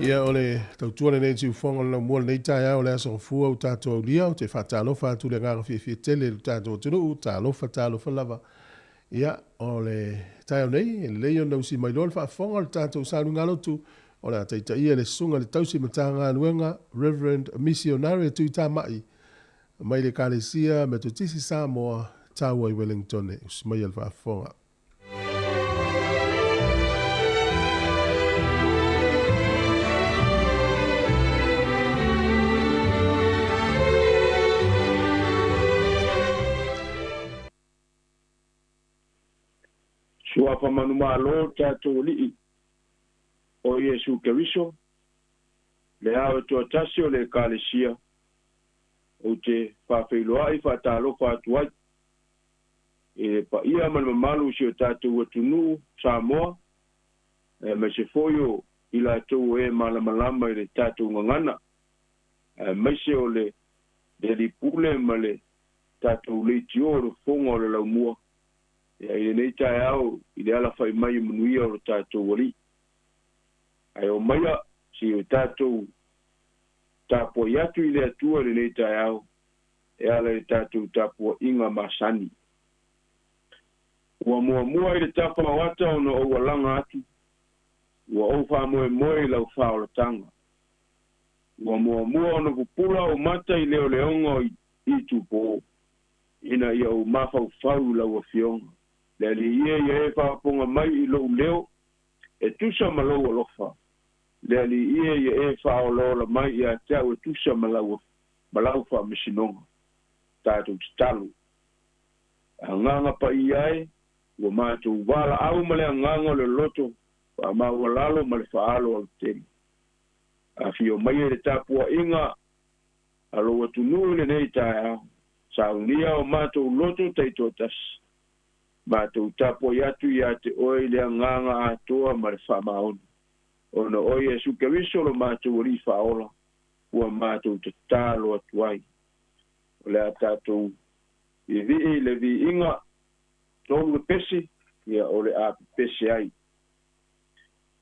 Ia o le tautua lenei siufofoga o le laumua lenei taeao o le aso Gafua ua tatou aulia. Ou te faatalofa atu i le agaga fiafia tele i lo tatou atunuu. Talofa, talofa lava. Ia, o le taeao nei, e lelei ona usi mai loa le faafofoga o le tatou sauniga lotu o le a taitaia le susuga i le tausi Matagaluega Reverend Missionary Tuitamai mai le Ekalesia Metotisi Samoa Taua i Wellington. Usi maia le faafofoga. Suafa manumalo lo tatou Alii o Iesu Keriso, le Ao e toatasi o le Ekalesia, ou te faafeiloai faatalofa atu ai i le paia ma le mamalu o si o tatou atunuu Samoa, aemaise foi o i latou o e malamalama i le tatou gagana, aemaise o le alii pule ma le tatou leitio o le fofoga o le laumua, ia i lenei taeao i le alafai mai o manuia o le tatou Alii. Ae o maia si o tatou tapuai atu i le Atua i lenei taeao e ala i le tatou tapuaiga masani. Ua muamua i le tafa o ata ona ou alaga atu, ua ou faamoemoe i lau faaolataga. Ua muamua ona pupula ou mata i leoleoga i itupo, ina ia ou mafaufau i lau afioga. Le Alii e ia e faafofoga mai i lou leo, e tusa ma lou alofa. Le Alii e ia e faaolaola mai ia te au e tusa ma lau faamasinoga. Tatou tatalo. Agaga paia ai, ua matou valaau ma le agaga o le loto, faamaualalo ma le faalo autele. Afio mai e le tapuaiga a lou atunuu i lenei taeao, saunia o matou loto taitoatasi, matou tapuai atu ia te oe i le agaga atoa ma le faamaoni. Ona o Iesu Keriso lo matou Alii faaola, ua matou tatalo atu ai. O le a tatou vivii le viiga tolu le pesi, ia o le a pepese ai.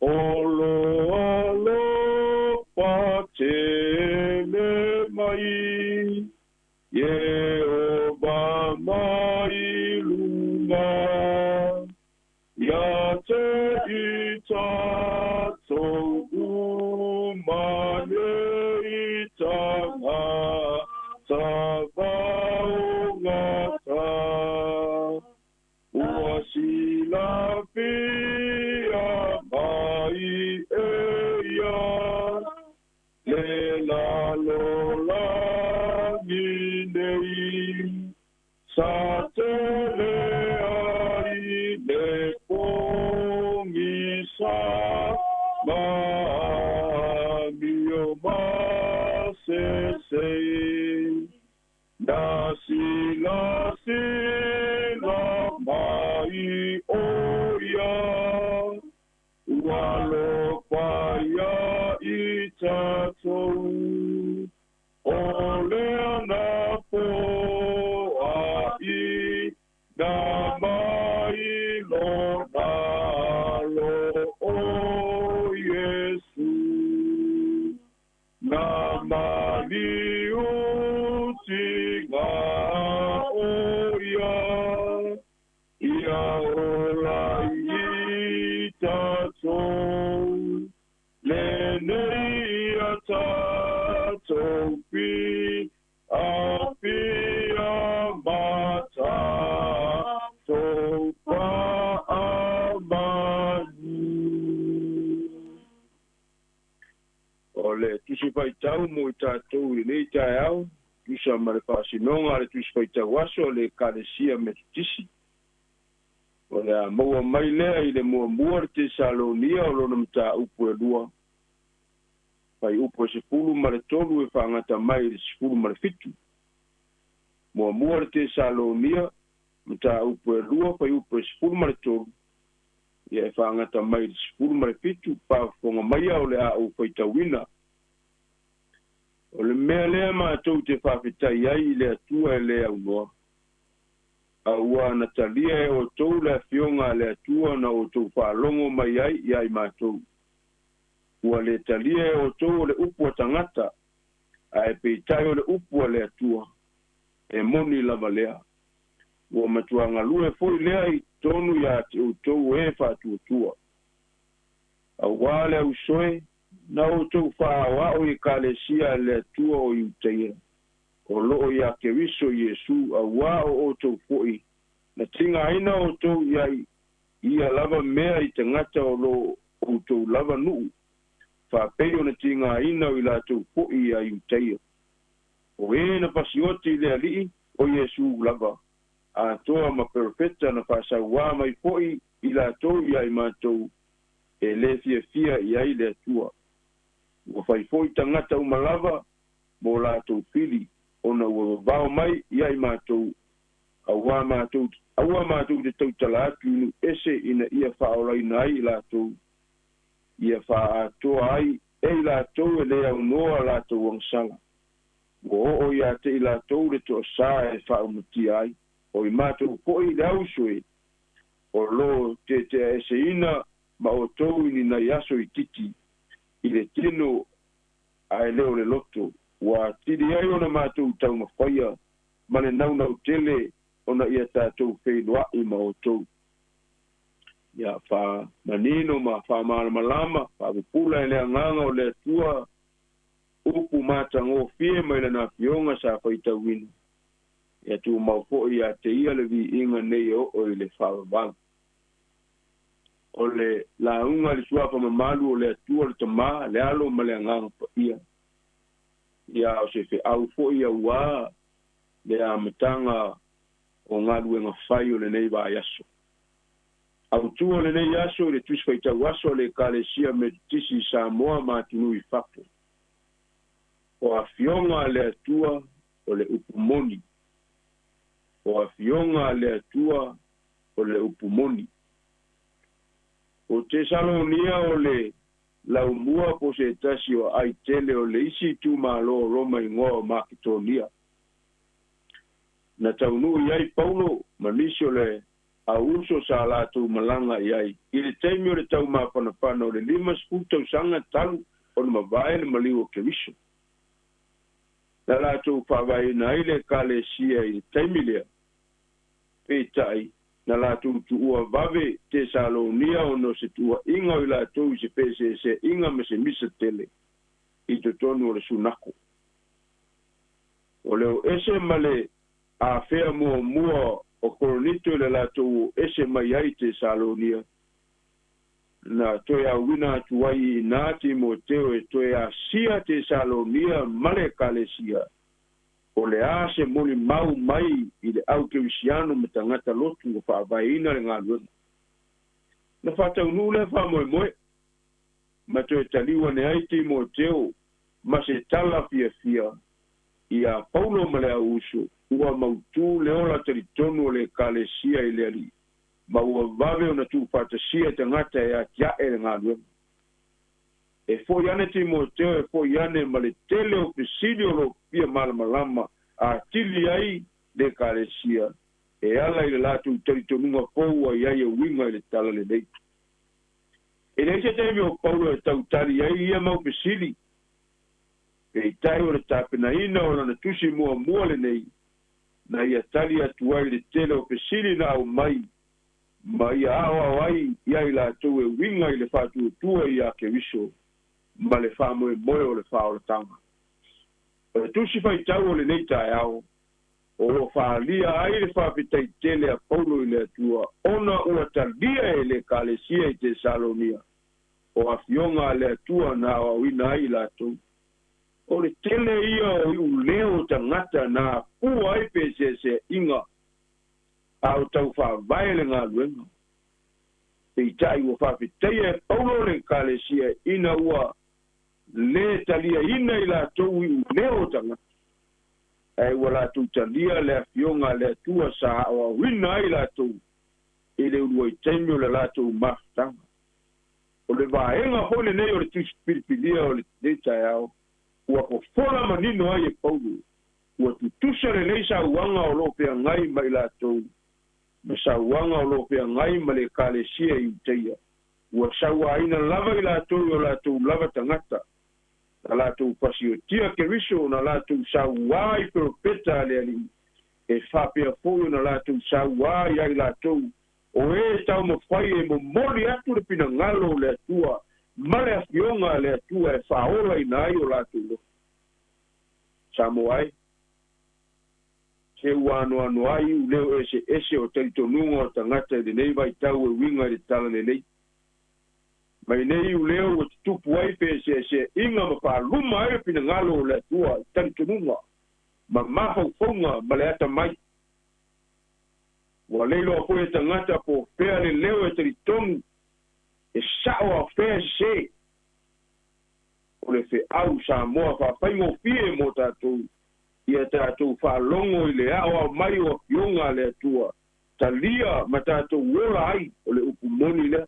O lo alofa tele mai, Iehova mai luga, ia te i tatou uma nei tagata vaogata. Ua silafia mai e ia, le lalolagi nei, sa tele ai le pogisa ma amio masese. Na silasila mai o ia, ua alofa ia i tatou. O lea na poai na mai lona alo o Iesu. Na maliutiga o ia, ia ola i tatou. Lenei ia tatou apia ma tatou faamanu. O le tusi faitau mo i tatou i lenei taeao, tusa ma le faasinoga a le tusi faitau aso o le Ekalesia Metotisi. O le a maua mai lea i le muamua le Tesalonia o lona mataupu e 2, faiupu e 13 e faagata mai i le 17. Muamua le Tesalonia, mataupu e 2, faiupu e 13, ia e faagata mai i le 17, faafofoga maia o le a ou faitauina. O le mea lea matou te faafetai ai i le Atua e le aunoa. A ua na talia e outou le afioga a le Atua na outou faalogo mai ai ia i matou. Ua lē talia e outou o le upu a tagata, ae peitai o le upu a le Atua, e moni lava lea. Ua matuagalue foi lea i totonu iā te outou e faatuatua. Auā le ausoe, na outou faaoao i Ekalesia a le Atua o Iutaia, o loo iā Keriso Iesu, auā o outou foi, na tigaina outou i ai ia lava mea i tagata o loo outou lava nuu, faapei ona tigaina o i latou foi iā Iutaia. O e na pasioti i le Alii, o Iesu lava, atoa ma perofeta na faasauā mai foi i latou iā i matou e lē fiafia i ai le Atua. Ua fai foi tagata uma lava mo latou fili, ona ua vavao mai iā i matou, auā matou aua matou te tautala atu i nuu ese ina ia faaolaina ai i latou, ia faaatoa ai e i latou e lē aunoa latou agasala. Ua oo iā te i latou le toasā e faaumatia ai, o i matou foi le ausoe, o loo teteaeseina ma outou i ni nai aso itiiti i le tino ae le o le loto, ua atili ai ona matou taumafaia ma le naunau tele ona ia tatou feiloai ma outou. Ia faamanino ma faamalamalama, faapupula e le Agaga o le Atua upu matagofie mai lana Afioga sa faitauina. Ia tumau foi iā te ia le viiga nei e oo i le faavavau. O le lauga i le suafa mamalu o le Atua le Tamā, le Alo ma le Agaga Paia. Ia o se feau foi auā le amataga o galuega fai o lenei vaiaso. Autū o lenei aso i le Tusi Faitau Aso a le Ekalesia Metotisi i Samoa ma atunuu i fafo. O Afioga a le Atua o le upu moni. O Afioga a le Atua o le upu moni. O Tesalonia o le laumua po o se tasi o aai tele o le isi itumalo o Roma igoa o Maketonia. Na taunuu i ai Paulo ma nisi o le auuso sa latou malaga i ai i le taimi o le taumapanapana o le 50 tausaga talu ona mavae le maliu o Keriso. Na latou faavaeina ai le Ekalesia i le taimi lea, peitai, na latou tuua vave Tesalonia ona o se tuuaiga o i latou i se feeseeseaiga ma se misa tele i totonu o le sunako. O le o ese ma le afea muamua o Korinito i le latou o ese mai ai Tesalonia, na toe auina atu ai i inā Timoteo e toe asia Tesalonia ma le Ekalesia, o le a se molimau mai i le au kerisiano ma tagata lotu ua faavaeina le galuega. Na faataunuu lea faamoemoe, ma toe taliu ane ai Timoteo ma se tala fiafia iā Paulo ma le auuso, ua mautū le ola talitonu o le Ekalesia i le Alii, ma ua vave ona tuufaatasia tagata e atiae le galuega. E foi ane Timoteo e foi ane ma le tele o fesili o loo fia malamalama atili ai le Ekalesia e ala i le latou talitonuga fou ua i ai e uiga i le Talalelei. E leai se taimi o Paulo e tautali ai i ia mau fesili. Peitai o le tapenaina o lana tusi muamua lenei, na ia tali atu ai i le tele o fesili na aumai ma ia aoao ai iā i latou e uiga i le faatuatua iā Keriso ma le faamoemoe o le faaolataga. O le tusi faitau o lenei taeao, o lo o faaalia ai le faafetai tele a Paulo i le Atua ona ua talia e le Ekalesia i Tesalonia o afioga a le Atua na aoaoina ai i latou. O le tele ia o iuleo tagata na afua ai feeseeseaiga a o tau faavae le galuega. Peitai ua faafetaia e Paulo le Ekalesia ina ua lē taliaina i latou iuleo tagata, ae ua latou talia le Afioga a le Atua sa aoaoina ai latou i le uluai taimi o le latou mafutaga. O le vaega foi lenei o le Tusi Pilipilia o lenei taeao ua fofola manino ai e Paulo, ua tutusa lenei sauaga o loo feagai ma i latou ma sauaga o loo feagai ma le Ekalesia i Iutaia. Ua sauāina lava i latou i o latou lava tagata, na latou pasiotia Keriso, na latou sauā i peropeta a le Alii, e faapea foi ona latou sauā iā i latou o ē taumafai e momoli atu le finagalo o le Atua ma le Afioga a le Atua e faaolaina ai o latou loto. Samoa e, se ua anoano ai iuleo eseese o talitonuga o tagata i lenei vaitau e uiga i le talalelei. Mai nei iuleo ua tutupu ai feeseeseaiga ma faaluma ai le finagalo o le Atua i talitonuga ma mafaufauga ma le atamai. Ua le iloa foi e tagata po o fea le leo e talitonu e sa'o a o fea e sesē. O le feau Samoa faafaigofie mo tatou, ia tatou faalogo i le aoao mai o Afioga a le Atua, talia ma tatou ola ai, o le upu moni lea.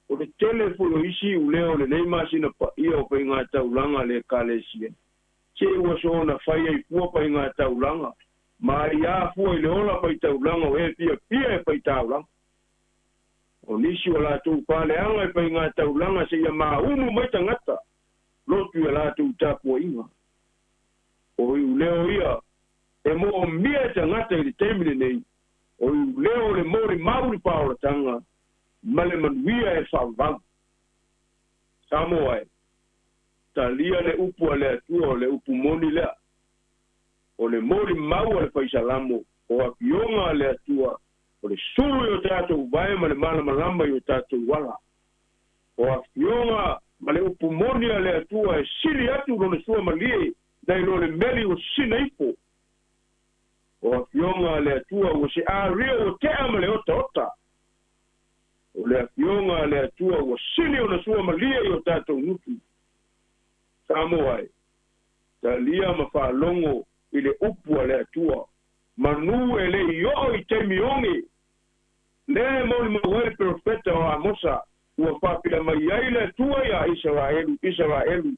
O le tele foi o isi iuleo o lenei masina paia o faigataulaga a le Ekalesia, se ua soona fai ai fua faigataulaga ma aiā fua i le ola faitaulaga o e fiafia e faitaulaga. O nisi o latou faaleaga i faigataulaga seia maunu mai tagata lotu i a latou tapuaiga. O iuleo ia e moomia e tagata i le taimi lenei, o iuleo o le molimau i le faaolataga ma le manuia e faavavau. Samoa e, talia le upu a le Atua, o le upu moni lea. O le molimau a le Faisalamo, o Afioga a le Atua, o le sulu i o tatou vae ma le malamalama i o tatou ala. O Afioga ma le upu moni a le Atua e sili atu lona suamalie nai lo le meli ua sisina ifo. O Afioga a le Atua ua se aria ua tea ma le otaota. O le Afioga a le Atua ua sili ona suamalie i o tatou gutu. Samoa e, talia ma faalogo i le upu a le Atua, manu e le i oo i taimi oge, lea e molimau ai le perofeta o Amosa, ua faapea mai ai le Atua iā Isaraelu, Isaraelu,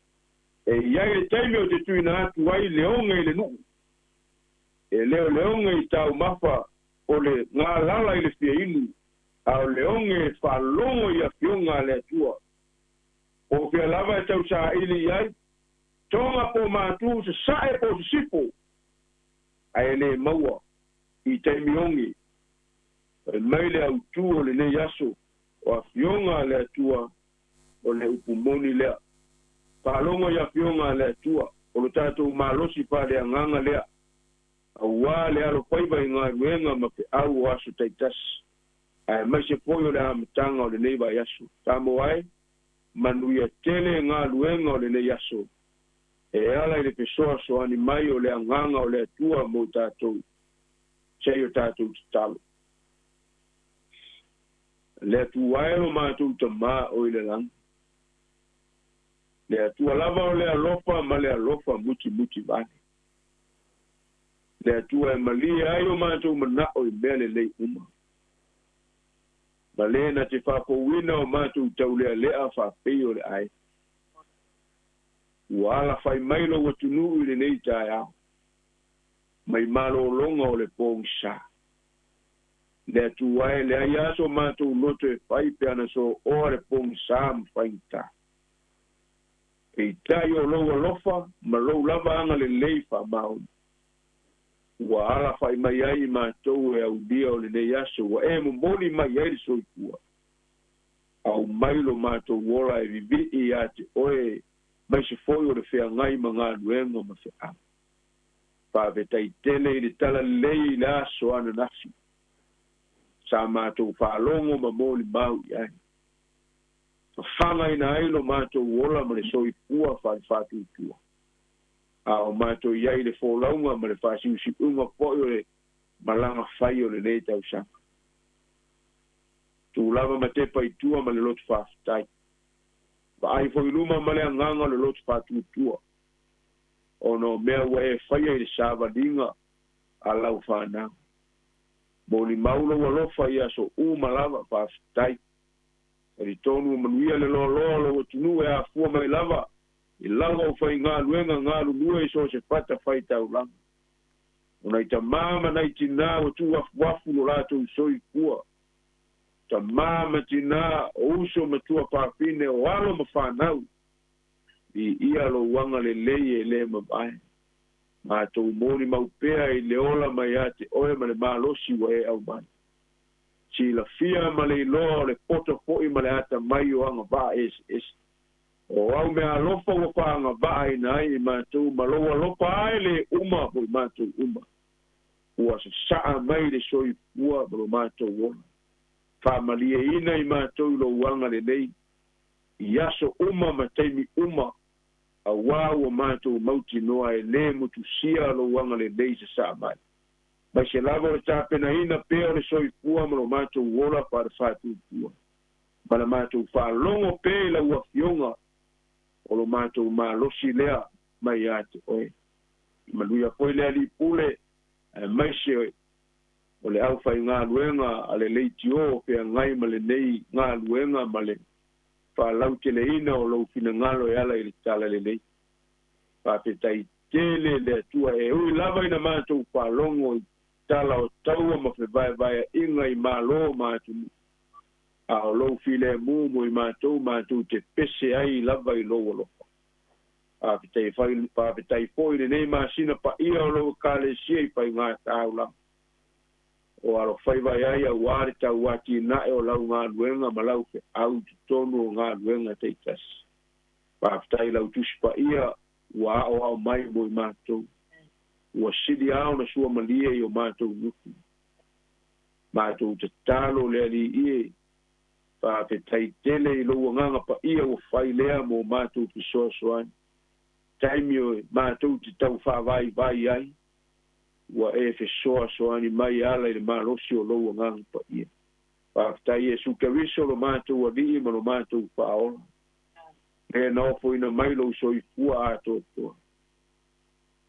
e i ai le taimi ou te tuuina atu ai le oge i le nuu, e le o le oge i taumafa o le galala i le fia inu, a o le oge e faalogo i Afioga a le Atua. Po o fea lava e tausaili i ai, toga po o matu, sasae po o sisifo, ae le maua i taimi oge. Fai mai le autū o lenei aso, o Afioga a le Atua, o le upu moni lea. Faalogo i Afioga a le Atua, o lo tatou malosi faaleagaga lea, auā le alofaiva i galuega ma feau o aso taitasi, aemaise foi o le amataga o lenei vaiaso. Samoa e, manuia tele galuega o lenei aso, e ala i le fesoasoani mai o le Agaga o le Atua mo tatou, se i o tatou tatalo. Le Atua e lo matou Tamā o i le lagi, le Atua lava o le alofa ma le alofa mutimuti vale, le Atua e malie ai o matou manao i mea lelei uma, ma le na te faafouina o matou taulealea faapei o le ae. Ua alafai mai lou atunuu i lenei taeao, mai malōlōga o le pogisā. Le Atua e, leai lava so matou loto e fai pe ana sooa le pogisā ma faigata. Peitai o lou alofa ma lou lava agalelei faamaoni, ua alafai mai ai i matou e aulia o lenei aso ua e momoli mai ai le soifua. Aumai lo matou ola e vivii iā te oe maise foi o le feagai ma galuega ma feau. Faafetai tele i le talalelei i le aso ananafi sa matou faalogo ma molimau i ai. Fafagaina ai lo matou ola ma le soifua faalefaatuatua, a o matou i ai i le folauga ma le faasiusiuga foi o le malaga fai o lenei tausaga. Tu lava ma tepa i tua ma le loto faafetai. Vaai foi i luma ma le agaga o le loto faatuatua, ona o mea ua e faia i le savaliga a lau fanau. Molimau lou alofa i aso uma lava, faafetai. Talitonu ua manuia le loaloa o lou atunuu e afua mai lava i lau aufaigaluega galulue i so o se fata faitaulaga. O nai tamā ma nai tinā ua tuuafuafu lo latou soifua. tamā ma tinā, o uso ma tuafafine, o alo ma fanau, viia lou agalelei e lē mavae. Matou molimau pea i le ola mai ia te oe ma le malosi ua e aumai. Silafia ma le iloa o le poto foʻi ma le atamai o agavaa eseese. O au meaalofa ua faagavaaina ai i matou ma lou alofa ae lē uma mo i matou uma. Ua sasaa mai le soifua ma lo matou ola. Faamalieina i matou i lou agalelei i aso uma ma taimi uma, auā ua matou mautinoa e lē motusia lou agalelei sasaa mai. Mai se lava o le tapenaina pea o le soifua ma lo matou ola faalefaatuatua. Ma le matou faalogo pea i lau afioga o lo matou malosi lea mai ia te oe. Manuia foi le alii pule aemaise o le aufaigaluega a le leitio o feagai ma lenei galuega ma le faalauteleina o lou finagalo e ala i le talalelei. Faafetai tele le Atua e ui lava ina matou faalogo i tala o taua ma fevaevaeaʻiga i malo ma atunuu, a o lou filemu mo i matou matou te pese ai lava i lou alofa. Faafetai foi i lenei masina paia o lou Ekalesia i faigā taulaga o alofaiva ai auā le tauatinae o lau galuega ma lau feʻau i totonu o galuega taitasi. Faafetai lau Tusi Paia ua aoao mai mo i matou, ua sili lava ona suamalie i o matou gutu. Matou tatalo le Alii e, faafetai tele i lou Agaga Paia ua fai lea mo matou fesoasoani. Taimi o matou te tau faavaivai ai, ua e fesoasoani mai e ala i le malosi o lou Agaga Paia. Faafetai Iesu Keriso lo matou Alii ma lo matou Faaola, le na ofoina mai lou soifua atoatoa,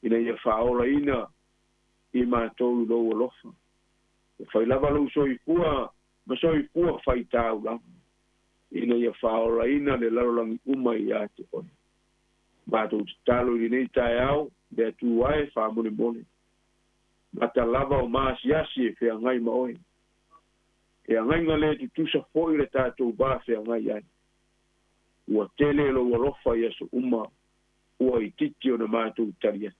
ina ia faaolaina i matou i lou alofa. Ua fai lava lou soifua ma soifua faitaulaga, ina ia faaolaina le lalolagi uma ia te oe. Matou tatalo i lenei taeao, le Atua e faamolemole, mata lava o maasiasi e feagai ma oe. E agaiga lē tutusa foʻi le tatou va feagai ai. Ua tele lou alofa i aso uma, ua itiiti ona matou tali atu.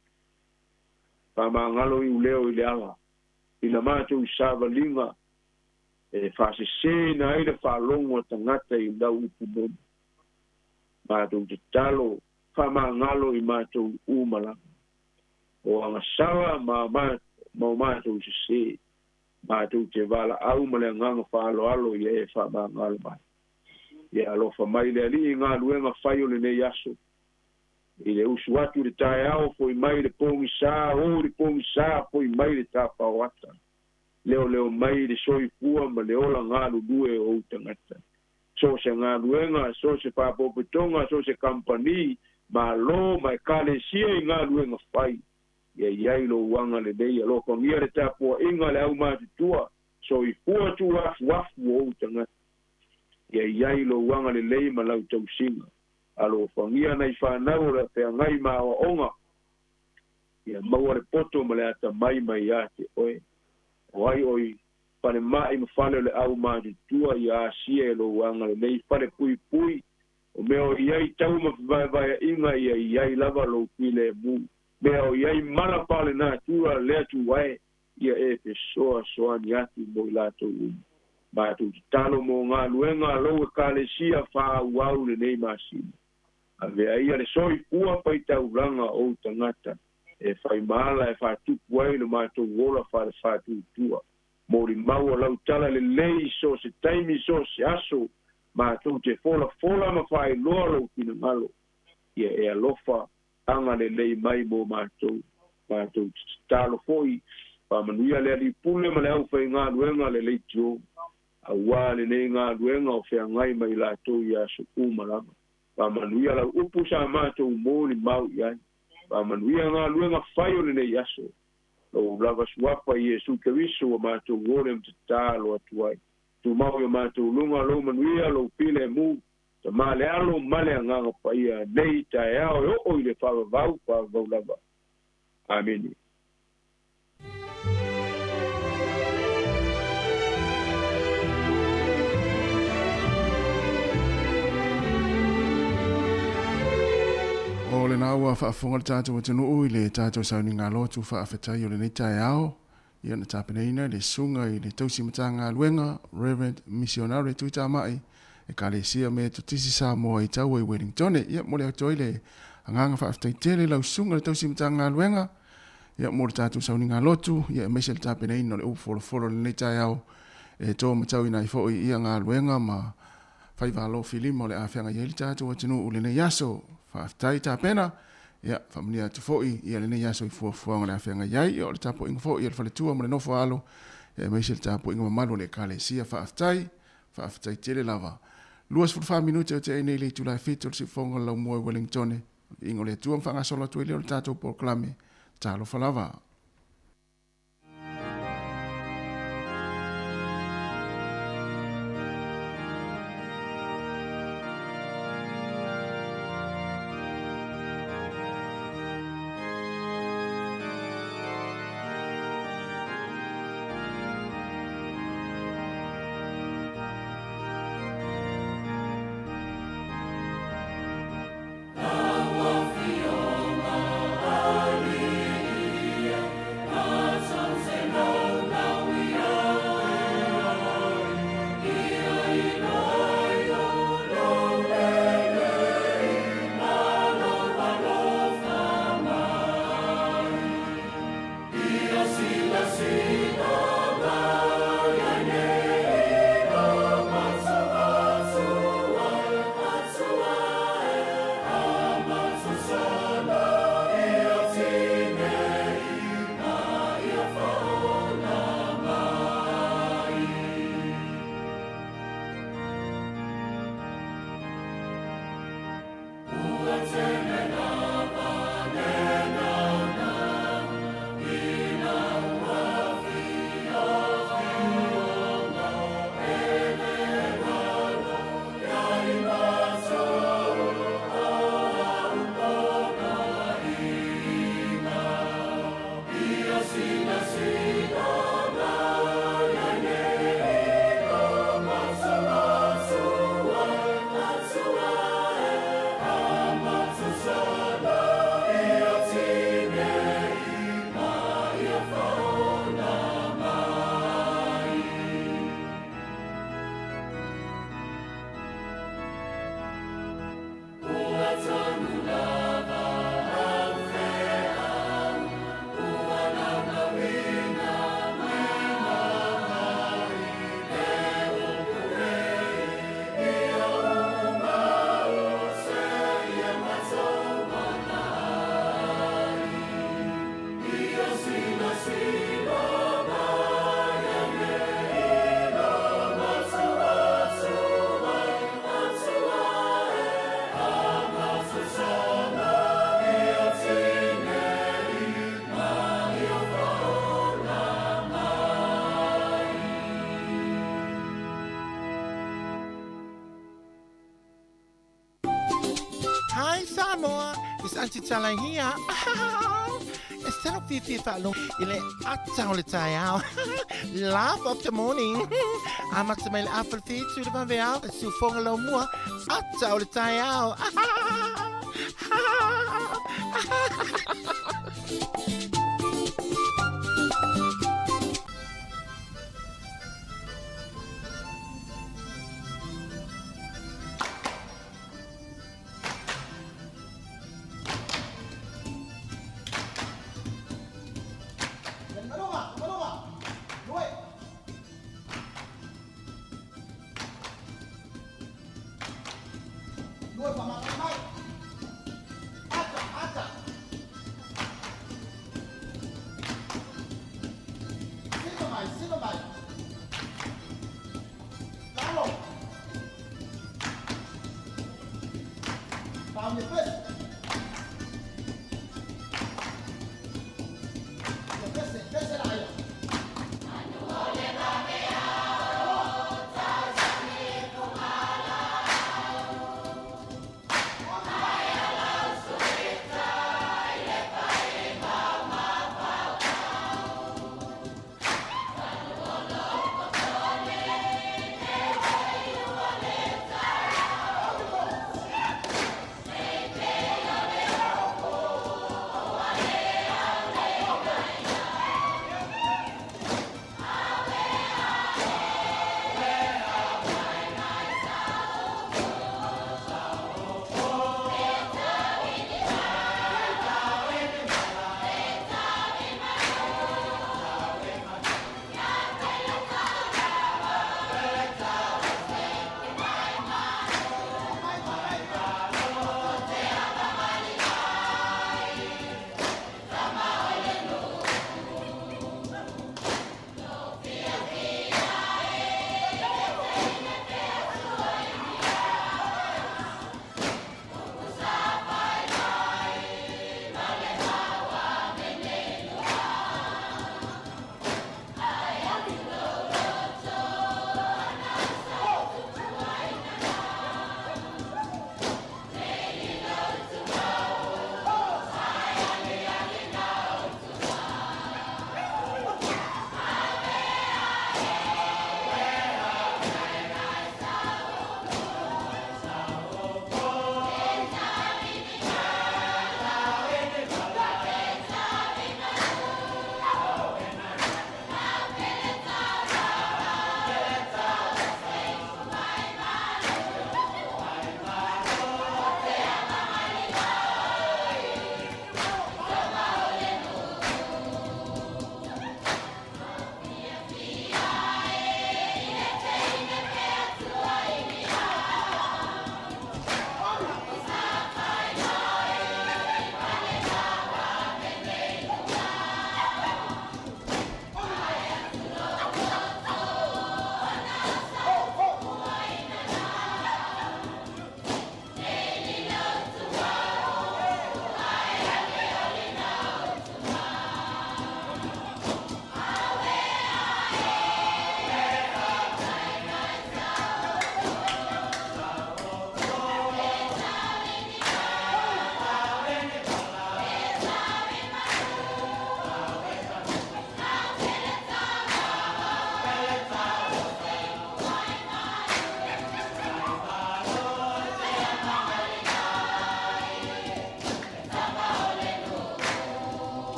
Faamagalo iuleo i le ala, i na matou savaliga e faasesēina ai le faalogo a tagata i lau upu moni. Matou tatalo, faamagalo i matou uma lava. O agasala ma ma o matou sesē, matou te valaau ma le agaga faaaloalo ia e faamagalo mai. Ia alofa mai le Alii i galuega fai o lenei aso, i le usu atu i le taeao, foʻi mai le pogisā, o i le pogisā, foʻi mai le tapaoata. Leoleo mai le soifua ma le ola galulue o ou tagata. So o se galuega, so o se faapopotoga, so o se kamupani, malo ma ekalesia i galuega fai, ia i ai lou agalelei. Alofagia le tapuaʻiga a le aumatutua, soifua tuuafuafu o ou tagata. Ia i ai lou agalelei ma lau tausiga. Alofagia nai fanau o le feagai ma aoaoga, ia maua le poto ma le atamai mai ia te oe. O ai oi falemaʻi ma fale o le aumatutua, ia asia e lou agalelei. Fale puipui o mea o i ai tau ma fevaevaeaʻiga, ia i ai lava lou filemu. Mea o i ai mala faalenatura le Atua e, ia e fesoasoani atu mo i latou uma. Matou tatalo mo galuega a lou Ekalesia faaauau lenei masina. Avea ia le soifua faitaulaga o ou tagata e faimaala e faatupu ai lo matou ola faalefaatuatua. Molimau o lau tala lelei so o se taimi so o se aso, matou te folafola ma faailoa lou finagalo. Ia e alofa agalelei mai mo matou. Matou te tatalo foi, faamanuia le alii pule ma le aufaigaluega a le leitio, auā lenei galuega o feagai ma i latou i aso uma lava. Faamanuia lau upu sa matou molimau i ai. Faamanuia galuega fai o lenei aso. Lou lava suafa Iesu Keriso ua matou ole ma tatalo atu ai. Tumau i o matou luga lou manuia, lou filemu, Tamā le Alo ma le Agaga Paia, nei taeao e oo i le faavavau, faavavau lava. Amene. lena ua faafofoga le tatou atunuu i le tatou sauniga lotu faafetai o lenei taeao, ia na tapenaina e le Susuga i le Tausi Matagaluega, Rev. Missionare Tuitamai, Ekalesia Metotisi Samoa i Taua i Wellingtone. Ia, momoli atu ai le agaga faafetai tele i lau Susuga i le Tausi Matagaluega, ia, mo le tatou sauniga lotu, ia, aemaise le tapenaina o le upu folofolo i lenei taeao e to matauina ai foi ia galuega ma faiva alofilima o le a feagai ai le tatou atunuu i lenei aso. Faafetai tapena, ia, faamanuia atu foi ia lenei aso i fuafuaga o le a feagai ai, ia, o le tapuaiga foi a le faletua ma le nofo a alo, ia, aemaise le tapuaiga mamalu a le Ekalesia. Faafetai. Faafetai tele lava. 24 minute o tea ai nei le itula e 7 o le siufofoga o le laumua i Wellingtone. Viiga o le Atua ma faagasolo atu ai lea o le tatou polokalame. Talofa lava. Hi Samoa, it's Auntie Tala here. E salo fiafia faalogo i le ata o le taeao. Laugh of the morning. Amata mai le afa le fitu i le vaveao, e siufoga lau mua, ata o le taeao.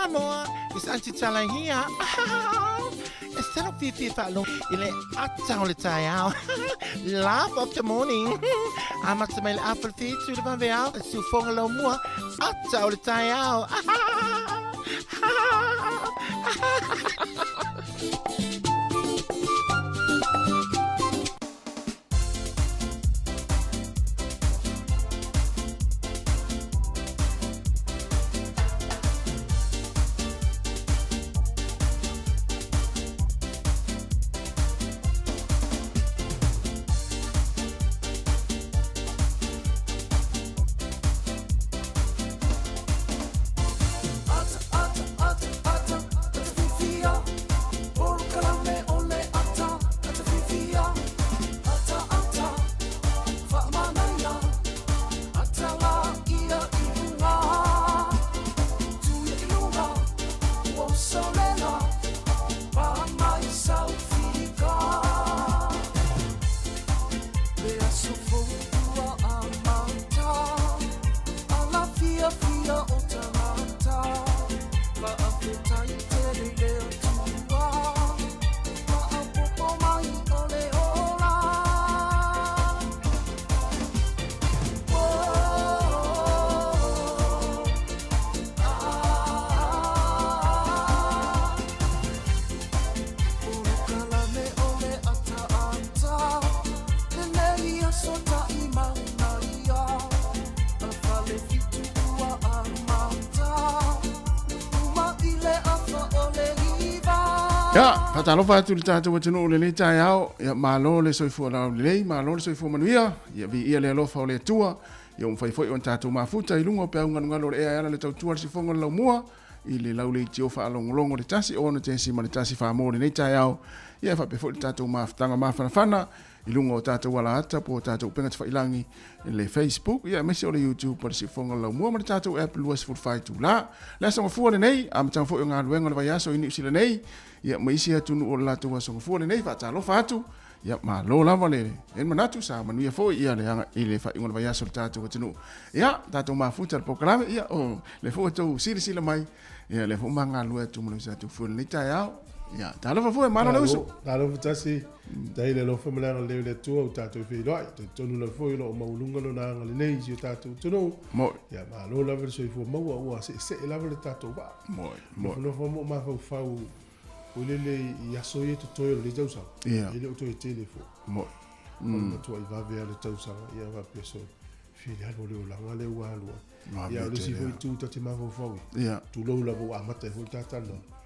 Samoa, it's Aunty Tala here. E salo fiafia faalogo i le ata o le taeao. Laugh of the morning. Amata mai le afa le fitu le vaveao. Siufoga laumua. Ata o le taeao. Ia, faatalofa atu i le tatou atunuu i lenei taeao. Ia, malo le soifua laulelei, malo le soifua manuia. Ia, viia le alofa o le Atua. Ia, ua mafai foi ona tatou mafuta i luga o peau galugalu o le ea e ala le tautua a le sifoga o le laumua i le lauleitio faalogologo le 1 6.1 mo lenei taeao. Ia, e faapea foi le tatou mafutaga mafanafana i luga o tatou alaata po o tatou upega tafailagi le Facebook ia aemaise o le YouTube o le Siufofoga o le Laumua ma le tatou app 24 itula. Le aso gafua lenei, amataga foi o galuega o le vaiaso i Niu Sila nei, ia ma isi atunuu o le latou aso gafua lenei, faatalofa atu, ia malo lava le e manatu sa manuia foi ia le aga i le faaiuga o le vaiaso o le tatou atunuu. Ia, tatou mafuta le polokalame, ia o le foi tou silasila mai, ia le foi magalue atu ma le uso atu fua lenei taeao. Ia, talofa foi, malo le uso. Talofa tasi. Faafetai i le alofa ma le agalelei o le Atua ua tatou feiloai. Talitonu lava foi o lo o maualuga Lona agalelei i si o tatou atunuu. Moi. Ia, malo lava le soifua maua, ua seesee lava le tatou vaa. Moi, moi. Nofonofo ma ou mafaufau foi lele i aso ia e totoe o lenei tausaga. Ia. E le o toe tele foi. Moi. O le matuai vave lava le tausaga, ia faapea sole, fia le alu o le olaga lea ua alu ai. Ia, o le isi foi itu ta te mafaufau ai, Ia. tulou lava ua amata ai foi le ta talanoa.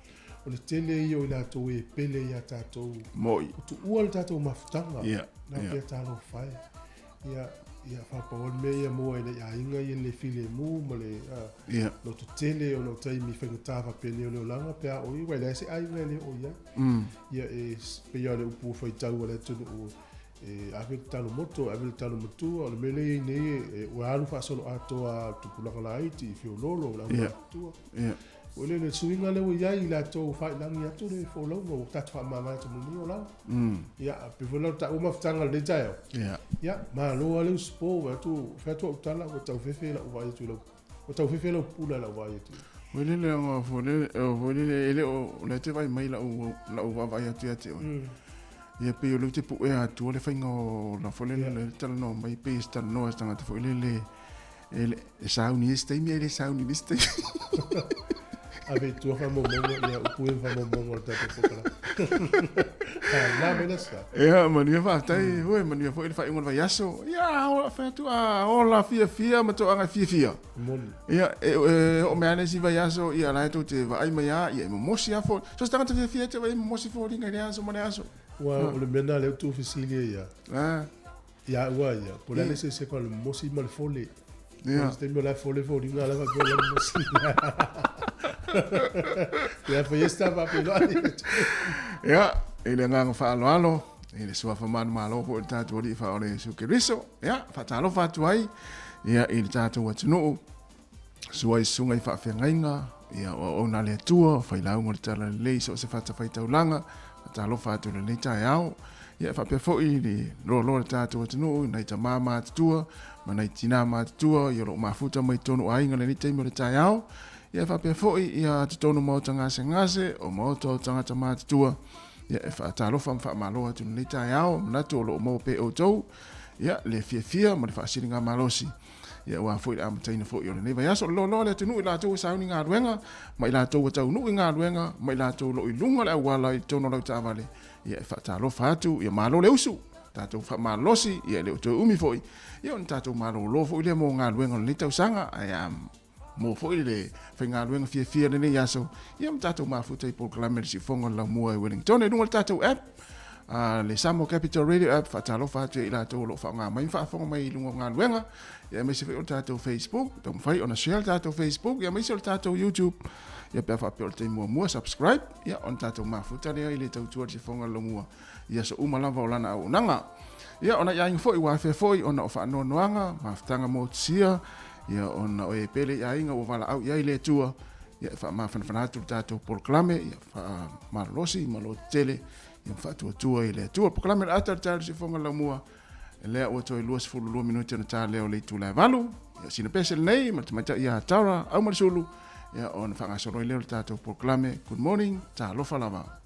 O le tele ia o i latou e pele iā tatou. Moʻi. Ua tuua le tatou mafutaga. Ia. Na pea talofa e. Ia, ia faapau le mea ia mua i nai aiga ia le filemu ma le Ia. loto tele ona o taimi faigata faapenei o le olaga pe a o i, aua e leai se aiga e le oo i ai. Ia e pei lava o le upu ua faitau a le atunuu e ave le talo moto, ave le talo matua, o le mea lea e i ai nei e, ua alu faasoloatoa a tupulaga laiti i feoloolo o le aumatutua. Ia. Ua le le suiga lea ua i ai i latou faailagi atu le folauga ua tatou faamavae atu ma lenei olaga. Ia, pei foi la o le taua mafutaga o lenei taeao. Ia. Ia, malo lava le usupo, vaai atu, fai atu au tala ua tau fefe lau vaai atu i lau, ua tau fefe lau pula i lau vaai atu. Foi lele ona foi lele, foi lele e le o lea te vaai mai lau lau vaavaai atu ia te oe. Ia pei o lea ou te puea atua le faiga o la foi lele le talanoa mai pei se talanoa se tagata foi lele e, le, e sauni i se taimi e le sauni i se taimi. Ave i tua faamaumauga, ia upu ia ma faamaumauga o le tatou polokalame. La mai le aso. Ia, manuia faafetai foi, manuia foi le faaiuga o le vaiaso. Ia, ola fai atu, a ola fiafia ma toaga fiafia. Moni. Ia, e, e oo mai lava le isi vaiaso, ia la e tou te vaai mai lava, ia e momosi lava fo. So se tagata fiafia e te vaai e momosi foliga i le aso ma le aso. Ua, o le mea lena lea ou te fesili ai ia. Ah. Ia au a ia, po o le a le eseesega o le momosi ma le fole. Ia. O se taimi o la e fole foliga la faapea o la momosi. Ia, fai ai se ta faapeiloai. Ia, i le agaga faaaloalo, i le suafa manumalo foi o le tatou Alii Faaola Iesu Keriso, ia, faatalofa atu ai, ia, i le tatou atunuu, sua i susuga i faafeagaiga, ia, o auauna a le Atua, o failauga o le Talalelei i so o se fatafaitaulaga, faatalofa atu i lenei taeao. Ia, e faapea foi i le loaloa o le tatou atunuu, i nai tamā matutua ma nai tinā matutua, ia, o lo o mafuta mai totonu o aiga i lenei taimi o le taeao. Ia faapea foi ia totonu maota gasegase o maota o tagata matutua. Ia e faatalofa ma faamalo atu i lenei taeao, manatu o lo o maua pea e outou ia le fiafia ma le faasiligamalosi. Ia aua foi le amataina foi o lenei vaiaso. O le loaloa o le atunuu i latou ua sauni galuega, ma i latou ua taunuu i galuega, ma i latou o lo o i luga o le auala i totonu o lau taavale, ia e faatalofa atu, ia malo le usu, tatou faamalosi, ia e le o toe umi foi, ia ona tatou malolo foi lea mo galuega o lenei tausaga, ae a maua foi le faigaluega fiafia lenei aso, ia ma tatou mafuta i polokalame le siufofoga o le laumua i Wellington i luga o le tatou app, le Samoa Capital Radio app, faatalofa atu i latou o lo o faaaoga mai ma faafofoga mai i luga o galuega, ia aemaise foi o le tatou Facebook, taumafai ona share le tatou Facebook, ia aemaise o le tatou YouTube, ia pe a faapea o le taimi muamua, subscribe, ia ona tatou mafuta lea i le tautua le siufofoga o le laumua i aso uma lava o lana auaunaga. Ia, o nai aiga foi ua afea foi ona o faanoanoaga, mafutaga motusia, ia ona o e pele i aiga ua valaau i ai le Atua, ia e faamafanafana atu le tatou polokalame, ia faamalolosi ma lototele, ia ma faatuatua i le Atua. Polokalame o le ata o le taeao i le siufofoga o le laumua, lea ua toe 22 minute ona ta lea o le itula e 8. Ia, sina pese lenei ma le tamaitai ia Tara Aumalesulu, ia ona faagasolo ai lea o le tatou polokalame. Good morning, talofa lava.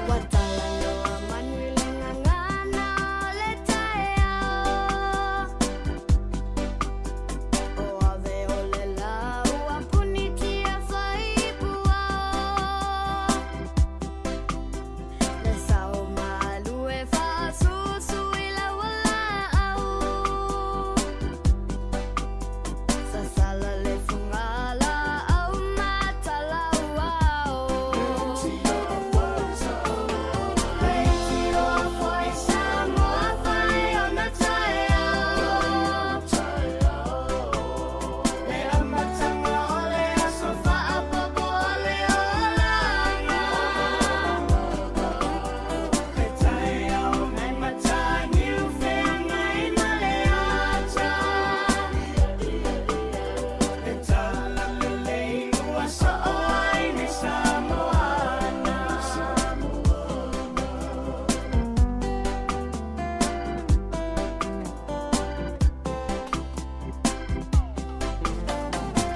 Ua talanoa manu i le gagana o le taeao. O ave o le lā ua punitia fai puao. Le sao malu e faasusu i lau laau. Sasala le fugalaau matalauao. Leitioa foi Samoa fai ona taeao. Le amataga o le aso faapopo o le olaga. Le taeao nai mataniu feagai ma le ata. Le talalelei ua soo ai nei Samoana.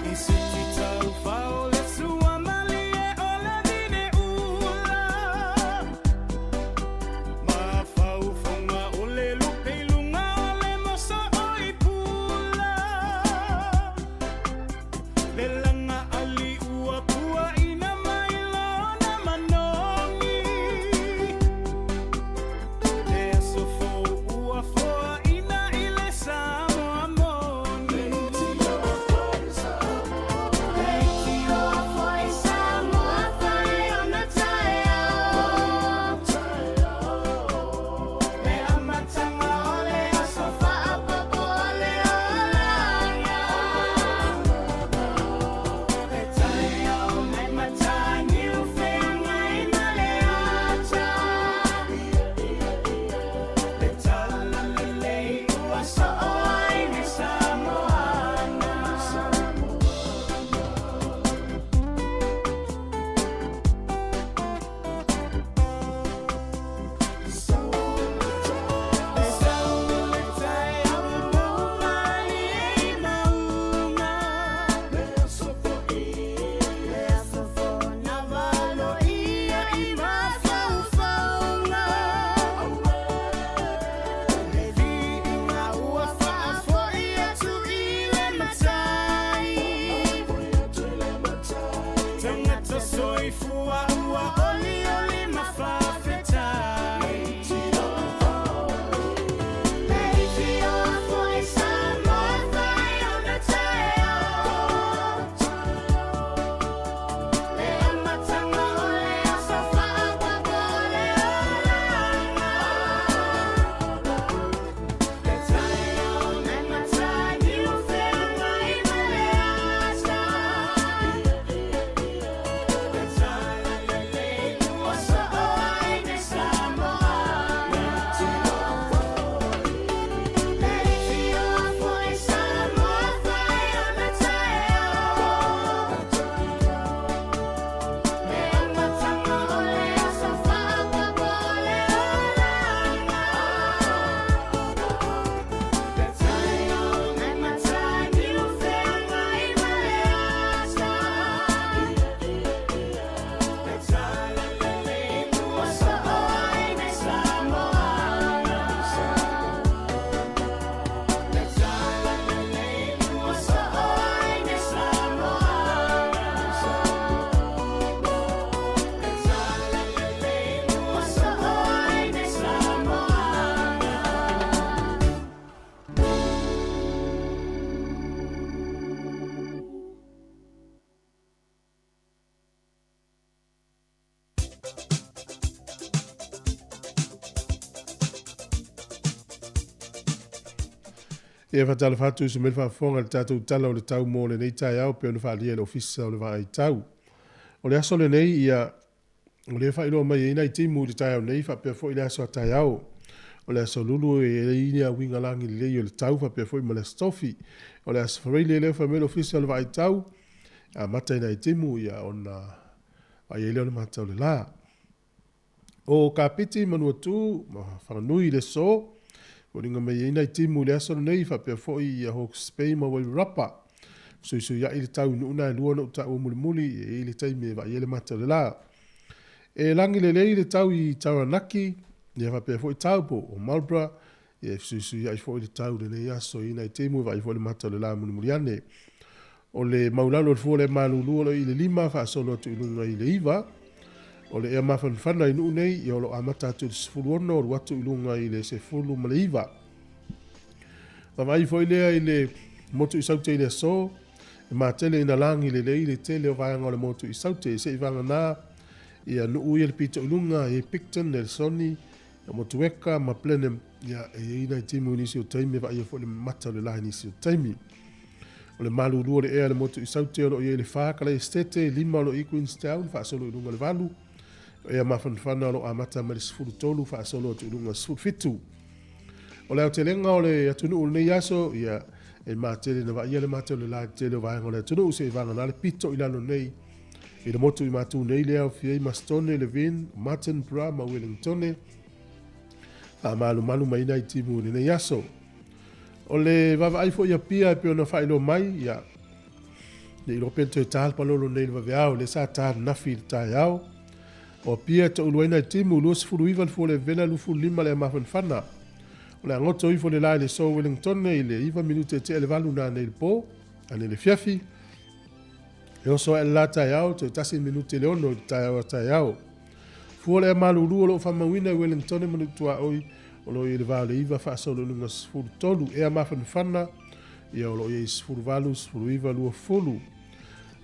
I siti taufao le sua malie o le vine ula. Mafaufoga o le lupe i luga o le moso o i pula. Le laga ali ua puaina mai lona manogi. Le aso fou ua foaina i le Samoa moni. Leitioa foi Samoa fai ona taeao. Le amataga o le aso faapopo o le olaga. Le taeao nai mataniu feagai ma le ata. Le talalelei ua soo ai nei Samoana. Le sau o le taeao pupuu malie i mauga. Le aso fou na valoia i mafaufauga. Le viiga ua faafoi atu i le Matai. Tagata soifua ua olioli ma faafetai. Leitioa foi Samoa fai ona taeao. Le amataga o le aso faapopo o le olaga. Le taeao nai mataniu feagai ma le ata. Le talalelei ua Ia faatalofa atu i se mea faafofoga i le tatou Tala o le Tau mo lenei taeao pei ona faaalia e le Ofisa o le Vaai Tau. O le aso lenei, ia, o lea e faailoa mai ai nai timu i le taeao nei faapea foi le aso a taeao. O le aso Lulu e i ai ni auiga lagi lelei o le tau faapea foi ma le aso Tofi. O le aso Faraile lea fai mai le Ofisa o le Vaai Tau, amata i nai timu ia ona vaai ai lea o le mata o le la. O Kapiti, Manuatū ma Whanganui i le aso, foliga mai ai nai timu i le aso lenei faapea foi ia Hawke's Bay ma Wairarapa. Fesuisuiai le tau i nuu na e lua na ou taua mulimuli e i ai le taimi e vaai ai le mata o le la. E lagi lelei le tau i Taranaki, ia faapea foi Taupo o Marlborough, ia e fesuisuiai foi le tau i lenei aso i nai timu e vaai foi le mata o le la mulimuli ane. O le maulalo o le fua o le malulu o lo o i le 5 faasolo atu i luga i le 9. O le ea mafanafana i nuu nei, ia o lo o amata atu i le 16 alu atu i luga i le 19. Vaavaai foi lea i le motu i Saute i le aso, e matele ina lagi lelei le tele o vaega o le motu i Saute se'i vagana ia nuu ia le pito i luga i Picton, Nelsoni, Motueka ma Blenheim, ia e i ai nai timu i nisi o taimi e vaaia foi le mata o le la i nisi o taimi. O le malulu o le ea i le motu i Saute o lo o i ai le 4 Kalaesetete, 5 o lo o i Queenstown faasolo i luga i le 8. O ea mafanafana o lo o amata mai le 13 faasolo atu i luga i le 17. O le aotelega o le atunuu i lenei aso, ia e matele na vaaia le mata o le la i le tele o vaega o le atunuu se'i vagana le pito i lalo nei i le motu i Matu nei lea aofia ai Mastone, Levin, Martinborough ma Wellingtone. Faamalumalu mai nai timu i lenei aso. O le vaavaai foi i Apia e pei ona faailoa mai, ia, ne i iloa pe na toe ta le palolo nei i le vaveao, lea sa ta ananafi i le taeao. O Apia e toulu ai nai timu, 29 le fua o le vela, 25 le amafanafana. O le a goto ifo le la i le aso Wellingtone i le 9 minute e tea le 8 nanei i le po, anei le afiafi. E oso ae le la taeao, toe tasi minute i le 6 i le taeao a taeao. Fua le malulu o lo o faamauina i Wellingtone ma Nuutuaoi, o lo o i ai le va o le 9 faasolo i luga 13. Ea mafanafana, ia o lo o i ai 18, 19, 20.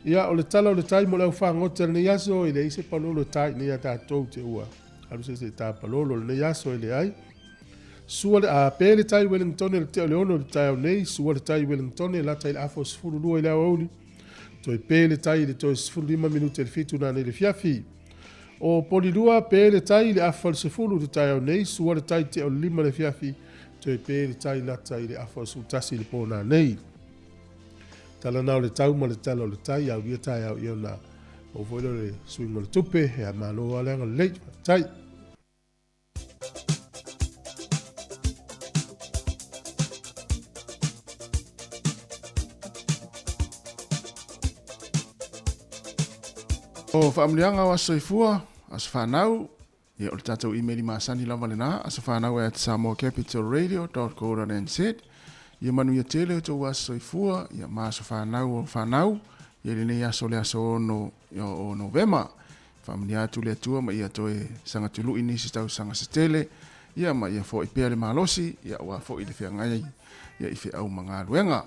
Ia, o le tala o le tai mo le au fagota i lenei aso, e leai se palolo e ta i nei a tatou te ua alu se se ta palolo i lenei aso e leai. Sua le, a pe le tai Wellingtone le tea o le 6 i le taeao nei, sua le tai Wellingtone lata i le afa o 12 i le aoauli, toe pe le tai i le toe 15 minute i le 7 nanei le fiafi. O Polilua, pe le tai i le afa o le 10 i le taeao nei, sua le tai tea o le 5 i le afiafi, toe pe le tai lata i le afa o le 11 i le po nanei. Tala na o le tau ma le tala o le tai, aulia taeao ia ona maua foi lea o le suiga o le tupe, ia malo lava le agalelei, faafetai. O faamanuiaga o aso soifua, aso fanau, ia o le tatou email masani lava lena, asofanau at samoacapitalradio.co.nz. Ia manuia tele o tou aso soifua, ia ma aso fanau o fanau, ia lenei aso le aso 6 o Novema. Faamanuia atu le Atua ma ia toe sagatului nisi tausaga se tele, ia ma ia foai pea le malosi, ia aua foi le feagai ia i feau ma galuega.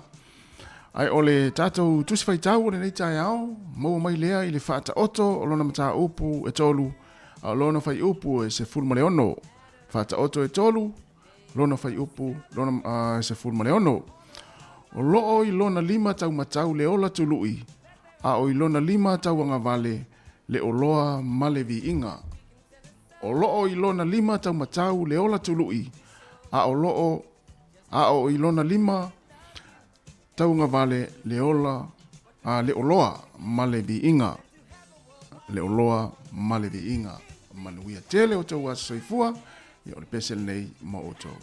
Ae o le tatou tusi faitau o lenei taeao, maua mai lea i le Faataoto o lona mataupu e tolu, a o lona faiupu e 16. Faataoto e tolu, lona faiupu lona 16. O loo i lona lima taumatau le ola tului, a o i lona lima tauagavale le oloa ma le viiga. O loo i lona lima taumatau le ola tului, a o loo a o i lona lima tauagavale le ola a le oloa ma le viiga. Le oloa ma le viiga. Manuia tele o tou aso soifua, ia o le pese lenei mo outou.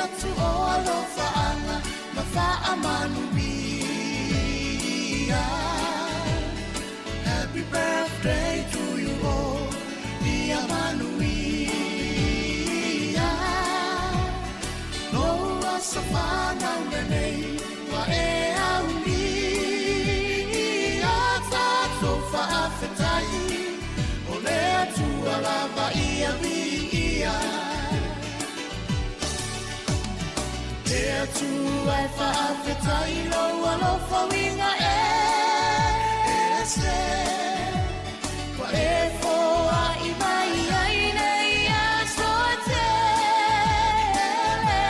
atu o alofaaga ma faamanuia. Happy birthday to you all, ia manuia. Lou aso fanau lenei ua e aulia. Tatou faafetai o le Atua lava ia viia. Le Atua e faafetai lou alofa uiga ese. Ua e foai mai ai nei aso e tele.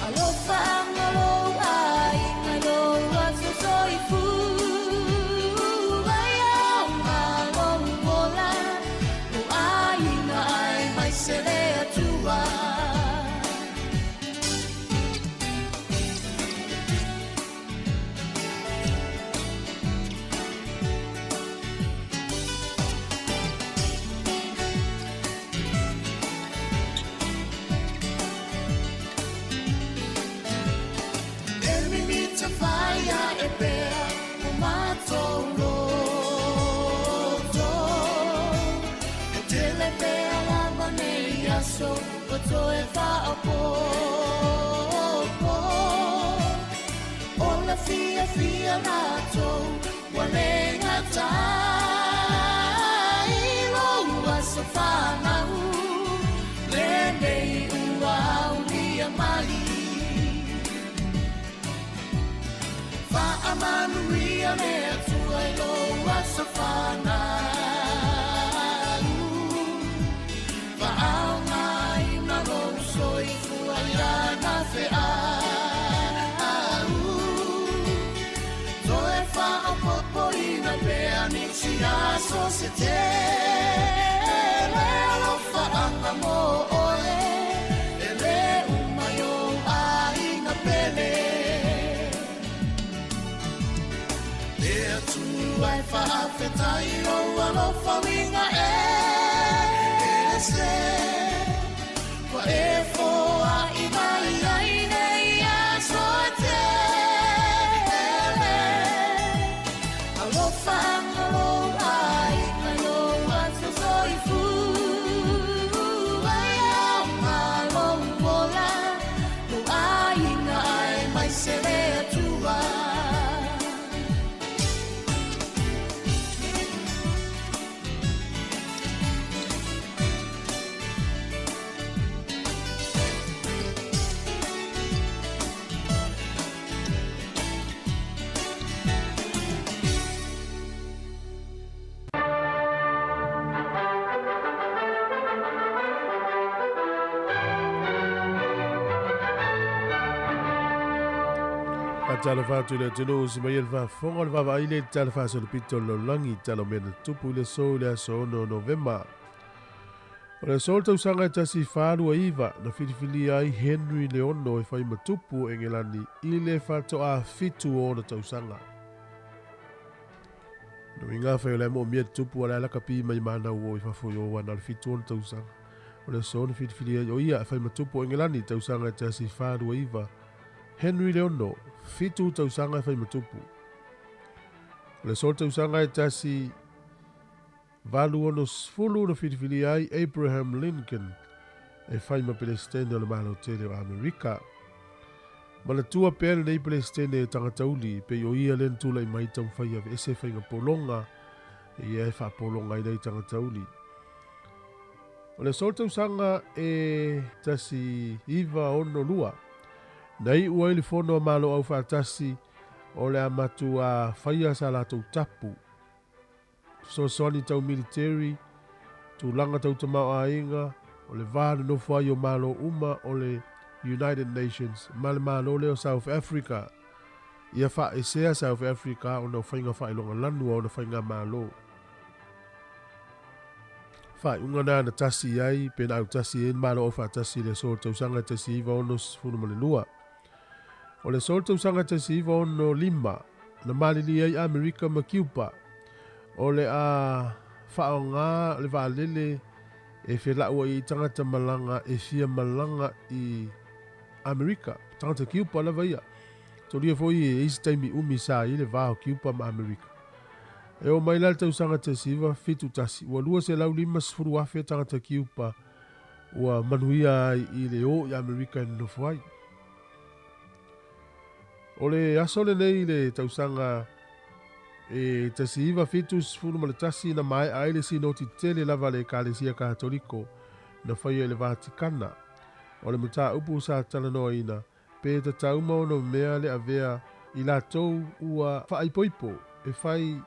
Alofa anga lou aiga lou aso soifua. Ia lou ola, lou aiga aemaise le Atua. E mimita fai ae pea o matou loto. E tele pea lava nei aso ua toe faaopoopo. O le fiafia latou ua le gatai. Lou aso fanau lenei ua aulia mai. Faamanuia le Atua i lou aso fanau. Faaaogaina lou soifua i lana feau. Toe faaopoopoina pea nisi aso se tele. Alofaaga mo oe e le uma i ou aiga pele. Le Atua e faafetai lou alofa uiga ese. Ua e foai mai ai nei aso e tele. Alofa anga lou aiga lou aso soifua. Ia lou ola, lou aiga aemaise le Atua. Faatalofa atu i le atunuu si mai e le faafofoga o le vaavaai le tala faasolopito o le lalolagi tala o mea na tutupu i le aso i le aso 6 o Novema. O le aso o le tausaga e 1429 na filifilia ai Henry le Ono e fai ma tupu o Engelani i le faatoa fitu o ona tausaga. No uiga afai o la e moomia le tupu a o la e lakapi mai manau o i fafo i o ana o le fitu ona tausaga. O le aso na filifilia ai o ia e fai ma tupu o Engelani i tausaga e 1429. Henry le Ono, fitu tausaga e fai ma tupu. O le aso o le tausaga e 1860 na filifilia ai Abraham Lincoln e fai ma Pelesitene o le Malo Tele o Amerika. Manatua pea lenei Pelesitene e tagata uli, pei o ia lea na tulai mai taumafai e aveese faiga pologa ia e faapologa ai nai tagata uli. O le aso o le tausaga e 1962, na iu ai le Fono a Malo Aufaatasi o le a matuā faia sa latou tapu, fesoasoani tau militeri, tulaga tau tamaoaiga, o le va nonofo ai o Malo uma o le United Nations ma le Malo lea o South Africa. Ia faaesea South Africa ona o faiga faailoga lanu a ona faigamalo. Faaiuga na na tasi ai pe na autasi ai le Malo Aufaatasi i le aso o le tausaga e 1962. O le aso o le tausaga 1965 na malilie ai Amerika ma Kiupa o le a faaaoga le vaalele e felauai ai tagata malaga e fia malaga i Amerika, tagata Kiupa lava ia. Tolia foi e i ai se taimi umi sa i ai le va o Kiupa ma Amerika. E oo mai la le tausaga 1971, ua 250,000 tagata Kiupa ua manuia ai i le o i Amerika e nonofo ai. O le aso lenei i le tausaga e 1971 na maea ai le sinoti tele lava a le Ekalesia Katoliko na faia i le Vatikana. O le mataupu sa talanoaina, pe tatau ma ono mea le avea i latou ua faaipoipo e fai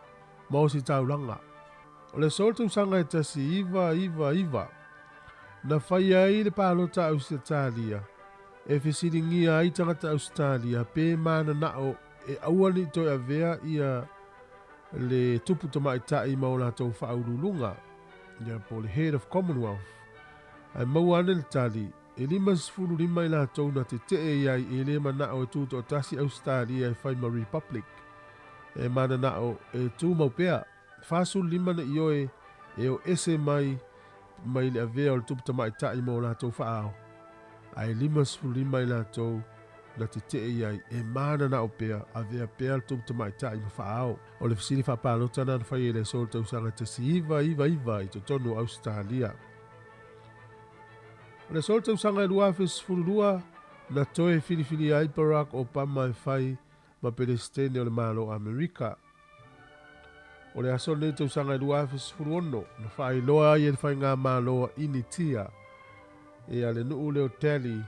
ma ositaulaga. O le aso o le tausaga e 1999, na faia ai le palota Ausetalia e fesiligia ai tagata Ausetalia pe mananao e aua ne i toe avea ia le tupu tamaitai ma o latou faauluuluga, ia po o le Head of Commonwealth. Ae maua ane le tali, e 55 i latou na tetee i ai e le manao e tutoatasi Ausetalia e fai ma Republic. E mananao e tumau pea. 45 na ioe e o ese mai mai le avea o le tupu tamaitai ma o latou faaao, ae 55 i latou na tetee i ai e mananao pea, avea pea le tupu tamaitai ma faaao. O le fesili faapalota na na faia i le aso o le tausaga 1999 i totonu o Ausetalia. O le aso o le tausaga e 2012 na toe filifilia ai Barack Obama e fai ma Peresetene o le Malo o Amerika. O le aso lenei tausaga e 2016, na faailoa ai e le Faigamalo a Initia e a le nuu lea o Delhi,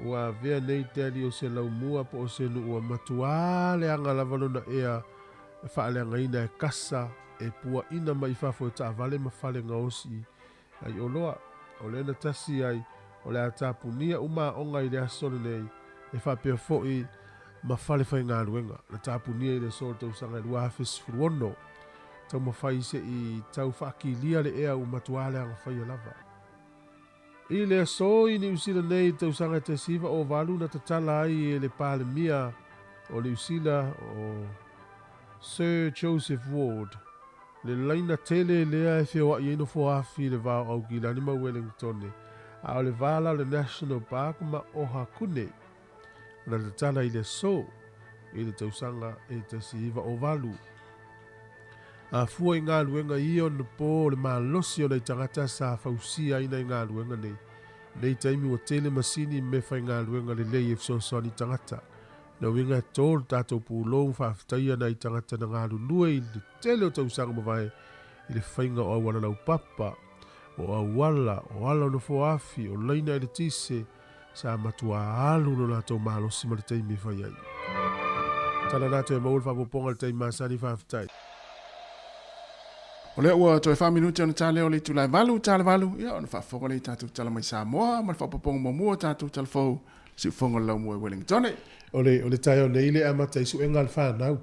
ua avea nei Delhi o se laumua po o se nuu ua matuā leaga lava lona ea e faaleagaina e kasa e puaina mai i fafo e taavale ma fale gaosi ai oloa. O lea na tasi ai, o le a tapunia uma aoga i le aso lenei, e faapea foi ma fale faigaluega. Na tapunia i le aso o le tausaga e 2016. Taumafai se i tau faakilia le ea ua matuā leaga faia lava. I le aso i Niu Sila nei i le tausaga e 1908 na tatala ai e le Palemia o Niu Sila o Sir Joseph Ward Le laina tele lea e feoai ai nofoafi i le va o Aukilani ma Wellingtone, a o le va la o le National Park ma Ohakune, na tatala i le aso i le tausaga e 1908. A fua i galuega ia o po o le malosi o nai tagata sa fausia ai nai galuega nei. Nei taimi ua tele masini me faigaluega lelei e fesoasoani i tagata. Na uiga e tō le tātou pūlou ma faafetaia nai tagata na galulue i le tele o tausaga mavae i le faiga o auala laupapa, o auala, o ala o nofoafi, o laina eletise, sa matua alu lo latou malosi ma le taimi e fai ai. Tala la toe maua le faaopoopoga i le taimi masani, faafetai. O lea ua toe fa minute ona ta lea o le itula e 8, ta le 8, ia ona faafofoga lea i tatou tala mai Samoa ma le faaopoopoga muamua o tatou tala fou Siufofoga o le Laumua i Wellington. O le, o le taeao nei le amata ai suega a le fanau.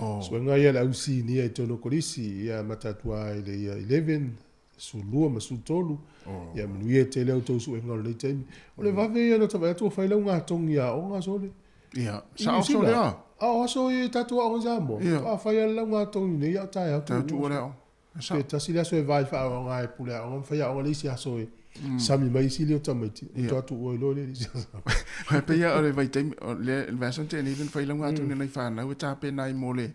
Oh. Suega ia le au sinia i totonu o kolisi, ia amata atu lava i le ia 11, 12 ma 13. Oh. Ia manuia tele au tou suega o lenei taimi. O le vave ia na ota vaai atu ua fai lau gatogi aoga sole. Ia, sa oso lea. A o aso ia i tatou aoga i Samoa. Ia. A fai lava lau gatogi nei a o taeao Taeao tuua le aoga. Pe tasi le aso e vai whaaoga e pule aoga ma whai aoga le isi aso e sami mai isi leo tamaiti. O toa tu oi loa le isi aso. E pei o le vaitaimi, o le version tēnei ven whai launga atu nei whānau e tāpena ai mō le,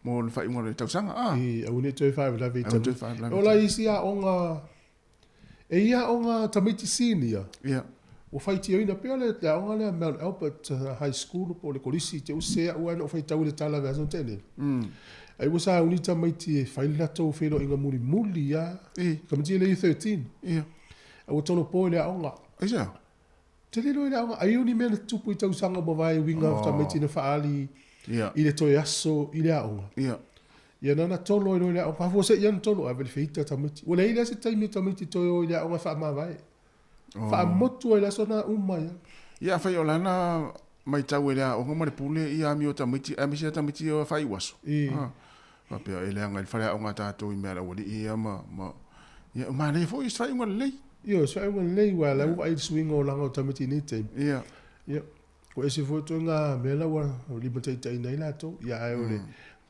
mō le whaiunga o le tausaga. Ah. I, au nei toe whāwelawe i tamaiti. O la isi aoga, e ia aoga tamaiti senior. Ia. Ua faitioina pea le aoga lea Mount Albert High School po o le kolisi te use au ai na o faitau i le tala version tēnei. Ai ua sauni tamaiti e fai le latou feiloaiga mulimuli a. I. Tamaiti e le U13. Ia. A ua tolopo i le aoga. Aisea? Tele loa i le aoga. Ai o ni mea na tutupu i tausaga ua mavae uiga o tamaiti na faaali Ia. i le toe aso i le aoga. Ia. Ia na na tolo ai loa i le aoga. Fafua se i ana tolo, ave le feita tamaiti. Ua leai la se taimi o tamaiti toe o i le aoga e faamavae. Faamotu ai le aso na uma ia. Ia afai o lana maitau e le aoga ma le pule ia amio tamaiti aemaise a tamaiti ia faaiu aso. I. Ha. Faapea e leaga i le faleaoga a tatou i mea a le aualii ia ma ma ia manaia foi se faaiuga lelei. Ioe, se faaiuga lelei aua la ua vaai i le suiga o olaga o tamaiti i nei taimi. Ia. Ia. Ua ese foi ituaiga mea la ua limataitaiina ai latou. Ia ae o le.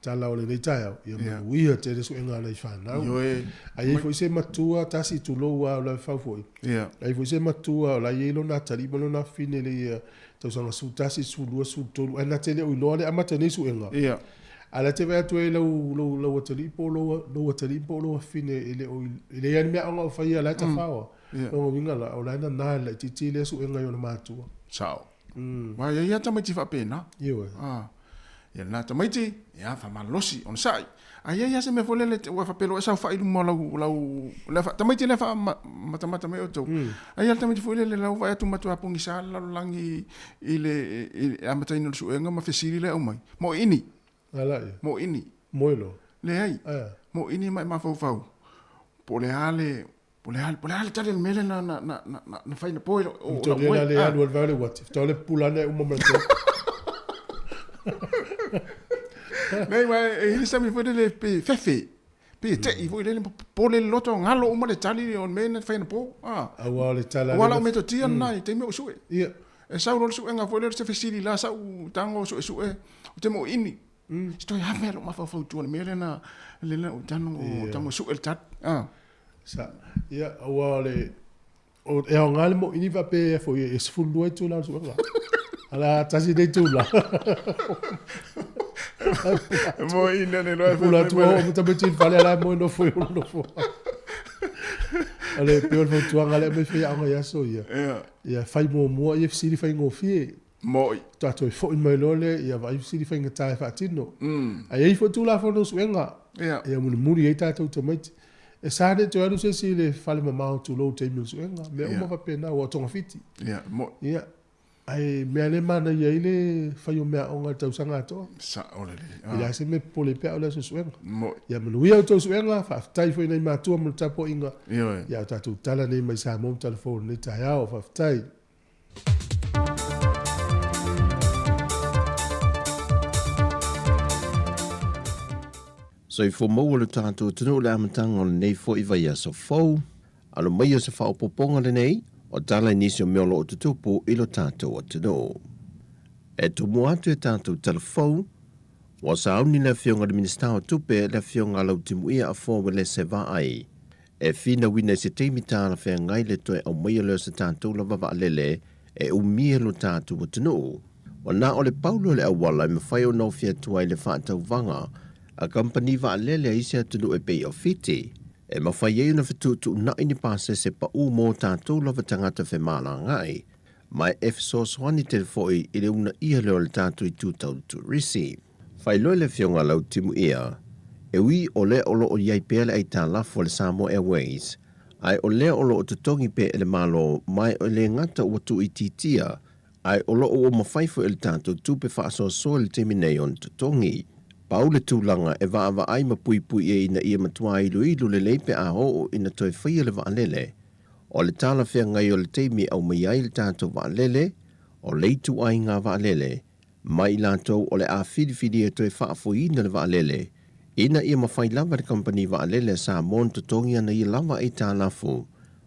Tala o lenei taeao, ia manuia tele suega a nai fanau. Ioe. A i ai foi se matua, tasi tulou a o la e fau foi. A i ai foi se matua o la e i ai lona atalii ma lona afafine i le ia tausaga 11, 12, 13, ae na te le o iloa le amata nei suega. A la te vaai atu ai lau, lau, lau atalii po o lou, lou atalii po o lou afafine e le o, e leai lava ni meaaoga o faia, la e tafaoa. Lona uiga la, o la e nana i le laitiiti lea suega i ona matua. Sao. Aua e i ai lava tamaiti faapena. Ioe. Ia lena tamaiti, ia faamalolosi, onosai. Ae i ai lava se mea foi lele, ua faapea loa e saofai i luma o lau, lau, le tamaiti lea faamatamata mai outou. Ae i ai lava le tamaiti foi lele la ua vaai atu matua pogisa le lalolagi i le amataina o le suega ma fesili lea e aumai, Moini? Moini? Moe loa? Leai. Moini ma e mafaufau, po o le a le Po o le a, po o le a le tali a le mea lea na, na, na, na, na, na fai na po i o, o lau moe. le alu al vale uati. Tau le pula ane uma ma te. Nei, ma e hili sami foi lele pe fefe. Pe te i foi lele po le loto ngalo uma le tali o le mea na fai na po. Ah. Aua o le tala. Aua lau metotia na i taimi o sue. Ia. E sau loa le suega foi lele se fesili la sau tago suesue o te mo ini. Se toe ave lou mafaufau i tua i le mea lea na lea na tago tago sue le tali. Ah. Sa, ia, aua o le, o, e aoga le moʻini faapea foi e 12 itula o le suega. Ala tasi le itula. Moʻini ane loa e Pula atu o mo tamaiti i le fale ala moe nofo i ona nofo. O le pei o le fautuaga lea aumai faiaoga i aso ia. Ia. Ia fai muamua ia fesili faigofie. Moʻi. Faatoa toe foi mai loa lea, ia vaai fesili faigata e faatino. Ae i ai foi Tulafono o Suega, ia mulimuli ai tatou tamaiti. E sa le toe alu se isi i le fale mamao tulou i taimi o le suega. Mea uma faapena, ua o togafiti. Ia, moʻi. Ia, ae mea lea e manaia ai le fai o meaaoga i le tausaga atoa. Sao lelei. E leai se mea e popole pea o le aso suega. Moʻi. Ia manuia outou suega, faafetai foi i nai matua mo le tapuaiga. Ioe. Ia o tatou tala nei mai Samoa ma Talafou i lenei taeao. Faafetai. Soifua maua lo tatou atunuu i le amataga o lenei foi vaiaso fou. Alo mai o se faaopoopoga lenei o tala i nisi o mea o lo o tutupu i lo tatou atunuu. E tumu atu e tatou tala fou, ua sauni le Afioga i le Minisita o Tupe, le Afioga a Lautimuia Afoa Uelese Vaai, E finauina i se taimi talafeagai le toe aumaia lea o se tatou lava vaalele e umia lo tatou atunuu. Ua na o le pau lea o le auala e mafai ona ofi atu ai le faatauvaga a kamupani vaalele a isi atunuu e pei o Fiti, e mafai ai ona fetuutuunai ni pasese pau mo tatou lava tagata femalagaai, ma e fesoasoani tele foi i le uunaia lea o le tatou itu tau turisi. Faailoa le Afioga a Lautimuia, e ui o lea o lo o i ai pea le aitalafu a le Samoa Airways, ae o lea o lo o totogi pea e le Malo ma e le gata ua tuuitiitia, ae o lo o ua mafai foi e le tatou tupe faasoasoa i le taimi nei ona totogi. Pau le tulaga e vaavaai ma puipui ai ina ia matua iloilo lelei pe a oo ina toe faia le vaalele. O le talafeagai o le taimi e aumai ai le tatou vaalele, o le ituaiga vaalele, ma i latou o le a filifili e toe faafoiina le vaalele, ina ia mafai lava e le kamupani vaalele a Samoa ona totogi ana ia lava aitalafu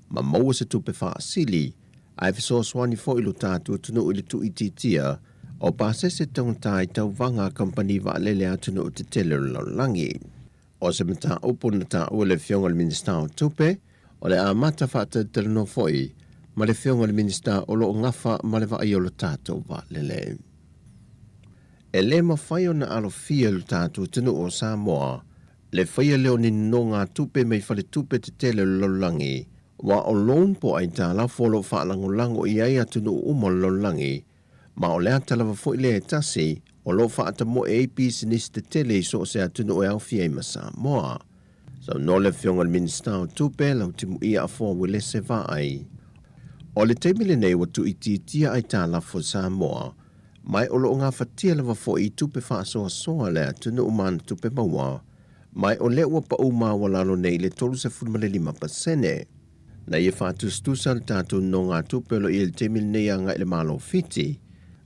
ma maua se tupe faasili, ae fesoasoani foi lo tatou atunuu i le tuuitiitia o pasese taugata i tauvaga a kamupani vaalele a atunuu tetele o le lalolagi. O se mataupu na taua e le Afioga i le Minisita o Tupe, o le amata faatalatalanoa foi ma le Afioga i le Minisita o lo o gafa ma le vaaia o lo tatou vaalele. E le mafai ona alofia e lo tatou atunuu o Samoa le faia lea o ni nonogatupe mai faletupe tetele o le lalolagi, aua o loan po o aitalafu o lo o faalagolago i ai atunuu uma o le lalolagi, ma o le ata lava foi lea e tasi o lo o faatamoe ai pisinisi tetele i so o se atunuu e aofia ai ma Samoa. Saunoa le Afioga i le Minisita o Tupe, Lautimuia Afoa Uelese Vaai. O le taimi lenei ua tuuitiitia aitalafu a Samoa, ma o lo o gafatia lava foi i tupe faasoasoa a le atunuu ma ana tupe maua, ma o lea ua pau maualalo nei i le 35%. Na ia faatusatusa le tatou nonogatupe o lo o i ai i le taimi lenei agai i le Malo o Fiti,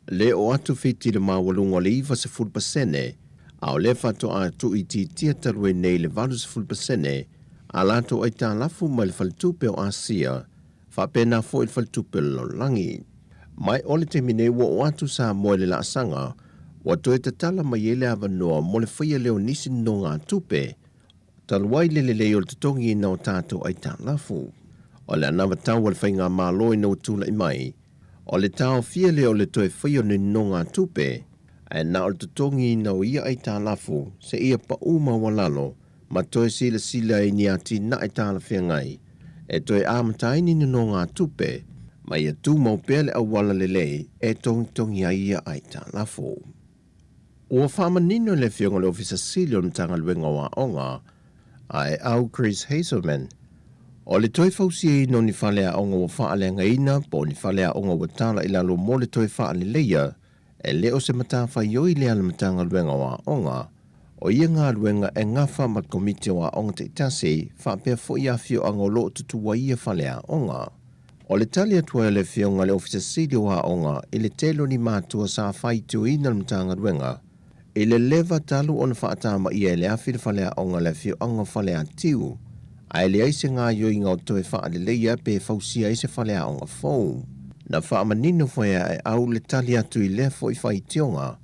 le oo atu Fiti i le maualuga o le 90%, a o lea faatoa tuuitiitia talu ai nei i le 80% a latou aitalafu mai le Faletupe o Asia, faapena foi le Faletupe o le Lalolagi. Mai o le taimi nei ua oo atu Samoa i le laasaga ua toe tatala mai ai le avanoa mo le faia lea o nisi nonogatupe talu ai le lelei o le totogiina o tatou aitalafu. O le anavatau a le Faigamalo ina ua tulai mai, o le taofia lea o le toe faia o ni nonogatupe, ae na o le totogiina o ia aitalafu seia pau maualalo ma toe silasila i ni atinae talafeagai e toe amata ai ni nonogatupe ma ia tumau pea le auala lelei e togitogi ai ia aitalafu. Ua faamanino e le Afioga i le Ofisa Sili o le Matagaluega o Aoga, Aeau Chris Hazelman, o le toe fausiaina o ni faleaoga ua faaleagaina po o ni faleaoga ua tala i lalo mo le toe faaleleia, e le o se matafaioi lea a le Matagaluega o Aoga. O ia galuega e gafa ma le Komiti o Aoga Taitasi faapea foi afioaga o lo o tutu ai ia faleaoga. O le tali atu ai a le Afioga i le Ofisa Sili o Aoga i le tele o ni matua sa faitioina le Matagaluega i le leva talu ona faatamaia e le afi le faleaoga a le afioaga o Faleatiu, ae leai se gaoioiga o toe faaleleia pe fausia ai se faleaoga fou. Na faamanino foi e Aeau le tali atu i lea foi faitioga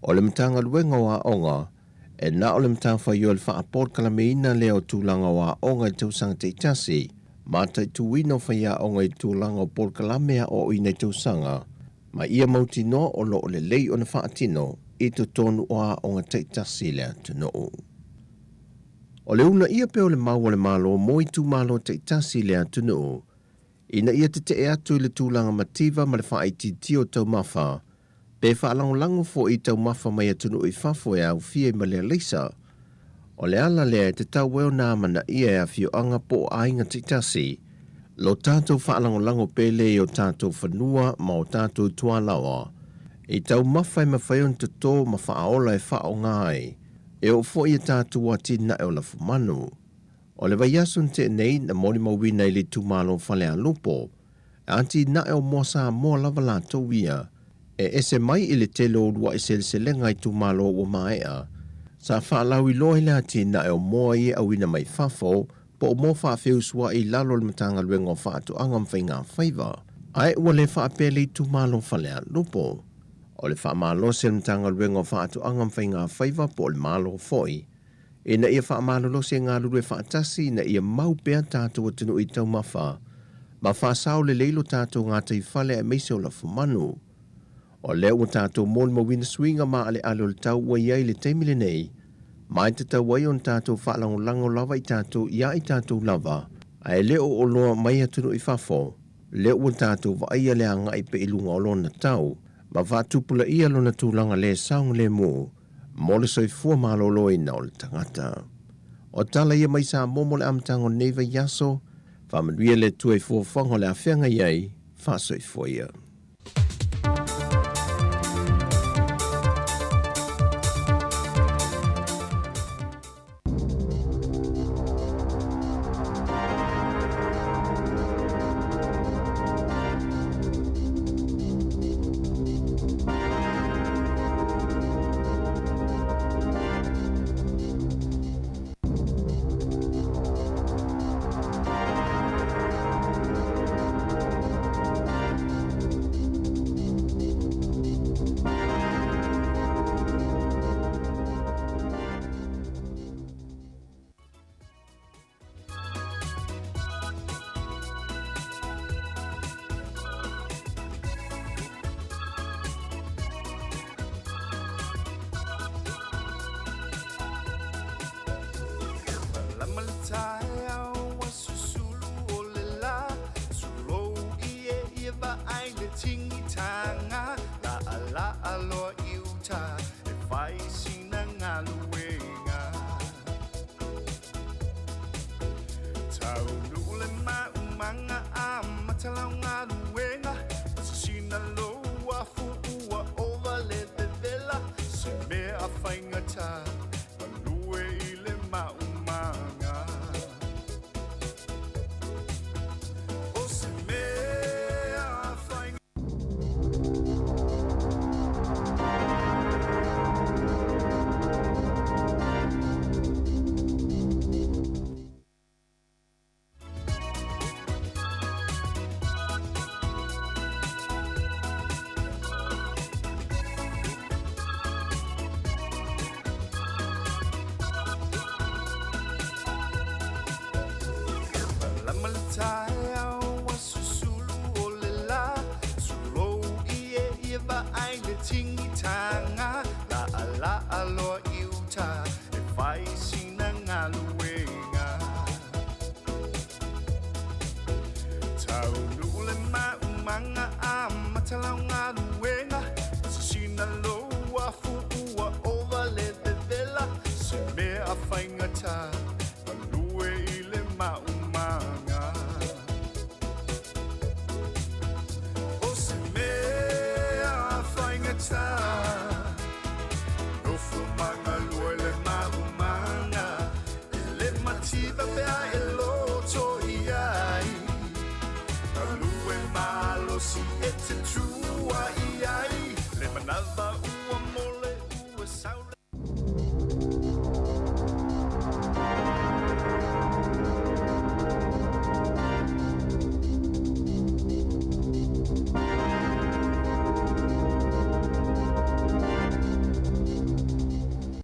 o le Matagaluega o Aoga e na o le matafaioi le faapolokalameina lea o tulaga o aoga i tausaga taitasi, mataituina o faiaoga i tulaga o polokalame aoaoina i tausaga, ma ia mautinoa o lo o lelei ona faatino i totonu o aoga taitasi i le atunuu. O le uunaia pea o le mau a le Malo mo itumalo taitasi i le atunuu, ina ia tetee atu i le tulaga mativa ma le faaitiitia o taumafa, pe faalagolago foi i taumafa mai atunuu i fafo e aufia i Malealeisa. O le ala lea e tatau ai ona amanaia e afioaga po o aiga taitasi lo tatou faalagolago pele i o tatou fanua ma o tatou tualaoa i taumafa e mafai ona toto ma faaola e faaaoga ai e oo foi i a tatou atinae o lafumanu. O le vaiaso na tea nei na molimauina i le itumalo o Falealupo, e atinae o Moa Samoa lava latou ia, e ese mai i le tele o uluai seleselega itumalo ua maea, sa faalauiloa i le atinae o moa ia e auina mai fafo po o moa faafeusuai i lalo o le Matagaluega o Faatoaga ma Faigafaiva, ae ua le faapea le itumalo o Falealupo. O le faamalosi a le Matagaluega o Faatoaga ma Faigafaiva po o le Malo foi, ina ia faamalolosi e galulue faatasi ina ia mau pea tatou atunuu i taumafa ma faasao lelei lo tatou gataifale aemaise o lafumanu. O lea ua tatou molimauina suiga maaleale o le tau ua i ai i le taimi lenei, ma e tatau ai ona tatou faalagolago lava i tatou iā i tatou lava, ae le o oloa mai atunuu i fafo, lea ua tatou vaaia le agai pea i luga o lona tau ma faatupulaia lona tulaga le saogalemu mo le soifua maloloina o le tagata. O tala ia mai Samoa mo le amataga o lenei vaiaso, faamanuia le Atua i fuafuaga o le a feagai ai, faasoifua ia. Malama le taeao ua susulu o le lā Sulou i e ia vaai le tingitaga Laalaa loa i uta e fai sina galuega Taunuu le maumaga amata lau galuega Masisina lou afu ua ova le vevela Se mea faigata galue i le maumaga O se mea faigata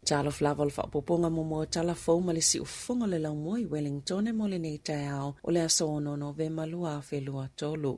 Talofa lava o le faaopoopoga muamua o tala fou ma le siufofoga o le laumua i Wellingtone mo lenei taeao o le aso 6 Novema 2023.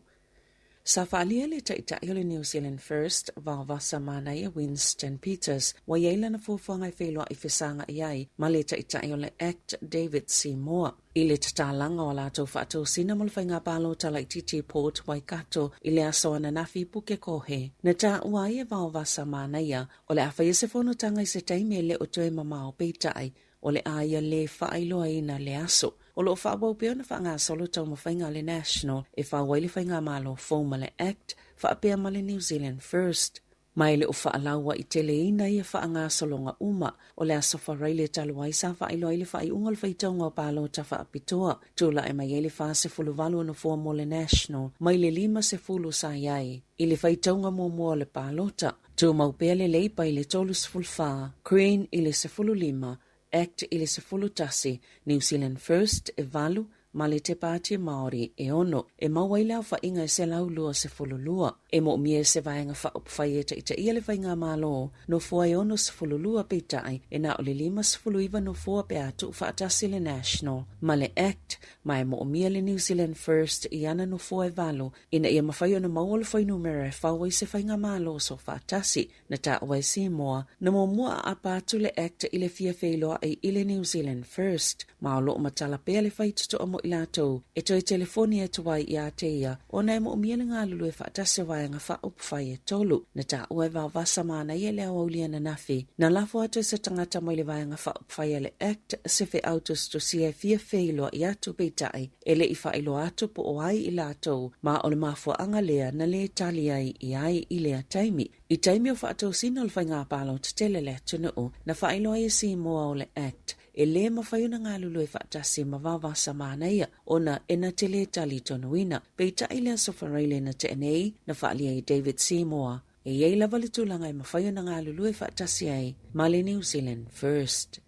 Sa faaalia le Taitai o le New Zealand First, Vaovasa Manaia Winston Peters, ua i ai lana fuafuaga e feiloai fesagai ai ma le Taitai o le act David Seymour i le tatalaga o a latou faatosina mo le faiga palota laitiiti i Port Waikato i le aso ananafi i Pukekohe. Na taua ai e Vaovasa Manaia o le a faia se fonotaga i se taimi e le o toe mamao peitai o le a ia lē faailoaina le aso. O lo o faaauau pea ona faagasolo taumafaiga a le National e fau ai le faigamalo fou ma le Act faapea ma le New Zealand First. Ma e le o faalauaiteleina ia faagasologa uma. O le aso Faraile talu ai sa faailoa ai le faaiuga o le faitauga o palota faapitoa. Tulai mai ai le 48 o nofoa mo le National mai le 50 sa i ai i le faitauga muamua o le palota. Tumau pea le Leipa i le 34, Green i le 15, Act i le 11, New Zealand First e 8, ma le Te Pāti Māori e 6. E maua ai le aofaiga e 122. E moomia e se vaega faaupufai e taitaia le faigamalo, nofoa e 62 peitai e na o le 59 nofoa pe a tuufaatasi le National ma le Act, ma e moomia le New Zealand First i ana nofoa e 8 Ina ia mafai ona maua le fuainumera e fau ai se faigamalo soofaatasi, na taua e Seymour, na muamua aapa atu le Act i le fia feiloai i le New Zealand First, ma o lo o matala pea le faitotoa mo i latou e toe telefoni atu ai ia te ia ona e moomia le galulue faatasi o vaega faaupufai e tolu. Na taua e Vaovasa Manaia i le aoauli ananafi, na lafo atu e se tagata mai le vaega faaupufai a le Act se feau tusitusia e fia feiloai atu peitai E le i faailoa atu po o ai i latou, ma o le mafuaaga lea na lē tali ai i ai i lea taimi. I taimi o faatosina o le faiga palota tele a le atunuu, na faailoa ai e Seymour o le Act e lē mafai ona galulue faatasi ma Vavasa Manaia ona e na te lē talitonuina. Peitai i le Aso Faraile na tea nei, na faaalia ai e David Seymour, e i ai lava le tulaga e mafai ona galulue faatasi ai ma le New Zealand First.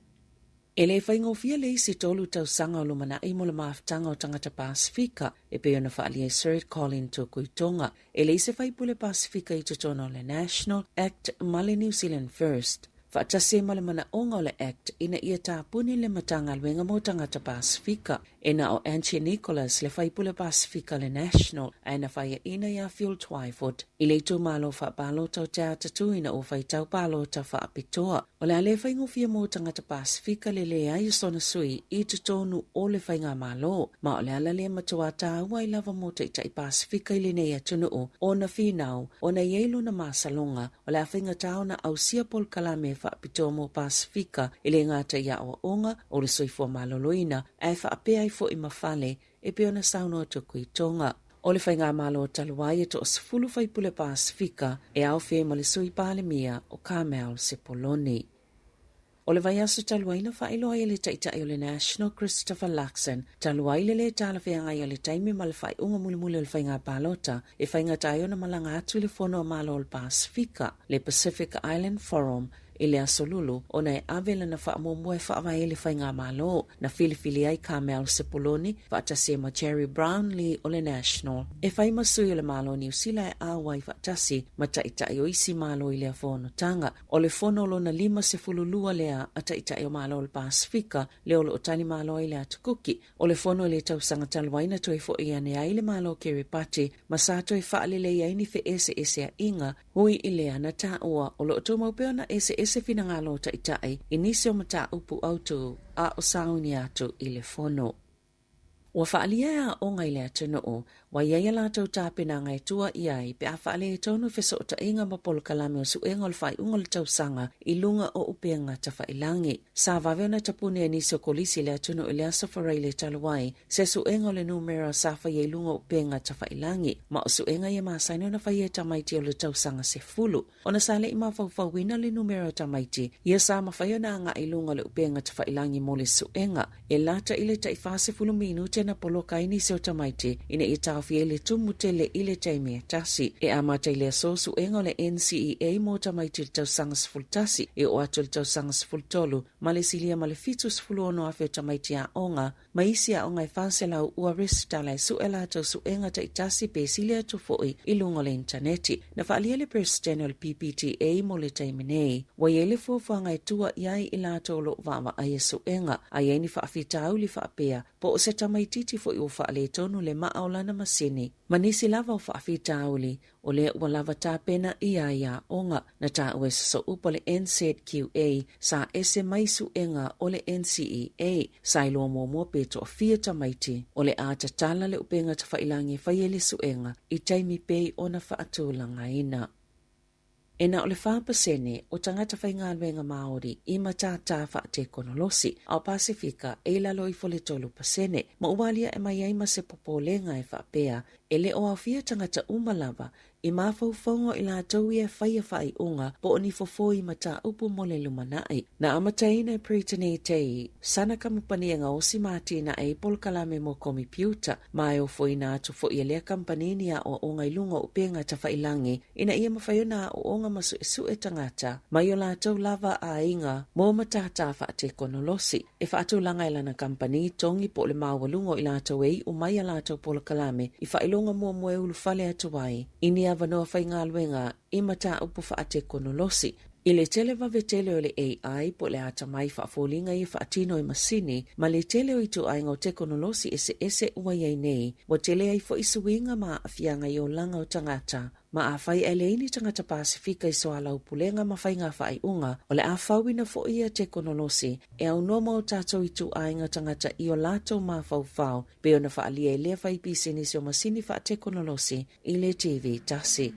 E le faigofie le isi tolu tausaga o lumanai mo le mafutaga o tagata Pasefika, e pei ona faaalia e Sir Colin Tukuitonga. E leai se faipule Pasefika i totonu o le National Act ma le New Zealand First, faatasi ai ma le manaoga o le Act ina ia tapuni le Matagaluega mo Tagata Pasefika. E na o Angie Nicholas le faipule Pasefika le National ae na faiaina iā Phil Twyford i le itumalo faapalota o Te Atatū ina ua faitau palota faapitoa. O le a le faigofie mo tagata Pasefika le leai o sona sui i totonu o le faigamalo, ma o le ala lea matuā tāua ai lava mo taitai Pasefika i lenei atunuu ona finau ona i ai lona masaloga o le a faigata ona ausia polokalame faapitoa mo Pasefika e le gata i aoaoga o le soifua maloloina ae faapea ai foi ma fale e pei ona saunoa Tukuitonga. O le faigamalo talu ai e toasefulu faipule Pasefika e aofia ai ma le Sui Palemia o Carmel Sepuloni. O le vaiaso talu ai na faailoa ai e le Taitai o le National Christopher Luxon talu ai le lē talafeagai o le taimi ma le faaiuga mulimuli o le faiga palota e faigata ai ona malaga atu i le Fono a Malo o le Pasefika, le Pacific Island Forum, i le Aso Lulu ona e ave lana faamuamua e faavae ai le faigamalo na filifili ai Carmel Sepuloni faatasi ai ma Gerry Brownlee o le National e fai ma sui o le Malo o Niu Sila e auai faatasi ma taitai o isi Malo i lea fonotaga. O le fono lona 52 lea a taitai o Malo o le Pasefika lea o lo o talimalo ai le Atu Kuki. O le fono i le tausaga talu ai na toe foi ane ai le Malo o Kiribati ma sa toe faalelei ai ni feeseeseaiga Hui i lea na taua o lo o tumau pea ona eseese finagalo o Taitai i nisi o mataupu autū a o sauni atu i le fono. Ua faaalia e aoga i le atunuu ua i ai a latou tapenaga e tua i ai pe a faaletonu fesootaiga ma polokalame o suega o le faaiuga o le tausaga i luga o upega tafailangi. Sa vave ona tapuni e nisi o kolisi i le atunuu i le Aso Faraile talu ai se suega o le numera sa faia i luga o upega tafailangi, ma o suega ia masani ona faia e tamaiti o le tausaga sefulu. Ona sa le i mafaufauina le numera o tamaiti ia sa mafai ona agai i luga o le upega tafailangi mo le suega e lata i le tai 40 minute. interneti na poloka ai nisi o tamaiti ina ia taofia ai le tumu tele i le taimi e tasi. E amata i le aso suega o le NCEA mo tamaiti i le tausaga 11 e oo atu i le tausaga 13 ma le silia ma le 76,000 o tamaiti aoga ma isi aoga e 400 ua resitala e sue latou suega taitasi pe sili atu foi i luga o le initaneti. Na faaalia le Peresetene o le PPTA mo le taimi nei, ua i ai le fuafuaga e tua i ai i latou o lo o vaavaaia suega, a i ai ni faafitauli faapea, po o se tamaitiiti foi ua faaletonu le maa o lana masini, ma nisi lava o faafitauli o lea ua lava tapena i ai aoga. Na taua e sosoupa o le NZQA sa ese mai suega o le NCEA. Sa iloa muamua pe toafia tamaiti o le a tatala le upega tafailangi e fai ai le suega i taimi pei ona faatulagaina. E na o le 4% o tagata faigaluega Māori i matātā faatekonolosi, a o Pasefika e i lalo ifo le 3%, ma ua aliae mai ai ma se popolega e faapea E le o aofia tagata uma lava i mafaufauga o i latou ia e faia faaiuga po o ni fofo i mataupu mo le lumanai. Na amataina e Brittany Tay sana kamupani e gaosi ma atinae ai polokalame mo komipiuta ma e ofoina atu foi e lea kamupani ni aoaoga i luga o upega tafailangi ina ia mafai ona aooga ma suesue tagata mai o latou lava aiga mo matātā faatekonolosi. E faatulaga e lana kamupani togi po o le maualuga o i latou e iu mai a latou polokalame i faailoga muamua e ulufale atu ai i ni avanoa faigaluega i mataupu faatekonolosi. I le tele vave tele o le AI po o le atamai faafoliga ia faatino e masini ma le tele o ituaiga o tekonolosi eseese ua i ai nei, ua tele ai foi suiga ma aafiaga i olaga o tagata. Ma afai ae leai ni tagata Pasefika i soalaupulega ma faiga faaiuga, o le a fauina foi ia tekonolosi e aunoa ma o tatou ituaiga tagata i o latou mafaufau, pei ona faaalia e lea faipisinisi o masini faatekonolosi i le TV tasi.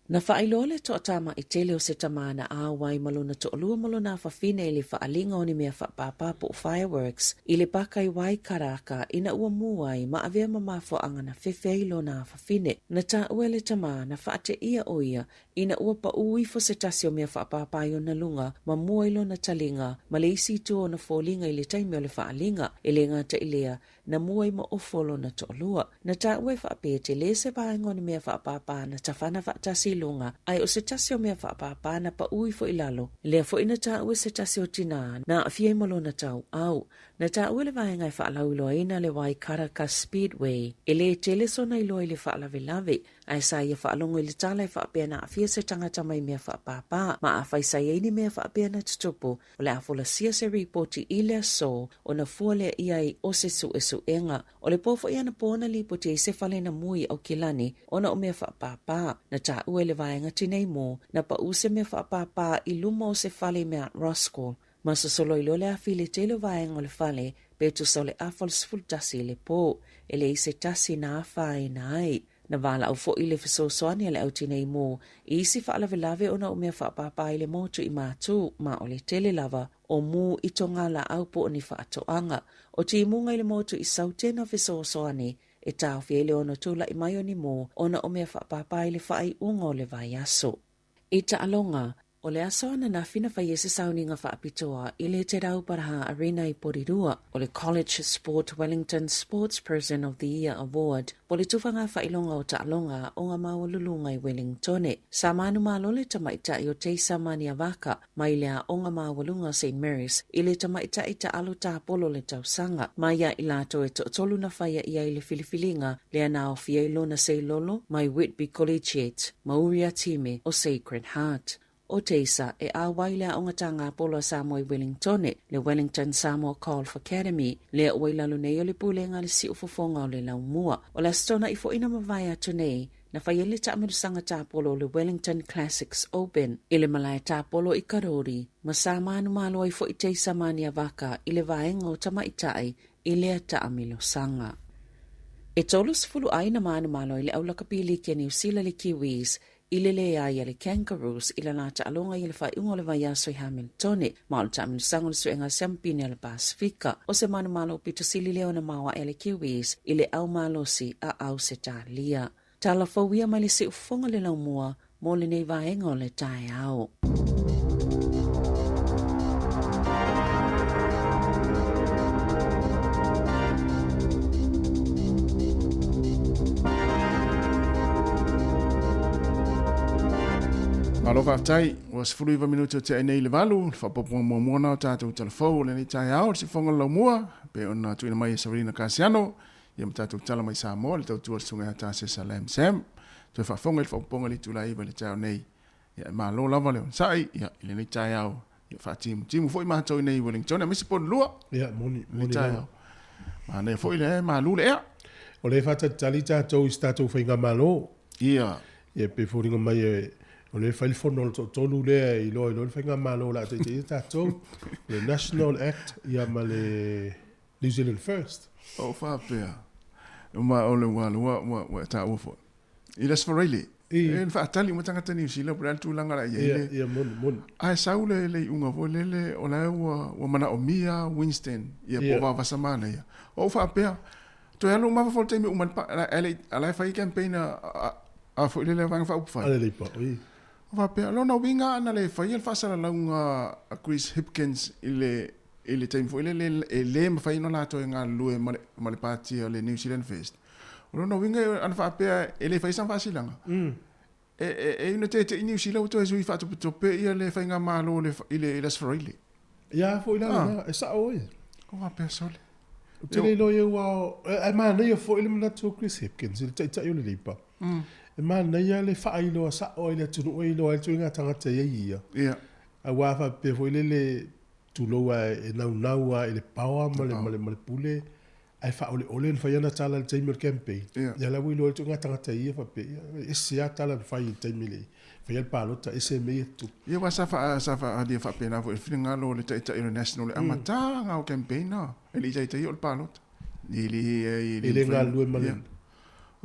Na faailoa le toatamai tele o se tama na auai ma lona toalua ma lona afafine i le faaaliga o ni mea faapāpā po o fireworks i le paka i Waikaraka ina ua mū ai ma avea ma mafuaaga na fefe ai lona afafine. Na taua e le tama na faateia ʻo ia ina ua paʻū ifo se tasi o mea faapāpā i ona luga ma mua i lona taliga ma le isi itu o ona foliga i le taimi o le faaaliga. E le gata i lea, na mua i ma ofo lona toalua. Na taua e faapea e tele se vaega o ni mea faapāpā na tafana faatasi i luga, ae o se tasi o mea faapāpā na paʻū ifo i lalo. Lea foi na taua e se tasi o tinā na aafia ai ma lona tauau. Na taua le vaega e faalauiloaina le Waikaraka Speedway. E le tele sona iloa i le faalavelave, ae sa ia faalogo i le tala e faapea na aafia se tagata mai mea faapāpā, ma afai sa i ai ni mea faapea na tutupu, o le a folasia se ripoti i le aso ona fua lea i ai o se suesuega. O le po foi anapo na lipoti ai se fale na mua i Aukilani ona o mea faapāpā. Na taua e le vaega tinei mu, na paʻū se mea faapāpā i luma o se fale i Mount Roskill, Ma sosolo ai loa le afi i le tele o vaega o le fale, pe tusa o le afa o le 11 i le pō. E leai se tasi na afaina ai. Na valaau foi le fesoasoani a le au tinei mu i isi faalavelave ona o mea faapāpā i le motu i Mātū, ma o le tele lava o mu i togalaau po o ni faatoaga. O timuga i le motu i Sautena fesoasoani e taofi ai le ono tulai mai o ni mu ona o mea faapāpā i le faaiuga o le vaiaso. I taaloga, o le aso ananafi na fai ai se sauniga faapitoa i le Te Rauparaha Arena i Porirua, o le College Sport Wellington Sports Person of the Year Award, po le tufaga faailoga o taaloga aoga maualuluga i Wellingtone. Sa manumalo le tamaitai o Teisa Maniavaka mai le aoga maualuga o St Mary's i le tamaitai taalo tapolo o le tausaga, ma ia i latou e toatolu na faia i ai le filifiliga lea na aofia ai lona seilolo mai Whitby Collegiate ma Uria Time o Sacred Heart. O Teisa e auai le Aoga Tāgapolo a Samoa i Wellingtone, le Wellington Samoa Golf Academy, lea ua i lalo nei o le Pulega a le Siufofoga o le Laumua. O le Aso Tonaʻi foi na mavae atu nei, na fai ai le taamilosaga tapolo o le Wellington Classics Open i le malae tapolo i Karori, ma sa manumalo ai foi Teisa Maniavaka i le vaega o tamaitai i lea taamilosaga. E 30 ai na manumalo ai le au lakapi liki a Niu Sila le Kiwis i le leai a le Kangaroos i lana taaloga i le faaiuga o le vaiaso i Hamiltone, ma o le taamilosaga o le suega siampine a le Pasefika. O se manumalo pito sili lea ona maoae a le Kiwis i le au malosi a Ausetalia. Tala fou ia mai le siufofoga le laumua mo lenei vaega o le taeao. Malo faafetai, ua 19 minute o tea nei i le valu, le faaopoopoga muamua lena o tatou tala fou o lenei taeao, le siufofoga o le laumua, e pei ona tuuina mai e Savalina Kasiano, ia ma tatou tala mai Samoa, le tautua a le Susuga ia Tasesa Lam Sam. Toe faafofoga i le faaopoopoga i le itula e 9 i le taeao nei. Ia e malo lava le onosai, ia, i lenei taeao, ia faatimutimu foi matou i nei i Wellington, aemaise Ponilua. Ia, moni, moni lava. Manaia foi le malu le ea. O lea e faatalitali tatou i se tatou faigamalo. Ia. Ia e pei e foliga mai e, o lea e fai le fono a le toatolu lea e iloa ai loa le faigamalo o le a taitaia tatou, le National Act ia ma le New Zealand First. Ou faapea, ma o le ua ua ua ua e taua foi. I le Aso Faraile, e na faatali uma tagata Niu Sila po o le a le tulaga la i ai le. Ia, moni, moni. Ae sau le le iuga foi lele o la ua ua manaomia Winston ia po o Vavasa Manaia. Ou faapea, Toe alu uma fafo i le taimi uma a la e fai campaign a foi lele a Vaega Faaupufai. A le Leipa, oi. O faapea, lona uiga ana le faia le faasalalauga a Chris Hipkins i le i le taimi foi lele e le mafai ona latou e galulue ma le ma le pati a le New Zealand First. O lona uiga ana faapea e le faia sana faasilaga, e e e ina tete'i Niu Sila ua toe sui faatopetope ia le faigamalo i le i le Aso Faraile. Ia foi la lena, e sa'o oe. O faapea sole. Ou te le iloa ia ua ae manaia foi le manatu o Chris Hipkins i le taitai o le Labour. E manaia le faailoa sa'o ai le atunuu e iloa ai le ituaiga tagata e i ai ia. Ia. Aua a faapea foi lele, tulou lava e naunau lava i le power ma le ma le pule ae faaoleole ona fai ana tala i le taimi o le campaign, ia la ua iloa ai ituaiga tagata ia faapea, ia, e ese lava tala na fai i le taimi e le i faia le palota, ese mea ia e tutupu. Ia aua sa faa, sa faaalia faapena foi i le finagalo o le Taitai o le National i le amataga o campaign na, e le i taitaia o le palota. E le, e le galulue ma le,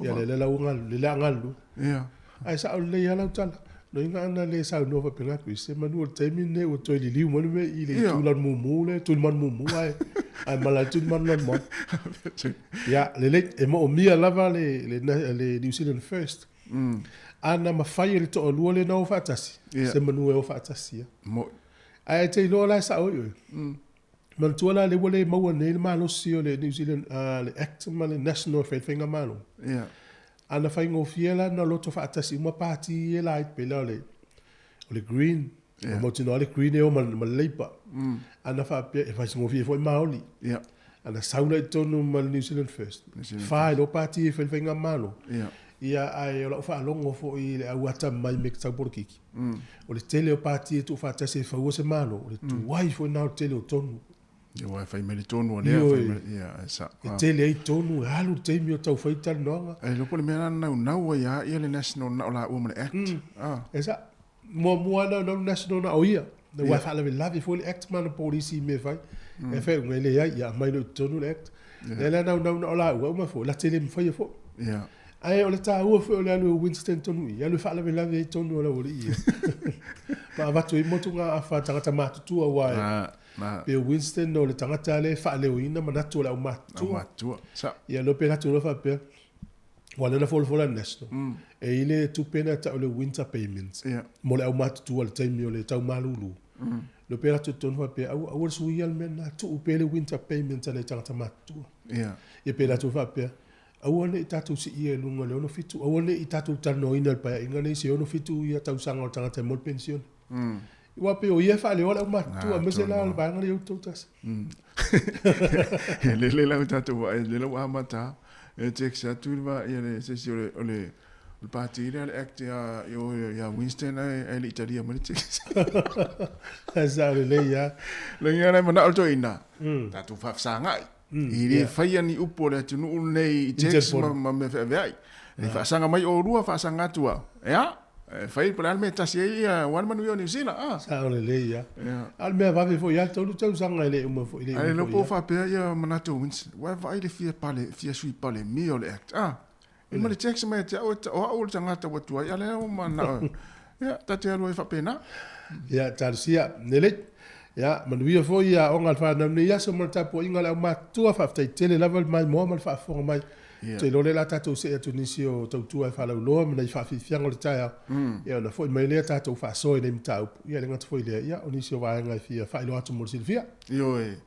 ia lea la ua galulue, lea a galulue. Ia. Ae sao lelei lava lau tala. Loiga ana le saunoa faapena Chris, semeamanu o le taimi lenei ua toe liliu mai le mea i le itu lanumumu lea, tulimanu mumu ae ae mala ai tulimanu lanumoana. Ia, lelei, e moomia lava le, le, le New Zealand First. Ana mafai e le toalua lea ona o faatasi, semeamanu e o faatasi ia. Ae e te iloa la e sao ai oe. Manatua la lea ua le maua nei le malosi o le New Zealand, le Act ma le National e fai ai le faigamalo. Ana faigofie la ona loto faatasi uma pati ia laiti pei la o le o le Green, ua mautinoa le Green e o ma le Labour. Ana faapea e faigofie foi Maori. Ana sau la i totonu ma le New Zealand First, fa ai loa pati e fai le faigamalo. Ia ae o lau faalogo foi i le au atamamai me tau polokiki. O le tele o pati e tuufaatasi e faua se Malo, o le tuai foi lena o le tele o tonu. Ia aua e fai mai le tonu a lea, fai mai, ia, e sa. E tele ai tonu, e alu le taimi o tau fai talanoaga. E iloa po o le mea lena na naunau ai lava ia le National na o laua ma le Act. E sa. Muamua lava naunau le National na o ia. Aua e faalavelave foi le Act ma ana polisi i mea e fai. E fai atu, e leai, ia aumai loa i totonu le Act. Lea la naunau na o laua, uma foi, la te le mafaia foi. Ae o le taua foi o le alu e Winston tonu i, alu e faalavelave ai tonu o le aualii ia. Ma avatu ai motugaafa a tagata matutua aua e pei o Winston o le tagata lea e faaleoina manatu o le aumatutua. Aumatutua, sa. Ia lea pe alu atu loa faapea, aua o lea na folafola e le National, e i ai le tupe lea e tau o le winter payments mo le aumatutua i le taimi o le tau malulu. Lea pe alu atu i totonu faapea, aua aua le suia le mea lena, tuu pea le winter payments a nai tagata matutua. Ia pe alu atu faapea, Aua ne i tatou siia i luga o le 67, aua ne i tatou talanoaina i le Paeaiga lenei se 67 ia tausaga o le tagata e mo le penisione. Aua pei o ia e faaleoa le aumatutua, aemaise la o le vaega lea i outou tasi. E lele la ua tatou vaai, lele ua amata e text atu le va ia le se isi o le o le o le pati lea le act ia i o ia Winston ae ae le i talia mai le text. Ae sao lelei lava. Leaga la e manao le toeaina, tatou faafesagai. I le faia ni upu o le atunuu lenei i text ma, ma mea feaveai. E faasaga mai oulua, faasaga atu au. Ea, e fai po o le a le mea e tasi ai ia aua le manuia o Niu Sila. Ah. Sao lelei lava. A o le mea vave foi lava, 3 tausaga e le uma foi, le uma foi. Ae le iloa po o faapea ia manatu o Winston, ua e vaai le fia pale, fia sui Palemia o le Act. Ah. E ma le text mai ia te au, o au o le tagata ua tuai, a lea ua manao. Ia, ta te alu ai faapena. Ia, talosia, lelei. Ia, manuia foi aoga a le fanau i lenei aso ma le tapuaiga a le aumatutua. Faafetai tele lava le maimoa ma le faafofoga mai. Ou te iloa o lea o le a tatou see atu i nisi o tautua e faalauiloa ma nai faafiafiaga o le taeao. Ia, ona foi mai lea tatou faasoa i nei mataupu. Ia, e le gata foi i lea, ia, o nisi o vaega e fia faailoa atu mo le silafia. Ioe.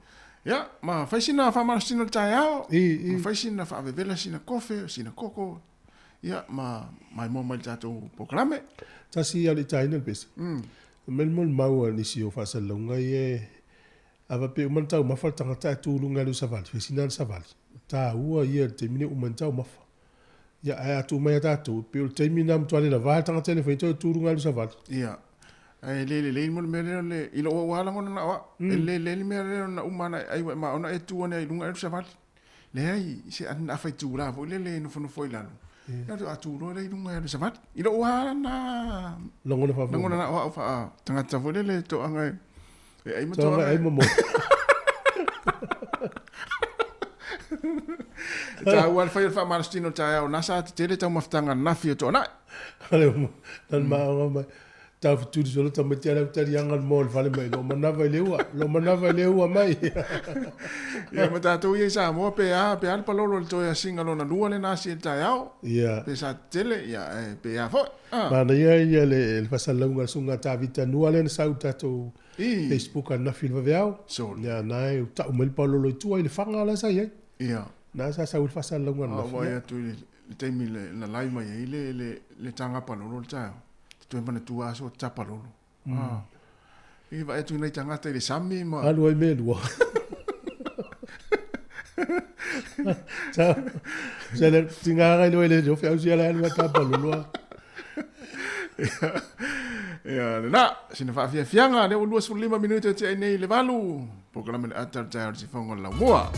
Ia, ma fai sina faamalositino i le taeao, ma fai sina faavevela sina kofe, sina koko. Ia, ma maimoa mai i le tatou polokalame. Tasi ia o le itaina le pese. Fai mai le molimau a nisi o faasalalauga ia e a faapea uma ona taumafa le tagata ae tu i luga e alu i le savali, fai sina le savali. O le taua ia i le taimi lenei ua uma ai ona taumafa. Ia, ae a tuu mai ia tatou, e pei o le taimi lena e matua le lava le tagata e le fai toe tu i luga alu savali. Ia, ae le lelei mo le mea lea o le, i lou au lava lagona na o au, e le lelei le mea lea ona uma ana e ai ua e ma ona e tu ane ai i luga ae alu savali. Leai, se a fai itula foi lele e nofonofo ai i lalo, ia faatoa tu loa lea i luga e alu e savali. I lou lava lena lagona faafofoga. Lagona na o au faa-tagata foi lele toaga e e ai ma toaga e ai ma moe. E taua le fai o le faamalositino o le taeao na sa tetele taumafataga ananafi o Toanai. Nani maaoga mai. Tau fetuli solo tamaiti ala taliaga le moa o le fale mai lo manava i le ua, lo manava i le ua mai. Ia ma tatou ia i Samoa pe a, pe a le palolo i le toe asiga lona lua lena asi ai le taeao. Ia. Pe sa tetele, ia e pe a foi. Ah. Manaia ia le le faasalalauga a le susuga Tavita Nua lea na sau i le tatou Facebook ananafi i le vaveao. Sole. Ia na e tau mai le palolo i tua i le faga la sa i ai. Ia. Na sa sau i le faasalalauga ananafi. A ou vaai atu i le taimi na live mai ai le le le taga palolo i le taeao. Te toe manatua aso o tapa lolo. Ah. I vaai atu i nai tagata i le sami ma... Alu ai mea e lua. Sa, sa le tinga ngai le le jo feau sia le alu a tapa lolo. Ia, lena, sina faafiafiaga, lea ua 25 minute o tea ai nei i le 8, polokalame le ata o le taeao i le sifoga o le laumua.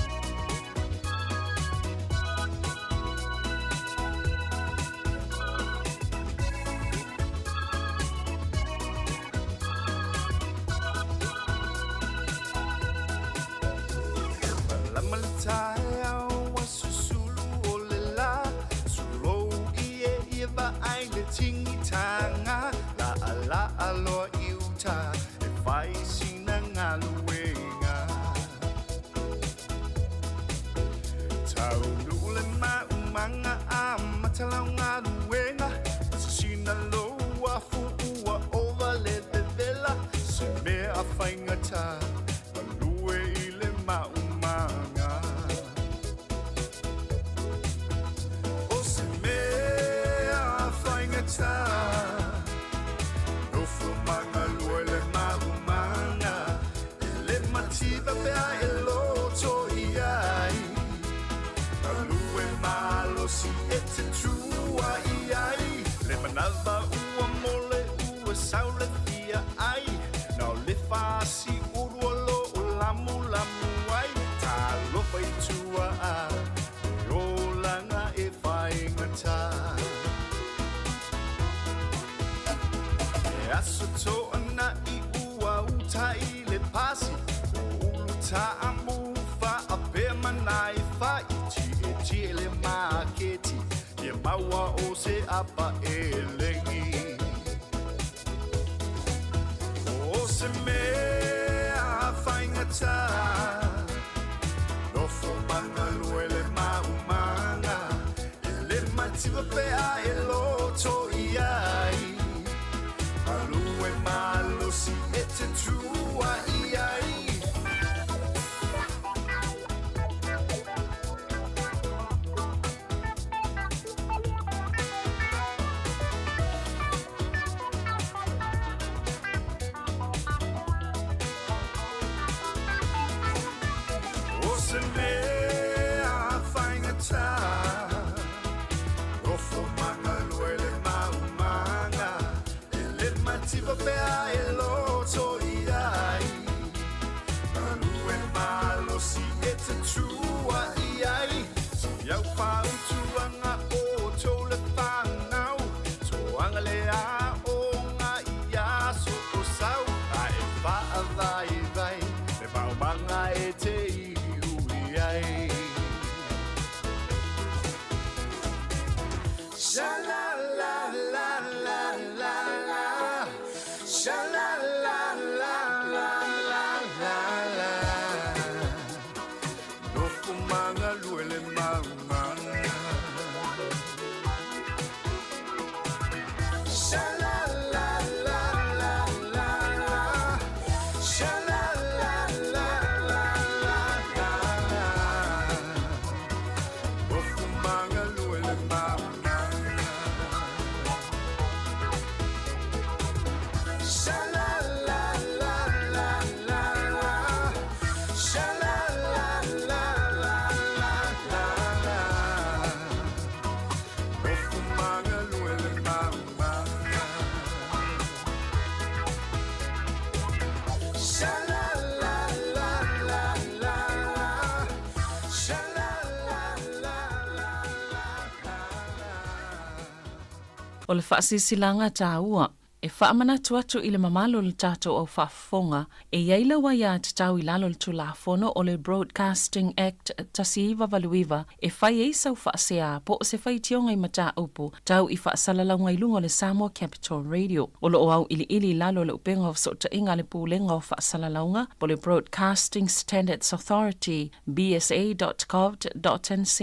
O le faasilasilaga taua, e faamanatu atu i le mamalu o le tatou au faafofoga, e i ai lau aiatatau i lalo o le Tulafono o le Broadcasting Act 1989 e fai ai sau faasea po o se faitioga i mataupu tau i faasalalauga i luga o le Samoa Capital Radio. O lo o auiliili i lalo o le upega o fesootaiga a le Pulega o Faasalalauga po o le Broadcasting Standards Authority, bsa.govt.nz,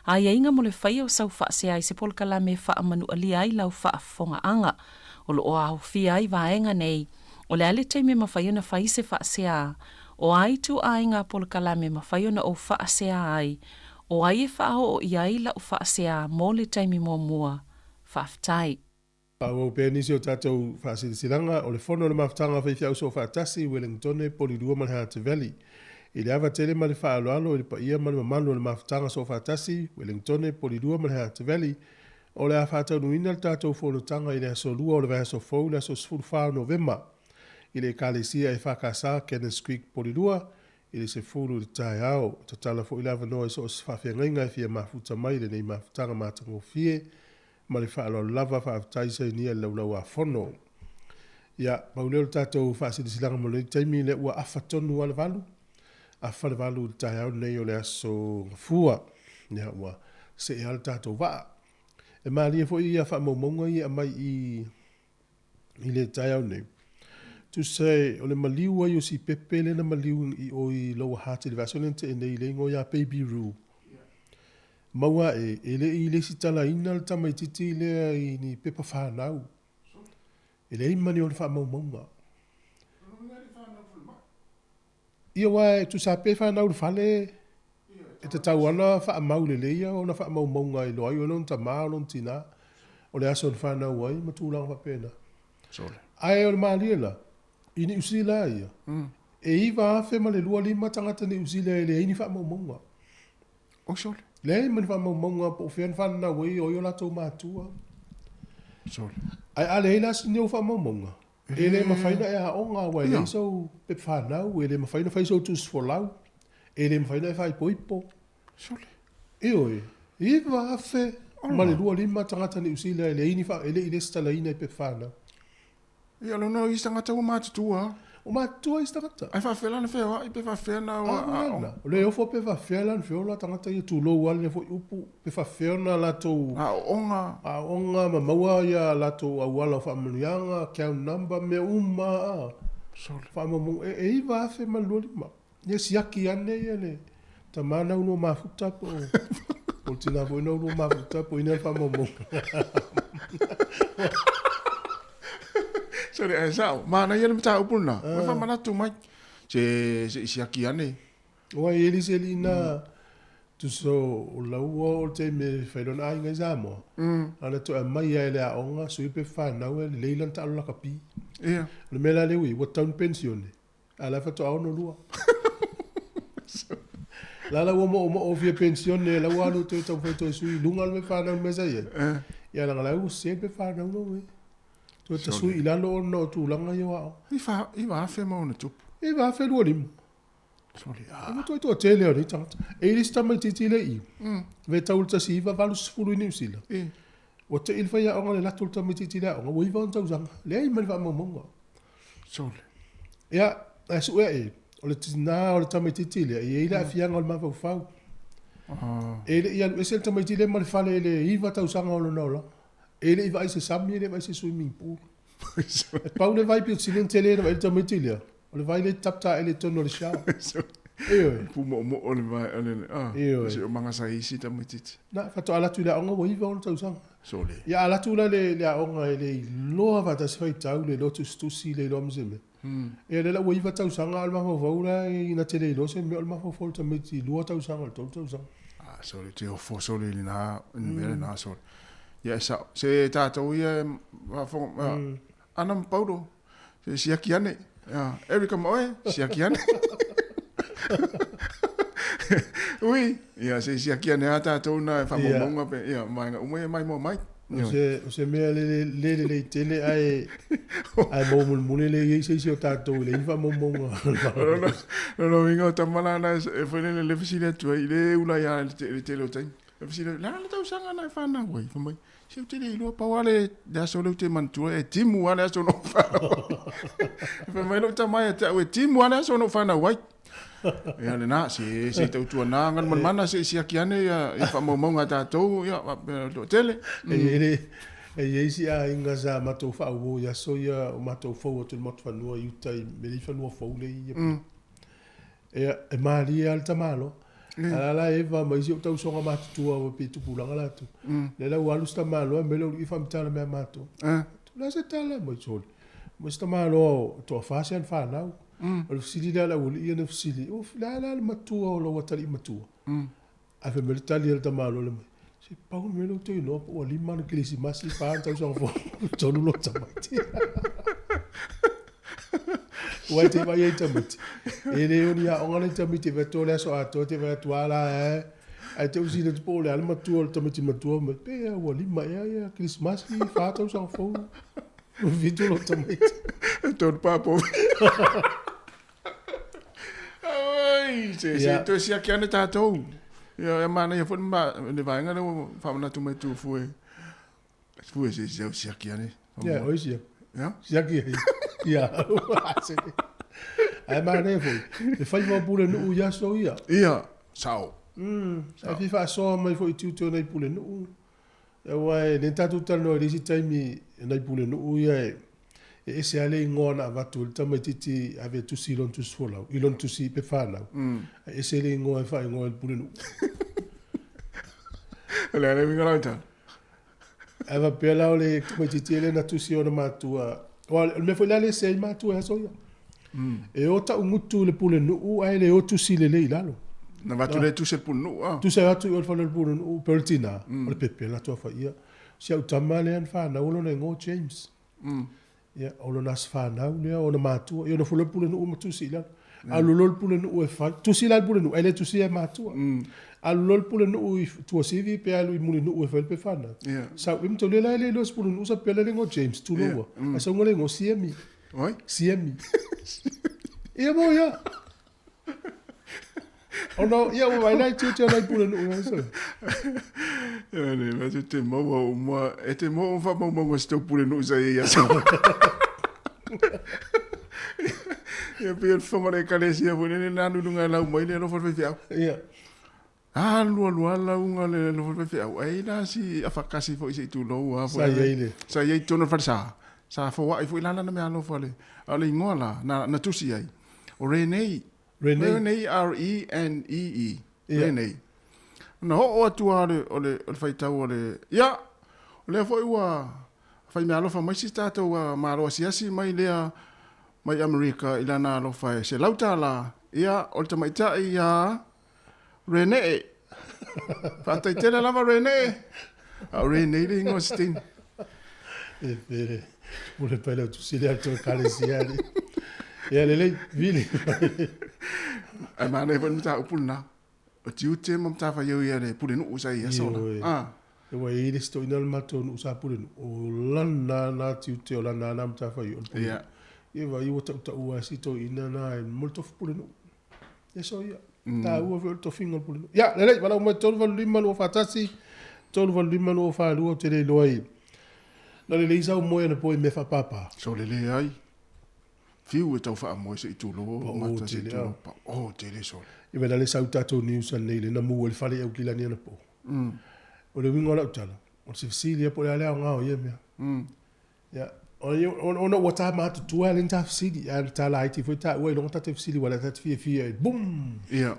aiaiga mo le faia o sau faasea i se polokalame e faamanualia ai lau faafofogaaga. O lo o aofia ai vaega nei, o le a le taimi e mafai ona fai se faasea, o a ituaiga polokalame e mafai ona ou faasea ai, o ai e faaoo i ai lau faasea mo le taimi muamua. Faafetai. Faaauau pea nisi o tatou faasilasilaga o le Fono o le Mafutaga o Faifeau Soofaatasi i Wellingtone, Polilua ma le Hutt Valley. I le ava tele ma le faaaloalo i le paia ma le mamalu o le Mafutaga Soofaatasi, Wellingtone, Polilua ma le Hutt Valley, o le a faataunuuina le tatou fonotaga i le aso Lua o le vaiaso fou le aso 14 o Novema i le Ekalesia EFKS, Cannons Creek, Polilua, i le 10 i le taeao. Tatala foi le avanoa i so o se faafeagaiga e fia mafuta mai i lenei mafutaga matagofie Ma le faaaloalo lava, faafetai sainia i le Laulau-a-Fono. Ia, pau lea o le tatou faasilasilaga mo lenei taimi, lea ua afa tonu lava le valu, afa le valu i le taeao lenei o le aso Gafua. Ia, ua see lava le tatou vaa. E malie foi ia faamaumauga ia e aumai i i le taeao nei. Tusa o le maliu ai o Sipepe lea na maliu i o i Lower Hutt i le vaiaso lea na tea nei i le igoa ia Baby Roo. Maua ae, e le i lesitalaina le tamaitiiti lea i ni pepa fanau. E leai ma ni ona faamaumauga. Ia aua e tusa pe fanau i le fale, e tatau lava ona faamau lelei ia ona faamaumauga e iloa ai o lona tama o lona tina, o le aso na fanau ai ma tulaga faapena. Ae o le malie la, i Niu Sila ia, e 9,025 tagata Niu Sila e leai ni faamaumauga. Oi sole. Leai ma ni faamaumauga po o fea na fananau ai, o ai o latou matua. Sole. Ae a leai la sini ou faamaumauga, e le mafai ona e aoga aua e leai sou pepa fanau, e le mafai ona fai sou tusi folau, e le mafai ona e faaipoipo. Sole. Ioe, 9,025 tagata Niu Sila e leai ni fa, e le i lesitalaina i pepa fanau. Ia, lona o isi tagata ua matutua. Ua matutua isi tagata. Ae faafefea la ona feoai pe faafefea ona aoga? O le ofo pe faafefea la ona feola tagata ia, tulou lava lea foi upu, pe faafefea ona latou aooga, aooga ma maua ia latou auala o faamanuiaga, account number, mea uma lava. Sole. Faamaumauga, e 9,025. Ia siaki ane ia le tama na ulua mafuta po o le tina foi na ulua mafuta po o ina le faamaumauga. Sorry, ae sao, manaia le mataupu lena. Ua faamanatu mai. Se se i siaki ane. Aua e i ai le isi alii na tusa o laua o le taimi e fai lona aiga i Samoa. Na ona toe aumai lava e le aoga, sui pe fanau e lelei lana taalo lakapi. Ia. O le mea la lea ua i ai, ua tatau ona penisione. A la e faatoa 62. La la ua moomoo fia penisione, la ua alu toe taumafai toe sui i luga le mea fanau le mea sa i ai. Ia leaga la ua sese le fanau lau e. Toe tasui i lalo ona o tulaga ia o aoga. I fa, i 9,000 ma ona tupu. I 9,025. Sole, ah. Ua toe toatele o nei tagata. E i ai le isi tamaitiiti le i. Ve tau i le 1980 i Niu Sila. Ua te i le faiaoga le lato o le tamaitiiti i le aoga, ua 9 ona tausaga. Leai ma le faamaumauga. Sole. Ia, ae sue ae, o le tina o le tamaitiiti lea, e i ai le aafiaga o le mafaufau. E le i alu ese le tamaitiiti lea ma le fale i le 9 tausaga o lona olaga. E le i vaai i se sami, e le i vaai i se swimming pool. E pau le vai pito sili ona tele na vaai le tamaitiiti lea, o le vai lea e tap taele i totonu o le shower. Ioe. Pūmoomoo le vai, o le, ah, Ioe. se o magasa i isi tamaitiiti. Na, faatoa alu atu i le aoga ua 9 ona tausaga. Sole. Ia a alu atu la le, le aoga e le iloa faatasi faitau, le iloa tusitusi, le iloa ma se mea. Ia lea la ua 9 tausaga a o le mafaufau la ina te le iloa se mea o le mafaufau o le tamaiti i 2 tausaga i le 3 tausaga. Ah, sole, te ofo sole i lena, i le mea lena sole. Ia e sao, se tatou ia e faafofoga, Ana ma Paulo, se siaki ane. Ia, Erica ma oe, siaki ane. Ui, ia se siaki ane a tatou na e faamaumauga pe, ia, vaega uma ia maimoa mai. O se, o se mea le, le lelei tele ae, ae maua mulimuli le i ai se isi o tatou i leai ni faamaumauga. Lona uiga o tama la na e foi lele le fesili atu ai, i le ula ia le tele o taimi. E fesili, le a le tausaga na e fanau ai? Fai mai, se ou te le iloa, pau lava le, le aso lea ou te manatua, e timu lava le aso na ou fanau ai. Fai mai lou tama ia te au, e timu lava le aso na ou fanau ai. Ia lena, se, se i tautuana Galumalemana se i siaki ane ia, ia faamaumauga a tatou, ia, faapea le toatele. E i ai le, e i ai isi aiga sa matou faauo i aso ia o matou fou atu i le maota fanua i uta i Meleifanua fou lea i Apia. Ia, e malie lava le tamaloa. A la la Eva ma isi ou tausoga matutua ua pei tupulaga latou. Lea la ua alu si tamaloa e aumai le aualii faamatala mea matou. O le a se tala? Mai sole. Mai si tamaloa o toafa si ana fanau. O le fesili lea a le aualii ia na fesili, o le a la le matua o lou atalii matua? Ae fai mai le tali a le tamaloa le mai, se pau le mea lea ou te iloa po ua lima ana kerisimasi, fa ana tausaga fou, tolu lou tamaiti. Ua e te vaai ai i tamaiti. E le o ni aoga nai tamaiti e vaai atu o le aso atoa e te vaai atu a la e. Ae te usina atu po o le a le matua o le tamaiti matua mai, pe a ua lima ea ia kerisimasi, fa tausaga fou, fitu lou tamaiti. E tolu papo. Oi, se, se toe siaki ane tatou. Ia, e manaia foi le vaega lea ua faamanatu mai tu fue. Fue se se siaki ane. Ia, oi siaki. Ia? Siaki ai. Ia. Ae manaia foi, e faiva o Pulenuu i aso ia. Ia, sao. Ae fia faasoa mai foi i tiute o nai Pulenuu. Aua e le tatou talanoa i le isi taimi nai pulenuu ia e ese lava le igoa na avatu e le tamaitiiti ave e tusi i lona tusi folau, i lona tusi pepa fanau, ae ese le igoa e faaigoa ai le pulenuu. O le a le uiga lau tala? Ae faapea la o le tamaitiiti lea na tusi e ona matua, aua o le mea foi lea e ese ai matua i aso ia. E o taugutu i le pulenuu ae le o tusi lelei i lalo. Na avatu le tusi a le pulenuu a? Tusi atu i o le fale o le pulenuu pei o le tina, o le pepe la atu fai ia. Si au tama lea na fanau o lona igoa o James. Ia, o lona aso fanau lea, ona matua. Ia, ona fua loa le pulenuu ma tusi i lalo. Alu loa le pulenuu e fai, tusi la le pulenuu ae le tusia e matua. Alu loa le pulenuu i Tuasivi pe alu i Mulinuu e fai le pepa fanau. Sau, ia matou le la e le iloa e se pulenuu sa pepela le igoa James, tulou a. Ae sauga le igoa Siemi. Oi? Siemi. Ia mo ia. Ona, ia ua vaai la i tiute o nai pulenuu ia so. Ia le mea te te maua uma, e te maua uma faamaumauga o si tau pulenuu sa i ai aso. Ia pei o le fofoga o le ekalesia foi lele na alu i luga e lau mai le alofa o le faifeau. Ia. Alu alu lava lauga le alofa o le faifeau, ai la si afakasi foi se i tulou lava foi. Sa i ai le. Sa i ai i totonu o le falesa. Sa foai foi la lana meaalofa le, a o le igoa la, na, na tusi ai, o Renee. Renee. Renee, R-E-N-E-E. Ia. Renee. Ona oo atu lava o le, o le, o le faitau o le, ia, o lea foi ua fai meaalofa mai si tatou Malo asiasi mai lea mai Amerika i lana alofa e $100, ia, o le tamaitai ia Renee. Faafetai tele lava Renee. A o Renee le igoa o si teine. E pele. Pule pai lau tusi lea toe ekalesia ali. Ia lelei, vili. Ae manaia foi le mataupu lena. O tiute ma matafaioi a le pulenuu sa i ai aso la. Ah. Ua i ai le isi toeaina o le matou nuu sa pulenuu, o lana na tiute, o lana na matafaioi o le pulenuu. Ia vaai ua tautaua e si toeaina na e mo le tofi pulenuu. Ia so ia. Taua foi o le tofiga o le pulenuu. Ia, lelei, valaau mai 385 241, 385 242, ou te le iloa i na lelei sau moe anapo i mea faapapa. So le leai. Fiu e tau faamoe se i tulou Pao mata se i tele, tulou. ah. Pao tele sole. Ia wena le sau tatou news anei le na mu ai le fale i Aukilani anapo. O le uiga o lau tala, o se fesili ia po o le a le aoga o ia mea. Ia, ona ua ta matutua e le ni ta fesili, ae ta laiti foi taua ailoga ta te fesili aua o lea ta te fiafia i boom! Ia.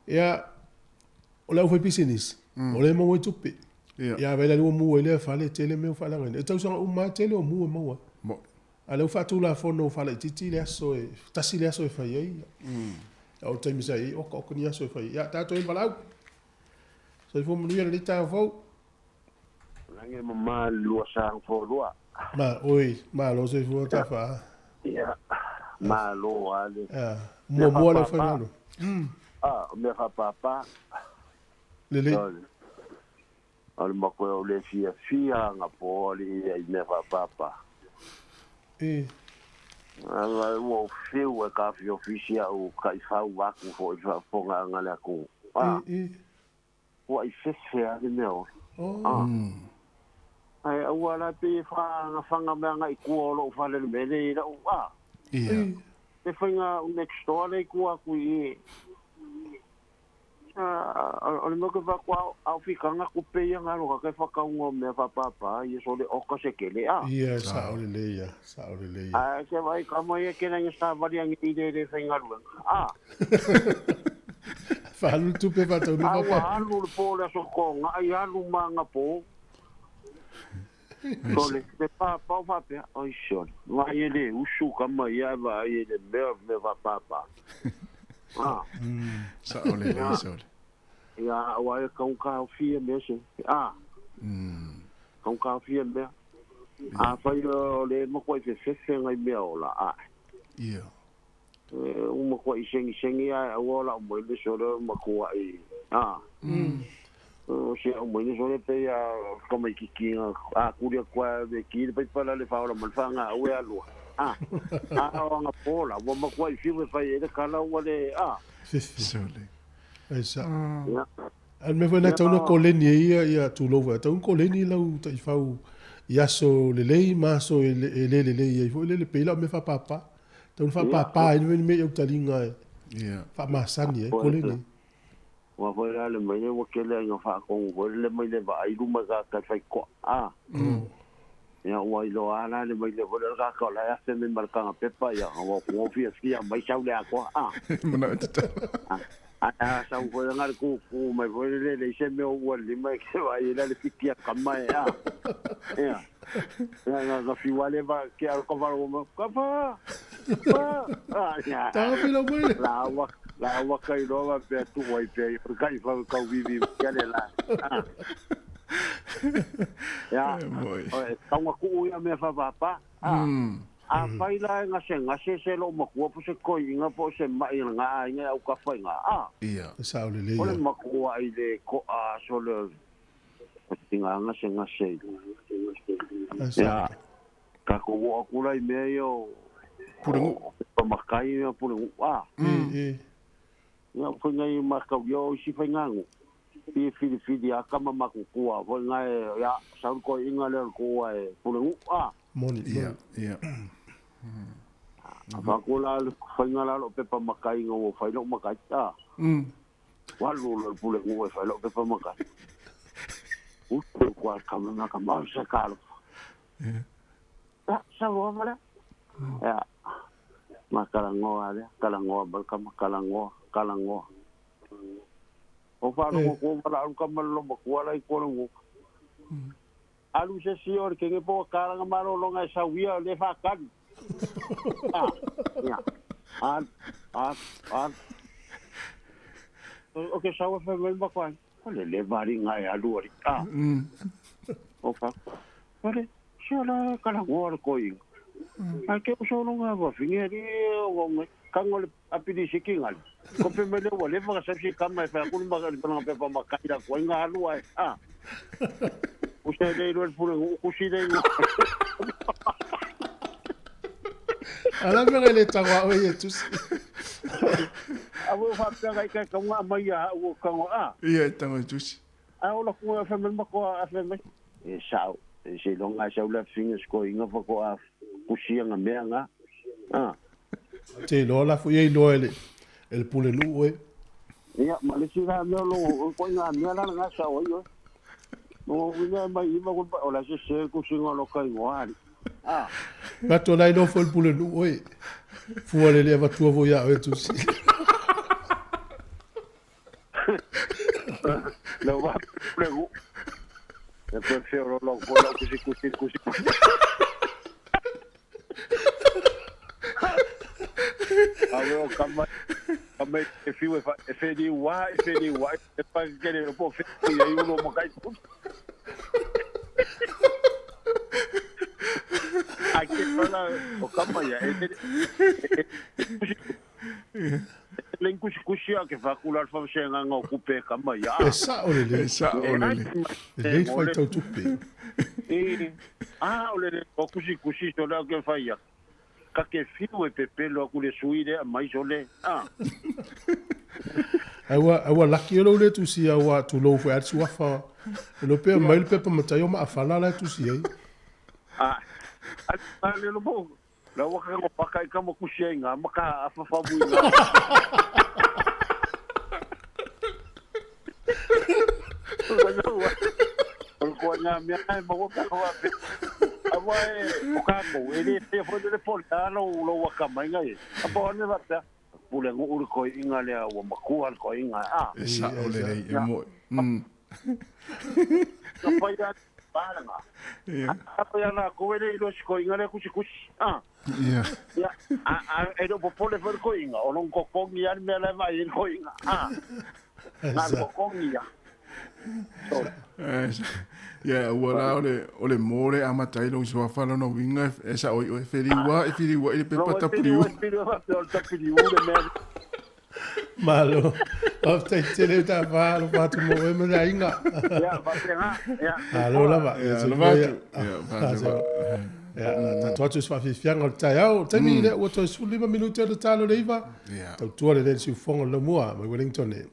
Ia, o le aufaipisinisi, o lea e maua ai tupe. Ia. Ia, vaai la ua mu ai lea fale, tele mea ua faaleagaina. E tausaga uma lava tele o mu e maua ai. Moni. A o lea ua faatulafono ua faalaitiiti le aso e, tasi le aso e fai ai. A o le taimi sa i ai, oka oka ni aso e fai ai. Ia, tatou i le valaau. Soifua manuia lenei taeao fou. Lagi e mama le lua sang fo lua. Ma, oi, malo soifua Tafa. Ia, malo lava le. Ia, muamua le aufaigaluega. Ah, o mea faapapa. Lelei. O le makoe o le fiafia agapo alii ia i mea faapapa. E. Ua ou fiu e ka fiofisi au taifau aku foi i faafofogaaga a le atunuu. E, e. matua'i fefe a le mea ola. Ah. Ae aua la pei e fagafaga mai agai i tua o lo'u fale i le mea lea i la'u a. Ia. Le faiga next door lea i tua atu i i. A o le mea ou te vaai atu a o fitaga tupe ia na alofa atu ai faatauga o mea faapapa ia sole oka se tele a. Ia e sao lelei ia, sao lelei ia. Ae te vaai tama ia kena ina savali ane i le le faigaluega a. Faalu le tupe faataunuu A ua faapapa. alu le po o le aso totoga'i alu ma ana po. Sole, le papa o faapea, Oi sole, vaai e le usu tama ia ae vaai e le mea mea faapapa. A. Sao lelei sole. Ia, aua e tau taofia mea se. A. Tau taofia mea. Afai o le matuai fefefe nai mea ola, a. Ia. E ua matuai segisegi ae aua o lau mai le sole o le matuai, a. O si au mai le sole pei a tamaititi na a kuli atu a le ki le paipala le faaola ma le faagaau e alua, a. A o ana po la, ua matuai fiu e fai ai le kala ua le, a. Fefe. Sole. Ai sao. Ia. A o le mea foi lena e tatau ona koleni ai ia, ia tulou foi, e tatau ona koleni lau taifau i aso lelei ma aso e le lelei ai foi lele, pei la o mea faapapa. Tau na faapapa ai le mea i au taliga e faamasani ai, koleni ai. Ua foi la le mai ua tele ai na faatonu foi le mai le vaai luma ka ka fai koa. A. Ia ua iloa la le mai le foi le ka ka la afe me mar kanga pepa ia ua ku fia fia mai sau le akoa. A. Mana te A a sau foi nga le ku ku mai foi le le se me ua lima ke vai la le fitia kama e a. Ia. Ia nga nga fiu ale va ke al ka varo ma ka fa. Fa. Ah ia. Taofi lau mai le. La ua la ua kai loa pe tu ai pe kai fa kau vivi ke le la. Ah. Ia. Oi taunga ku ia me fa va pa. Ah. A fai la e gase gase se lo makua po se koiga po o se ma'i nga aiga e au kafa i nga. Ah. Ia. E sao lelei O le ia. makua i le ko'a sole o tinga gase gase i. E sao. Ia. Takou oo atu la i mea ia o Pulenuu. o pepa makai ia Pulenuu. Ah. E, e. Ia o faiga ia mataulia o isi faiga i e filifili a kama matutua foi nga e ia sau le koiga lea o le koa e Pulenuu. Ah. Moni, Ia, moni. ia. A faaku la le faiga la lou pepa makai ina ua fai lou makai. Ah. Ua alu loa le Pulenuu e fai lou pepa makai. Utu kua le kama ma ka mau se kalofa. Ia, sau loa ma lea. Ia, ma kalangoa lea, kalangoa ma le kama, kalangoa, kalangoa. O faalogo kua valaau le kama le lomatua la i kua le uoka. Alu se si o le kenge po kalaga malologa e sau ia o le faakali. Ah, ia. Alu, alu, alu. O ke sau e fai mai ma koa. O le le vari ngai alu ali. Ah. O fa. Ole, se ala kalangoa le koiga. Ai ke o solo ngā wa finge ri o ngai kango le apili siki ngali. Ko pe mele ua lefa ka sapsi kama e whai akulu maka le panga pepa makai la kua inga alu ai. Ah. Kusa le ilo le pule ngu kusi le ingo. Ala mea ngai le tango a oe e tusi. A ua whapea ngai kai kaunga mai a ua kango a. Ia e tango e tusi. A ola kua a whai makoa a whai mai. E sao. E se longa sau le finge sko inga whako a kusi anga mea nga. Ah. Te iloa la foi e iloa e le, e le Pulenuu e. Ia, ma le si la mea lo, ko inga mea la nga sao ai oe. No winga mai ima ko o la se se kusi nga lo kai ngoa ali. Ah. Mato la iloa foi le Pulenuu e. Fua le le avatua foi ia oe tusi. Le wa Pulenuu. E koe whio lo lo ko la kusi kusi kusi kusi. A weo kama kama e fiu e fa e wheri wa e wheri wa e pa kere o po wheri e ulo makai. A ke pala o kama ia e le kusi kusi a ke whakula alfa se nganga o kupe kama ia. E sao lelei. E sao lelei. Lelei le faitau tupe. E a o le o kusi kusi so lea ke whai ia. Ka ke fiu e pepelo aku le sui lea mai so le. Ah. Ai ua ai ua laki e lou le tusi a ua tulou foi a le suafa. E le pea mai le pepa matai o maafala la e tusi ai. A a le lo mo la ua ka ngo paka i ka mo kusi ai ngā maka a fafamu i ngā. O le koa ngā mea e maua pe hoa pe. Aua e o kākou, e le pea foi le pole a lou lou akamai ngai e. A po ane va pea. Pule nguu le koiinga lea ua makua le koiinga a. E sa'o lelei e mo'i. Ka pai a pālanga. Ia. A pai ana ko wele i lo si koiinga lea kusikusi. A. Ia. Ia, a, a, e le popole foi le koiinga, o long kokongi a le mea la e vaai ai le koiinga. A. Na le kokongi ia. So, Ia, ua la o le, o le mō le amata ai lou suafa lona uiga e sa'o i oe, feliua, e feliua'i le pepa tapiliu. E feliua faapea o le tapiliu le mea. Malo. Faafetai tele ta fa alofa atu mo oe ma le aiga. Ia, faapena. Ia. Malo lava. Ia, alofa atu. Ia, faapena. Ia, tatou atu i se faafiafiaga o le taeao. O le taimi lea ua toe 15 minute o le talo le 9. Ia. Tautua lelei le siufofoga o le laumua mai Wellington e.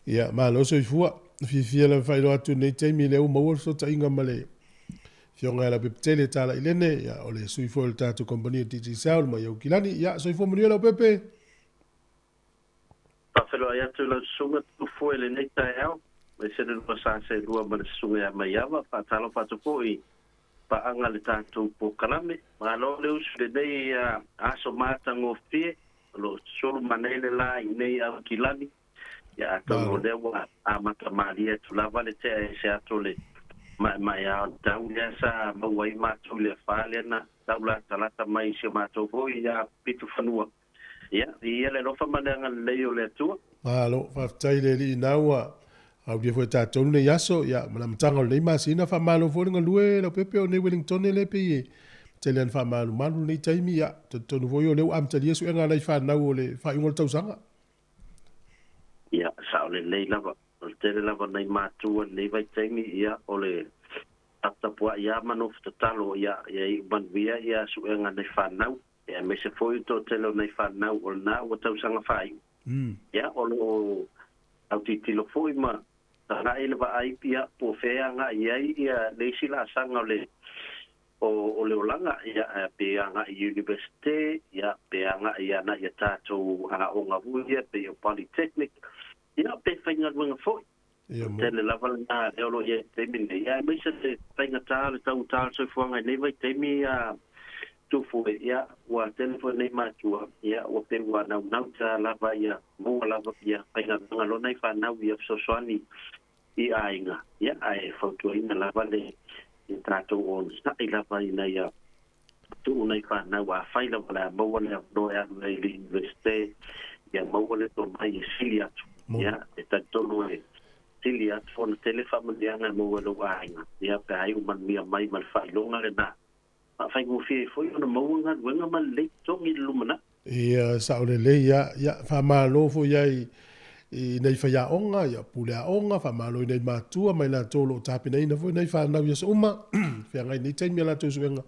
Ia, malo soifua. Fiafia lava e faailoa atu i lenei taimi lea ua maua le fesootaiga ma le Afioga ia Leaupepe Talailene, ia, o le sui foi o le tatou kamupani o Digicel mai Aukilani. Ia, soifua manuia Leaupepe. Faafeiloai atu i lau susuga Tufue i lenei taeao, aemaise le lua sa seelua ma le susuga ia Maiava. Faatalofa atu foi i paaga le tatou polokalame. Malo le usu i lenei aso matagofie o lo o sulu ma nei le la i nei Aukilani. Ia atonu o lea ua amata malie atu lava le tea ese atu o le maemaea o le tau lea sa maua ai matou i le afa lea na tau latalata mai i si o matou foi ia pito fanua. Ia, viia le alofa ma le agalelei o le Atua. Malo, faafetai i le Alii na ua aulia foi e tatou lenei aso, ia, ma le amataga o lenei masina. Faamalo foi le galue Leaupepe o nei Wellingtone lea pei e tele lava ina faamalumalu lenei taimi, ia, talitonu foi o lea ua amatalia suega a nai fanau o le faaiuga o le tausaga. Ia, sao lelei lava. O le tele lava o nai matua i lenei vaitaimi, ia, o le taputapuai lava ma nofo tatalo, ia, ia iu manuia ia suega a nai fanau. Ia, aemaise foi le toatele o nai fanau o lena ua tausaga faaiu. Ia, o lo o autilotilo foi ma agai le vaai, ia, po o fea e agai i ai ia le isi laasaga o le o le olaga, ia, pe agai i Universite, ia, pe agai i a tatou aoga foi ia, pei o Polytechnic, ia, pe faigaluega foi. Ia, O le tele lava lena lea o lo o i ai i le taimi lenei, ia, aemaise le faigata o le taugata o le soifuaga i lenei vaitaimi, ia, Tufue, ia, ua tele foi nei matua, ia, ua pei ua naunauta lava ia maua lava ia faigaluega loa nai fanau ia fesoasoani i aiga, ia, ae fautuaina lava le ia tatou onosai lava ina ia tuu nai fanau afai lava o le a maua le avanoa e alu ai i le Universite, ia maua le tomai e sili atu, ia, e talitonu e sili atu ona tele faamanuiaga e maua e lou aiga, ia, pe a iu manuia mai ma le faailoga lena. Faafaigofie ai foi ona maua galuega ma lelei totogi i le lumanai. Ia, sao lelei lava. Ia, faamalo foi lava i, i nai faiaoga, ia, pule aoga, faamalo i nai matua ma i latou o lo o tapenaina foi nai fanau i aso uma, feagai i nei taimi a latou suega.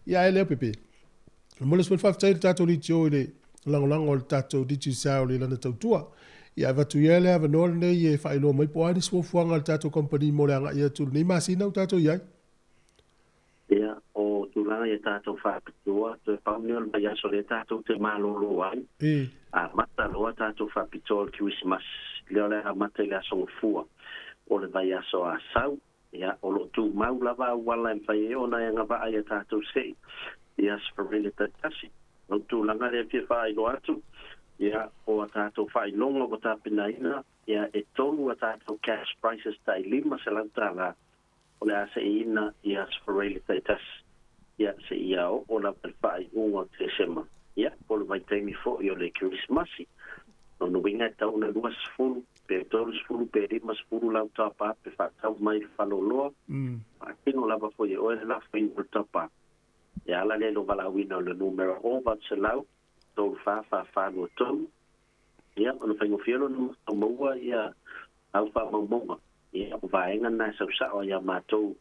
Ia, ae lea Pepe, e momoli atu foi le faafetai i le tatou leitio i le lagolago a le tatou Digicel i lana tautua. Ia, avatu ia le avanoa lenei e faailoa mai po o a nisi fuafuaga a le tatou kamupani mo le agai atu i lenei masina ua tatou i ai. Ia, o tulaga ia tatou faapitoa, toe pau nei o le vaiaso lea tatou te malolo ai, amata loa tatou faapitoa o le Kerisimasi, lea o le a amata i le Aso Gafua o le vaiaso Asau. Ia, o lo o tumau lava auala e mafai ai ona e agavaa i a tatou se'i i Aso Faraile taitasi. O le tulaga lea e fia faailoa atu, ia, o a tatou faailoga ua tapenaina, ia, e tolu a tatou cash prizes tai $500 o le a seiina i Aso Faraile taitasi, ia, seia oo lava i le faaiuga o Tesema, ia, po o le vaitaimi foi o le Kerisimasi. Lona uiga e tatau ona 20, pe 30, pe 50 lau tapa pe faatau mai i le faleoloa, faatino lava foi e oe le lafoina o le tapa. E ala lea i lou valaauina o le numera 0800 34 44 23, ia, ona faigofie lona maua ia au faamaumauga, ia, o vaega na e sau sao ai ia matou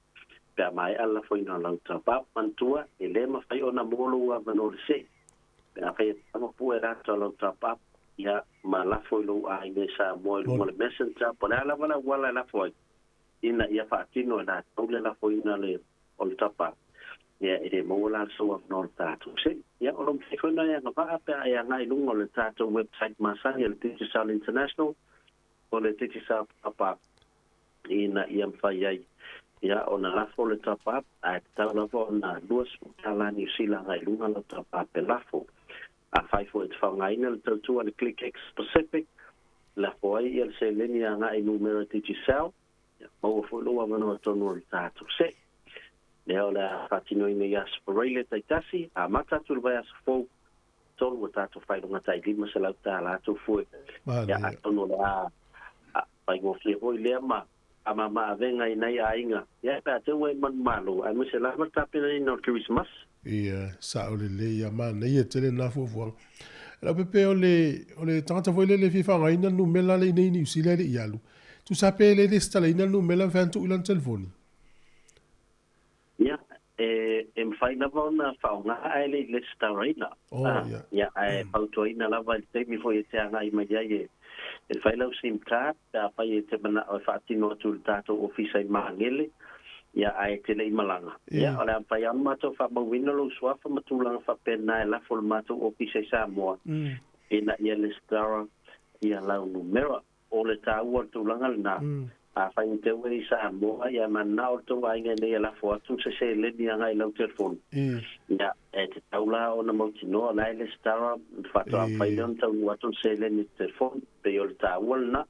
pe a maea le lafoina o lau top-up. Manatua, e le mafai ona mo lou avanoa le se'i pe afai e tama pue rata o lau top-up, ia, ma lafo i lou aiga i Samoa i luga o le messenger, po o le a lava le auala e lafo ai, ina ia faatino e latou le lafoina o le top-up, ia, e le maua la le sou avanoa o le tatou se'i. Ia, o lo o mafai foi ona e agavaa pe a e agai i luga o le tatou website masani a le Digicel International, O le Digicel Top Up ina ia mafai ai ia ona lafo le top up, ae tatau lava ona $20 Niu Sila agai i luga lau top up e lafo. Afai foi e te faaaogaina le tautua a le ClickX Pacific, lafo ai ia le seleni agai i numera Digicel, ia maua foi lou avanoa tonu o le tatou se'i. Lea o le a faatinoina i Aso Faraile taitasi, amata atu i le vaiaso fou, tolu o tatou faailoga tai $500 atu fue. Ia, atonu o le a faigofie foi lea ma faamama-avega i nai aiga, ia, pe a te ua e manumalo, aemaise lava le tapenaina o le Kerisimasi. Ia, sao lelei, ia, manaia tele lena fuafuaga. Leaupepe, o le, o le tagata foi lele e fia faaaogaina le numera lea i inei i Niu Sila e le i alu, tusa pe le resitalaina le numera mafai ona tuu i lana telefoni? Ia, e, e mafai lava ona faaaoga ae le i resitalaina. Oh, ia. Ia, ae fautuaina lava i le taimi foi e te agai mai ai e, E fai lau sim card pe afai e te mana'o e faatino atu i le tatou ofisa i Magele, ia, ae e te le i malaga. Ia, o le a mafai lava ona matou faamauina lou suafa ma tulaga faapena e lafo i le matou ofisa i Samoa ina ia lesitara ia lau numera. O le taua o le tulaga lena, afai e te ue i Samoa, ia manao le tou aiga ina ia lafo atu se seleni agai i lau telefoni, ia, e tatau la ona mautinoa o la e lesitara, faatoa mafai lea ona taunuu atu le seleni i le telefoni. Pei o le taua lena.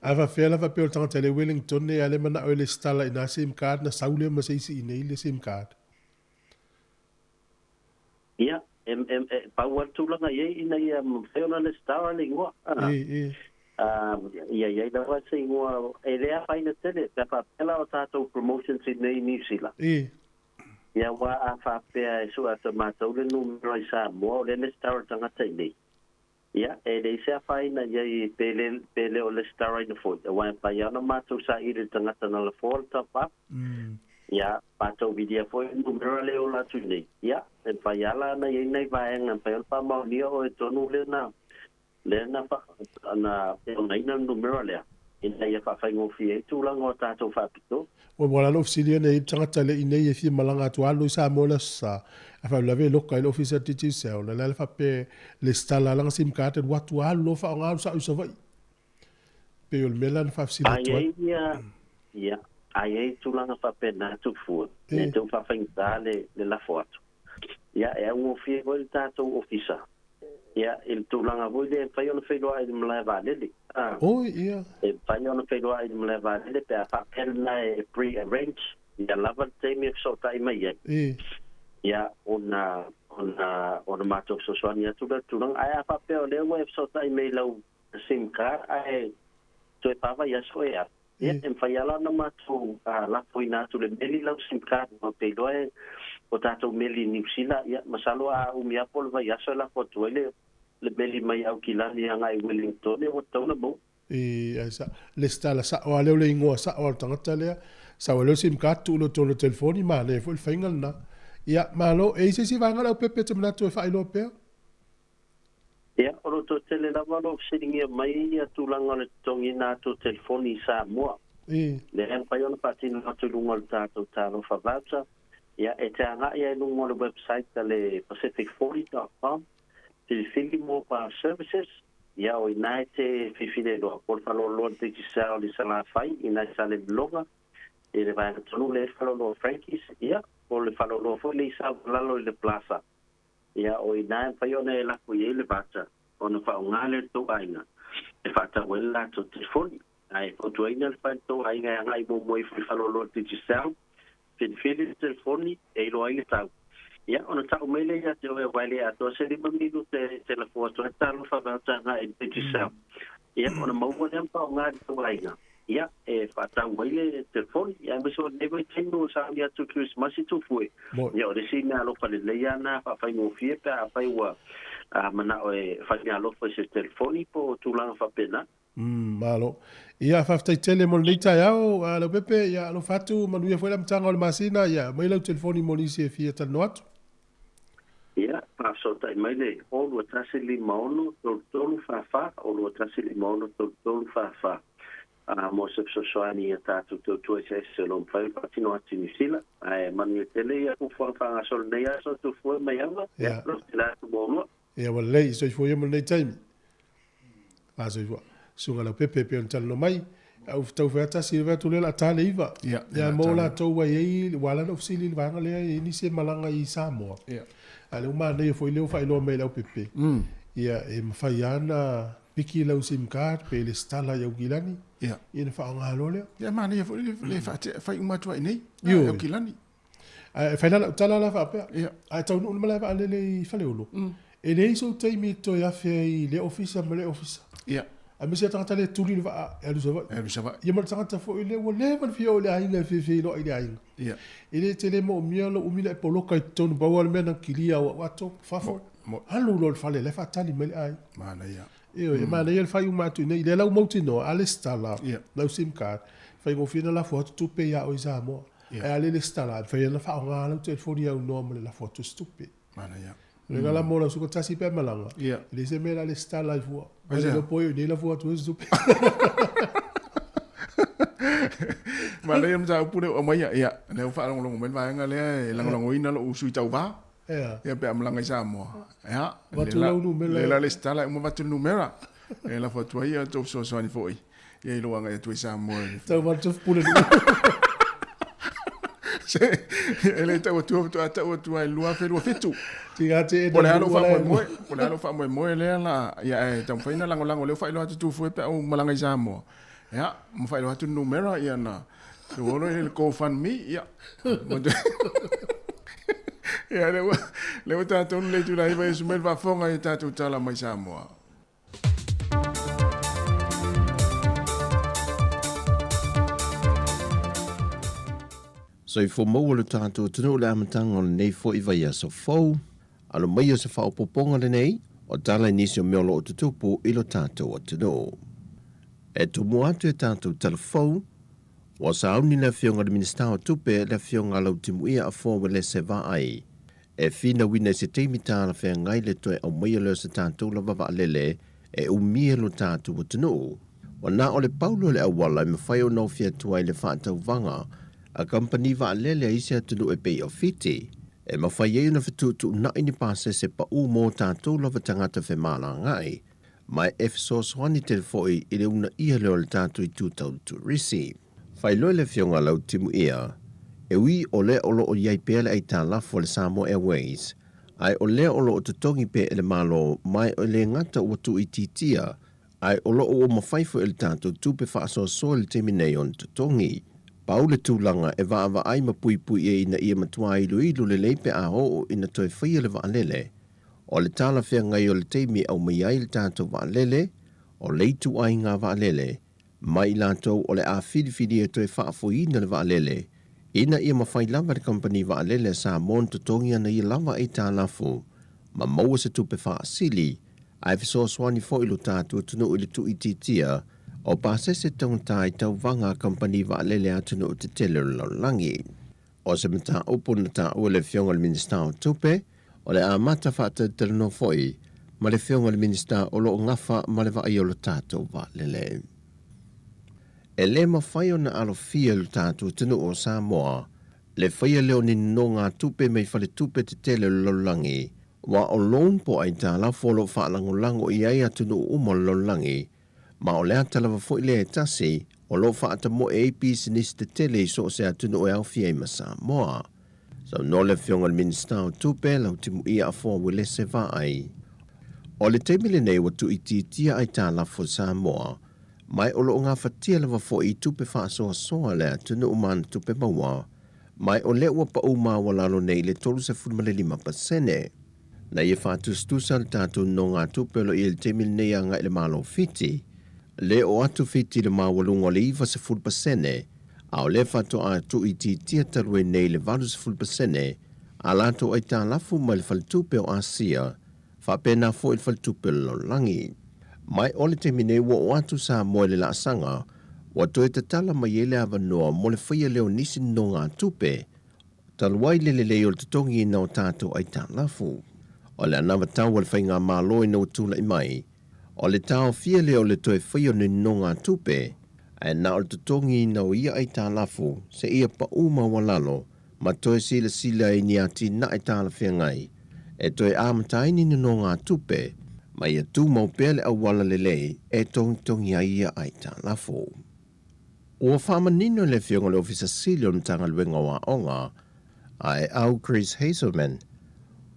A faapefea la faapea o le tagata e le Wellington e a le manao e lesitala i na sim card na sau lea ma se isi i nei le sim card? Ia, e, e, e, pau lava le tulaga i ai ina ia mafai ona lesitala le igoa. E, e. Ia i ai lava se igoa e le afaina tele, pe a faapea la o tatou promotions i nei i Niu Sila. E. Ia aua a faapea e sue atu e matou le numera i Samoa o lea e lesitala le tagata i nei. Ia, e leai se afaina i ai pe le, pe le o lesitalaina foi, aua e mafai lava ona matou saili i le tagata na lafoa le top up. Ia, matou vilia foi le numera lea e ola atu i nei. Ia, e mafai lava la ona i ai nai vaega e mafai ona faamaonia oe tonu lea na, lea na, na ogaina le numera lea, ina ia faafaigofie ai tulaga o tatou faapitoa. Ua ua lalo fesili ana i tagata le i nei e fia malaga atu alu i Samoa le aso sa, a faalavelave e loka i le ofisa o Digicel, na le ala faapea lesitala lana sim card alu atu alu loa faaaoga alu sao i Savaii. Pei o le mea la na faafesili atu ai. Ia, ia, a i ai tulaga faapena Tupua, e tau faafaigata le lafo atu. Ia, e augofie foi le tatou ofisa, ia, i le tulaga foi lea e mafai ona feiloai i le malae vaalele. Oi, ia. E mafai ona feiloai i le malae vaalele pe a faapea lena e pre-arrange, ia lava le taimi e fesootai mai ai. Ia, ona, ona, ona matou fesoasoani atu lea i le tulaga. Ae a faapea o lea ua e fesootai mai i lau sim card ae toe fa vaiaso e alu, Ia, e mafai lava la ona matou lafoina atu le meli lau sim card ou te iloa e o tatou meli i Niu Sila, ia, masalo a umi lava po o le vaiaso e lafo atu ai le le meli mai Aukilani agai i Wellington, ia ua tatau ona maua. E, ai sa, lesitala sao lava lea o le igoa sao a le tagata lea, sau ai lea o le sim card tuu lea i totonu o le telefoni, manaia foi le faiga lena. Ia, malo, e i ai se isi vaega o le aupepe e te manatu e faailoa pea? Ia, o lo o toe tele lava lou fesiligia mai ia tulaga o le totogiina atu o telefoni i Samoa. Lea e mafai ona faatino atu i luga o le tatou Talofa Voucher. Ia, e te agai ai i luga o le website a le pacific forty dot com, filifili mobile services, ia o i ina e te filifili ai loa, po o le faleoloa Digicel i Salafai, i ina i Salelologa, i le vaega tonu lea i le faleoloa Frankie's, ia, po o le faleoloa foi lea i Savalalo i le Plaza. Ia, o i ina e mafai ona e lafo i ai le vata ona faaaoga lea e le tou aiga e faatau ai le latou telefoni. Ae fautuaina le fai le tou aiga e agai muamua ifo i faleoloa Digicel, filifili le telefoni e iloa ai le tau. Ia, ona tau mai lea ia te oe aua e le atoa se lima minute e te lafo atu ai le talofa vata agai i le Digicel. Ia, ona maua lea ma faaaoga e le tou aiga. Ia, e faatau ai le telefoni, ia aemaise o lenei vaitaimi ua sauni atu i Kerisimasi Tufue. Ia, o le isi mea alofa lelei lava lena faafaigofie pe afai ua manao e fai meaalofa i se telefoni po o tulaga faapena. Malo. Ia, faafetai tele mo lenei taeao, Leaupepe. Ia, alofa atu, manuia foi le amataga o le masina. Ia, aumai lau telefoni mo nisi e fia talanoa atu. Ia, faafesootai mai le 0 21 56 33 44, 0 21 56 33 44, mo se fesoasoani i a tatou tautua eseese o lo o mafai ona faatino atu i Niu Sila. Ae manuia tele ia fuafuaga faagasolo i lenei aso, Tufue Maiava, ia, loto tele atu mo oulua. Ia, ua lelei, soifua ia mo lenei taimi. La soifua. Susuga Leaupepe e pei ona talanoa mai, a ua tau fai atu tasi le atu lea o le a ta le iva. Ia, Ia mo latou ua i ai, ua ala ona ou fesili i le vaega lea, e i ai nisi e malaga i Samoa. Ia. A o lea ua manaia foi lea ua faailoa mai e Leaupepe, ia e mafai lava ona piki lau sim card pe lesitala i Aukilani, Ia. ia ona faaaoga loa lea. Ia, manaia foi le faatea, fai uma atu ai i inei, i Aukilani. Ae fai la lau tala la faapea, Ia. a e taunuu i le malae vaalele i Faleolo, e leai sou taimi e toe afe ai i lea ofisa ma lea ofisa. Ia. Aemaise le tagata lea e tuli le vaa e alu i Savaii. E alu i Savaii. Ia ma le tagata foi lea ua leva ona fia oo i le aiga e fia feiloai i le aiga. Ia. E le tele moomia lou umi na e poloka i totonu, pau lava le mea na kilia au au ato, fafo. Alu loa i le fale la e faatali mai le aiga. Manaia. Ioe, e manaia le fai uma atu i inei. Lea la ua mautinoa, a lesitala lau sim card, faigofie ona lafo atu tupe ia oe i Samoa. Ae a le lesitala, e mafai ona faaaoga lau telefoni aunoa ma le lafo atu o se tupe. Manaia. Le la mo la suka tasi pe malanga. Le se me la le star life wa. Le lo po nei la fu atu se tupe. Ma le mta upu le o mai ia le o whaalongolongo mai vaenga lea e lagolagoina lo'u sui tauvā. Ia pe a malaga i Samoa. Ia, Vatu lau numera. Le la lesitala e uma vatu le numera. E lafo atu ai ia tou fesoasoani foi. Ia i lou agai atu ai Samoa. Tau vatu pule Se, e le tau atua faatoa tau atu ai 2027. Tiga te e Po o le a lou faamoemoe, po o le a lou faamoemoe lea la, ia ae taumafai ona lagolago lea ua faailoa atu Tufue pe a ou malaga i Samoa. Ia, ma faailoa atu le numera, ia na ua loa le GoFundMe, ia. Ia, lea ua, lea ua tatou le itula iva Iesu mai le faafofoga i tatou tala mai Samoa. Soifua maua lo tatou atunuu i le amataga o lenei foi vaiaso fou. Alo mai o se faaopoopoga lenei o tala i nisi o mea o lo o tutupu i lo tatou atunuu. E tumua atu i a tatou tala fou, ua sauni le Afioga i le Minisita o Tupe, le Afioga a Lautimuia Afoa Uelese Vaai, e finauina i se taimi talafeagai le toe aumaia lea o se tatou lava vaalele e umia lo tatou atunuu. Ua na o le pau lea o le auala e mafai ona ofi atu ai le faatauvaga a kamupani vaalele a isi atunuu e pei o Fiti, e mafai ai ona fetuutuunai ni pasese pau mo tatou lava tagata femalagaai, ma e fesoasoani tele foi i le uunaia lea o le tatou itu tau turisi. Faailoa le Afioga a Lautimuia, e ui o lea o lo o i ai pea le aitalafu a le Samoa Airways, ae o lea o lo o totogi pea e le Malo ma e le gata ua tuuitiitia, ae o lo o ua mafai foi e le tatou tupe faasoasoa i le taimi nei ona totogi. Pau le tulaga e vaavaai ma puipui ai ina ia matua iloilo lelei pe a oo ina toe faia le vaalele. O le talafeagai o le taimi e aumai ai le tatou vaalele, o le ituaiga vaalele, ma i latou o le a filifili e toe faafoiina le vaalele, ina ia mafai lava e le kamupani vaalele a Samoa ona totogi ana ia lava aitalafu ma maua se tupe faasili, ae fesoasoani foi lo tatou atunuu i le tuuitiitia o pasese taugata i tauvaga a kamupani vaalele a atunuu tetele o le lalolagi. O se mataupu na taua e le Afioga i le Minisita o Tupe, o le amata faatalatalanoa foi ma le Afioga i le Minisita o lo o gafa ma le vaaia o lo tatou vaalele. E le mafai ona alofia e lo tatou atunuu o Samoa le faia lea o ni nonogatupe mai faletupe tetele o le lalolagi, aua o loan po o aitalafu o lo o faalagolago i ai atunuu uma o le lalolagi, ma o le ata lava foi lea e tasi o lo o faatamoe ai pisinisi tetele i so o se atunuu e aofia ai ma Samoa. Saunoa le Afioga i le Minisita o Tupe, Lautimuia Afoa Uelese Vaai. O le taimi lenei ua tuuitiitia aitalafu a Samoa, ma o lo o gafatia lava foi i tupe faasoasoa a le atunuu ma ana tupe maua, ma o lea ua pau maualalo nei i le 35%. Na ia faatusatusa le tatou nonogatupe o lo o i ai i le taimi lenei agai i le Malo o Fiti, le oo atu Fiti i le maualuga o le 90%, a o lea faatoa tuuitiitia talu ai nei le 80% a latou aitalafu mai le Faletupe o Asia, faapena foi le Faletupe o le Lalolagi. Mai o le taimi nei ua oo atu Samoa i le laasaga ua toe tatala mai ai le avanoa mo le faia lea o nisi nonogatupe Talu ai le lelei o le totogiina o tatou aitalafu. O le anavatau a le Faigamalo ina ua tulai mai, o le taofia lea o le toe faia o ni nonogatupe, ae na o le totogiina o ia aitalafu seia pau maualalo ma toe silasila i ni atinae talafeagai e toe amata ai ni nonogatupe ma ia tumau pea le auala lelei e togitogi ai ia aitalafu. Ua faamanino e le Afioga i le Ofisa Sili o le Matagaluega o Aoga, Aeau Chris Hazelman,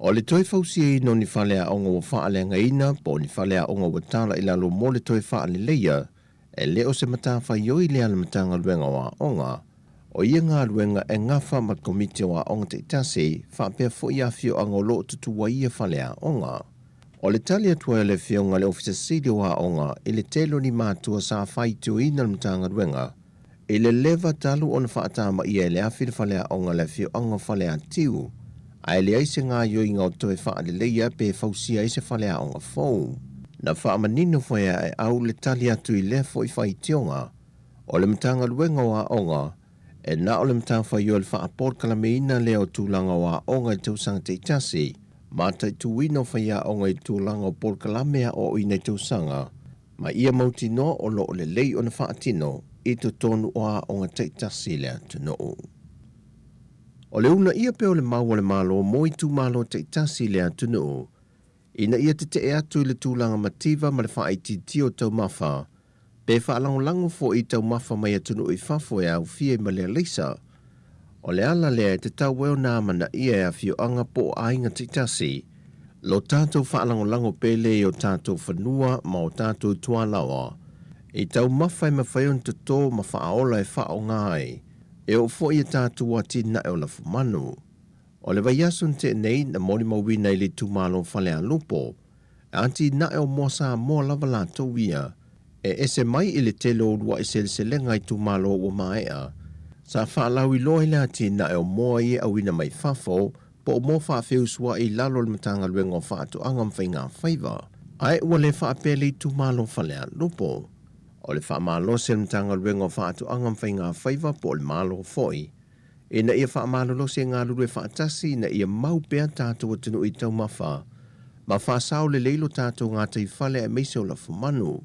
o le toe fausiaina o ni faleaoga ua faaleagaina po o ni faleaoga ua tala i lalo mo le toe faaleleia, e le o se matafaioi lea a le Matagaluega o Aoga. O ia galuega e gafa ma le Komiti o Aoga Taitasi faapea foi afioaga o lo o tutu ai ia faleaoga. O le tali atu ai a le Afioga i le Ofisa Sili o Aoga i le tele o ni matua sa faitioina le Matagaluega i le leva talu ona faatamaia e le afi le faleaoga a le afioaga o Faleatiu, ae leai se gaoioiga o toe faaleleia pe fausia ai se faleaoga fou. Na faamanino foi e Aeau le tali atu i lea foi faitioga o le Matagaluega o Aoga e na o le matafaioi o le faapolokalameina lea o tulaga o aoga i tausaga taitasi. mataituina o faiaoga i tulaga o polokalame aoaoina i tausaga ma ia mautinoa o lo o lelei ona faatino i totonu o aoga taitasi i le atunuu. O le uunaia pea o le mau a le Malo mo itumalo taitasi i le atunuu ina ia tetee atu i le tulaga mativa ma le faaitiitia o taumafa pe faalagolago foi i taumafa mai atunuu i fafo e aofia i ma le alaisa. O le ala lea e tatau ai ona amanaia e afioaga po o aiga taitasi lo tatou faalagolago pele i o tatou fanua ma o tatou tualaoa i taumafa e mafai ona toto ma faaola e faaaoga ai e oo foi i a tatou atinae o lafumanu. O le vaiaso na tea nei na molimauina i le itumalo o Falealupo, e atinae o Moa Samoa lava latou ia, e ese mai i le tele o uluai seleselega itumalo ua maea, sa faalauiloa i le atinae o moa ia e auina mai fafo po o moa faafeusuai i lalo o le Matagaluega o Faatoaga ma Faigafaiva, ae ua le faapea le itumalo o Falealupo. O le faamalosi a le Matagaluega o Faatoaga ma Faigafaiva po o le Malo foi, ina ia faamalolosi e galulue faatasi ina ia mau pea tatou atunuu i taumafa ma faasao lelei lo tatou gataifale aemaise o lafumanu.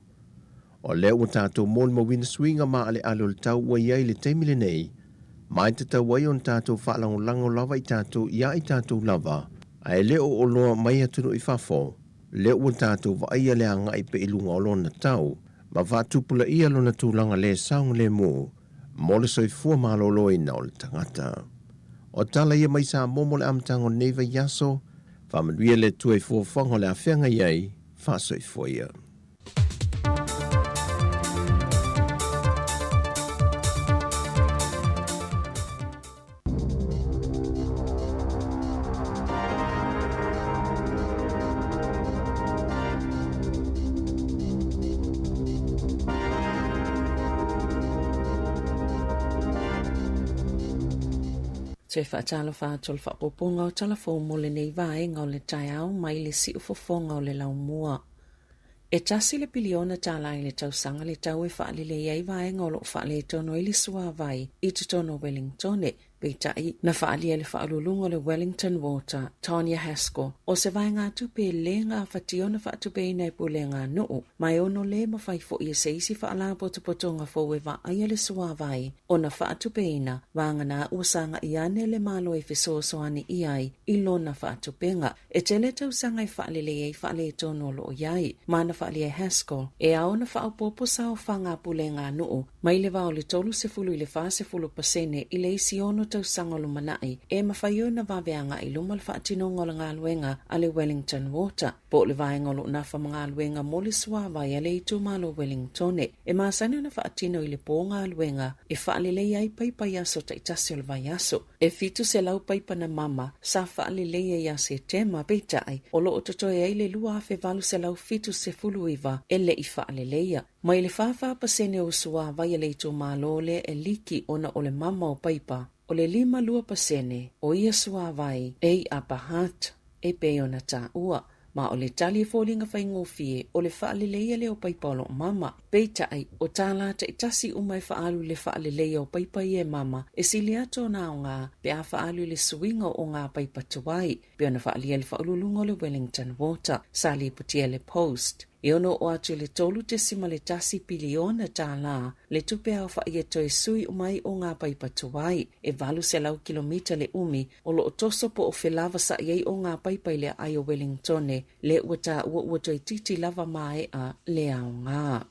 O lea ua tatou molimauina suiga maaleale o le tau ua i ai i le taimi lenei, ma e tatau ai ona tatou faalagolago lava i tatou iā i tatou lava, ae le o oloa mai atunuu i fafo, lea ua tatou vaaia le agai pea i luga o lona tau ma faatupulaia lona tulaga le saogalemu mo le soifua maloloina o le tagata. O tala ia mai Samoa mo le amataga o lenei vaiaso, faamanuia le Atua i fuafuaga o le a feagai ai, faasoifua ia. Toe faatalofa atu o le faaopoopoga o tala fou mo lenei vaega o le taeao mai le siufofoga o le laumua. E tasi le piliona tālā i le tausaga le tau e faalelei ai vaega o lo o faaletonu ai le suāwai i totonu o Wellingtone, Peitai, na faaalia e le Faauluuluga o le Wellington Water, Tonya Haskell, o se vaegatupe le gafatia ona faatupeina e pulega a nuu, ma e ono le mafai foi e se isi faalapotopotoga fou e vaaia le suāwai ona faatupeina, vagana ua sagai ane le Malo e fesoasoani i ai i lona faatupega. E tele tausaga e faalelei ai faaletonu o lo o i ai, ma na faaalia e Haskell, e ao ona faaopoopo saofaga a pulega a nuu mai le va o le 30 i le 40 pasene i le isi ono tausaga o lumanai e mafai ona vave agai i luma le faatinoga o le galuega a le Wellington Water, po o le vaega o lo o nafa ma galuega mo le suāwai a le itumalo o Wellingtone, e masani ona faatino i le po galuega e faalelei ai paipa i aso taitasi o le vaiaso. E 700 paipa na mama sa faaleleia ia Setema, peitai, o lo o totoe ai le 2,879 e le i faaleleia. Mai le 44% o suāwai a le itumalo lea e liki ona o le mama o paipa, o le 52% o ia suāwai e i Upper Hutt, e pei ona taua. Ma o le tali e foliga faigofie, o le faaleleia lea o paipa o lo o mama. Peitai, o tālā taitasi uma e faaalu i le faaleleia o paipa ia e mama, e sili atu ona aoga pe a faaalu i le suiga o ngā paipa tuai, pei ona faaalia e le Faauluuluga o le Wellington Water, sa lipotia e le Post. E ono oo atu i le $3.1 piliona tālā le tupe aofai e toe sui uma ai o ngā paipa tuai, e 800 kilomita le umi o lo o toso po o felavasaʻi ai o ngā paipa i le aai o Wellingtone, lea ua taua ua toeitiiti lava maea le aoga.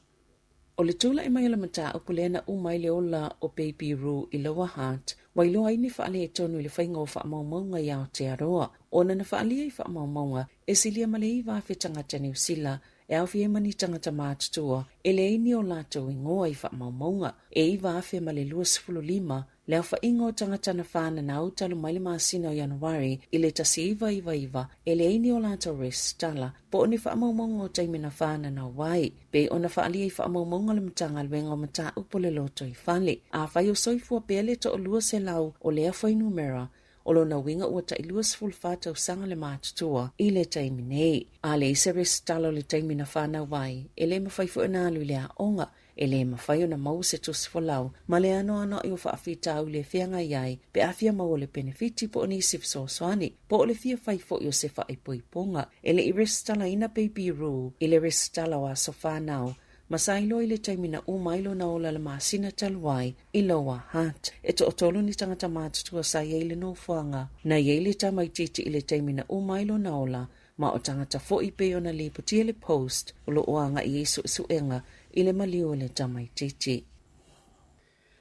O le tulaʻi mai o le mataupu lea na uma ai le ola o Baby Roo i Lower Hutt, ua iloa ai ni faaletonu i le faiga o faamaumauga i Aotearoa, ona na faaalia i faamaumauga e silia ma le 9,000 tagata Niu Sila e aofia ai ma ni tagata matutua e leai ni o latou igoa i faamaumauga. E 9,025 Le aofaiga o tagata na fananau talu mai le masina o Ianuari i le 1999 e leai ni o latou resitala po o ni faamaumauga o taimi na fananau ai, pei ona faaalia i faamaumauga a le Matagaluega o Mataupu o le Lotoifale. Afai o soifua pea le toalua selau o lea fuainumera, o lona uiga ua tai 24 tausaga le matutua i le taimi nei. A leai se resitala o le taimi na fanau ai, e le mafai foi ona alu i le aoga. E le mafai ona maua se tusi folau ma le anoanoai o faafitauli e feagai ai pe a fia maua le penefiti po o nisi fesoasoani po o le fia fai foi o se faaipoipoga. E le i resitalaina Baby Roo i le resitala o aso fanau ma sa iloa i le taimi na uma ai lona ola le masina talu ai i Lower Hutt. E toatolu ni tagata matutua sa i ai i le nofoaga na i ai le tamaitiiti i le taimi na uma ai lona ola ma o tagata foi pei ona lipotia le Post o lo o agai i ai suesuega i le maliu o le tamaitiiti.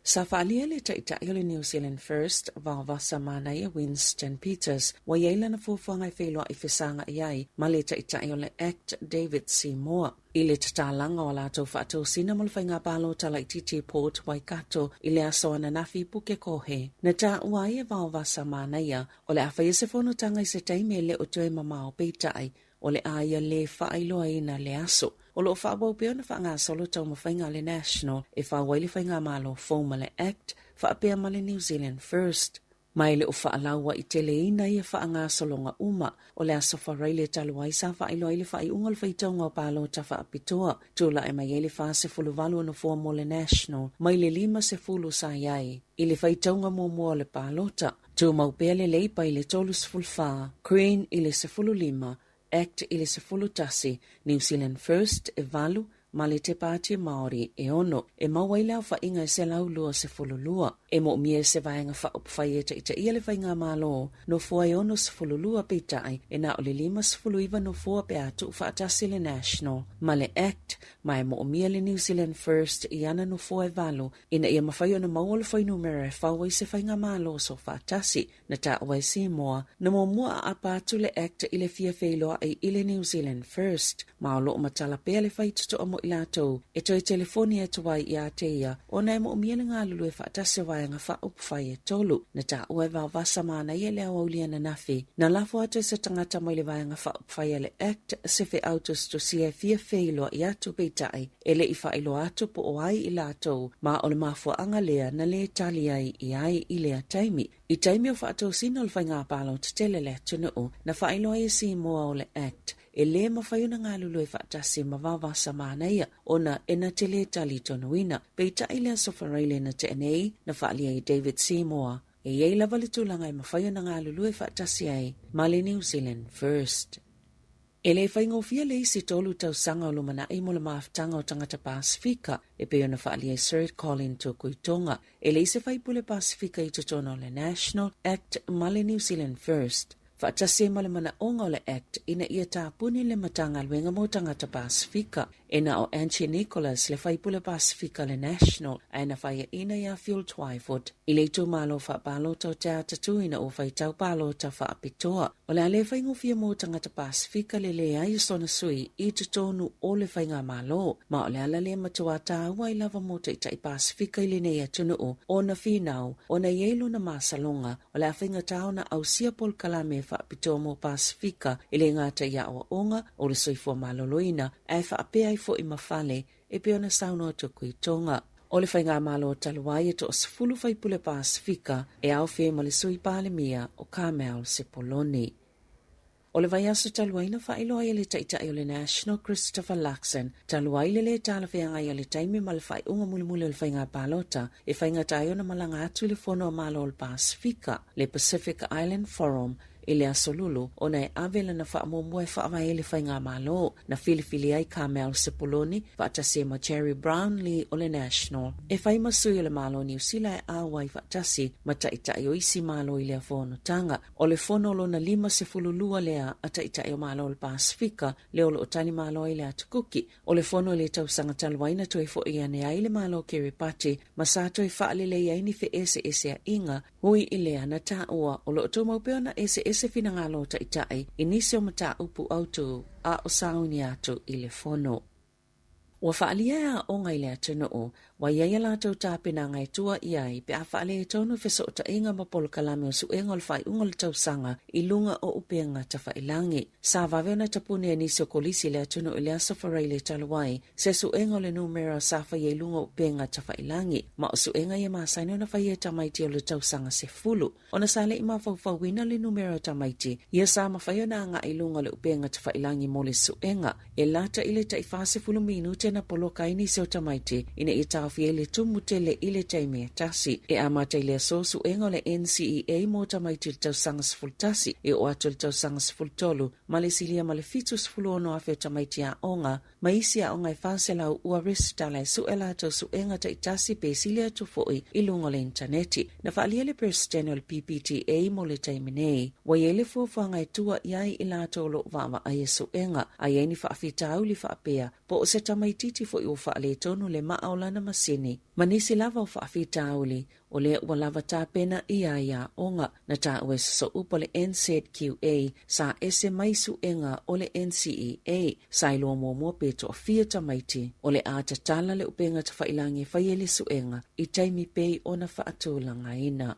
Sa faaalia le Taitai o le New Zealand First, Vaovasa Manaia Winston Peters, ua i ai lana fuafuaga e feiloai fesagai ai ma le Taitai o le Act David Seymour i le tatalaga o a latou faatosina mo le faiga palota laitiiti i Port Waikato i le aso ananafi i Pukekohe. Na taua ai e Vaovasa Manaia o le a faia se fonotaga i se taimi e le o toe mamao peitai o le a ia lē faailoaina le aso. O lo o faaauau pea ona faagasolo taumafaiga a le National e fau ai le faigamalo fou ma le Act faapea ma le New Zealand First. Ma e le o faalauaiteleina ia faagasologa uma. O le aso Faraile talu ai sa faailoa ai le faaiuga o le faitauga o palota faapitoa. Tulai mai ai le 48 o nofoa mo le National mai le 50 sa i ai i le faitauga muamua o le palota. Tumau pea le Leipa i le 34, Green i le 15, Act i le 11, New Zealand First e 8, ma le Te Pāti Māori e 6. E mau ai le aofaiga e 122. E moomia e se vaega faaupufai e taitaia le faigamalo, nofoa e 62 peitai e na o le 59 nofoa pe a tuufaatasi le National ma le Act, ma e moomia le New Zealand First i ana nofoa e 8 Ina ia mafai ona maua le fuainumera e fau ai se faigamalo soofaatasi, na taua e Seymour, na muamua aapa atu le Act i le fia feiloai i le New Zealand First, ma o lo o matala pea le faitotoa mo i latou e toe telefoni atu ai ia te ia ona e moomia le galulue faatasi o vaega faaupufai e tolu. Na taua e Vaovasa Manaia le aoauli ananafi, na lafo atu e se tagata mai le vaega faaupufai a le Act se feau tusitusia e fia feiloai atu peitai E le i faailoa atu po o ai i latou, ma o le mafuaaga lea na lē tali ai i ai i lea taimi. I taimi o faatosina o le faiga palota tele a le atunuu, na faailoa ai e Seymour o le Act e lē mafai ona galulue faatasi ma Vaovasa Manaia ona e na te lē talitonuina. Peitai i le Aso Faraile na tea nei, na faaalia ai e David Seymour, e i ai lava le tulaga e mafai ona galulue faatasi ai ma le New Zealand First. E le faigofie le isi tolu tausaga o lumanai mo le mafutaga o tagata Pasefika, e pei ona faaalia e Sir Colin Tukuitonga, e leai se faipule Pasefika i totonu o le National Act ma le New Zealand First, faatasi ai ma le manaoga o le Act ina ia tapuni le Matagaluega mo Tagata Pasefika. E na o Angie Nicholas le faipule Pasefika le National ae na faiaina iā Phil Twyford i le itumalo faapalota o Te Atatū ina ua faitau palota faapitoa. O le a le faigofie mo tagata Pasefika le leai o sona sui i totonu o le faigamalo, ma o le ala lea matuā tāua ai lava mo taitai Pasefika i lenei atunuu ona finau ona i ai lona masaloga o le a faigata ona ausia polokalame faapitoa mo Pasefika e le gata i aoaoga o le soifua maloloina ae faapea ai foi ma fale e pei ona saunoa Tukuitonga. O le faigamalo talu ai e toasefulu faipule Pasefika e aofia ai ma le Sui Palemia o Carmel Sepuloni. O le vaiaso talu ai na faailoa ai e le Taitai o le National Christopher Luxon talu ai le lē talafeagai o le taimi ma le faaiuga mulimuli o le faiga palota e faigata ai ona malaga atu i le Fono a Malo o le Pasefika, le Pacific Island Forum, i le Aso Lulu ona e ave lana faamuamua e faavae ai le faigamalo na filifili ai Carmel Sepuloni faatasi ai ma Gerry Brownlee o le National e fai ma sui o le Malo o Niu Sila e auai faatasi ma taitai o isi Malo i lea fonotaga. O le fono lona 52 lea a taitai o Malo o le Pasefika lea o lo o talimalo ai le Atu Kuki. O le fono i le tausaga talu ai na toe foi ane ai le Malo o Kiribati ma sa toe faalelei ai ni feeseeseaiga Ui i lea, na taua, o lo o tumau pea ona eseese finagalo o Taitai i nisi o mataupu autū a o sauni atu i le fono. Ua faaalia e aoga i le atunuu, ua i ai a latou tapenaga e tua i ai pe a faaletonu fesootaiga ma polokalame o suega o le faaiuga o le tausaga i luga o upega tafailangi. Sa vave ona tapuni e nisi o kolisi i le atunuu i le Aso Faraile talu ai se suega o le numera sa faia i luga o upega tafailangi, ma o suega ia masani ona faia e tamaiti o le tausaga sefulu. Ona sa le i mafaufauina le numera o tamaiti ia sa mafai ona agai i luga o le upega tafailangi mo le suega e lata i le tai 40 minute. komiti na poloka ai nisi o tamaiti ina ia taofia ai le tumu tele i le taimi e tasi. E amata i le aso suega o le NCEA mo tamaiti i le tausaga 11 e oo atu i le tausaga 13 ma le silia ma le 76,000 o tamaiti aoga ma isi aoga e 400 ua resitala e sue latou suega taitasi pe sili atu foi i luga o le initaneti. Na faaalia le Peresetene o le PPTA mo le taimi nei, ua i ai le fuafuaga e tua i ai i latou o lo o vaavaaia suega, a i ai ni faafitauli faapea, po o se tamaitiiti foi ua faaletonu le maa o lana masini, ma nisi lava o faafitauli o lea ua lava tapena ʻia ai aoga. Na taua e sosoupa le NZQA sa ese mai suega o le NCEA. Sa iloa muamua pe toafia tamaiti o le a tatala le upega tafailagi e fai ai le suega i taimi pei ona faatulagaina.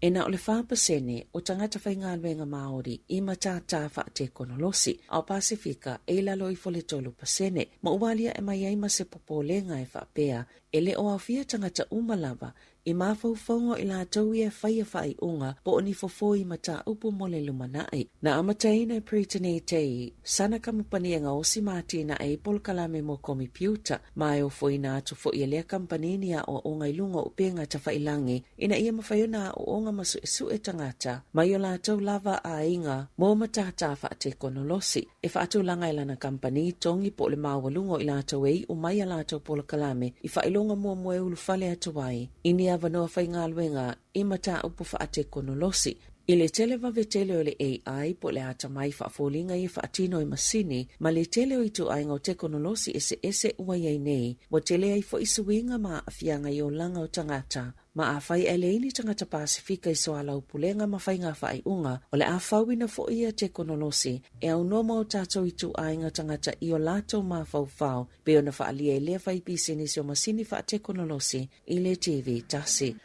E na o le 4% o tagata faigaluega Māori i matātā faatekonolosi, a o Pasefika e i lalo ifo le 3%, ma ua aliae mai ai ma se popolega e faapea e le o aofia tagata uma lava i mafaufauga o i latou ia e faia faaiuga po o ni fofo i mataupu mo le lumanai. Na amataina e Brittany Tay sana kamupani e gaosi ma atinae ai polokalame mo komipiuta ma e ofoina atu foi e lea kamupani ni aoaoga i luga o upega tafailangi ina ia mafai ona aooga ma suesue tagata mai o latou lava aiga mo matātā faatekonolosi. E faatulaga e lana kamupani togi po o le maualuga o i latou e iu mai a latou polokalame i faailoga muamua e ulufale atu ai i ni avanoa faigaluega i mataupu faatekonolosi. I le tele vave tele o le AI po o le atamai faafoliga ia faatino i masini ma le tele o ituaiga o tekonolosi eseese ua i ai nei, ua tele ai foi suiga ma aafiaga i olaga o tagata. Ma afai ae leai ni tagata Pasefika i soalaupulega ma faiga faaiuga, o le a fauina foi ia tekonolosi e aunoa ma o tatou ituaiga tagata i o latou mafaufau pei ona faaalia e lea faipisinisi o masini faatekonolosi i le TV tasi.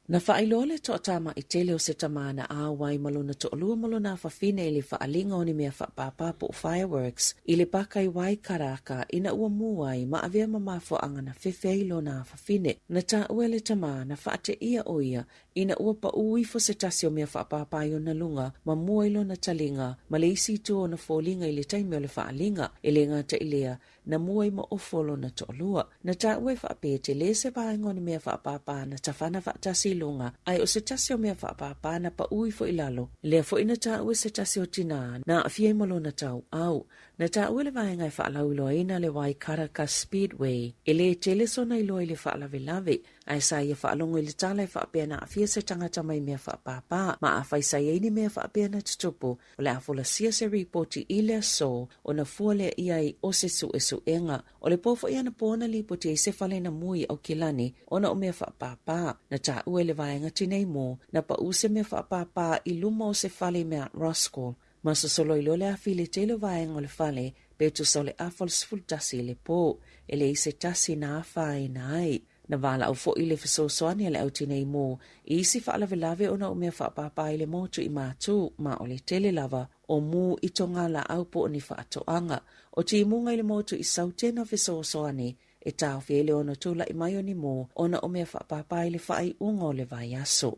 Na faailoa le toatama'i tele o se tama na auai ma lona toalua ma lona afafine i le faaaliga o ni mea faapāpā po o fireworks i le paka i Waikaraka ina ua mū ai ma avea ma mafuaaga na fefe ai lona afafine. Na taua e le tama na faateia ʻo ia ina ua paʻū ifo se tasi o mea faapāpā i ona luga ma mua i lona taliga ma le isi itu o ona foliga i le taimi o le faaaliga. E le gata i lea, na mua ai ma ofo lona toalua. Na taua e faapea e tele se vaega o ni mea faapāpā na tafana faatasi i luga, ae o se tasi o mea faapāpā na paʻū ifo i lalo. Lea foi na taua e se tasi o tinā na aafia ai ma lona tauau. Na taua le vaega e faalauiloaina le Waikaraka Speedway. E le tele sona iloa i le faalavelave, ae sa ia faalogo i le tala e faapea na aafia se tagata mai mea faapāpā, ma afai sa i ai ni mea faapea na tutupu, O le a folasia se ripoti i le aso ona fua lea i ai o se suesuega. O le po foi anapo na lipoti ai se fale na mu i Aukilani ona o mea faapāpā. Na taua e le vaega tinei mu na paʻū se mea faapāpā i luma o se fale i Mount Roskill ma sosolo ai loa le afi i le tele o vaega o le fale pe tusa o le afa o le 11 i le po. E leai se tasi na afaina ai. Na valaau foi le fesoasoani a le au tinei mu i isi faalavelave ona o mea faapāpā i le motu i Mātū ma o le tele lava o mu i togalaau po o ni faatoaga. O timuga i le motu i Sautena fesoasoani e taofi ai le ono tula'i mai o ni mu ona o mea faapāpā i le faaiuga o le vaiaso.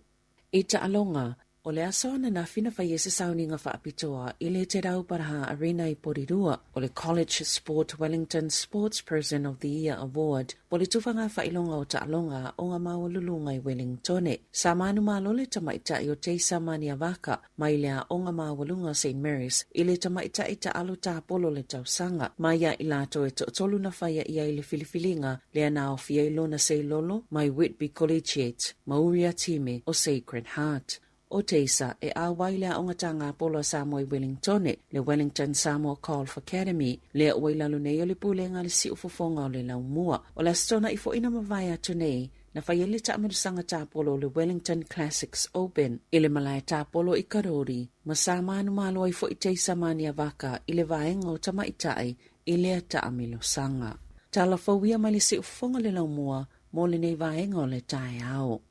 I taaloga, o le aso ananafi na fai ai se sauniga faapitoa i le Te Rauparaha Arena i Porirua, o le College Sport Wellington Sportsperson of the Year Award, po le tufaga faailoga o taaloga aoga maualuluga i Wellingtone. Sa manumalo le tamaitai o Teisa Maniavaka mai le aoga maualuga o Saint Mary's i le tamaitai taalo tapolo o le tausaga, ma ia i latou e toatolu na faia i ai le filifiliga lea na aofia ai lona seilolo mai Whitby Collegiate ma Uria Time o Sacred Heart. O Teisa e auai le Aoga Tāgapolo a Samoa i Wellingtone, le Wellington Samoa Golf Academy, lea ua i lalo nei o le Pulega a le Siufofoga o le Laumua. O le Aso Tona'i foi na mavae atu nei, na fai ai le taamilosaga tapolo o le Wellington Classics Open i le malae tapolo i Karori, ma sa manumalo ai foi Teisa Maniavaka i le vaega o tamaitai i lea taamilosaga. Tala fou ia mai le siufofoga le laumua mo lenei vaega o le taeao.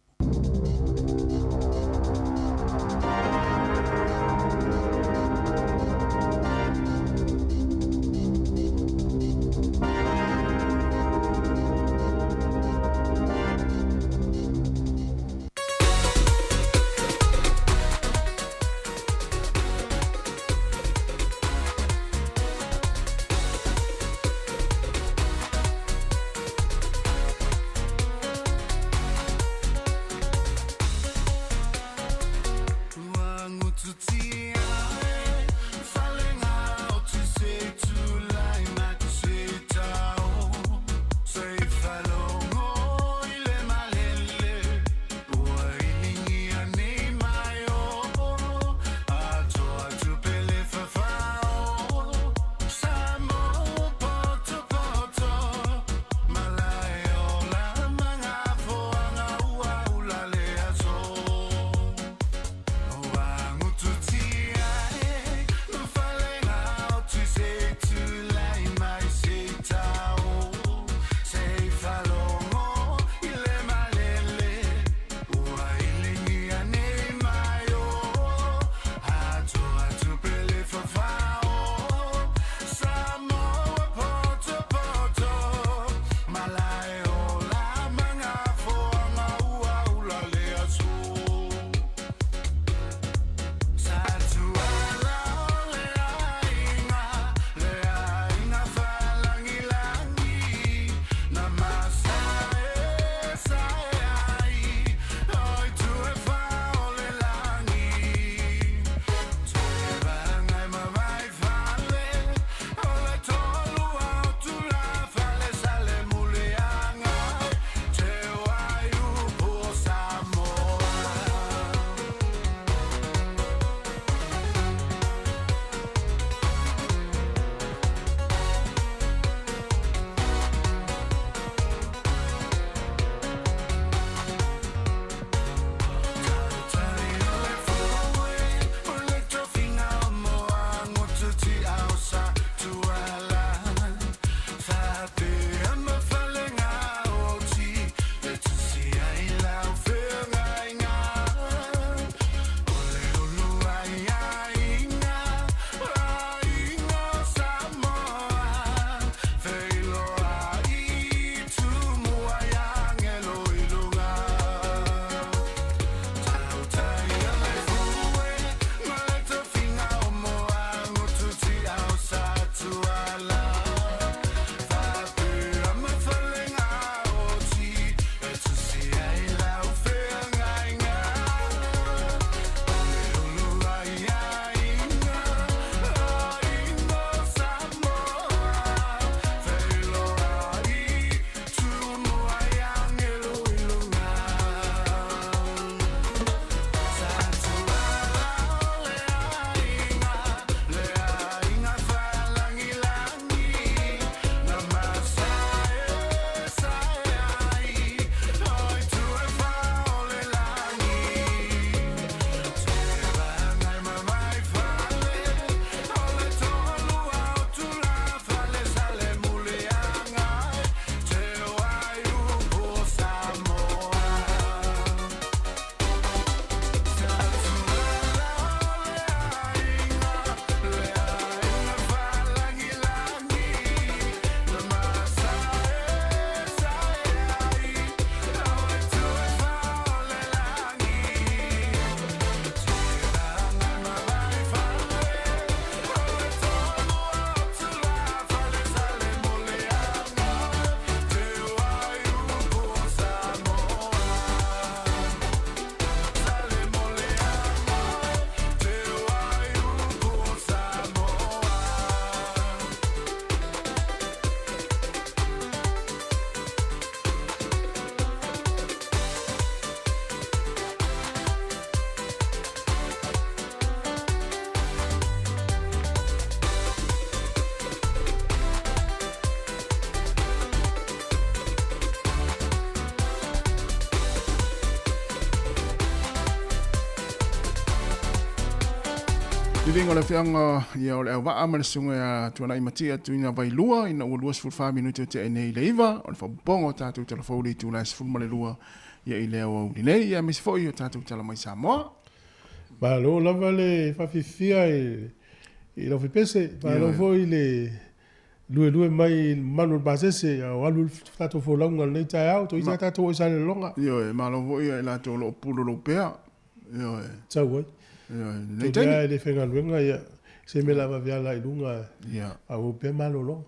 Viviga o le afioaga ia o le auvaa ma le susuga ia Tuanai Matia Tuina Vailua ina ua 24 minute o tea nei i le 9 o le faaopoopoga o tatou talafou i le itula e 12 ia i le aoauli nei ia aemaise foi o tatou tala mai Samoa. Malo lava le faafiafia i lau Fepese, malo foi le luelue mai i le mamalu o le pasese a o alu le tatou folauga i lenei taeao, toeitiiti lava tatou oo i Salelologa. Ioe, malo foi ia i latou o lo o pulou pea. Ioe. Sau ai. Ioe, lenei taimi. Toeitiiti lava e le faigaluega ia, se mea o le a vave ala i luga, faaauau pea malologa.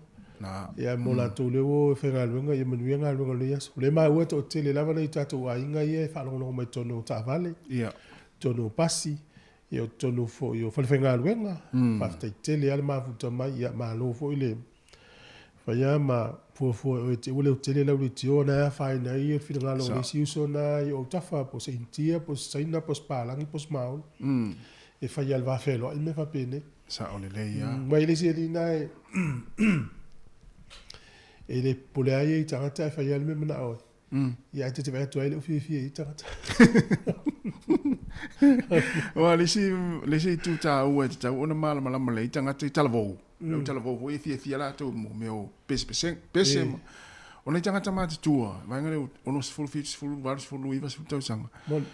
Ia mo latou lea ua o e faigaluega, ia manuia galuega o lenei aso. O lea e maua e toatele lava nai o tatou aiga ia e faalogologo mai i totonu o taavale, totonu o pasi, Ia o totonu foi o falefaigaluega, faafetai tele lava le mafuta mai, ia malo foi le fai lava ma fuafua e oe te i ua leotele lau leitioa na e afaina ai le finagalo o le isi uso na i ou autafa, po o se Initia, po o se Saina, po o se Palagi, po o se Maoli, e fai lava i le va feloai mea faapenei. Sao lelei lava. Mai le isi alii na e e le popole lava ia i tagata ae fai lava le mea e manao ai. Ia ae ta te vaai atu ai e le o fiafia i tagata. Aua le isi, le isi itu taua e tatau ona malamalama lelei tagata i talavou. Mm. Lau talavou foi e fiafia latou mo mea o pesepese, pese ma. O nai tagata matutua, vaega lea 60, 70, 80, 90 tausaga. Moni.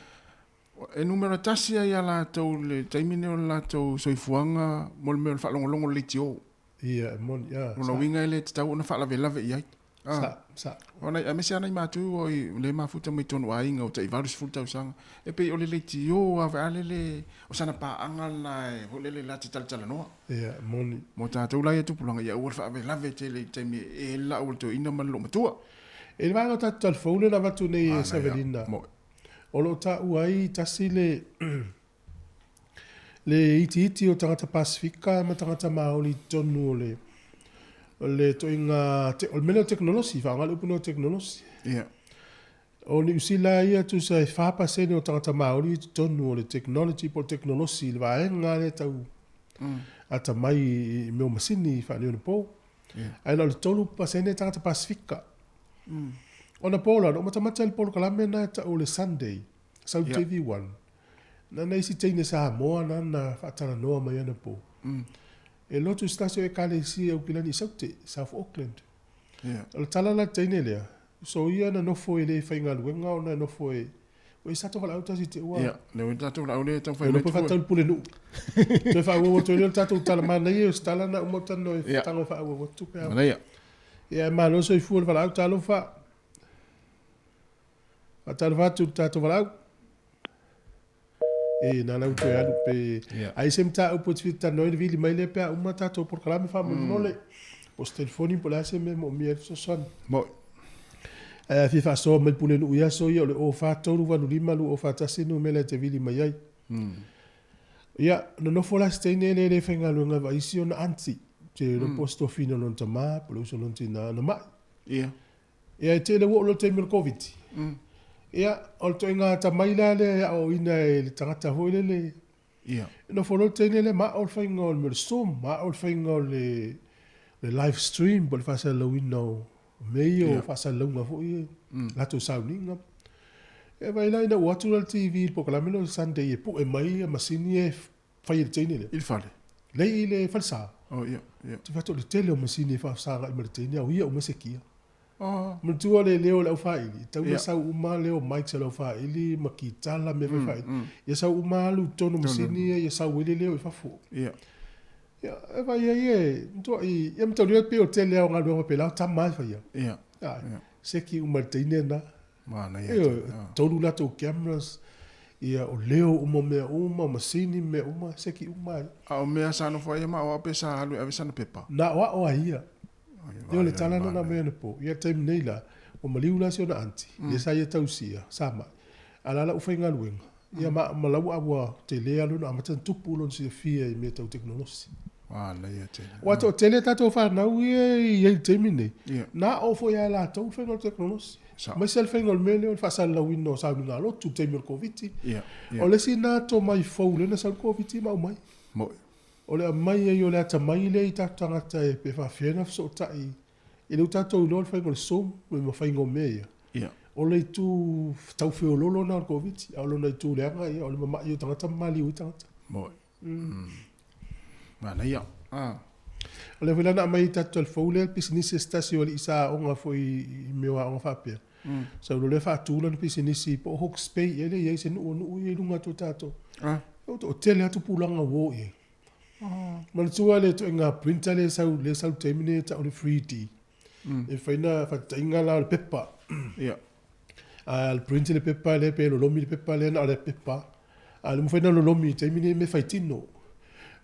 E numera tasi ai ia latou le taimi nei o le latou soifuaga mo le mea o le faalogologo i le leitio. Ia, e moni, ia. Lona uiga e le tatau ona faalavelave i ai. Sa, sa. O nai, aemaise lava nai matua ua i le mafuta mai totonu o aiga ua tai 80 tausaga, e pei o le leitio lava a lele, o sana paaga lena e foi lele la te talatalanoa. Ia, e moni. Mo tatou la ia tupulaga, ia aua le faalavelave tele i le taimi e hele la au a le toeaina ma le loomatua. E le vaega o tatou talafou lea na avatu nei e Savelina, o lo o taua ai tasi le le itiiti o tagata Pasefika ma tagata Māori i totonu o le o le ituaiga o le mea lea o tekonolosi, faaaoga le upu lea o tekonolosi. Ia. O Niu Sila ia tusa e 4% o tagata Māori i totonu o le technology po o le tekonolosi i le vaega lea tau atamai i mea o masini faaneionapo. Ae na o le 3% tagata Pasefika. Ona po la, na ou matamata i le polokalame lena e tau o le Sunday, sau i le TV1. Nana isi teine Samoa nana faatalanoa mai anapo. E lotu se tasi o Ekalesia i Aukilani i Saute, South Auckland. O le tala la le teine lea, so ia na nofo e le faigaluega ona e nofo e, ua e sa tatou valaau tasi te ua. Ia, lea ua tatou valaau lea e tau fai mai tua. Faatau le pulenuu. Toe faaauau atu ai lea o le tatou tala manaia o se tala na uma ou talanoa e tago e faaauau atu pe a. Manaia. Ia, e malo soifua le valaau, talofa. Faatalofa atu i le tatou valaau. E, na lau toe alu pe... Yeah. Ai se mataupu e te fia talanoa ai ona vili mai lea pe a uma tatou polokalame faamolemole. Po o se telefoni po o le a se mea e moomia ai le fesoasoani. Moi. Ae a fia faasoa mai le pulenuu i aso ia o le 0438 520 41 numera e te vili mai ai. Ia, nonofo la se teine lea e le faigaluega e vaai isi ona aunty. Te iloa po o se toafina o lona tama po o le uso o lona tina na mai. Ia. Ia, e tele ua oo loa le taimi o le Koviti. Ia, o le ituaiga atamai la lea e aoaoina e le tagata foi lele. Ia. E nofo loa le teine lea ma ao le faiga o le mea o le Zoom, ma ao le faiga o le live stream po o le faasalalauina o mea ia o faasalalauga foi ia, latou sauniga. Ia vaai la ina ua atu la le TV i le polokalame lea o le Sunday e pue mai ia masini ia e fai e le teine lea. I le fale? Leai i le falesa. Oh, ia, ia. Te fai atu o le tele o masini e faafesagai ma le teine, au ia uma se kia. Oh. Manatua le leo o le aufāili, e tatau ona sau uma leo mics a le aufāili ma kitala mea fai faaili. Ia sau uma alu i totonu o masini ia, ia sau ai le leo i fafo. Ia. Ia, e vaai ai e, matuai, ia mataulia pei o le tele lava o galuega faapela, o tama lava e faia. Ia. Ioe. Seki uma i le teine lena. Manaia. Ioe, 3 latou cameras, ia o leo uma o mea uma, o masini ma mea uma, seki uma ai. A o mea sa nofo ai ia ma aoao pe sa alu e ave sana pepa? Na aoao ai ia. Ia o le tala lena na aumai anapo. Ia le taimi nei la, ua maliu la si ona aunty, lea sa ia tausia, sa mai. A o la la ua faigaluega, ia ma ma lau a ua tele lava lona amata ona tupu lona silafia i mea tau tekonolosi. Manaia tele. Aua toatele a tatou fanau ia e i ai i le taimi lenei, Ia. na oo foi lava e latou le faiga o le tekonolosi. Sao. Aemaise le faiga o le mea lea o le faasalalauina o sauniga lotu i le taimi o le Koviti. Ia, ia. O le isi lena tomai fou lea na sau le Koviti ma aumai. Moi. O le aumai ai o le atamai lea i tatou tagata e pe faafefea ona fesootai i lea ua tatou iloa le faiga o le Zoom ma faiga o mea ia. Ia. O le itu tau feoloolo lena o le Koviti, a o lona itu leaga ia o le mamai o tagata ma maliu ai tagata. Moi. Manaia. Ah. O lea foi la na aumai ai tatou talafou lea le pisinisi a se tasi o alii sa aoga foi i mea o aoga faapea. Sau loa lea faatu lana pisinisi po o Hawke's Bay ea lea e i ai se nuu o nuu ia i luga atu o tatou. Ua toatele lava tupulaga ua o i ai. Manatua le ituaiga printer lea e sau lea e sau i le taimi lenei e tau o le 3D. E mafai ona faataitaiga la o le pepa. A o le print le pepa lea pe lolomi le pepa lea na o le pepa. A o le mafai ona lolomi i le taimi lenei mea faitino.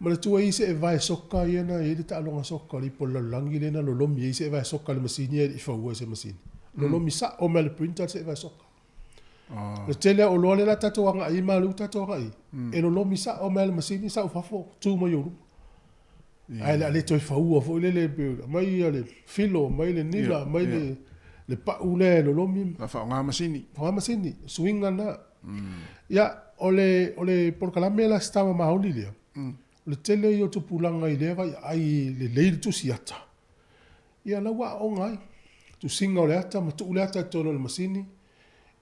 Manatua i se evae soka ia na i ai le taaloga soka o le ipu a le lalolagi lea na lolomi ai se evae soka i le masini ae le i faua e se masini. Lolomi sao mai le printer se evae soka. O le tele lava o oloa lea o le a tatou agai ai ma lea ua tatou agai ai, e lolomi sao mai lava le masini sau i fafo tu mai ou luma. Ae o le a le toe faua foi lele pe aumai ia le filo, aumai le nila, aumai le le pau lea e lolomi. La faaaoga masini. Faaaoga masini, suiga lena. Ia, o le o le polokalame la se tama maoli lea, o le tele ia o tupulaga i lea vaiaai lelei le tusi ata, ia la ua aooga ai. Tusiga o le ata ma tuu le ata i totonu o le masini,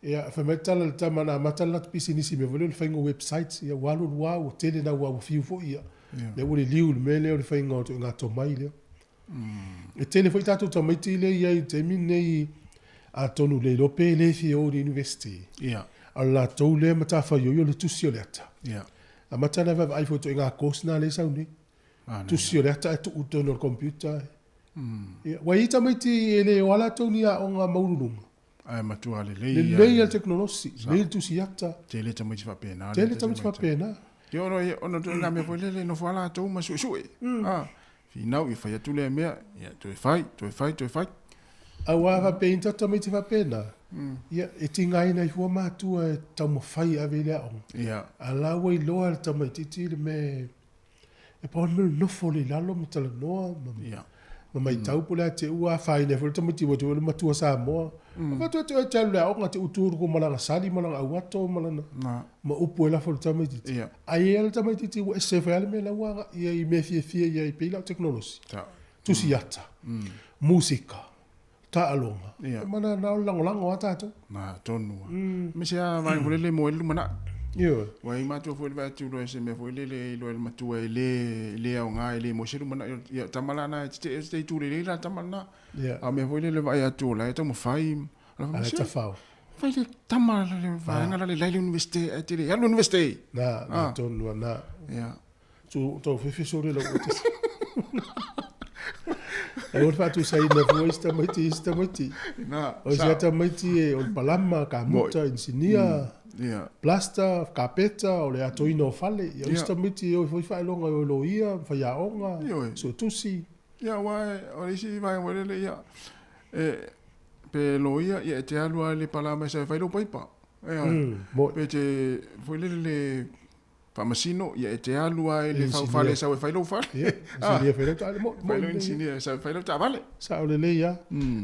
Ia, fai mai le tala i le tama na amata le latou pisinisi i mea foi lea o le faiga o websites, ia ua alu alu lava ua tele naua ua fiu foi ia. Lea ua liliu i le mea lea o le faiga o ituaiga tomai lea. E tele foi tatou tamaiti lea e i ai i le taimi lenei atonu le iloa pe le fia o i le university. A o le latou lea matafaioi o le tusi o le ata. Amata ona vaavaai foi i ituaiga course na lea e sau nei. Tusi o le ata ae tuu i totonu o le computer. Ia, ua i ai tamaiti e le o a latou ni aoga maualuluga. Ae matua lelei Lelei lava le tekonolosi, lelei le tusi ata. Tele tamaiti faapena. Tele tamaiti faapena. Ia ona ona o ituaiga mea foi lele e nofo lava latou ma suesue. A, finau ia fai atu lea mea, ia toe fai, toe fai, toe fai. Aua faapea i ni tamaiti faapena, ia e tigaina ai fua matua e taumafai e ave i le aoga. Ia. A la ua iloa e le tamaitiiti le mea E pau le mea o le nofo lea i lalo ma talanoa ma, yeah. ma maitau po o le a te ua afaina ai foi le tamaiti ua te ua le matua Samoa. Mm. Fai atu e te alu i le aoga te utu uru ma lana sali ma lana auato ma lana ma upu e lafo i le tamaitiiti. Yeah. Ai e le tamaitiiti ua ese foi lava le mea la ua agai ai i mea fiafia i ai pei la o tekonolosi. Tusi ata. Musika. Taaloga. Yeah. Ma na, na o le lagolago a tatou. Na tonu. Mm. Me se a vaega foi lele mo e le lumanai. Ioe. Ua i matua foi le vaai atu loa i se mea foi lele i loa i le matua e le, e le aoga, e le mo se lumanai. Ia, tama la na e te, e te itu lelei la tama lena. Yeah. A o mea foi lele vaai atu o la e taumafai. A la e tafao. Fai le tama le vaega la le lai le universite, ae te le alu universite. Na, na tonu, na. Yeah. Tu tau fefe sore lau ote. E o faatusaina fua isi tamaiti isi tamaiti. Na, O isi tamaiti e o le palama, kamuta, inisinia, Yeah. plaster, kapeta, o le atoina o fale. Ia o isi tamaiti e o foi faailoga e o loia, faiaoga, Ioe. suetusi. Ia, aua o le isi vaega foi lele, ia, e, pe loia, ia, e te alu lava i le palama e sau e fai lou paipa. Ia, Mo'i. pe te, foi lele le, Faamasino, ia e te alu lava i le faufale e sau e fai lou fale. Ia, inisinia fai lau taavale. Mo, Fai lau inisinia e sau e fai lau taavale. Sao lelei lava.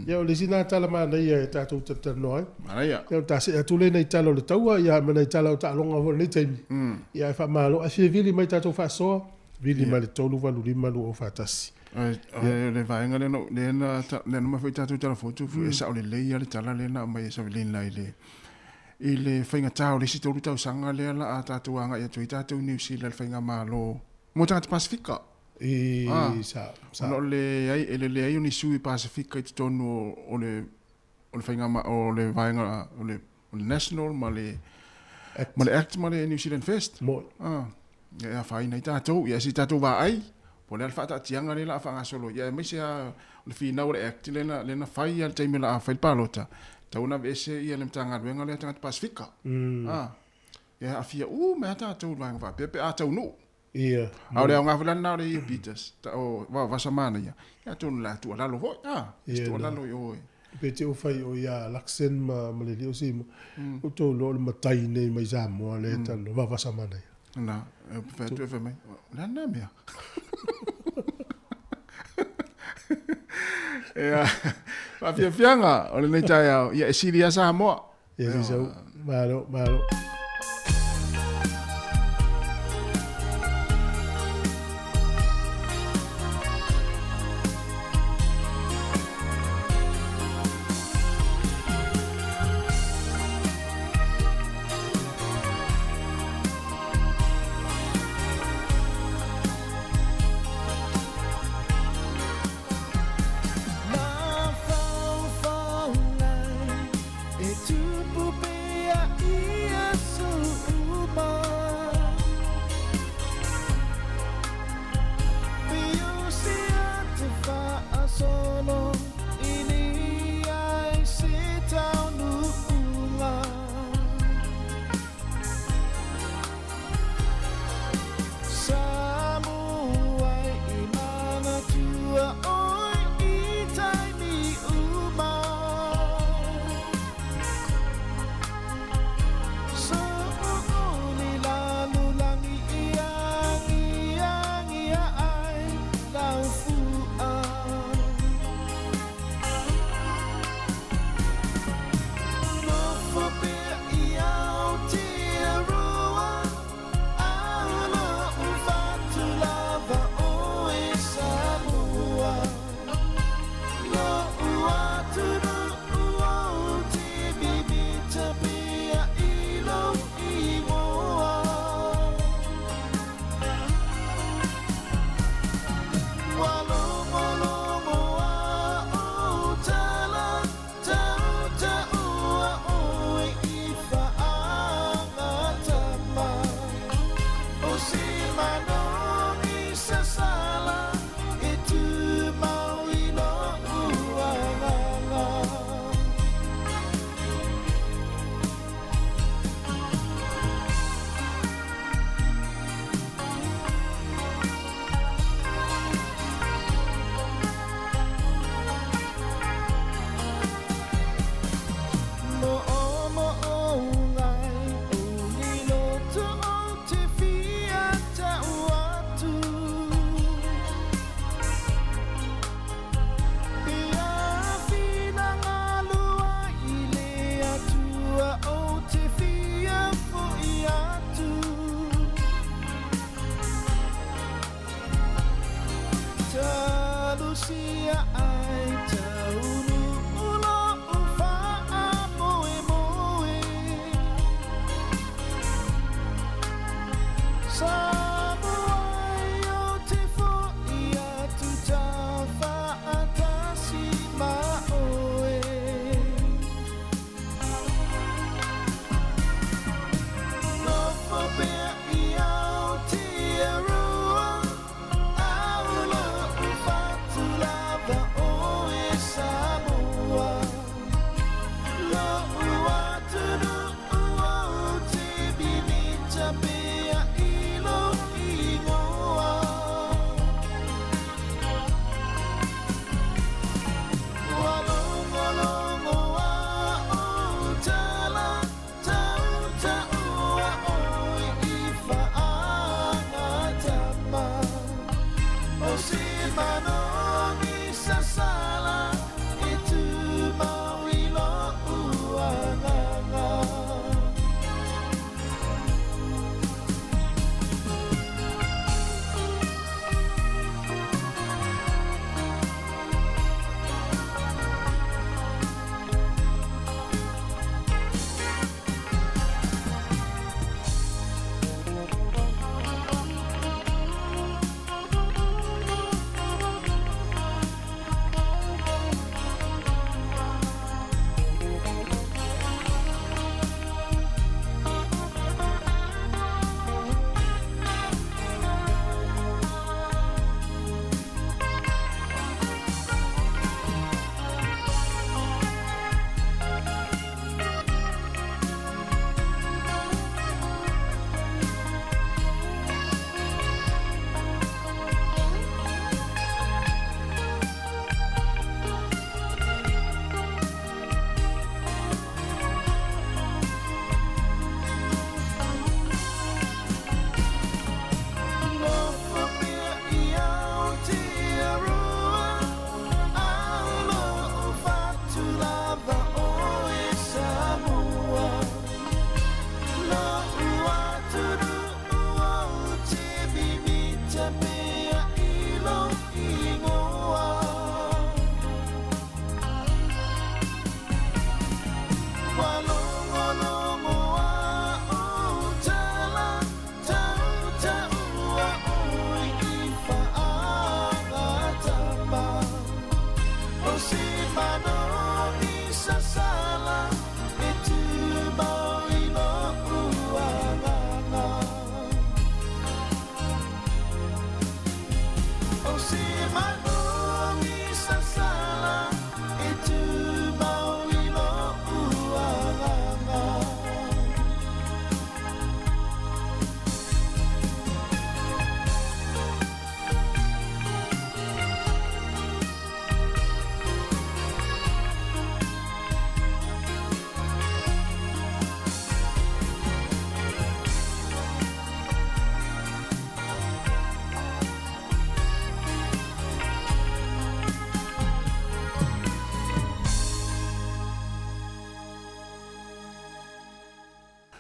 Ia, o le isi lena tala manaia e tatou talatalanoa ai. Manaia. Ia, ona ta see atu lea i nai tala o le taua, ia ma nai tala o taaloga foi o lenei taimi. Ia, ae faamalo. Ae fia vili mai tatou faasoa, vili mai le 385 2041. O le vaega lea lea na lea na aumai foi tatou tala fotu, e sao lelei lava le tala lea na aumai e Savelina i le I le faigata o le isi 3 tausaga lea la a tatou agai atu ai tatou i Niu Sila i le faigamalo mo tagata Pasefika. I, sa, sa. Ona o le leai, e le leai o ni sui Pasefika i totonu o le o le faiga o le vaega o le o le National ma le Act. ma le Act ma le New Zealand First. Moi. Ia e afaina ai tatou, ia si tatou vaai, po o le a le faataatiaga lea la a faagasolo, ia aemaise lava o le finau o le Act lea na, lea na fai lava i le taimi o le a fai le palota, tatau ona aveese ia le Matagaluega lea a tagata Pasefika. Ia e aafia uma ai lava tatou i le vaega faapea pe a taunuu. Ia. A o le aoga foi la lena o le ia Peters, o Vaovasa Manaia, ia atonu o le a tuualalo foi, se tuualalo i o e. Pe te ufai o ia Luxen ma ma le lio simo. O tou lo le matai nei mai Samoa le talo vavasa mana ia. Na, e fai atu e fai mai, o le a lena mea? Ia, faafiafiaga o lenei taeao, ia e sili lava Samoa. Ia se sau, malo, malo.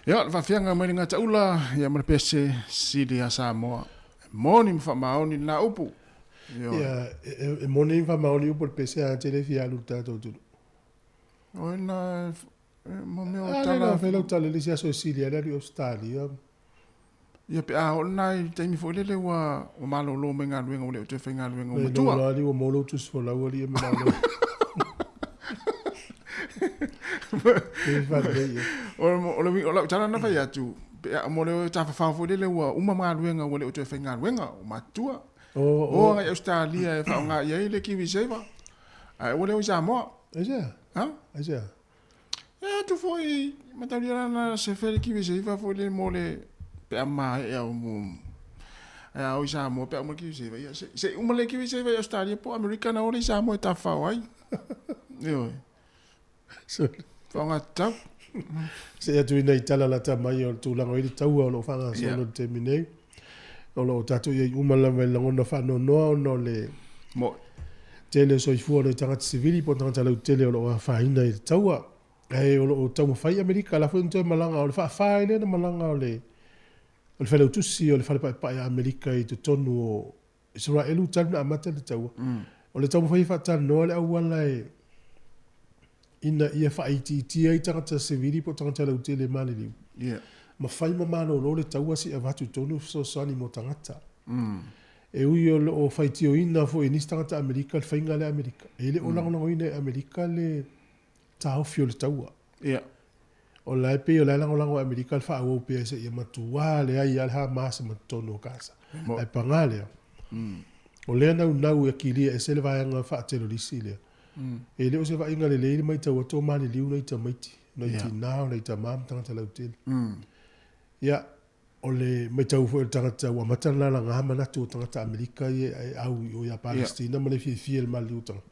Ia, le faafiaga mai le gataula, ia ma le pese sili a Samoa. E moni ma faamaoni lena upu. Ioe. Ia, e moni ma faamaoni upu o le pese a tele fia alu i le tatou atunuu. O ai lena e, mo mea o tala. A lea na fai lau tala i le isi aso e sili ai le alu i Ausetalia. Ia pe a oo lena i le taimi foi lele ua malolo mai galuega ua le o toe faigaluega ua matua. Lea ua maua lou tusi folau alii e manao loa. O lau tala na fai atu, pe a mo le tafafao foi lele ua uma galuega ua le o toe faigaluega ua matutua. O agai i Ausetalia e faaaoga i ai le KiwiSaver, ae ua le o i Samoa. Aisea? Ha? Aisea? E atu foi mataulia la na sefe le KiwiSaver foi le mo le pe a maea o mo ae a o i Samoa pe a uma le KiwiSaver ia se se uma le KiwiSaver i Australia po o Amerika na o le i Samoa e tafafao ai. Ioe. Faaaoga tatau. Se atu ina i tala lata mai o le tulaga o i le taua o lo o faagasolo i le taimi nei. O lo o tatou i ai uma lava i le lagona faanoanoa ona o le tele o soifua o nai tagata sivili po o tagata lautele o lo o afaina i le taua. Ae o lo o taumafai Amerika, o la foi na toe malaga, o le faafa ai lea na malaga o le o le Failautusi o le Fale Paepae a Amerika i totonu o Isaraelu talu na amata le taua. O le taumafai e faatalanoa le auala e ina ia faaitiitia ai tagata sivili po o tagata lautele e maliliu. Ma fai ma malolo le taua se i avatu i totonu fesoasoani mo tagata. E ui o lo o faitioina foi e nisi tagata Amerika le faiga lea a Amerika, e le o lagolagoina e Amerika le taofi o le taua. O la e pei o la e lagolago e Amerika le faaauau pea seia matuā leai lava le Hamas ma totonu o Gaza. Ae paga lea, o lea naunau ia kilia ese le vaega faatelolisi lea. E le o se vaaiga lelei le matau atu o maliliu nai tamaiti, nai tinā, o nai tamā ma tagata lautele. Ia, o le matau foi o le tagata ua amata ona lalaga manatu o tagata Amerika ia e au i o ia Palestina ma le fiafia i le maliliu o tagata.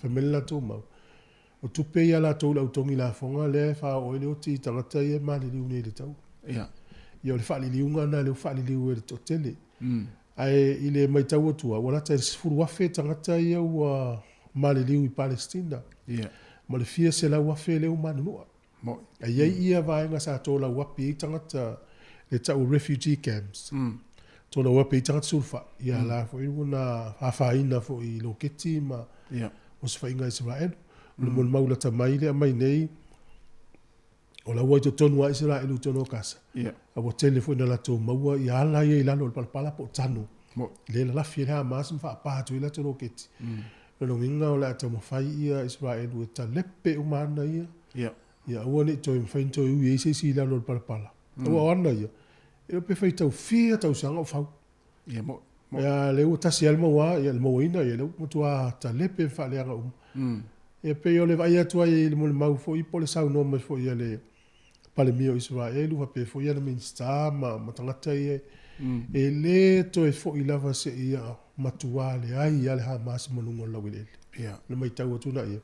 Fai mai le latou mau, o tupe ia a latou i le au togi lafoga lea e faaoo ai le oti i tagata ia e maliliu nei i le taua. Ia o le faaliliuga lena lea ua faaliliu e le toatele. Ae i le matau atua, ua lata i le 10,000 tagata ia ua maliliu i Palestina ma le fia 100,000 lea ua manunua. E i ai ia vaega sa tolauapi ai tagata le tau refugee camps, tolauapi ai tagata sulufai, ia la foi ua na afaina foi i loketi ma osofaiga a Isaraelu. O le molimau lata mai le aumai nei, o la ua i totonu lava Isaraelu i totonu o Kasa, a ua tele foi ina latou maua ia ala ia i lalo o le palapala po o tano, lea e lalafi ai le Hamas ma faapa atu ai latou loketi. O lona uiga o le a taumafai ia Isaraelu e talepe uma ana ia, ia aua ne i toe mafai ona toe ui ai se isi i lalo o le palapala. Aua o ana ia, e le o pe faitau fia tausaga o fau. Ia lea ua tasi lava le maua, ia le mauaina, ia lea ua matua talepe ma faaleaga uma. Ia pei o le vaai atu ai i le molimau foi po o le saunoa mai foi a le Palemia o Isaraelu faapea foi ana Minisita ma tagata ia, e le toe foi lava seia matua leai lava le Hamas ma luga o le laueleele. Le matau atu lena i ai.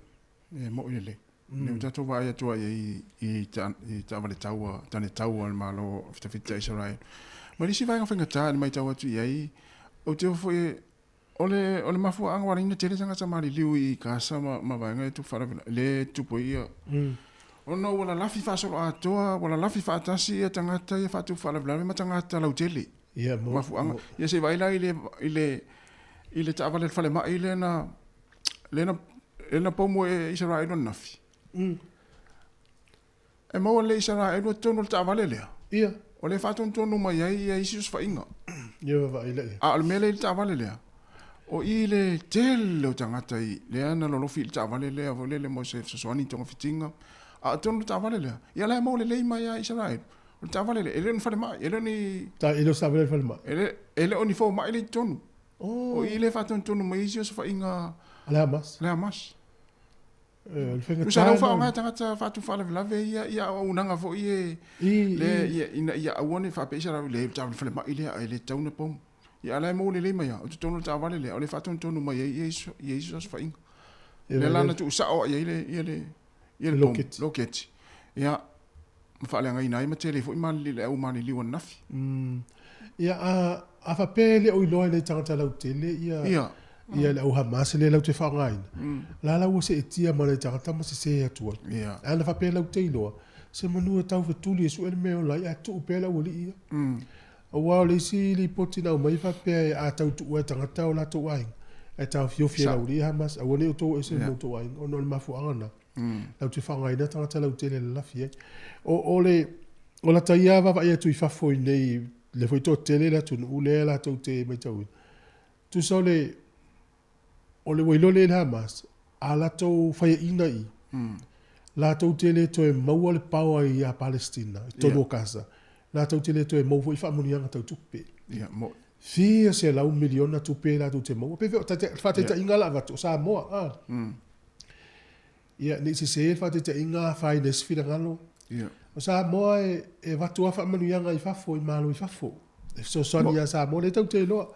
E moʻi lelei. Lea ua tatou vaai atu ai i i taavale taua, tane taua a le Malo fitafita a Isaraelu. Ma le isi vaega faigata i le matau atu i ai, ou te ofo foi o le o le mafuaaga ua ala ai ona tele tagata maliliu i Gasa ma ma vaega ia e tupu faalavelave, lea e tupu ai ia ona ua lalafi faasoloatoa, ua lalafi faatasi ia tagata ia faatupu faalavelave ma tagata lautele. Ia, mo, Mafuaaga. Ia se i vaai la i le i le i le taavale a le falemai lea na lea na lea na pomu e Isaraelu ananafi. E maua lelei e Isaraelu i totonu o le taavale lea. Ia. O lea e faatonutonu mai ai ia isi osofaiga. Ia vaavaai la i ai. A o le mea lea i le taavale lea, o i le tele o tagata i lea na lolofi i le taavale lea foi lele mo se fesoasoani i togafitiga. A o totonu o le taavale lea, ia la e maua lelei mai lava e Isaraelu. O le taavale lea, e le o ni falemai, e le o ni... E le o se taavale falemai. E le o ni fomai lea i totonu. O i lea e faatonutonu mai ai isi osofaiga a le Hamas. Le Hamas. Tusa lea ua faaaoga e tagata faatupu faalavelave ia ia auaunaga foi e le ia ina ia aua ne i faapea Isaraelu leai o le taavale falemai lea ae le tatau ona pomu. Ia a o la e maua lelei mai lava o totonu o le taavale lea o lea e faatonutonu mai ai ia isi osofaiga. Lea la na tuusao i ai le ia le ia le loketi. Ia ma faaleagaina ai ma tele ai foi le au maliliu ananafi. Ia a faapea e le o iloa e nai tagata lautele ia ia le au Hamas lea latou te faaaogaina, la la ua seetia ma nai tagata ma sese atu ai. Ae ana faapea latou te iloa, Se manu e taufetuli e sue le mea e ola ai ae tuu pea le aualii ia. Aua o le isi lipoti na aumai faapea a tau tuua e tagata o latou aiga, ae taofiofi e le aualii Hamas, aua ne i outou o ese ma outou aiga, ona o le mafuaaga lena, latou te faaaogaina tagata lautele e lalafi ai. O le, o lata ia vaavaai atu i fafo i inei, lea foi toatele le atunuu lea latou te matauina, tusa o le, O le ua iloa lea e le Hamas, a latou faiaina i, latou te le toe maua le power ia Palestina i totonu o Gaza, latou te le toe maua foi faamanuiaga tau tupe. Fia selau miliona tupe latou te maua. Pei foi o le faataitaiga la avatu, o Samoa, a. Ia, ne i sese le faataitaiga afaina ai se finagalo. Ia. O Samoa e, e avatu lava faamanuiaga i fafo, i Malo i fafo. E fesoasoani ia Samoa, lea tatou te iloa.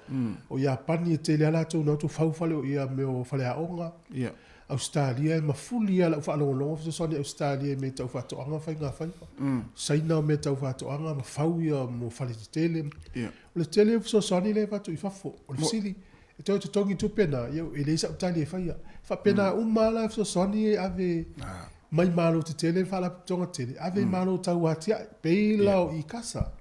O Iapani e tele lava latou na o atu fau fale, ia mea o faleaoga. Ia. Ausetalia e mafuli lava lau faalogologo fesoasoani a Ausetalia i mea tau faatoaga ma faigafaiva. Saina o mea tau faatoaga ma fau ia mo fale tetele. Ia. O le tele o fesoasoani lea e avatu i fafo. O le fesili, E toe totogi tupe na, ia e leai sau tali e faia. E faapena uma lava la fesoasoani e ave mai Malo tetele ma faalapotopotoga tetele, ave i Malo tau atiae, pei la o i Kasa.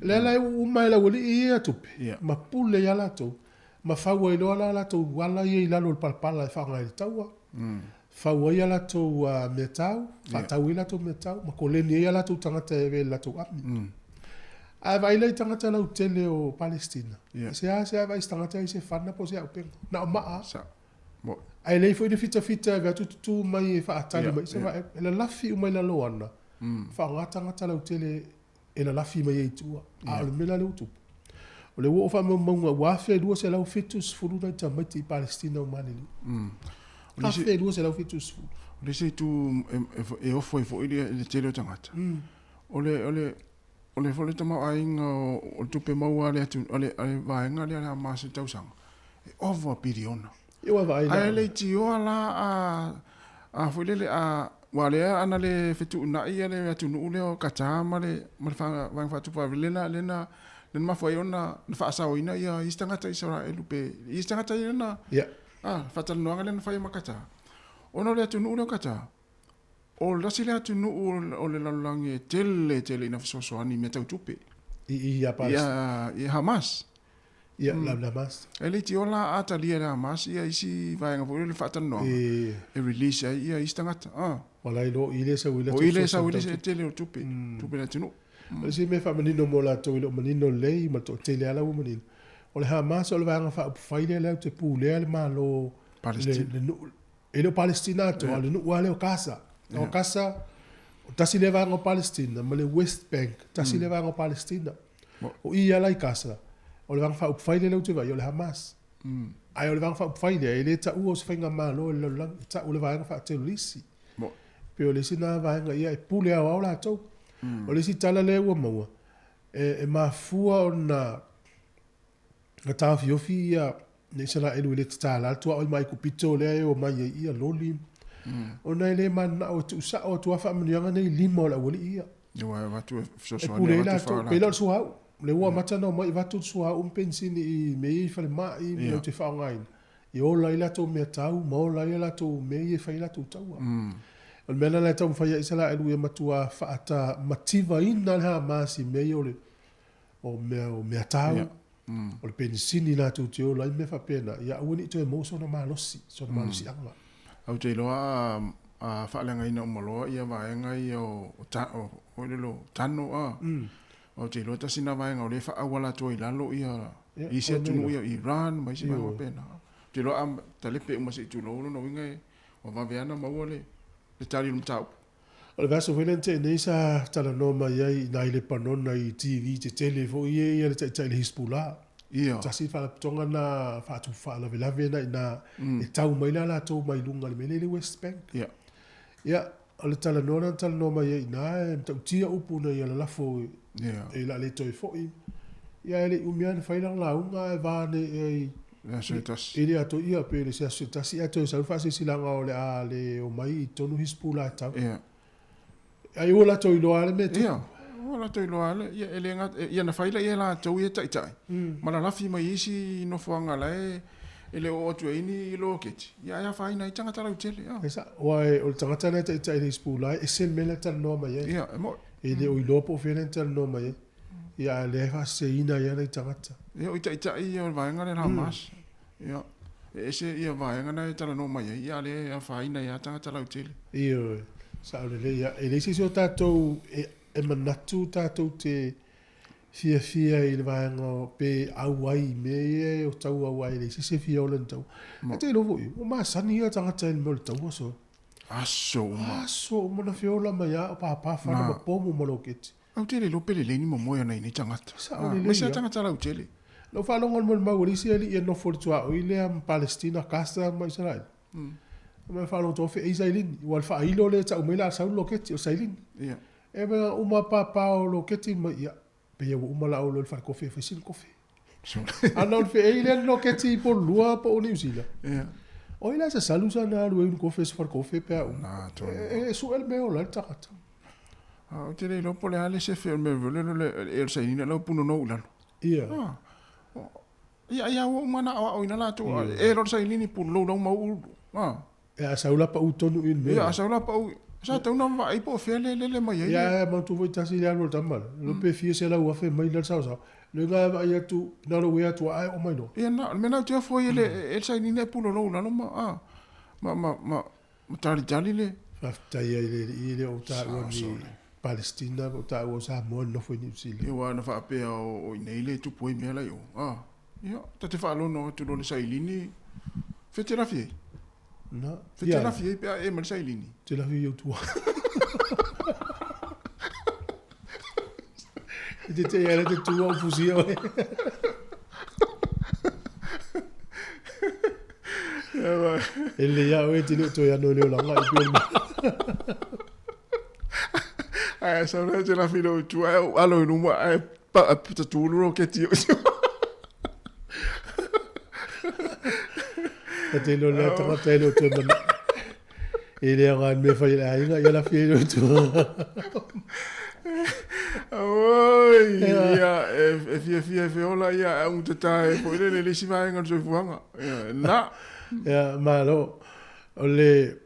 Lea la e uu uma e le aualii ia tupe, ma pule ia latou, ma fau ai loa la latou ala ia i lalo o le palapala e faaaoga ai le taua, fau ai a latou meatau, faatau ai latou meatau, ma koleni ai a latou tagata e ave i le latou ami. Ae vaai la i tagata lautele o Palestina, e seasea vaai i se tagata e i se fana po o se auupega, na o maa lava. Ae leai foi ni fitafita e ave atu tutu mai e faatali mai se vaega, e lalafi uma i lalo ana, faaaoga tagata lautele e lalafi mai ai i tua. A o le mea la lea ua tupu, o lea ua oo faamaumauga ua 1,270 nai tamaiti i Palestina ua maliliu. 1,270. O le isi itu e ofo ai foi le tele o tagata, o le, o le, o le foi le tamaoaiga o le tupe maua a le atu, a le, a le vaega lea a le Hamas i le tausaga, e ova piliona. Ia ua vaai la. Ae leitioa la a, a foi lele a, aua o lea ana le fetuunai ia le atunuu lea o Qatar ma le, ma le Vaega Faatupe lea na, lea na, lea na mafua ai ona faasaoina ia isi tagata Isaraelu pe isi tagata ia na, Ia. a, faatalanoaga lea na fai ma Qatar. Ona o le atunuu lea o Qatar, O le tasi lea atunuu o le lalolagi e tele tele ina fesoasoani i mea tau tupe. I i ia Palestina. Ia, i Hamas. Ia, la Hamas. E leitioa la a talia e le Hamas ia isi vaega foi lele faatalanoaga. E. E release ai ia isi tagata. Ah. Wala i lo i le sau i le O i le sau i le tele o tupe, tupe le atunuu. O le isi mea faamanino mo latou e le o manino lelei ma le toatele lava la ua manino, o le Hamas o le vaega faaupufai lea latou te pulea le Malo Palestina. le nuu E le o Palestina atoa, a o le nuu lava lea o Gaza. O Gaza, tasi lea vaega o Palestina, ma le West Bank, tasi lea vaega o Palestina. O i lava la i Gaza, o le Vaega Faaupufai lea ou te vaai, o le Hamas. Ae o le Vaega Faaupufai lea, e le taua o se faigamalo e le lalolagi, e tau o le Vaega Faaterorisi. Pei o le isi lena vaega, ia e pule aoao latou. O le isi tala lea ua maua, e mafua ona Na taofiofi ia le Isaraelu i le tatala atu tuaoi ma Aikupito lea e omai ai ia loli, ona e le mananao e tuusao atu lava faamanuiaga nei i lima o le aualii ia. Aua e avatu e E fesoasoani pule ai avatu latou. faa Pei la o le suauu, lea ua amata ona omai avatu le suauu ma penisini i mea ia i falemai ma latou te faaaogaina, e ola ai latou meatau ma ola ai a latou mea ia e fai ai latou taua. O le mea lena e taumafai ai Isaraelu ia matua faata mativaina le Hamas i mea ia o le o mea o meatau, Ia. o le penisini latou te ola ai mea faapena, ia aua ne i toe maua sona malosi, sona malosiaga. Ou te iloa a, a faaleagaina uma loa ia vaega ia o, o, ta, o, foi lele o tano a. Ou te iloa tasi na vaega o lea e faaauala atu ai i lalo ia Ia, isi o mea atunuu la. ia Iran ma isi vaega Ioe. faapena. Ou te iloa a talepe uma se i tulou lona uiga e ua vave lava ona maua le, le tali o le mataupu. O le vaiaso foi lea na tea nei sa talanoa mai ai i nai Lepanona i TV tetele foi ia ia le taitai le Hizbullah. Ia. Tasi le faalapotopotoga na faatupu faalavelave na i ina e tau mai la latou mai luga i le mea lea i le West Bank. Ia. Ia, o le talanoa lea na talanoa mai ai i ina e matautia upu ina ia lalafo Ia. e la le toe foi. Ia e le i umi lava na fai lana lauga ae va nei i Le aso e tasi. I le ato ia pe le se aso se tasi ae toe sau le faasilasilaga o le a le omai i totonu Hizbullah e tau. Ia. Ai ua latou iloa lava le mea e tupu. Ia, ua latou iloa lava le, ia e le gata, ia na fai laia e latou ia taitai, ma lalafi mai isi nofoaga la e, E le oo atu ai ni loketi, ia e afaina ai tagata lautele. E sao, aua o le tagata lea e taitai i le Isipulai, e ese le mea lea e talanoa mai ai. Ia, e moni. E le o iloa po o fea lea na talanoa mai ai. Ia, a o lea e faaseseina ai lava nai tagata. Ia, o taitai ia o le vaega lea o le Hamas. Ia, e ese ia vaega na e talanoa mai ai, ia a o lea e afaina ai lava tagata lautele. Ioe, sao lelei. Ia, e leai se isi o tatou e manatu tatou te fiafia i le vaega o pe auai i mea ia o taua aua e leai se isi e fia ola i ni taua. Ae te iloa foi, ua masani ia tagata i le mea o le taua so. Aso uma. Aso uma na feola mai lava o pāpā fana ma pomu ma loketi. Ou te le iloa pe lelei ni momoe ana i nei tagata. Sao lelei Aemaise lava tagata lautele. Na ou faalogo i le molimau a le isi alii e nofo i le tuaoi lea ma Palestina, Gaza ma Isaraelu. Fai mai faalogo atu feei sailini, ua le faailo lea e tau mai le a sau le loketi, o le sailini. E mea uma pāpā o loketi ma ia, pei ua uma la ou loa i le falekofe e fai sina kofe. A na o le feei lea le loketi i Pololua po o Niu Sila. O ai la e sasalu sana alu e unu kofe i se falekofe pe a uma. E sue le mea e ola ai le tagata. A ou te le iloa po o le a le sefe o le mea foi lele o le sailini a o la e ua punonou i lalo. Ia, ia ua uma ona aoaoina latou, e loa le sailini pulou lau mau ulu. E a sau la pau tonu i le mea. Ia, a sau la pau, sa tatau ona vaai po o fea le lele mai ai. Ia, manatua foi tasi le alu a le tama lea, le pe fia 100,000 mai la le saosao. Le ga e vaai atu, na o le uē atu lava ae oo mai loa. Ia, na, o le mea lena ou te ofo ai e le sailini ae pulolou i lalo ma, a, ma, ma, ma, ma talitali le. Faafetai ai i le Alii e le o ou taua ni Palestina po o taua o Samoa e nonofo i Niu Sila. Ia, aua na faapea o i inei le tupu ai mea la i o, a. Ia, ta te faalono atu loa i le sailini, fea te lafi ai? Na. Fea te lafi ai pe a e ma le sailini? Te lafi i ou tua. I te tei ala te tua o fusia oe. E lelei lava oe e te le o toe ano i le olaga i pei o le mea. Ae sau lea te lafi i lou tua ae ou alo i luma ae tatū le roketi i ou tua. Ta te iloa lea tagata e le o toe mana. E le aoga i le mea e fai e le aiga, ia lafi ai lou tua. Oi, ia, e fiafia e feola ia e augatata ai foi lele i le isi vaega o le soifuaga. Ia, na. Ia, malo. O le,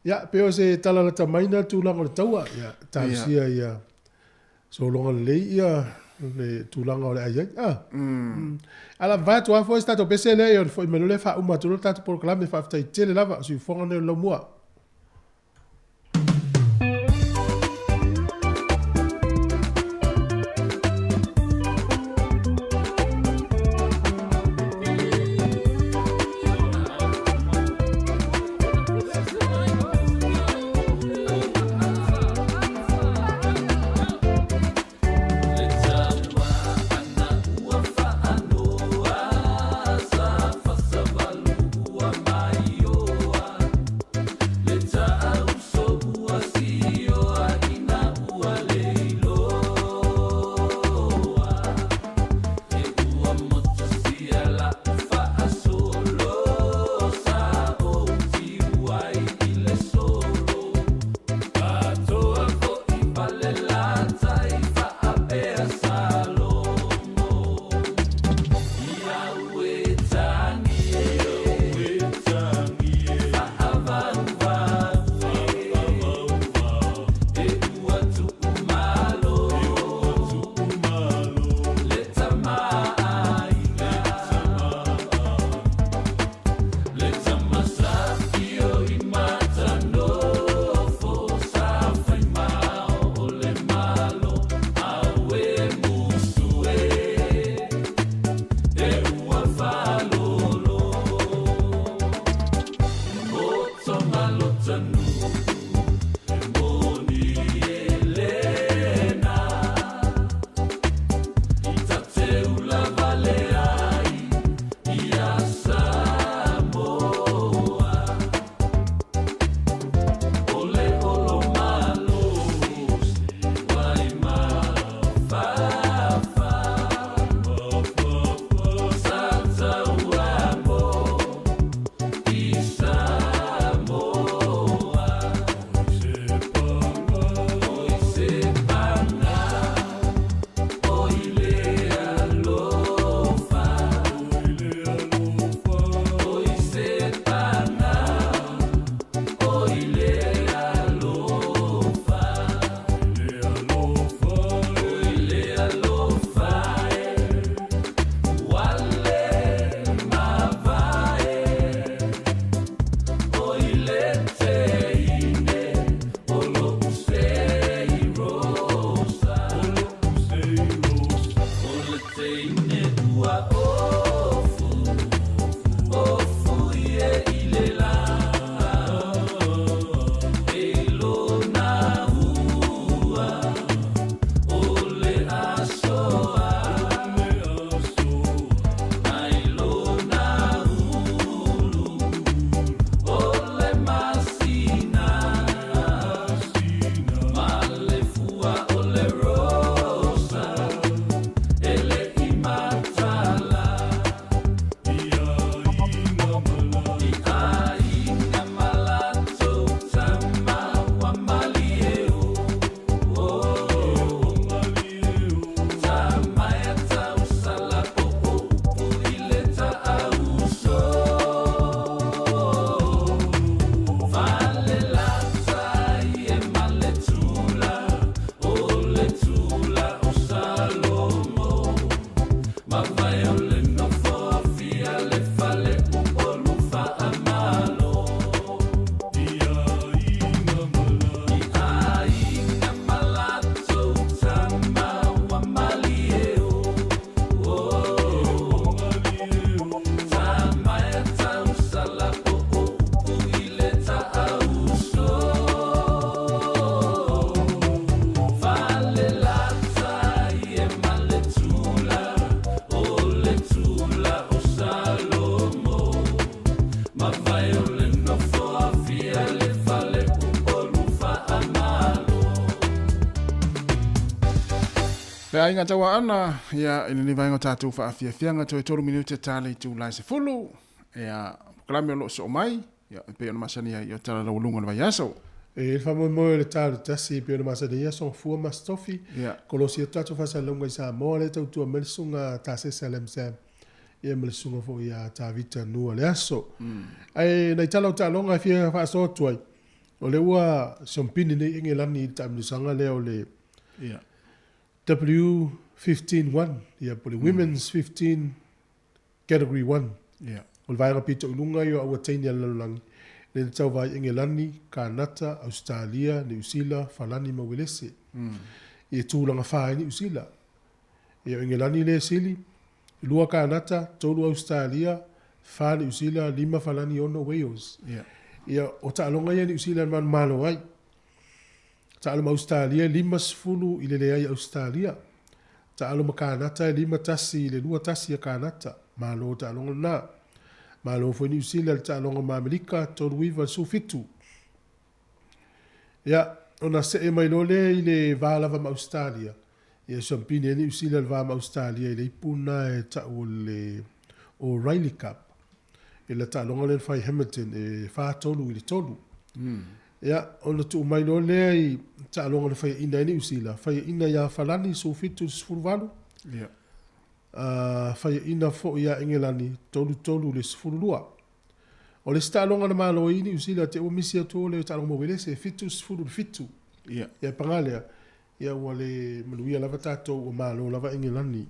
ia, pei o se tala lata mai na tulaga o le taua, ia, talosia ia sologa lelei ia le tulaga o le ai ai. Ah. Ala vae atu lava foi se tatou pese lea, ia ona foi mai loa lea faauma atu loa le tatou polokalame. Faafetai tele lava, o siufofoga lenei o le Laumua. Le aiga tauaana, ia, i lenei vaega o tatou faafiafiaga, toe tolu minute ta le itula e 10, ia, polokalame o lo o soo mai, ia, e pei ona masani ai, o Tala Laualuga o le Vaiaso. E i ai le faamoemoe o le ta o le tasi e pei ona masani ai Aso Gafua ma Aso Tofi, Ia. Kolosi atu tatou faasalalauga i Samoa, lea e tautua mai le Susuga a Tasesa Lamsam, ia ma le Susuga foi ia Tavita Nua le aso. Ae nai tala o taaloga e fia faasoa atu ai, o lea ua siompini nei Engelani i le taamilosaga lea o le Ia. W15-1, ia po o le Women's 15 Category 1. Ia. O le vaega pito i luga ia o aua teine a le lalolagi, lea na tauva ai Engelani, Kanata, Ausetalia, Niu Sila, Falani ma Uelese. Ia tulaga fa ai Niu Sila. Ia o Engelani lea e sili, lua Kanata, tolu Ausetalia, fa Niu Sila, lima Falani, ono Wales. Ia. Ia o taaloga ia a Niu Sila na manumalo ai. Taalo ma Ausetalia e 50 i le leai a Ausetalia. Taalo ma Kanata e 5-1 i le 2-1 a Kanata. Malo taaloga lena. Malo foi Niu Sila i le taaloga ma Amerika, 3-9 i le 17. Ia, ona see mai loa lea i le va lava ma Ausetalia. Ia, siampini ai Niu Sila i le va ma Ausetalia i le ipu lena e tau o le O'Reilly Cup. I le taaloga lea na fai i Hamilton e 4-3 i le 3. Ia, ona tuu mai loa lea i taaloga na faiaina ai Niu Sila, faiaina ia Falani 17 i le 18. Ia. Faiaina foi ia Engelani 33 i le 12. O le isi taaloga na malo ai Niu Sila te ua misi atu o le taaloga ma Uelese e 70 i le 7. Ia. Ia paga lea, ia ua le manuia lava tatou ua malo lava Engelani.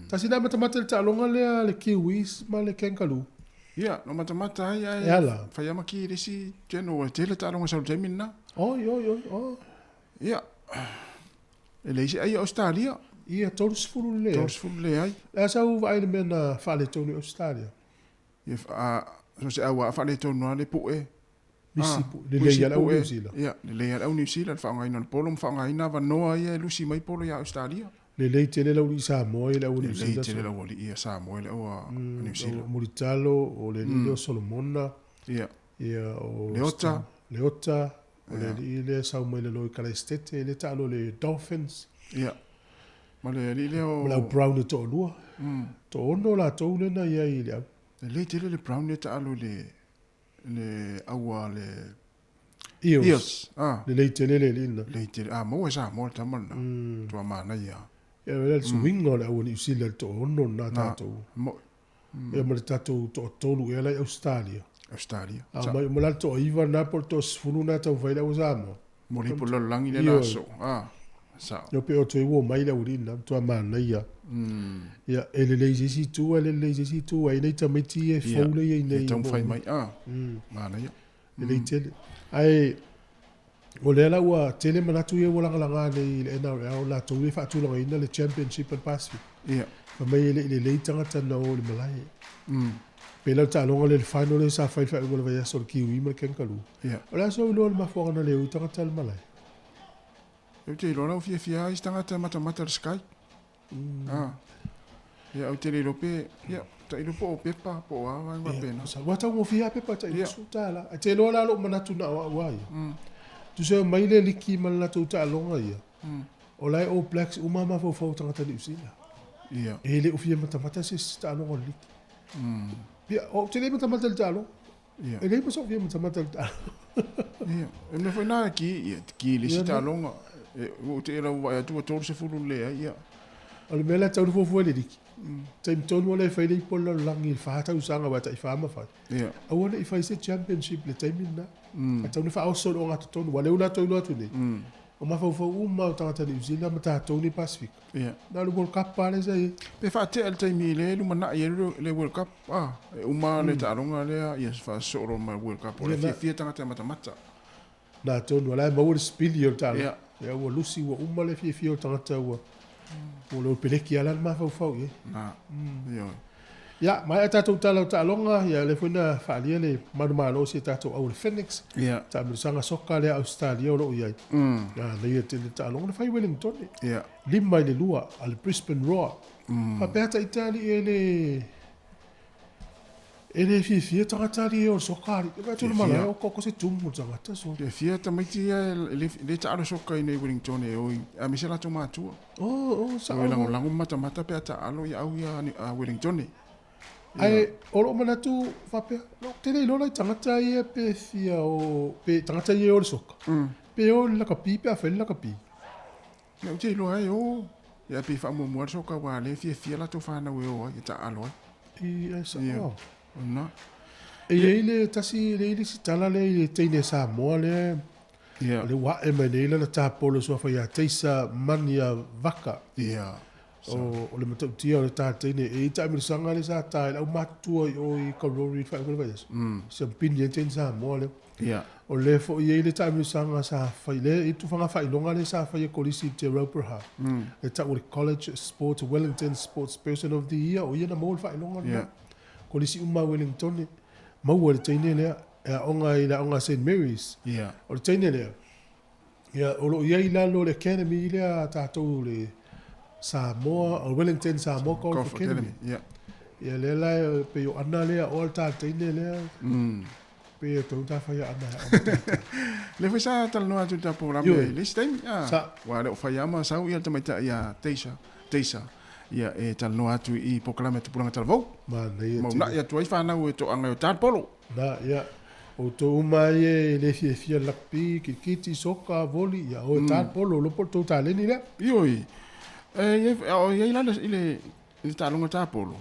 Tasi na matamata i le taaloga lea a le Kiwis ma le Kangaroo. Ia, no matamata ai ae E ala. fai ama ki i le isi channel e tele taaloga sa o le taimi lena. Oi, oi, oi, oh. Ia, e leai se ai a Australia. Ia, 30 le leai. 30 leai. Le a sau vaai le mea na faaletonu i Australia? Ia, a, so se au a faaletonu lava le pue. Misi Ah, pue, lelei a le au New Zealand. Ia, lelei a le au New Zealand, le faaaogaina o le polo ma faaaogaina avanoa ia e lusi mai polo ia Australia. Lelei tele le aualii Samoa ia le au New Lelei Zealand. tele le aualii ia Samoa ia le au a New Zealand. O Mulitalo, o le alii lea o Solomona. Ia. Ia, o Leota. Leota, o le alii lea e sau mai lalo i Kalaistete, lea e taalo i le Dolphins. Ia. Ma le alii lea o Ma le au Brown e toalua. Toaono latou lea na i ai i le au. Lelei tele le Brown lea e taalo i le le aua le Eels. Eels. Ah. Lelei tele le alii lena. Lelei tele. Ah, maua e Samoa le tama lena. Matua manaia. Ia, o le suiga o le au a Niu Sila i le toaono lena tatou. Mo. Ia ma le tatou toatolu ea la i Ausetalia. Australia. A mai uma la le toaiva lena po o le toasefulu lena e taumafai le au a Samoa. Mo le ipu lalolagi lea la aso. Ah. Sao. Ia pe o toe ua mai le aualii lena, matua manaia. Ia, e lelei i se isi itu, e le lelei i se isi itu, ai nei tamaiti ia e fou lea i ai nei. E taumafai mai, ah. Manaia. Lelei tele. Ae o lea la ua tele manatu ia ua lagalaga nei i le NRL, latou ia e faatulagaina le Championship a le Pacific. Ia. Fai mai e le i lelei tagata na o i le malae. Pei la o le taaloga lea i le final lea sa fai i le faaiuga o le vaiaso o le Kiwi ma le Kangaroo. Ia. O le a sau iloa le mafuaaga na le o ai tagata i le malae? Ou te iloa la ua fiafia ai isi tagata e matamata i le Sky. Ah. Ia, ou te le iloa pe, ia, tailo po o pepa, po o a vaega faapena. Ia, ua taugofie lava pepa tai $20. Ae te iloa la lou manatu na o au a ia. Tusa e omai le liki ma le latou taaloga ia, o la e All Blacks uma lava mafaufau o tagata Niu Sila. Ia. E le o fia matamata se isi taaloga o le liki. Ia, ou te le matamata i le taaloga. Ia. E leai ma sou fia matamata i le taaloga. Ia, e mea foi na ki, ia, ki le isi Ia, na. taaloga. E, ua ou te ela ua vaai atu ua 30 le leai, ia. O le mea la e tatau ona fuafua e le liki, taimi tonu lava lea e fai le ipu a le lalolagi i le fa tausaga aua e tai-fa ma fai. Ia. Aua ne i fai se championship i le taimi lena. Ae tatau ona faaoso i le ogatotonu, aua o lea ua latou iloa atu nei, o mafaufau uma o tagata Niu Sila ma tatou nei Pasefika. Ia. Na o le World Cup lava lea sa i ai. Pe faatea le taimi lea e lumanai ai le World Cup, a, e uma le taaloga lea, ia faasosoo loa ma le World Cup. O le fiafia tagata e matamata. Na atonu, o la e maua le sipili o le taaloga. Ia. Ia ua lusi ua uma le fiafia o tagata ua ua le peleki lava la le mafaufau i ai. Na, ioe. Ia, maea tatou tala o taaloga, ia lea foi na faaalia le manumalo o si a tatou au o le Phoenix. Ia. Taamilosaga soka lea a Ausetalia o lo o i ai. Na ia tele taaloga na fai i Wellington. Ia. 5-2 a le Brisbane Roar. Faapea ata ita alii e le. E le fiafia tagata alii e o le soka alii. E vaai atu le malae o koko se tumu le tagata so. Fiafia tamaiti ia e le le taalo soka i nei Wellington e o i aemaise latou matua. Oh, oh, sao. E lagolago ma matamata pe a taalo ia au ia a Wellington. Ae o lou manatu faapea, ou te le iloa la i tagata ia pe fia o, pe tagata ia e o le soka, pe o i le lakapi pe a fai le lakapi. Ia ou te iloa e o, ia pe faamuamua le soka aua lea e fiafia latou fanau e o ai e taalo ai. I ai sa, Ia, oh. ona. E i ai le tasi, le i le isi tala lea i le teine Samoa lea, Ia. lea ua ae mai nei lana tapolo suafa ia Teisa Mania Vaka. Ia. O, o le matautia o le ta teine e i taamilosaga lea sa ta i le aumatutua i o i Karori i le faaiuga o le vaiaso. Siampini ai teine Samoa lea. Ia. O lea foi e i ai le taamilosaga sa fai, lea e i tufaga faailoga lea sa fai e Kolisi i Te Rauparaha. E tau o le College Sports Wellington Sports Person of the Year, o ia na maua le faailoga lena. Kolisi uma a Wellingtone, maua e le teine lea, e aoga i le aoga a Saint Mary's. O le teine lea, Ia, o lo o i ai i lalo o le Academy lea a tatou le Samoa, o Wellington Samoa Golf, Golf Academy. Academy. Ia. Ia, lea la e pei o Ana lea o le tateine lea. Pei e tou ta fai a Ana e aoga tata. Lea foi sa talanoa atu i le tatou polokalame Ioe. i le isi taimi. Ah, Sa. Aua le o fai lava ma sau ia le tamaitai ia Teisa, Teisa, ia e talanoa atu i polokalame a Tupulaga Talavou. Manaia Ma tele. uunai atu ai fanau e toaga i o ta le polo. Na, ia, outou uma ai e le fiafia i le rugby, kirikiti, soka, voli, ia o e ta le polo, iloa po o le tou taleni lea. Ioe, e i ai, o i ai la i le, i le taaloga ta polo,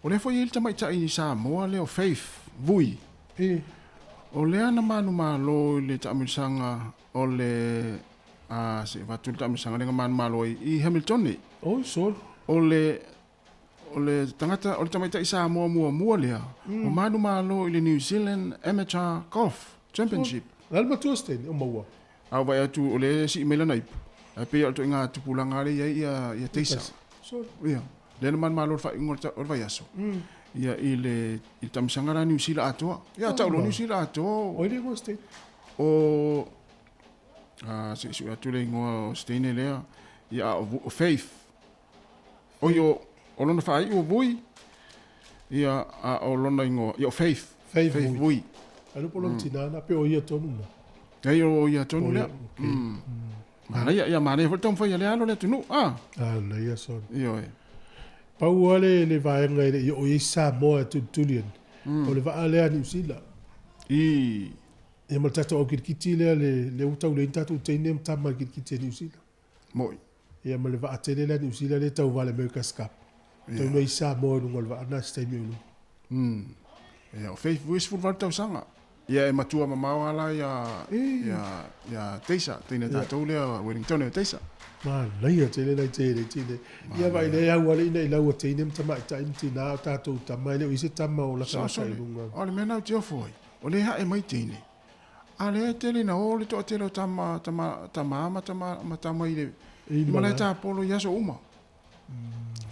o lea foi e i ai le tamaitai Samoa lea o Faith Vui. E. O lea na manumalo i le taamilosaga o le, a, se i avatu le taamilosaga lea na manumalo ai i Hamiltone. Oi, sole. O le, O le tagata, o le tamaitai Samoa muamua lea ua manumalo i le New Zealand Amateur Golf Championship. O le a le matua se teine o maua? A ou vaai atu o lea e sii mai lana ipu, ae pei o le ituaiga tupulaga lea e i ai ia Teisa. Ia, lea na manumalo i le faaiuga o le vaiaso, ia i le i le taamisaga la Niu Sila atoa. Ia, tau loa Niu Sila atoa. O ai le igoa o se teine? O, a, se i sue atu le igoa o se teine lea, ia, o Faith. Oi, o, o lona faaiu o Vui, ia, a o lona ingoa, ia o Faith. Faith, Faith Vui. Vui. Ai lopo lona tina na, pe o ia tonu na. Ei, o ia tonu lea. Okay. Manaia, ia manaia foi le taumafai a lea alo le atunuu, a. A, na ia sona. Ioe. Pau lava le, le vaega e le i oo i ai Samoa e tulituli ane, o le vaa lea a Niu Sila. I. Ia ma le tatou au kilikiti lea, le, lea ua tau leai ni tatou teine ma tama i le kilikiti a Niu Sila. Moi. Ia ma le vaa tele lea Niu Sila lea e tauva i le America's Cup. Tau nei Samoa i luga o le vaa lena i se taimi o i luma. Ia, o Faith Vui e 18 tausaga. Ia e matua mamao lava la ia, ia, ia Teisa, teine tatou lea Wellington o Teisa. Manaia tele nai tele tele. Ia vaai lea au alii nei lau teine ma tamaitai ma tinā o tatou tama e le o i ai se tama o latalata i luga. O le mea lena ou te ofo ai, o lea e hae mai teine, A lea e tele ina o le toatele o tama, tama, tama ma tama, ma tama i le, I i malae malae. tapolo i aso uma.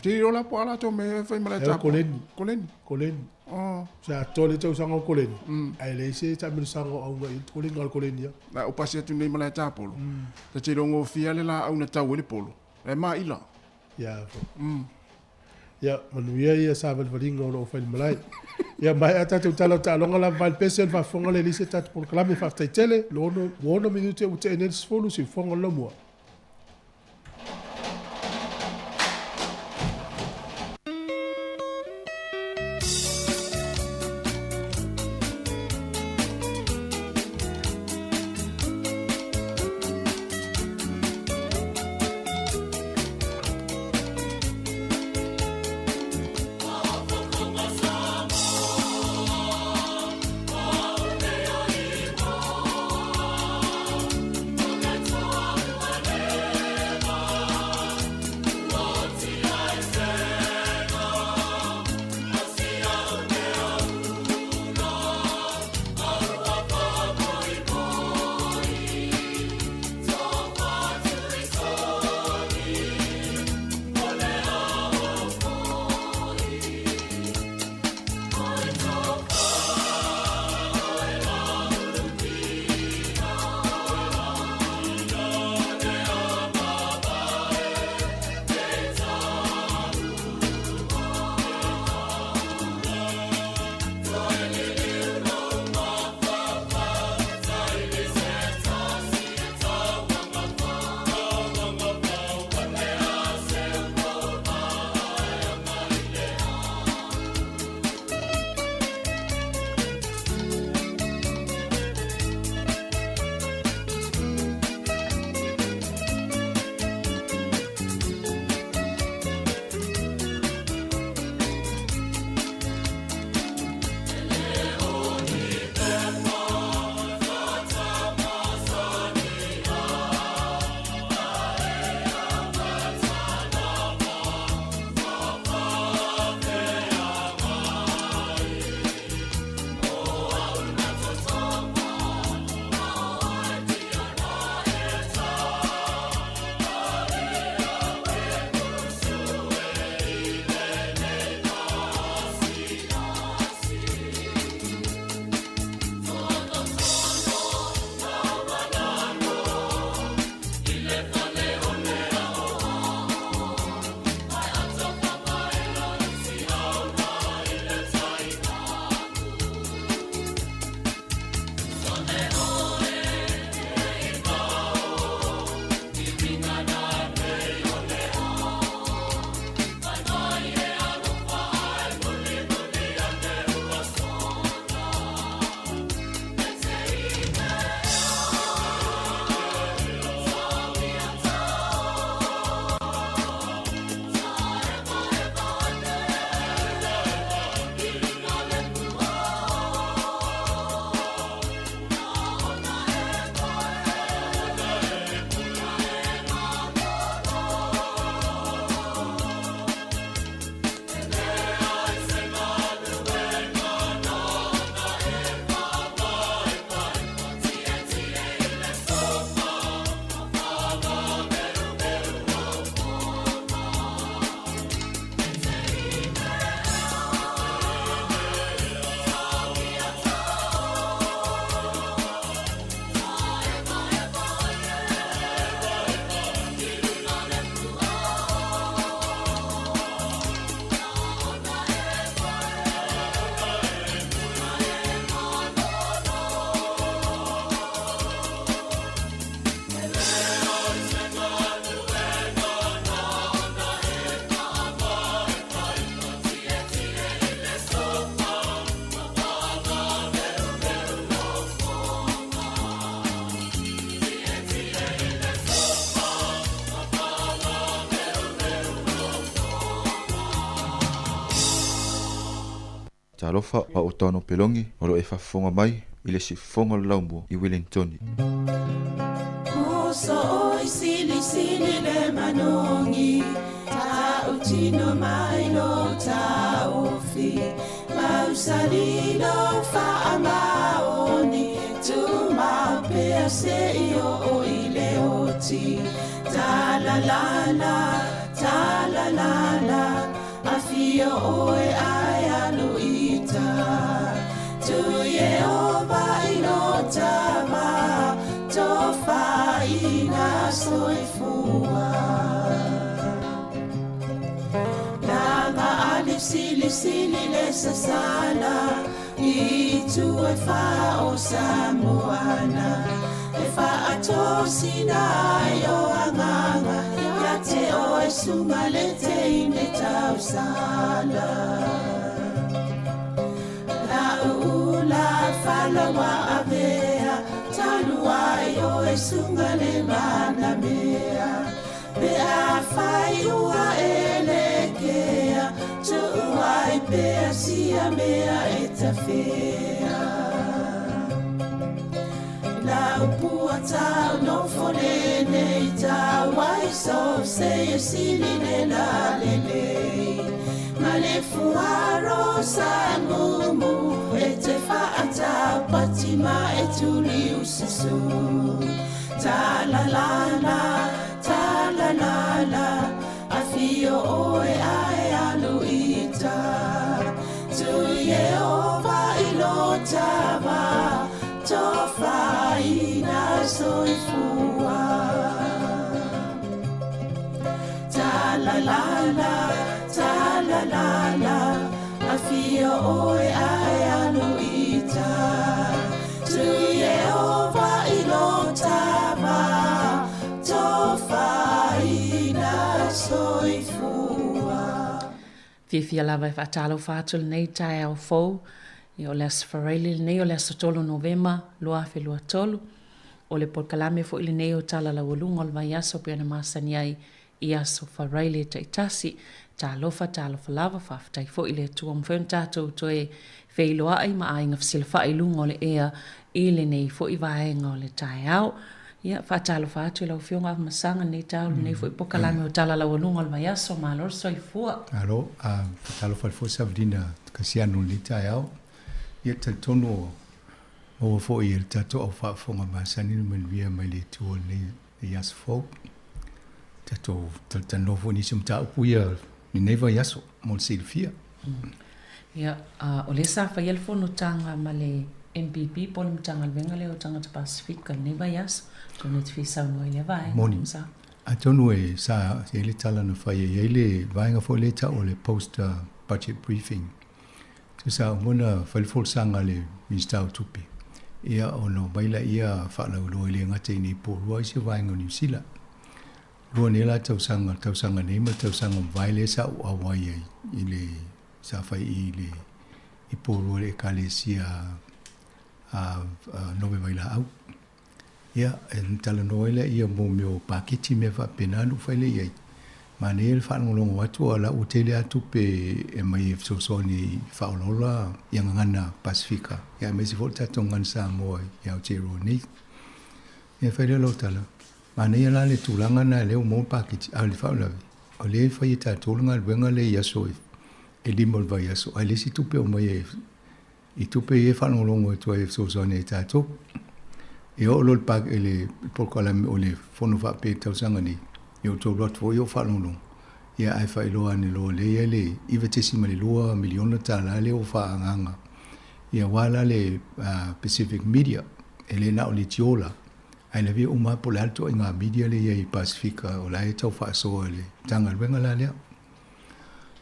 Te i ola po a latou me fai malae E o tapolo. Koleni. Koleni. Koleni. Oh. Se atoa le tausaga o Koleni, ae leai se taamilosaga o auga i le Koleni, na o le Koleni lava. Na ou pasi atu nei malae tapolo, ta te iloa le laau na tau ai le polo, e maila. Ia foi. Ia, manuia ia savalivaliga o lo o fai i le malae. Ia, maea tatou tala o taaloga lava vai le pese o le faafofoga le leai se tatou polokalame faafetai tele, le ono, ua ono minute ua tea nei le 10, siufofoga o le laumua. Talofa, o au o Tauano Pelogi, o lo o e faafofoga mai i le siufofoga o le laumua i Welingtoni. Afio oe ae alu ita Tu Iehova i lo tama Tofaina soifua Laga ali sili sili le sasala I tu e fa o Samoana E faatosina ai o agaga Ia te oe suga le teine tausala La ula falawa avea Talu ai oe suga le manamea Pe afai ua e lekea Tuu ai pea sia mea e tafea La upua tau nofo lenei tau ai so se e sili le la lelei Ma le fuaro sa mumu e te whaatau patima e tuli ususu Ta la la la, ta la la la Afio oe ae alu ita Tu Iehova i lo tava Tofaina soifua Ta la la la, ta la la la Afio oe ae alu ita Tu Iehova i lo tava Tofaina soifua. Fiafia lava e faatalofa atu lenei taeao fou Ia o le Aso Faraile lenei o le aso 3 Novema 2023. O le polokalame foi lenei o Tala Laualuga o le Vaiaso pei ona masani ai i Aso Faraile taitasi. Talofa, talofa lava, faafetai foi i le Atua ua mafai ona tatou toe feiloai ma aiga fesilafai i luga o le ea i lenei foi vaega o le taeao. Ia, faatalofa atu i lau Afioga Afamasaga i lenei taeao i lenei foi polokalame o Tala Laualuga o le Vaiaso. Malo le soifua. Malo. Faatalofa atu foi Savalina Kasiano i lenei taeao. Ia, talitonu ua maua foi e le tatou au faafofoga masani le manuia mai le Atua i lenei aso fou. Tatou talatalanoa foi i nisi o mataupu ia i lenei vaiaso mo le silafia. Ia, o lea sa faia le fonotaga ma le MPP po o le Matagaluega lea o Tagata Pasifika i lenei vaiaso. Atonu e te fia saunoa i lea vaega. Moni. Atonu e sa i ai le tala na fai e i ai le vaega foi lea e tau o le post budget briefing. Tusa uma ona fai le folasaga a le Minisita o Tupe, ia ona omai laia faalauiloa e le gata i inei po o lua isi vaega o Niu Sila. Lua nei la tausaga, le tausaga nei ma le tausaga ua mavae lea sa ou auai ai i le sa fai i le i Porirua i le Ekalesia a Nove Vailaau. Ia, e talanoa ai lea mo mea o paketi mea faapena na ou fai lea i ai. Manaia le faalogologo atu a la ua tele lava tupe e aumai e fesoasoani i faaolaola ia gagana Pasefika, ia aemaise foi le tatou gagana Samoa i Aotearoa nei. Ia fai lea o lau tala, manaia la le tulaga lena lea ua maua le paketi, a o le faalavelave, o lea e fai e tatou le galuega lea i aso e 5 o le vaiaso, ae leai se tupe e aumai e i tupe ia e faalogologo atu ai e fesoasoani ai tatou. E oo loa i le polokalame o le fono faapea i le tausaga nei, ia ua outou alu atu foi o faalogologo, ia ae faailoa ane loa lea e i ai le $9.2 miliona tala lea ua faaagaaga, ia aua la le Pacific Media, e le na o Litiola, ae lavea uma lava po o le a le ituaiga media lea e i ai i Pasefika o la e tau faasoa e le Matagaluega la lea.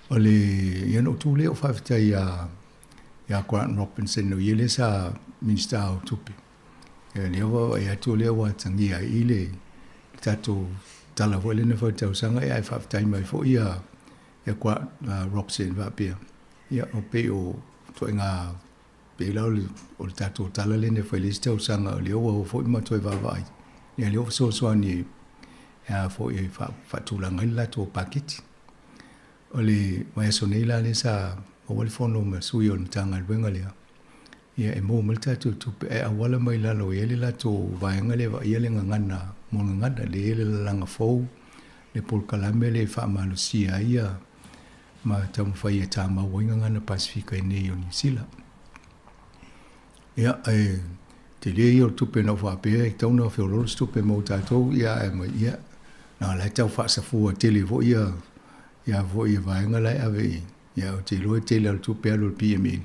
O le, ia ona ou tu lea ou faafetai ia ia Grant Robinson, o ia lea sa Minisita o Tupe. Ia lea ua vaai atu o lea ua atagia ai i le tatou tala foi lea na fai i le tausaga, ia ae faafetai mai foi ia ia Grant Robson faapea, ia o pei o ituaiga pei la o le, o le tatou tala lea na fai i le isi tausaga, o lea ua o foi ma toe vaavaai, ia lea ua fesoasoani e a foi e faatulaga ai le latou paketi. O le vaiaso nei la lea sa maua le fono ma sui o le Matagaluega lea, ia e maua mai le tatou tupe ae auala mai lalo e i ai le latou vaega lea e vaaia le gagana mo le gagana, lea e i ai le lalaga fou, le polokalame lea e faamalosia ai ia ma taumafai e tamau ai gagana Pasefika i inei o Niu Sila. Ia, e tele ia o le tupe na ou faapea e tatau ona feoloolo se tupe mo tatou, ia ae mai, ia, na o la e tau faasafua tele foi ia, ia foi ia vaega la e ave i, ia ou te iloa e tele lava o le tupe e alu i le PML.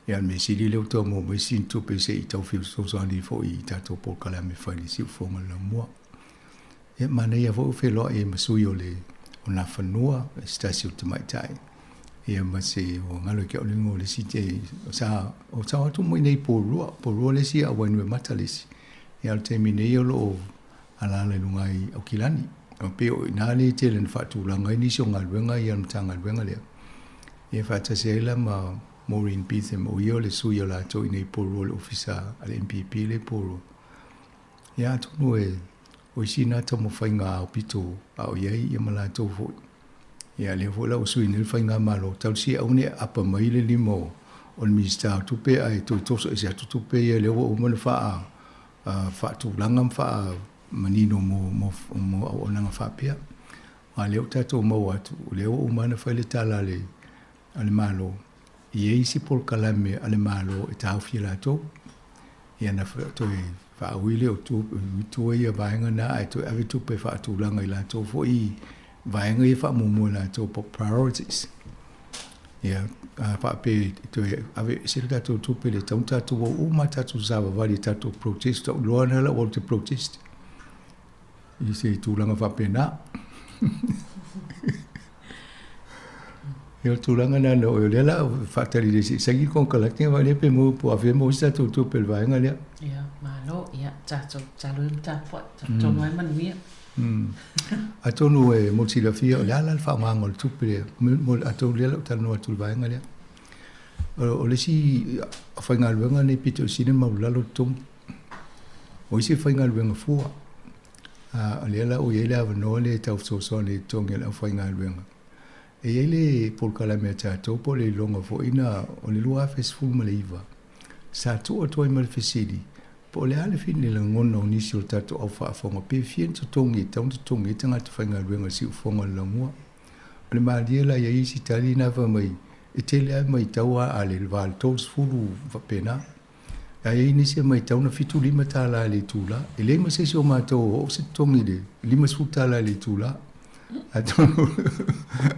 Ia o le mea sili lea ua toe maua mai sina tupe se i tau fesoasoani foi i tatou polokalame fai i le siufofoga o le laumua. Ia manaia foi ua feiloai ai ma sui o le o Nafanua, se tasi o tamaitai, ia ma se ua galo i ke auliga o le isi te, sa, o sa o atu uma i inei i Porirua, Porirua le isi a o Wainuiomata le isi. Ia a o le taimi nei o lo o alaala i luga i Aukilani. E pei o i ina lea e tele ina faatulaga ai nisi o galuega ia a le Matagaluega lea. Ia faatasi ai la ma Maureen Beetham, o ia o le sui o latou i inei i Porirua i le Ofisa a le MPP lea i Porirua. Ia atonu e o isi na taumafaiga aupito a o i ai ia ma latou foi. Ia lea foi la ua sui nei le faigamalo, talosia aua ne i aapa mai le lima o o le Minisita o Tupe ae toe toso ese atu tupe ia lea ua uma ona faa faatulaga ma faamanino mo mo mo auaunaga faapea. A lea ua tatou maua atu, o lea ua uma ona fai le tala a le a le Malo, e i ai isi polokalame a le Malo e taofi e latou. Ia na toe faaui lea o tua ia vaega na ae toe ave tupe e faatulaga i latou foi vaega ia faamuamua e latou po o priorities. Ia, a faapea e toe ave ese le tatou tupe lea, e tatau ona tatou o uma tatou savavali i tatou protest. Ou iloa na la ua ou te protest i se tulaga faapena. Ia o le tulaga lena na o lea la faatali le se i saini le konekarate ma lea pe maua po o afea e maua ai se tatou tupe i le vaega lea. Ia, malo, ia tatou tatalo ia ma tapuai, talitonu lava e manuia. Atonu e mo le silafia, o le a la le faaaogaina o le tupe lea, atonu o lea la ou talanoa atu i le vaega lea. O le isi faigaluega lenei pito i sili ona maualalo totogi. O isi e faigaluega fua, a o lea la ua i ai le avanoa lea e tau fesoasoani i totogi o le aufaigaluega. E i ai le polokalame a tatou po o le iloga foi na o le 2019, sa tuu atu ai ma le fesili, po o le a le le lagona o nisi o le tatou au faafofoga pe fia ni totogi e tatau ona totogi ai tagata faigaluega i le siufofoga o le laumua. O le malie la i ai isi tali na fai mai, e tele lava matau a le va o le 30 faapena. Ae i ai nisi e matau na $75 tala i le itula. E leai ma se isi o matou o oo se totogi i le $50 tala i le itula. Atonu,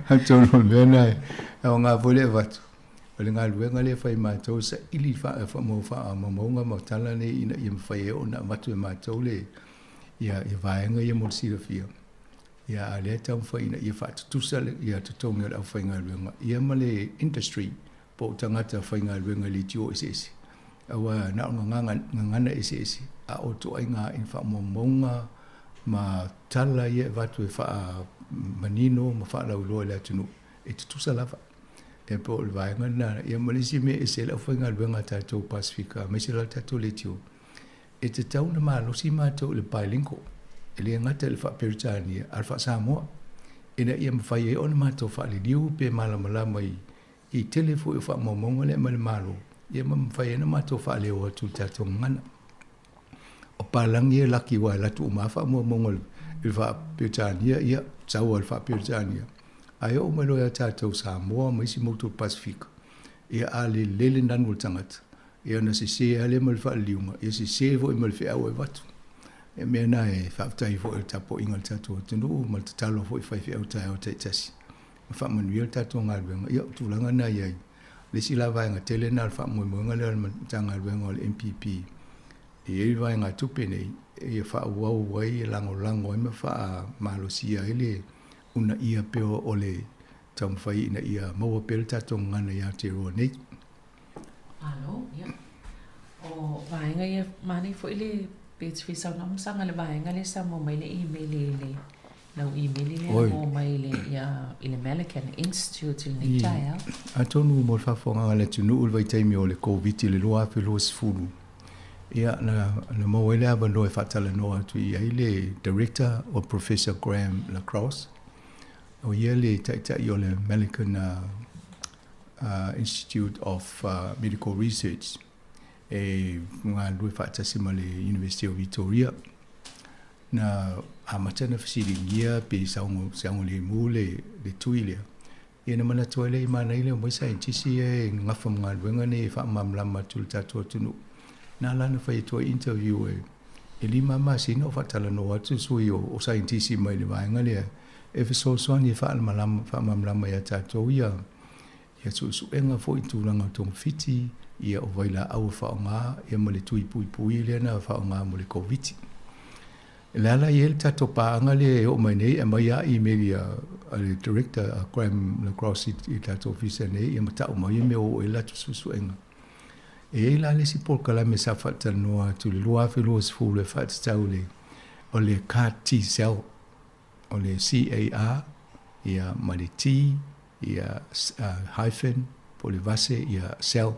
atonu o le mea lena e aoga foi le avatu. O le galuega lea e fai e matou e saili faamaumauga ma tala nei ina ia mafai ai ona avatu e matou le ia, ia vaega ia mo le silafia. Ia, a o lea e taumafai ina ia faatutusa ia totogi o le aufaigaluega ia ma le industry po o tagata faigaluega i leitio eseese, aua na o gagana eseese, a o ituaiga i faamaumauga ma tala ia e avatu e faamanino ma faalauiloa i le atunuu, e tutusa lava. E pei o le vaega lena, ia ma le isi mea e ese ai le aufaigaluega a tatou Pasefika aemaise lava le tatou leitio, e tatau ona malosi matou i le bilingual, e le gata i le faa-Peretania a o le faa-Samoa, ina ia mafai ai ona matou faaliliu pe malamalama i I tele foi o faamaumauga lea e aumai le Malo, ia ma mafai ai ona matou faaleo atu i le tatou gagana. O palagi ia e laki aua e alu atu uma lava faamaumauga i le faa-Peretania, ia, sau lava i le faa-Peretania. Ae oo mai loa ia tatou Samoa ma isi motu o le Pasefika, ia a lele le nanu o le tagata, ia ona sese lava lea ma le faaliliuga, ia sese foi ma le feau e avatu. O le mea lena e faafetai foi i le tapuaiga a le tatou atunuu ma le tatalo foi i faifeau taeao taitasi. ma faamanuia le tatou galuega. Ia, o tulaga na e i ai. O le isi la vaega tele lena o le faamoemoega lea o le Matagaluega o le MPP, e i ai le vaegatupe nei e faaauau ai, e lagolago ai ma faamalosia ai le uunaia pea o le taumafai ina ia maua pea le tatou gagana i Aotearoa nei. Malo, ia. O vaega ia, manaia foi le, pe te fia saunoa ma le vaega lea sa maua mai le email i le Lau email lea na maua mai i le, ia, i le Millikan Institute i lenei taeao. Atonu mo le faafofogaaga a le atunuu i le vaitaimi o le Koviti i le 2020, ia, na, na maua ai le avanoa e faatalanoa atu i ai le Director o Professor Graham LaCrosse, o ia le taitai o le Millikan Institute of Medical Research e galulue faatasi ma le University of Victoria. Na amata ona fesiligia pe saogalemu le tui lea. Ia na manatu ai lea i manaia le omai saienitisi ia e gafa ma galuega nei e faamalamalama atu i le tatou atunuu. Na ala ona fai atu ai interview e 5 masina o faatalanoa atu sui o saienitisi mai le vaega lea e fesoasoani e faamalamalama ia tatou ia suesuega foi i tulaga o togafiti, ia o vailaau e faaaoga ia ma le tui puipui lea na faaaoga mo le Koviti. O le ala e i ai le tatou paaga lea e oo mai nei, e aumai lava imeli a le Director a Graham LaCrosse i le tatou ofisa nei ia ma tau mai mea ua oo i ai le latou suesuega. E i ai la le isi polokalame sa faatalanoa atu i le 2020 e faatatau i le o le CAR T-cell, o le C-A-R ia ma le T ia hyphen po o le vase ia cell.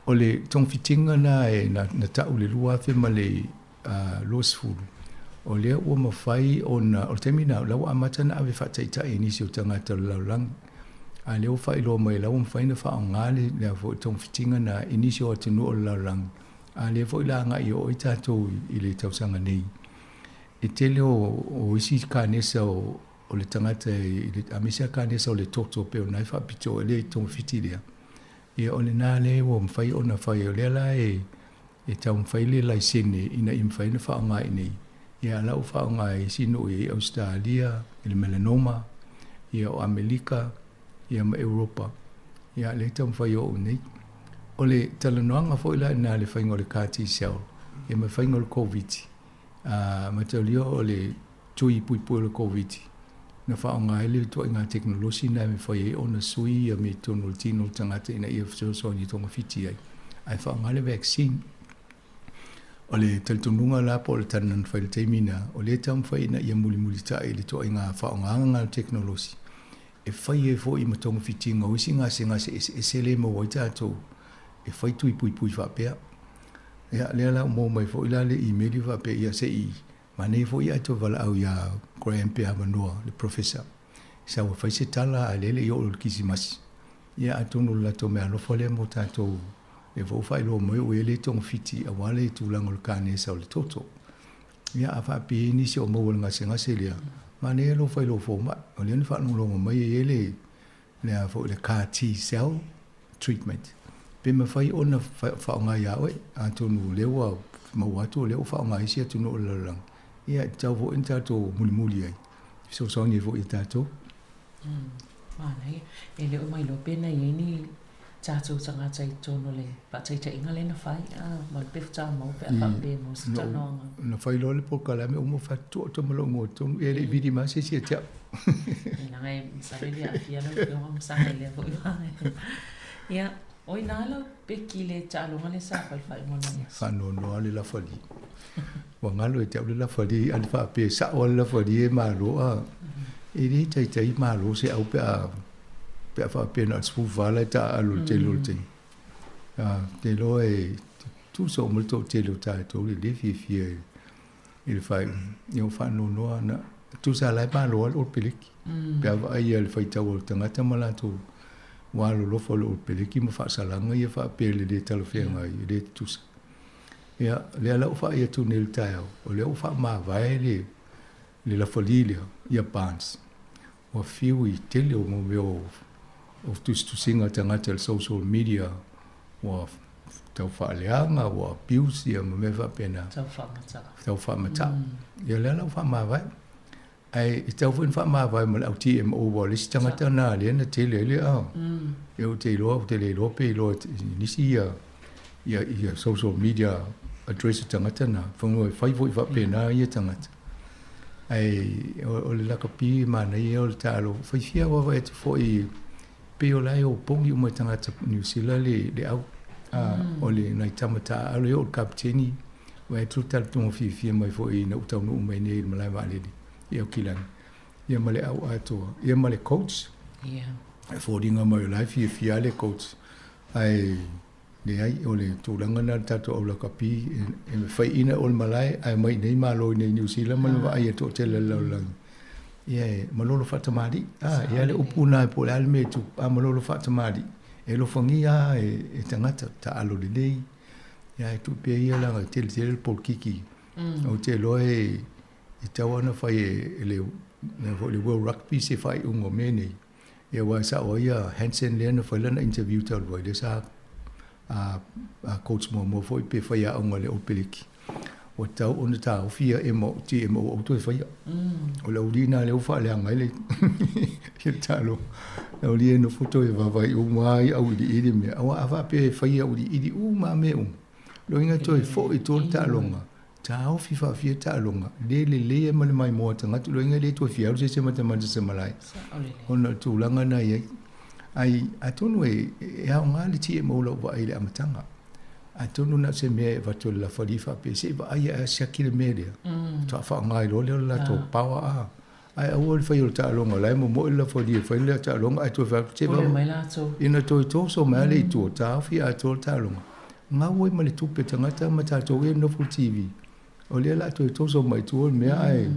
O le togafitiga lena e na tau i le 2020, o lea ua mafai ona, o le taimi lena, o la ua amata ona ave faataitai e nisi o tagata o le lalolagi, a o lea ua faailoa mai o la ua mafai ona faaaoga le foi togafitiga lena i nisi o atunuu o le lalolagi, a o lea foi o le a agai oo ai tatou i le tausaga nei. E tele o isi kanesa o o le tagata i le aemaise lava kanesa o le toto pei ona e faapitoa i le togafiti lea, ia o lena lea ua mafai ona fai. O lea la e e taumafai le laisene ina ia mafai ona faaaoga i inei, ia a o la ua faaaoga e isi nuu i Ausetalia i le melanoma, ia o Amelika, ia ma Europa, ia lea e taumafai e oo i inei. O le talanoaga foi la i ina i le faiga o le CAR T-cell, ia ma le faiga o le Koviti, a mataulia o le tui puipui o le Koviti, na faaaoga ai le ituaiga tekonolosi lena e mafai ai ona sui ia mea i totonu o le tino o le tagata ina ia fesoasoani e togafiti ai, ae faaaoga le vaccine. O le talitonuga la po o le tala na fai i le taimi lena, o lea e taumafai ina ia mulimulitai i le ituaiga faaaogaga lena o le tekonolosi e fai ai foi ma togafitiga o isi gasegase eseese lea e maua ai tatou e fai tui puipui faapea. Ia, lea la ua maua mai foi la le imeli faapea, ia se i Manaia foi ae toe valaau ia Graham pe avanoa le Professor sau e fai se tala ae lea e le i oo i le Kirisimasi. Ia atonu o le latou meaalofa lea mo tatou lea foi ua faailoa mai ua i ai le togafiti aua le tulaga o le kanesa o le toto. Ia a faapea e i ai nisi o maua i le gasegase lea, manaia lou fai i lou fomai. O lea na faalogologo mai e i ai le le a foi le CAR T cell treatment pe mafai ona faaaoga ia oe atonu o lea ua maua atu o lea ua faaaoga e isi atunuu o le lalolagi ia e tatau foi ona tatou mulimuli ai fesoasoani ai foi ia tatou. Manaia. E le o mailoa pe na i ai ni tatou tagata i totonu o le faataitaiga lea na fai, ma le pefu tamau pe a faapea e maua se talanoaga. Na fai loa le polokalame uma faatoa tama lou igoa tonu, e le i vili mai se isi ia te au. Leaga e masalo e le aafia lau afioga ma Saga i lea foi vaega. Ia, o ina lau peki i le taaloga lea sa fai i le faaiuga o le aso. Faanoanoa le lafali. Ua galo ia te au le lafali, a na faapea e sao lava le lafali e malo a. E le taitai malo se au pe a pe a faapea na o le 14 la e taaalo i le tele o le taimi. Ou te iloa e tutusa uma le toatele o tatou e le fiafia i le faaiuga. Ia ua faanoanoa na, tusa la e malo lava le Oropeleki. Pe a vaai i le faitau a le tagata ma latou ua alolofa le Oropeleki ma faasalaga ia faapea i le le talafeagai, e le tutusa. Ia, lea la ua faai atu nei i le taeao, o lea ua faamavae le le lafali lea ia Barnes. Ua fiu i tele o mea o tusitusiga a tagata i le social media ua tau faaleaga, ua abuse ia ma mea faapena. Tau faamatau. Tau faamatau. Ia lea la ua faamavae. Ae e tatau foi ona faamavae ma le au TMO aua o le isi tagata lena lea na tele ai le a. Ia ou te iloa, ou te le iloa pe iloa e nisi ia ia social media address o tagata na, e fai foi faapena ia tagata. Ae o le lakapi e manaia o le taaloga. Fai fia vaavaai atu foi pei o la e opogi uma e tagata Niu Sila le au. O le nai tama taaalo e oo i le kapeteni, vaai atu le talitonuga fiafia mai foi ina ua taunuu mai nei i le malae vaalele i Aukilani, ia ma le au atoa, ia ma le coach. E foliga mai o la e fiafia lava le coach. Ae Leai, o le tulaga lena o le tatou au lakapi, e faiaina o le malae, ae omai i inei malo i inei i Niu Sila ma le vaai a le toatele o le lalolagi. Ia e malolo faatamalii, a, e i ai le upu lena po o le a le mea e tupu, a malolo faatamalii, e alofagia lava e tagata, taalo lelei, ia e tuu pea ia leaga e tele tele le polokiki. Ou te iloa e tatau lava ona fai e le foi le World Rugby se faaiuga o mea nei. Ia aua e sao ai ia Hansen lea na fai lana interview talu ai, lea sa a coach muamua foi pe faiaoga i le Old Peleki. Ua tatau ona taofi ia TMO aua toe faia. O le aualii lena lea ua faaleaga ai le taaloga. Le aualii e nofo toe vaavaai uma lava i auiliili mea. Aua a faapea e fai auiliili uma lava mea uma, lona uiga e toe foi i tua le taaloga, taofi faafia taaloga, le lelei ai ma le maimoa a tagata, lona uiga e le toe fia alu se isi e matamata i se malae ona o le tulaga lena e i ai. Ai, atonu e aoga le TMO i lau vaai i le amataga. Atonu na o se mea e avatu e le lafali faapea se i vaai ae siaki le mea lea, faatoa faaaoga ai loa lea o le latou power a. Ae aua le fai o le taaloga o la e momoe le lafali e fai le taaloga ae toe fai atu se Pule mai latou. Ina toe toso mai lava lea i tua, taofi atoa le taaloga. Gau ai ma le tupe tagata ma tatou ia nofo i le TV. O lea o le a toe toso mai i tua le mea ae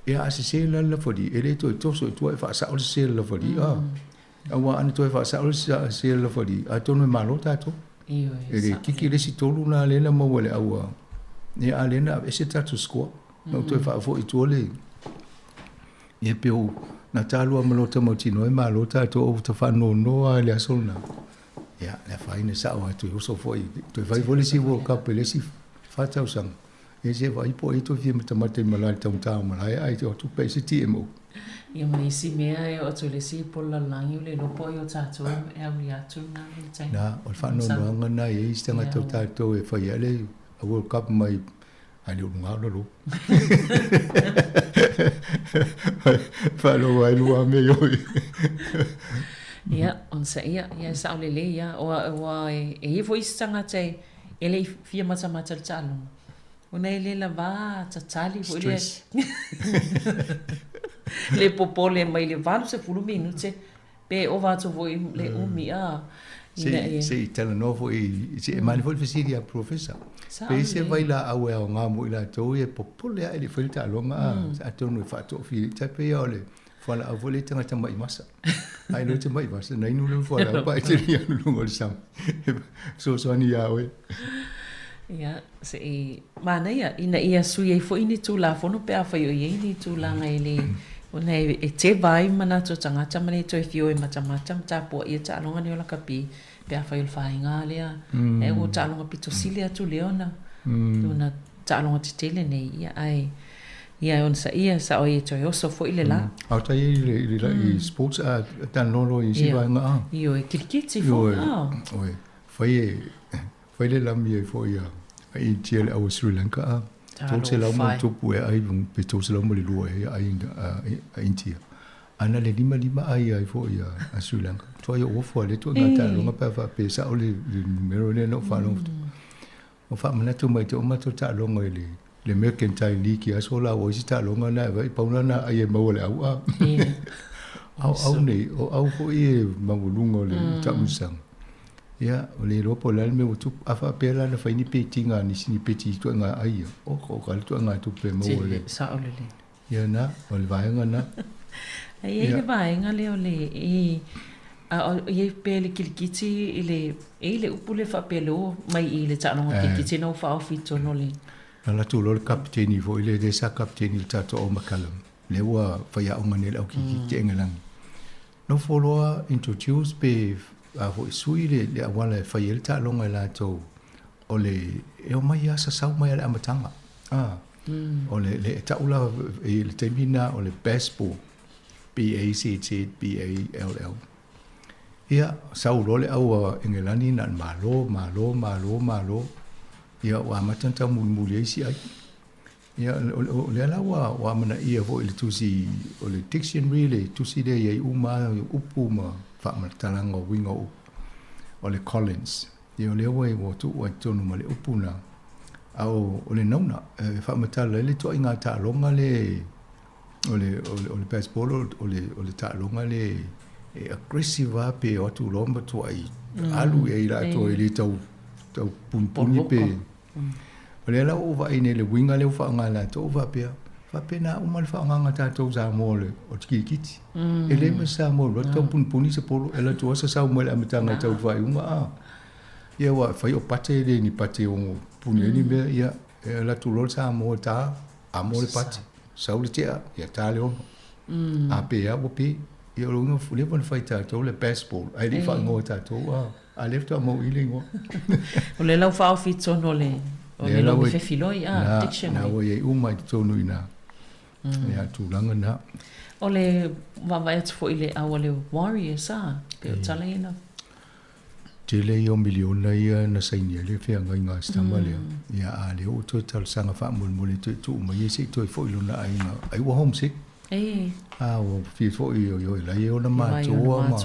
ia a sese la le lafali, e le toe toso i tua e faasao le sese o le lafali a. Aua ana toe faasao le sese o le lafali, atonu e malo tatou. E le kiki le isi tolu lena lea na maua e le au a, ia a lea na aveese le tatou score. Na ou toe faafoi i tua le, ia pei o na ta lua ma lota mautinoa e malo tatou ou ta faanoanoa lava i le aso lena. Ia, le afaina sao lava toe oso foi, toe fai foi le isi World Cup i le isi fa tausaga. Ia se vaai po o ai toe fia matamata i malae i le taugata o malae ae o atu pea i se TMO. Ia ma isi mea e oo atu i le isi polo lalolagi ua le iloa po o ai o tatou e aulia atu lena vaitaimi. Na, o le faanoanoaga lena e i ai isi tagata o tatou e fai ai le World Cup mai ae le o luga o lalo. Faalogo ai lua mea i oi. Ia, onosaia, ia e sao lelei lava. Aua e i ai foi isi tagata e le i fia matamata i le taaloga, ona e le lava tatali foi lea. Le popole mai le 80 minute pe ova atu foi le umi a. Se i talanoa foi, se i manaia foi le fesili a Professor. Pe i se vailaau e aoga mo i latou ia e popole ae le i fai le taaloga a, atonu e faatoafili. Tai pei lava o le fualaau foi lea i tagata ma'i masa. Ai loa e te ma'i masa, na inu lea o le fualaau pa e te le alu i luga o le sami. E fesoasoani ia oe. Ia, se i manaia ina ia sui ai foi ni Tulafono pe afai o i ai ni tulaga e le, ona e teva ai manatu o tagata ma le toe fia o e matamata ma tapuai e taaloga nei o lakapi pe afai o le faiga lea. Ae ua taaloga pito sili atu lea ona, ona taaloga tetele nei, ia ae ia e onosaia, sao ai e toe oso foi le la. A o tai ai i le i sports a talanoa loa i isi vaega a. Ioe, kirikiti foi a. Ioe, fai e fai le lami ai foi a India le au a Sri Lanka a. 300 ma tupu e ai pe 302 e ai a India. A na le 55 ai ai foi a Sri Lanka. Tuai o ofu a le ituaiga taaloga pe a faapea e sao le numero lea na ou faalogo atu. Ua faamanatu mai te o matou taaloga i le le Mercantile League i aso la ua isi taaloga na e vai pau lana ai e maua le au a. A o au nei, o au foi e maualuga o le taamilosaga. Ia, o le iloa po o le a le mea ua tupu. A faapea la na fai ni betiga a nisi ni beti i ituaiga ai ia, oh, o ka le ituaiga tupe e maua le. Sao lelei. Ia na, o le vaega na. E i ai le vaega lea o le i a o i ai pea le kilikiti i le e i le upu lea faapea le o mai i le taaloga kilikiti na ua faaofi i totonu o le Na alu atu loa le kapiteni foi lea, lea sa kapiteni i le tatou au McCallum, lea ua faiaoga nei i le au kilikiti Engelani. Nofo loa introduce pe a foi sui le le auala e fai ai le taaloga e latou o le e omai lava sasau mai lava i le amataga. A, o le le tau la i le taimi lena o le baseball, B-A-Z-Z-B-A-L-L. Ia, sau loa le au a Engelani na o le malo, malo, malo, malo. Ia, ua amata ona taumulimuli ai isi ai. Ia, o lea la ua ua amanaia foi i le tusi o le dictionary, le tusi lea e i ai uma lava upu ma faamatalaga o uiga o upu, o le Collins. Ia o lea ua ua tuu ai i totonu ma le upu lena. A o o le nauna, e faamatala ai le ituaiga taaloga lea o le o le o le baseball o le o le taaloga lea e aggressive lava pe o atu loa ma matuai alu i ai latou e le tau tau punipuni pe. O lea la ua ou vaai nei i le uiga lea ua faaaoga e latou, ou faapea, Faapena uma le faaaogaga a tatou Samoa o le o le kirikiti. E leai ma se Samoa e alu atu tau punipuni se polo, e alu atu lava sasau mai le amataga e tau i le faaiuga a. Ia aua e fai o pate e le ni pate e ono puni ai ni mea, ia e alu atu loa le Samoa e ta, amo le pate, sau le tea, ia ta le ono. A pe a ua pe. Ia o le uiga ua leva ona fai e tatou le baseball, ae le i faaigoa e tatou a. A lea faatoa maua i le igoa. O le lau faaofi i totonu o le o le lomi fefiloi a, dictionary. Na ua i ai uma i totonu i ina. Ia tulaga na. O le vaavaai atu foi i le au a le Warriors a, pei o tala ia na. Tele ia o miliona ia na saini ai le feagaiga a si tama lea. Ia a lea ua toe talosaga faamolemole toe tuu mai ia se i toe foi i lona aiga. Ai ua homesick. A ua fia foi i lai e ona matua ma.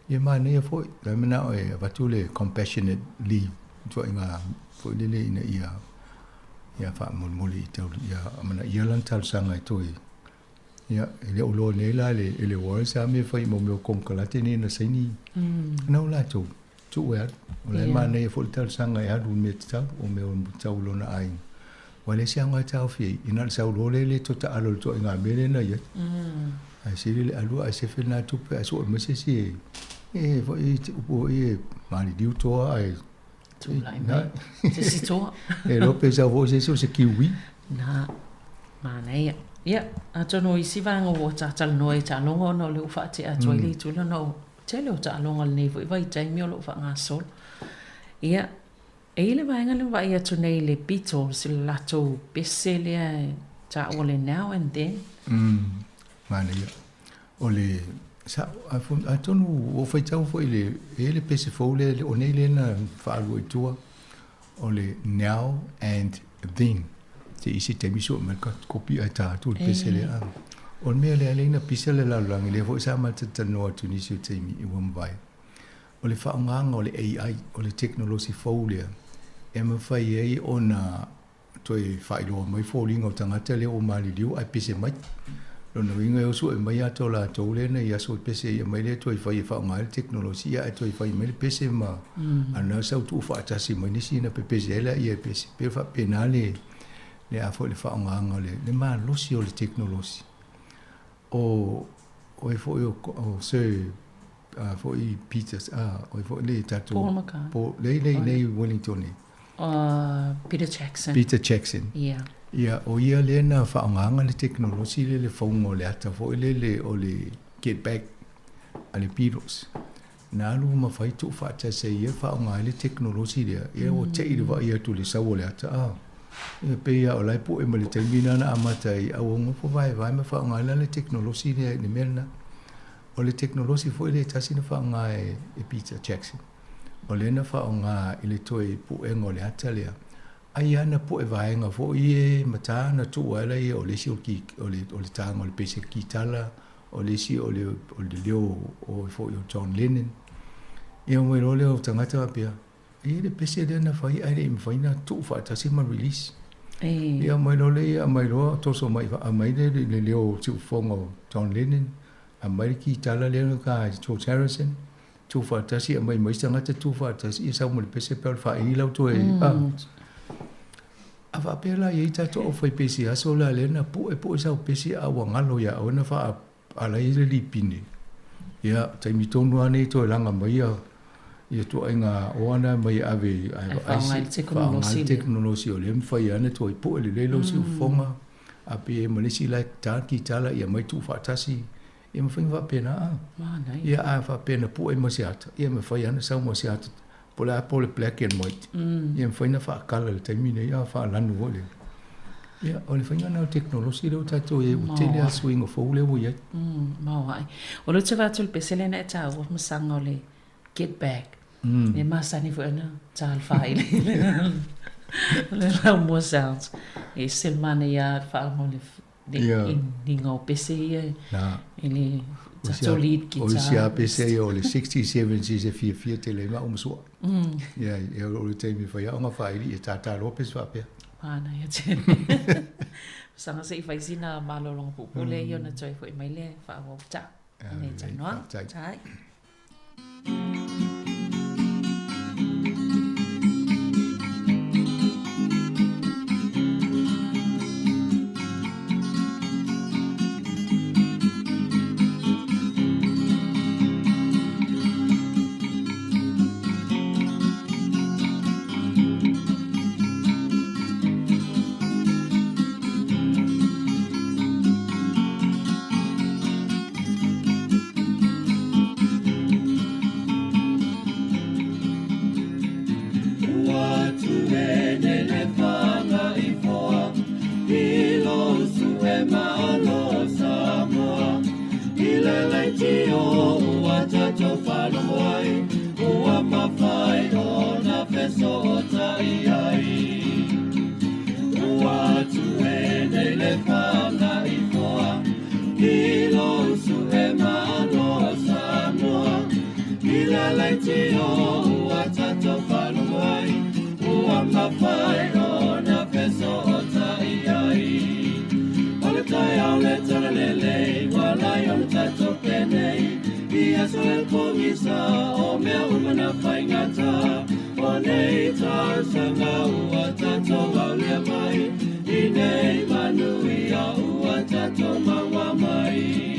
Ia manaia foi, la e manao e avatu le compassionate leave, ituaiga foi lele ina ia ia faamolemole i tau ia amanaia lana talosaga e toe ia e le o iloa nei la e le e le Warriors a mea fai i mo mea o konekarate nei na saini na o latou tuu e alu. O la e manaia foi le talosaga e alu i le mea tatau o mea o tau i lona aiga. Ua leai se aoga e taofi ai, ina o le sau loa lea e le toe taalo i le ituaiga mea lea na i ai. Ae sili le alu ae sefe lena tupe ae sue mai se isi e, e foi te upu foi e maliliu toa ae Tulai mai se isi toa. E iloa pe sau foi se isi o se kiwi. Na, manaia. Ia, atonu o isi vaega ua talatalanoa ai taaloga ona o lea ua faatea atu ai le itu lea ona o tele o taaloga o lenei foi vaitaimi o lo o faagasolo. Ia, E i ai le vaega lea ua vaai atu nei i le Beatles i le latou pese lea e taua o le Now and Then. Umm, manaia. O le, sa, atonu ua ou faitau foi i le, e i ai le pese fou lea, o nei lea na faalua i tua, o le Now and Then. Se i se taimi sue mai le kopi ae ta atu le pese lea. O le mea lea, lea na pisa le lalolagi, lea foi sa matou talanoa atu i nisi o taimi ua mavae. O le faaaogaga o le AI, o le tekonolosi fou lea, e mafai ai ona toe faailoa mai foliga o tagata lea ua maliliu ae pese mai. Lona uiga e o sue mai ata o latou lea na i aso e pese ai aumai lea toe fai e faaaoga ai le tekonolosi ia ae toe fai mai le pese ma ana sau tuufaatasi mai nisi ona pepese ai laia e pese. Pei e faapena le le a foi le faaaogaga o le le malosi o le tekonolosi. O oe foi o Sir a foi Peter a oe foi le tatou Paul McCartney. Paul lei lei nei Wellington nei. Peter Jackson. Peter Jackson. Yeah. Ia o ia lea na faaaogaga le tekonolosi lea le fauga o le ata foi lele o le Get Back a le Beatles. Na alu ma fai tuufaatasi ai ia faaaoga ai le tekonolosi lea, ia ua tei le vaai atu i le sau o le ata a. Ia pei lava o la e pue mai le taimi lena na amata ai, a ua nofo vaevae ma faaaoga ai la le tekonolosi lea i le mea lena. O le tekonolosi foi lea e tasi na faaaoga e Peter Jackson, o lea na faaaoga i le toe puega o le ata lea, ai lava na pue vaega foi e mata na tuu ai laia o le isi o le o le taga o le pese kitala, o le isi o le o le leo o foi o John Lennon. Ia omai loa lea o tagata faapea, e i ai le pese lea na fai ae le i mafai ona tuu faatasi ma release. Ia omai loa lea, aumai loa toso mai, aumai le le leo siufofoga o John Lennon, aumai le kitala lea na ta e George Harrison, tuu faatasi, aumai ma isi tagata tuu faatasi, ia sau ma le pese pe o le faaili lau toe, a. A faapea la e i ai tatou aufaipesi aso la lea na pue pue sau pesi a ua galo ia oe na faa-ala ai le lipine. Ia, taimi tonu lava nei toe laga mai ia ia tuaiga oa na mai e ave ae vaai se faaaoga le tekonolosi o lea e mafai lava ona toe pue lelei lou siufofoga a pe i ai ma le isi la e ta le kitala ia aumai tuu faatasi ia ma faiga faapena a. Ia a faapea na pue ma se ata, ia e mafai lava ona sau ma se ata po o le a po o le black and white. Ia e mafai ona faakala i le taimi nei a faalanu foi lea. Ia o le faiga lena o le tekonolosi lea ua tatou i ai ua tele lava suiga fou lea ua i ai. Maoae. O lea ou te vaai atu i le pese lea na e taua masaga o le Get Back. E masani foi ona ta le faaili. Le laumua sounds. E ese le manaia lava le faalogo i le le iniga o pese ia i le tatou lead guitar. O isi lava pese ia o le 67 se fiafia tele ai maʻu ma sua. Ia, ia o le taimi e fai ai ona faaili ia tātā loa pese faapea. Manaia tele. Saga se i fai sina malologa puupuu lea ia ona toe foi mai lea e faaauau ta. Nei talanoaga. Faafetai. leitio ua tatou faalogo ai, ua mafai ona fesootai ai. Ua tuenei le fagaifoa i lou su'e malo Samoa. I le leitio ua tatou faalogo ai, ua mafai ona fesootai ai. O le taeao le talalelei, ua lai ona tatou penei, i aso e pogisa o mea uma na faigata. O nei tausaga ua tatou aulia mai, i nei manuia ua tatou maua mai.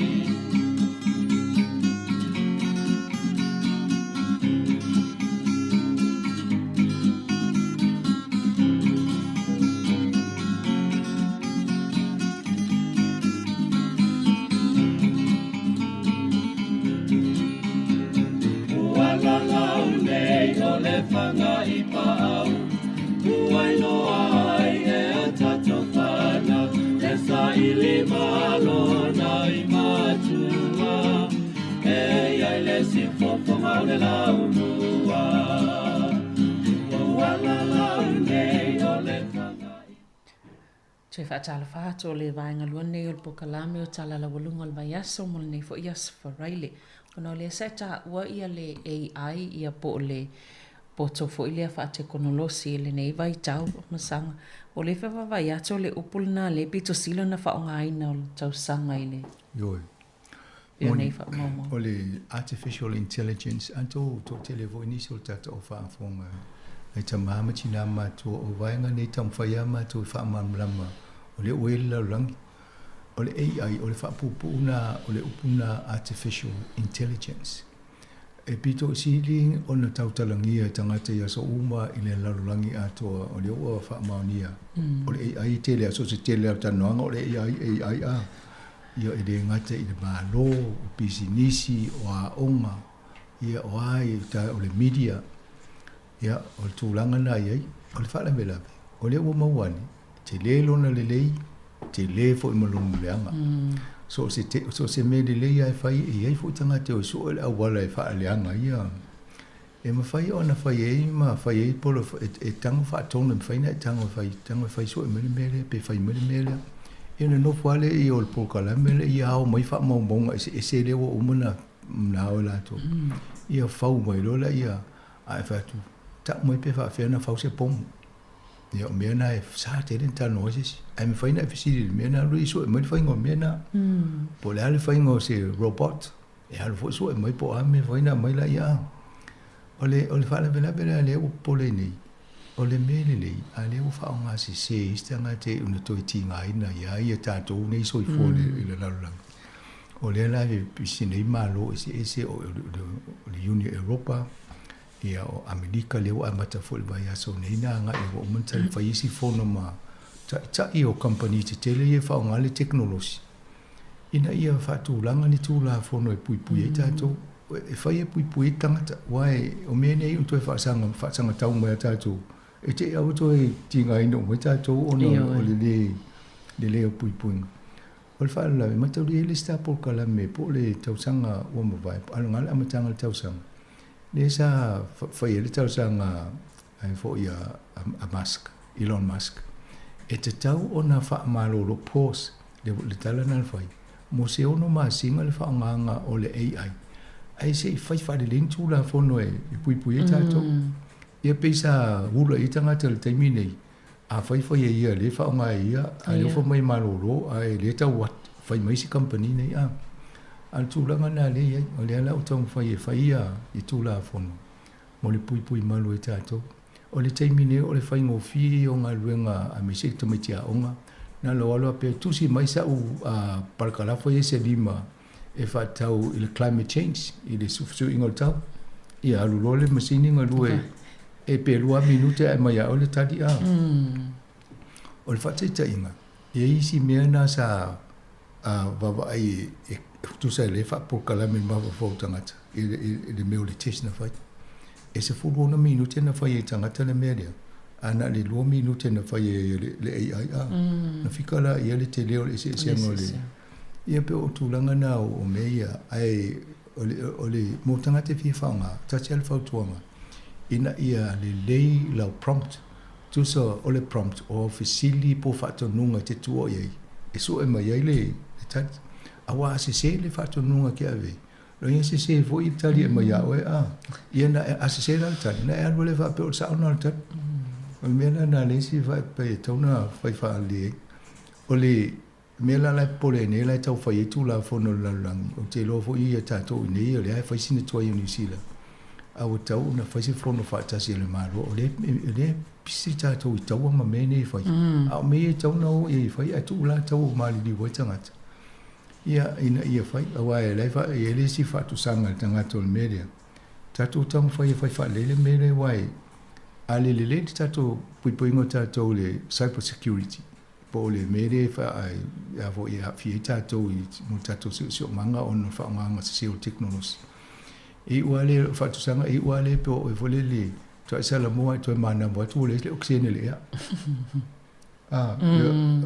Ua lalau nei o le faga i paau, ua iloa ai e a tatou fanau, e saili malo nai matua, e iai le siufofoga o le laumua. Ua lalau nei o le faga i. Toe faatalofa atu o le vaega lua lenei o le polokalame o Tala Laualuga o le Vaiaso mo lenei foi aso Faraile. Ona o lea sa e taua ia le AI ia po o le poto foi lea faatekonolosi i lenei vaitau masaga. O lea e vaavaai atu o le upu lena lea e pito sili ona faaaogaina o le tausaga i le Ioe. Pei o nei faamaumauga. O le artificial intelligence, a tou toatele foi nisi o le tatou faafofoga nai tama ma tina matua, o vaega nei taumafai lava matou e faamalamalama o lea ua i ai le lalolagi. O le AI, o le faapuupuu lena o le upu lena artificial intelligence. E pito sili ona tautalagia e tagata i aso uma i le lalolagi atoa o lea ua faamaonia o le AI e tele aso se tele o talanoaga o le AI, AI a. Ia e le gata i le Malo, o pisinisi, o aoga, ia o a i ta o le media, ia o le tulaga lena e i ai. O le faalavelave, o lea ua maua ane, tele lona lelei, tele foi ma lona leaga. So o se te, so o se mea lelei lava e fai, e i ai foi tagata e o e sue le auala e faaleaga ia. E mafai ona fai ai ma fai ai polo e tago faatonu, e mafai ona e tago e fai, tago e fai sue mai le mea lea, pe fai mai le mea lea. Ia ona nofo lava lea i o le polokalame lea, ia ao mai faamaumauga eseese lea ua uma ona ona ao e latou. Ia fau mai loa lea, a e fai atu, tau mai pe faapefea ona fau se pomu. Ia o mea na e sa tele ona talanoa ai se isi. Ae mafai ona e fesili i le mea na, alu e sue mai le faiga o mea na. Po o le a le faiga o se robot. E alu foi sue mai po o a mea fai na aumai laia a. O le, o le faalavelave la lea ua popole nei, o le mea lelei, a lea ua faaaoga sese e isi tagata e ona toe tigaina iā ia tatou nei soifua mm. i le lalolagi. O lea la e pisi nei Malo eseese o, o, o le Union Europa, ia o Amerika lea ua amata foi le vaiaso nei na agai ua uma ona taumafai isi fono ma taitai o kamupani tetele ia e faaaoga le tekonolosi. Ina ia faatulaga ni Tulafono e puipui ai tatou, e fai e puipui ai tagata, aua o mea nei ua toe faasaga, faasagatau mai ia tatou, e te i lava ua toe tigaina uma ai tatou ona o le lē, le lē o puipuiga. O le faalavelave, e mataulia ai le isi ta polokalame po o le tausaga ua mavae, alu le amataga o le tausaga, lea sa fai ai le talosaga ai foi a, a Musk, Elon Musk, e tatau ona faamalolo, pause, le, le tala na fai, mo se ono masina le faaaogaga o le AI, ae se i fai faalelei ni Tulafono e, e puipui ai tatou. Ia pei sa ula i tagata i le taimi nei, a fai fai e ia, lea e faaaoga e ia, a lea ua fai mai e malolo, ae lea tau at, fai mai isi kamupani nei, a. A o le tulaga lena lea e i ai, o lea la ua taumafai e fai ia i Tulafono, mo le puipui malu ai tatou. O le taimi nei o le faigofie ia o galuega aemaise i tamaiti aoga, na lou alo faapea tusi mai sau parakalafa ia se lima e faatatau i le climate change, i le fesuiaiga o le tau. Ia alu loa le masini galue e pe 2 minute ae aumai ia oe le tali a. O le faataitaiga, e i ai isi mea na sa vaavaai e tusa ai le faapolokalame i le mafaufau o tagata i le mea o le test na fai. E 16 minute na fai e tagata le mea lea, a na o le 2 minute na fai e le AI. A, na fika la i ai le tele o le eseesega o le... Ia pei o tulaga na o mea ia, ae o le, o le, mo tagata e fia faaaoga, tasi lava le fautuaga, ina ia lelei lau prompt, tusa o le prompt o au fesili po o faatonuga e te tua i ai, e sue mai ai le, le tali. Aua a sese le faatonuga e te ave ai, lona uiga e sese foi le tali e aumai ia oe, a, ia na, a sese la le tali, ona e alu ai lea faapea o le sao lena o le tali. O le mea la lena le isi faapea e tatau ona fai faalelei ai. O le mea la la e popole ai nei la e tau fai ai Tulafono a le lalolagi, ou te iloa foi ia tatou i inei o lea e fai sina tuai o Niu Sila, a ua tatau ona fai se fono faatasi a le Malo, o lea e pisi tatou i taua ma mea nei e fai. A o mea ia e tatau ona o i ai e fai ae tuu la tau o maliliu ai tagata. Ia, ina ia fai, aua e la e i ai le isi faatusaga a le tagata o le mea lea, tatou taumafai e fai faalelei le mea lea aua a le lelei le tatou puipuiga o tatou i le cyber security, po o le mea lea e a foi e aafia ai tatou i mo le tatou siosiomaga ona o le faaaogaina sese o le tekonolosi. E iu lava lea, o faatusaga, e iu lava lea pe o oe foi lele toe salamoa e toe manava atu ua leai se okesene i le ea. A,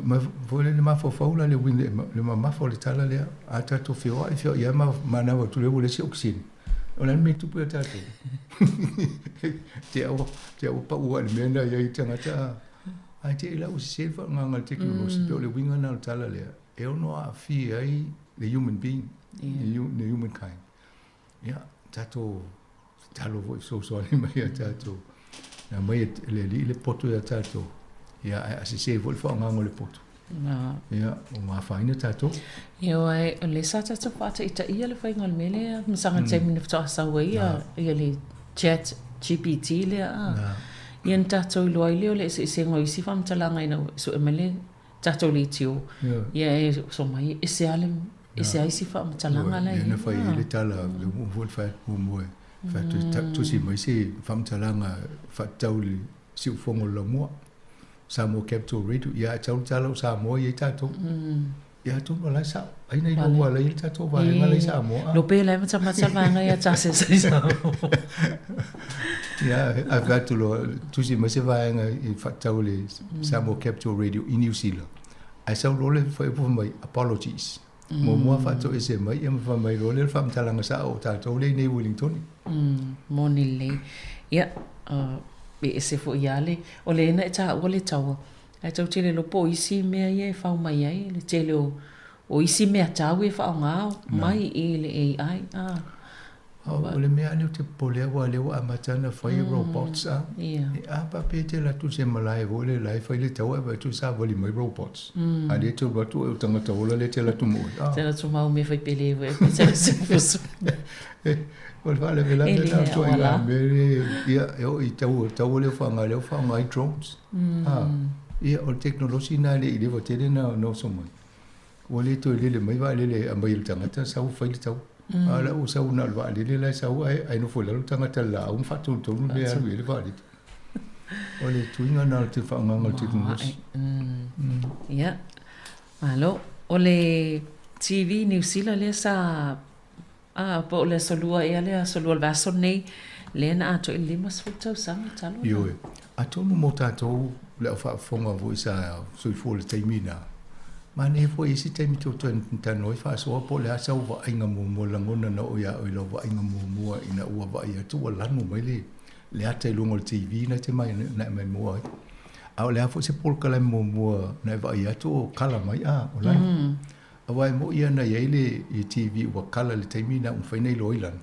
ma foi lele mafaufau la le uiga le mamafa o le tala lea, a tatou feoai feoai lava ma manava atu lea ua leai se okesene. O le a le mea e tupu ia tatou? Te au, te au pau lava i le mea lena i ai tagata a. Ae te i la ua sese le faaaogaga o le tekonolosi, pei o le uiga lena o le tala lea, e ono aafia ai le human being, le human kind. Ia, tatou tatalo foi fesoasoani mai ia tatou. Na aumai e le Alii le poto ia tatou, ia, ae a sese foi le faaaogaga o le poto, ia, ua afaina tatou. Ia, aua o lea sa tatou faataitaia le faiga o le mea lea, masaga i le taimi na faatoa sau ai ia le chat GPT lea a. Ia na tatou iloa ai lea o le eseesega o isi faamatalaga ina ua sue mai le tatou leitio. Ia e oso mai e ese lava le ese lava isi faamatalaga la e i ai. Lea na fai ai le tala, le ua uma foi ona fai atu muamua, fai atu tusi mai se faamatalaga faatatau i le siufofoga o le laumua. Samoa Capital Radio, ia ae tau le tala o Samoa e i ai tatou. Ia atonu o la e sao. Ai na iloa ua ala ai le tatou vaega la i Samoa. No pe la e matamata vaega ia tase sa i Samoa. Ia, ae fai atu loa, tusi mai se vaega i faatatau i le Samoa Capital Radio i Niu Sila. Ae sau loa le fuaiupu fai mai, apologies. Muamua faatoese mai ia ma fai mai loa lea le faamatalaga sao o tatou lea i nei i Wellingtone. Moni lelei. Ia, e ese foi lava le, o lea na e taua le taua, ae tou te le iloa po o isi mea ia e fau mai ai le tele o isi mea tau e faaaoga mai i le AI. O le mea lea ou te popole ai aua o lea ua amata ona fai robots a. E a faapea e te alu atu i se malae foi lea la e fai le taua ae vaai atu savali mai robots. A lea e te alu atu o tagata ola lea e te alu atu mo oe. Te alu atu mau mea fai pele foi e te alu O le faalavelave lena o ituaiga mea lea, ia e oo i taua, taua lea ua faaaoga, lea ua faaaoga ai drones. Ia o le tekonolosi lena e le i leva tele ona oso mai. Ua le toe lele mai vaalele e aumai e le tagata sau fai le tau. A o la ua sau na o le vaalele la e sau ae ae nofo i lalo le tagata i le laau ma faatonutonu le mea e alu i ai le vaalele. O le tuiga lena o le faaaogaina o le tekonolosi. Ia, malo. O le TV Niu Sila lea sa, a, po o le Aso Lua ea lea, Aso Lua o le vaiaso lenei, lea na atoa i le 50 tausaga talu ona. Ioe. Atonu mo tatou le au faafofoga foi sa soifua i le taimi lena, manaia foi i isi taimi tou toe talanoa ai faasoa po o le a sau vaaiga muamua, lagona na oo ia oe i lau vaaiga muamua ina ua vaai atu ua lanu mai le le ata i luga o le TV na e te mai na e maimoa ai. A o le a foi se polokalame muamua na e vaai atu o kala mai, a, o lanu. Aua e moni lava na i ai le TV ua kala i le taimi lena ua mafai ona iloa ai lanu,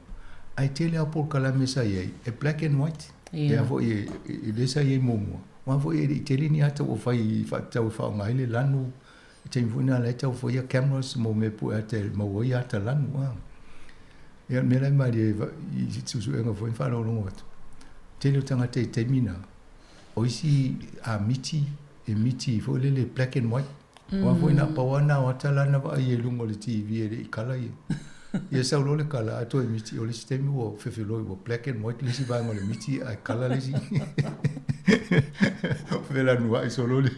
ae tele lava polokalame sa i ai e black and white. Lea foi e lea sa i ai muamua, aua foi e le i tele ni ata ua fai i faatatau e faaaoga ai le lanu. I taimi foi lena o la e tau fai ia cameras mo mea e pue ata e maua ai ata lanu. Ia o le mea la e malie i suesuega foi ma faalogologo atu, tele o tagata i taimi na, o isi a miti, e miti foi lele black and white. Aua foi na pau lava na o ata la na vaai ai i luga o le TV e le i kala ia. Ia sau loa le kala ae toe miti, o le isi taimi ua fefeloi ua black and white le isi vaega o le miti ae kala le isi. Felanuai solo le.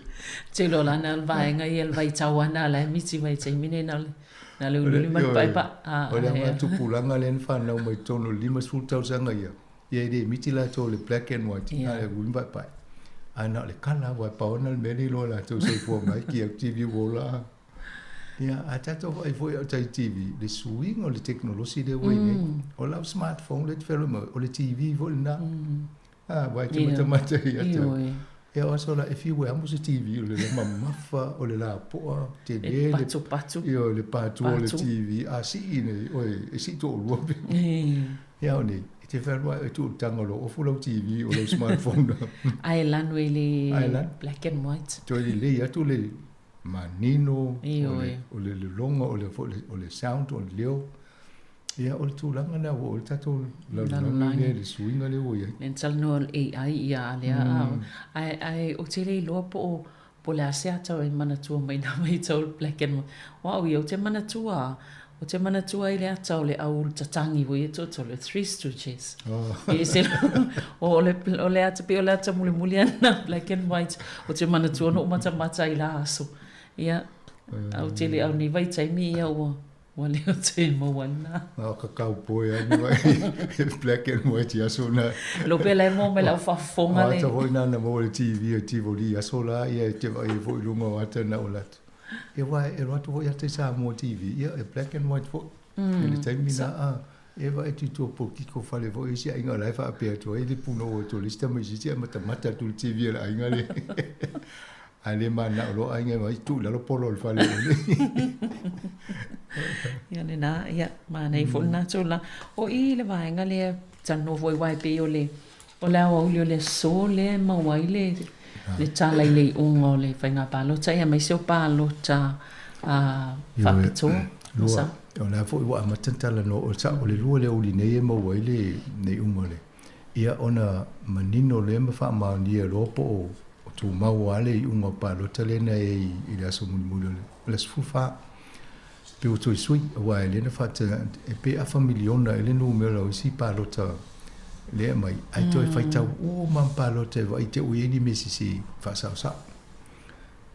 Te iloa la na o le vaega ia le vaitau lava na la e miti mai i taimi nei na o le na le uliuli ma le paepae. O le agatupulaga lea na fanau mai totonu o le 50 tausaga ia. Ia e le miti latou o le black and white, a e ui paepae. Ae na o le kala, aua e pau lava na o le mea lea e iloa e latou soifua mai, ki au TV ua ola. Ia, a tatou vaai foi a o tai TV, le suiga o le tekonolosi lea ua i ai nei. O lau smartphone lea e te fealuai ma oe, o le TV foi lena. A, aua e te matamata i ata. Ioe. Ia o aso la e fiu e amo se TV, o le mamafa, o le lapoa, tele le... Patupatu. Ioe, le patu o le TV. A sii nei oe, e sii toalua pe. Ia o nei, e te fealuai oe tuu i le taga o lou ofu lau TV o lau smartphone. Ae lanu i le black and white. Toe lelei atu le manino, o le lologa, o le foi o le sound, o le leo. Ia, o le tulaga lena ua oo i ai le tatou lalolagi lea i le suiga lea ua i ai. Lea na talanoa o le AI ia a lea ae ae ou te le iloa po o po o le a se ata e manatua mai nā vaitau o le black and white. O au ia ou te manatua a, ou te manatua ai le ata o le au ulu tatagi foi e toatolu, le Three Stooges. E ese o le o le ata pei o le ata mulimuli a lena black and white. Ou te manatua na ou matamata i la aso. Ia, a ou te le au nei vaitaimi ia ua Ua le o te maua lena. Na o ka cowboy a ni mai black and white i aso na. Lo pe la mo mai lau faafofoga le. O ata foi na na maua le TV o Tivoli i aso la ia e te vaai ai foi i luga o ata na o latou. Ia aua e alu atu foi ata i Samoa TV ia e black and white foi. I le taimi na a e vaai atu i tua polokiki o fale foi isi aiga o la e faapea atu ai le punoua atu o le isi tamaitiiti ae matamata atu i le TV a le aiga lea. Ae le mananao loa aiga e vaai, tuu i lalo polo o le fale. Ia lena, ia, manaia foi lena tulaga. O i le vaega lea, talanoa foi aua e pei o le, o le aoauli o le aso lea e maua ai le, le tala i le iuga o le faiga palota, ia aemaise o palota faapitoa. Lua, o la foi ua amata ona talanoa, o le sao, o le lua o le aoauli nei e maua ai le iuga o le, ia ona manino lea ma faamaonia loa po o O tumau lava le iuga o palota lea na i ai i le aso mulimuli o le 14. Pei ua toe sui, aua e lea na faata, e pe afa miliona ea le numera o isi palota lea e aumai, ae toe faitau uma ma palota e vaai te ua i ai ni mea sese faasaosao.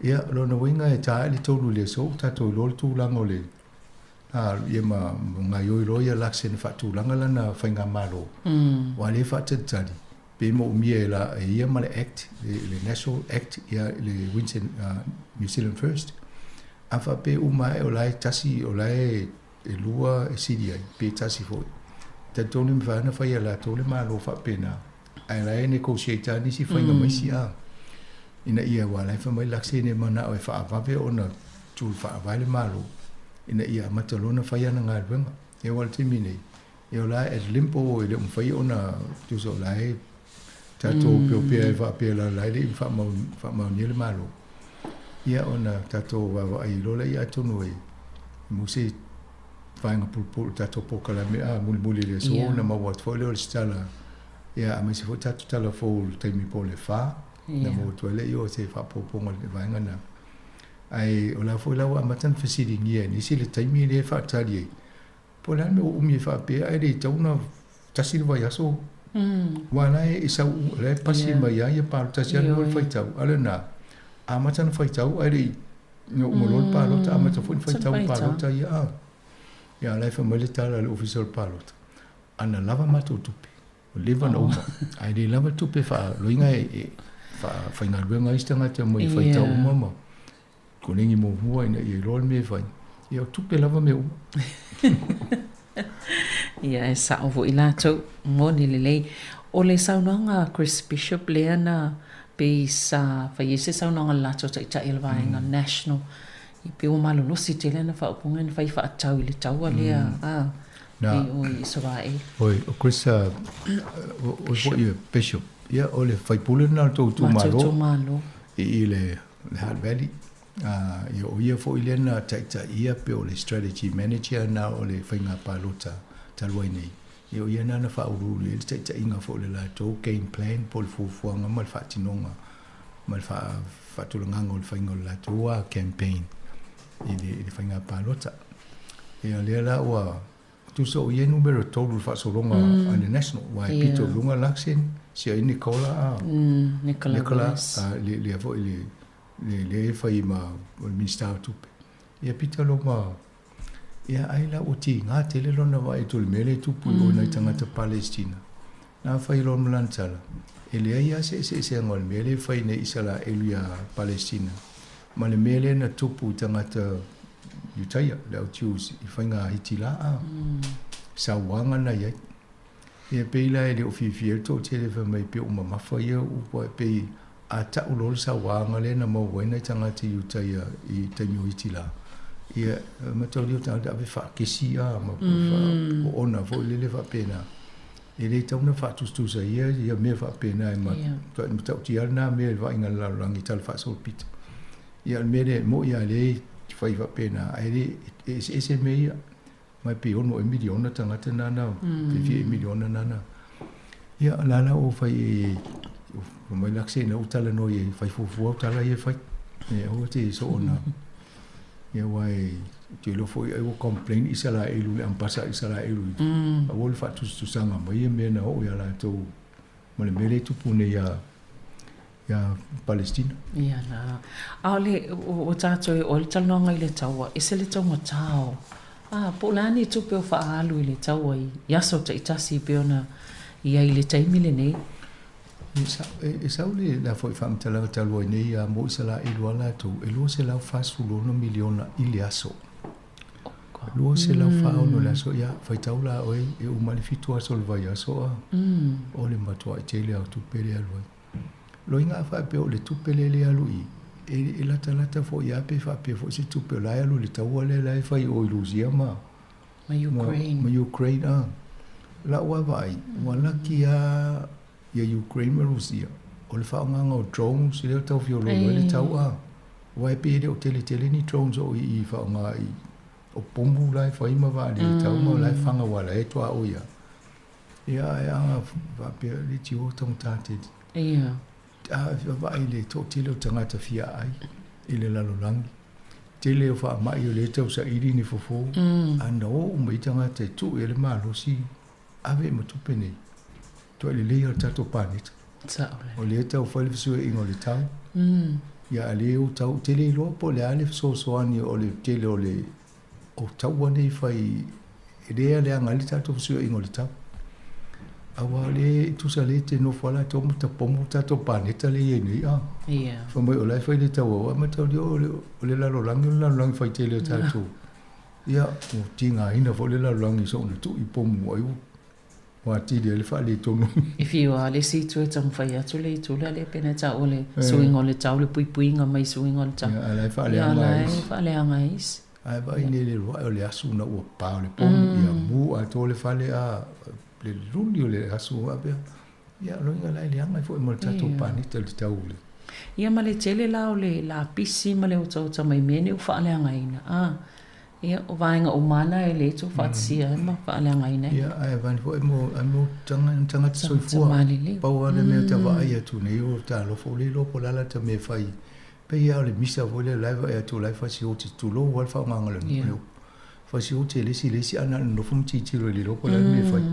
Ia, o lona uiga e ta ae le 3 i le aso, ua tatou iloa le tulaga o le, a, ia ma gaioi loa ia Luxon e faatulaga lana faigamalo, aua lea e faatalitali, Pe moomia e la e ia ma le Act, le National Act ia le Winton New Zealand First. A faapea uma ae o la e tasi, o la e lua e sili ai, pe tasi foi. Talitonu e mafai ona fai e latou le Malo faapena, ae la e negotiate lava nisi faiga ma isi a. Ina ia, aua o la e fai mai Luxen e manao e faavave ona tu faavae le Malo, ina ia amata loa ona fai ana galuega. Ia aua o le taimi nei, Ia o la e limpo e le o mafai ona tusa o la e tatou peopea e faapea la la e le i faamaonia le Malo. Ia ona tatou vaavaai loa lea atonu e maua se vaega pulupulu tatou polokalame a mulimuli i le aso ona maua atu foi lea o le se tala ia aemaise foi tatou tala fou i le taimi po o le 4 ona maua atu ai lea o se faaopoopoga i le vaega lena. Ae o la foi la ua amata ona fesiligia e nisi le taimi lea e faatali ai Po o le a le mea ua umi ai faapea ae le tatau ona tasi le vaiaso. Aua la e sau, la e pasi mai lava ia palota tasi lava le faitau. A o lena, amata ona faitau ae le i uma loa le palota amata foi ona faitau i palota ia a. Ia la e fai mai le tala a le Ofisa o le Palota, ana lava matou tupe, ua leva ona uma, ae le lava tupe e faaloiga e faafaigaluega ai isi tagata e omai e faitau uma ma Kolegi muamua ina ia iloa le mea e fai, ia o tupe lava mea uma. Ia, e sao foi latou, moni lelei. O le saunoaga a Chris Bishop lea na pei sa fai ai se saunoaga a le latou taitai o le vaega National, ia pei ua malolosi tele ana faaupuga na fai faatatau i le taua lea a pei o Isaraelu. Oi, o Chris o foi ia Bishop, ia o le faipule lena o le tou itumalo. Matou itumalo. I le le Hutt Valley, ā, ia o ia foi lea na taitaia pei o le strategy manager na o le faiga palota talu ai nei. Ia o ia na na faauluulu i ai le taitaiga foi o le latou game plan po o le fuafuaga ma le faatinoga ma le faatulagaga o le faiga o le latou campaign i le faiga palota. Ia o lea la ua Tusa o ia numera 3 i le faasologa a le National, aua e pito i luga Luxen, sia ai Nicola a, Nicola Nicola a, le, lea foi le, le, lea e fai ma o le Minisita o Tupe. Ia pita loa ma, ia ai la ua tiga tele lona vaai atu i le mea lea e tupu i o i nai tagata Palestina. Na fai loa ma lana tala, e leai lava se eseesega o le mea lea e fai nei Isaraelu iā Palestina ma le mea lea na tupu i tagata. Utaia, le au Jews i faiga Hitila a. Sauaga na i ai. Ia pei la e le o fiafia ai le toatele fai mai pei ua mamafa ia upu ae pei a tau loa le sauaga lea na maua ai nai tagata Iutaia i taimi o Hitila, ia e mataulia o tagata ave faakesi a ma oona foi lele faapena. E le tatau ona faatusatusaia ia mea faapena e matautia lena mea i le vaaiga a le lalolagi i tala faasolopito. Ia o le mea lea e moni lava lea e fai faapena ae le e eseese mea ia. Mai pe ono ea miliona tagata nana, pe fia ea miliona nana. Ia o la la ua fai e fai mai lak se na u talanoa i ai, fai fuafua au tala ia e fai. E aua te soona. Ia aua e te iloa foi ai ua complain Isaraelu le ambasa a Isaraelu i aua le faatusatusaga mai ia mea na oo ia latou ma le mea lea e tupu nei ia ia Palestina. Ia la. A o le, ua tatou e o le talanoaga i le taua, ese le taugata o, a, po o le a ni tupe o faaalu i le taua i aso taitasi pei ona i ai i le taimi lenei. E sau le la foi faamatalaga talu ai nei ia mo Isaraelu lava latou, e $246 miliona i le aso. 246 i le aso, ia faitau la oe e uma le 7 aso o le vaiaso a, o le matuai tele lava o tupe lea e alu ai. Loiga a faapea o le tupe lea e alu i i, e latalata foi lava pe faapea foi se tupe o la e alu i le taua lea la e fai i o i Rusia ma Ma Ukraine. Ma Ukraine, a. Lau lava vaai, ua laki lava ia Ukraine ma Rusia, o le faaaogaga o drones lea e tau fiololo ai le tau, a. Aua e pei e le o tele tele ni drones o i i faaaoga i, o pomu la e fai ma vaalele tau ma la e faga aua la e tuaoi lava. Ia, ae a faapea le tio taugata tele. Ia. A vaai i le toatele o tagata fia ai i le lalolagi, tele o faamai o lea e tausaili ni fofo, a na o uma ai tagata e tuu i ai le malosi, ave ma tupe nei. Tuai lelei lava le tatou paneta. Sao lea. O lea e tau fai le fesuiaiga o le tau. Ia a le o tau, te le iloa po o le a le fesoasoani o le tele o le o taua nei fai e le leaga ai le tatou fesuiaiga o le tau. Aua o lea e tusa lea te nofo lava latou ma tapomo tatou paneta lea e i ai nei a. Ia. Fai mai o la e fai le tau a mataulia o le o le lalolagi o le lalolagi fai tele o tatou. Ia, ua tigaina foi le lalolagi soona tuu i pomu ai ua Ua atili ai le faaletonu. E fiu lava le isi itu e taumafai atu le itu lea lea pei ona taua le suiga o le tau, le puipuiga mai suiga o le tau. Ia, a o la e faaleaga e isi. Ia, o la e faaleaga e isi. Ae vaai nei le luae o le asu ina ua pa o le pomu, ia mu atoa le fale a le luli o le asu faapea. Ia, o lona uiga la e leaga ai foi ma le tatou paneta i le tau o le. Ia ma le tele la o le lapisi ma le otaota mai mea nei ua faaleagaina, a. Ia, o vaega uma lava na e le tuufaatasia ai ma faaleagaina ai. Ia, ae avane foi mo, ai mo tagata soifua. Pau lava le mea ta vaai atu nei o talofa, ua le iloa po o le a la ta mea e fai. Pei lava o le misa foi lea o la e vaai atu o la e fasioti, tulou lava le faaaogaina o le upu. Fasioti e le isi i le isi ae na ona nofo ma tilotilo e le iloa po o le a le mea e fai.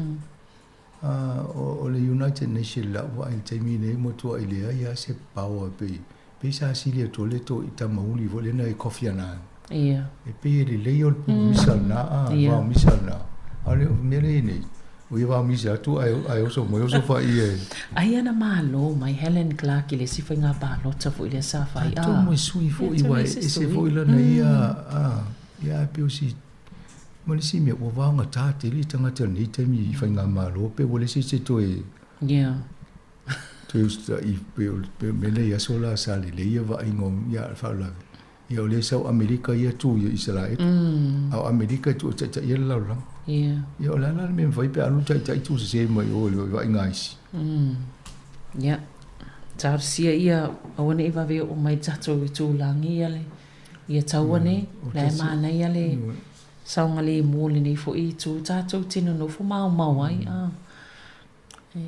O le United Nation lau vaai i le taimi lenei ua matuai leai lava se power pei pei sa sili atu ai le toi tamauli foi lea nai Kofi Annan. Ia. E pei e lelei o le pulu misa lena a, le vao misa lena. A o le mea lea e i ai nei, o ia vao misa atu ae ae oso mai oso fai e. Aia na malo mai Helen Clark i le isi faiga palota foi lea sa fai a. Atonu e sui foi aua e ese foi lana ia a, ia ae pei o si Ma le isi mea, ua vaogata tele tagata i lenei taimi i faigamalo, pe ua leai se isi e toe toe usitai, pei o le mea lea i aso la sa lelei ia vaaiga o ia a le faalavelave, ia o lea e sau Amerika ia tu ia Isaraelu, a o Amerika e tuu e taitaia le lalolagi. Ia o le a la le mea e mafai pe a alu le taitai tuu sese mai o i le vaaiga a isi. Ia, talosia ia aua ne i vave oo mai i tatou itulagi ia le Ia taua nei, la e manaia le saogalemu o lenei foi itu tatou te nonofo maomao ai. A.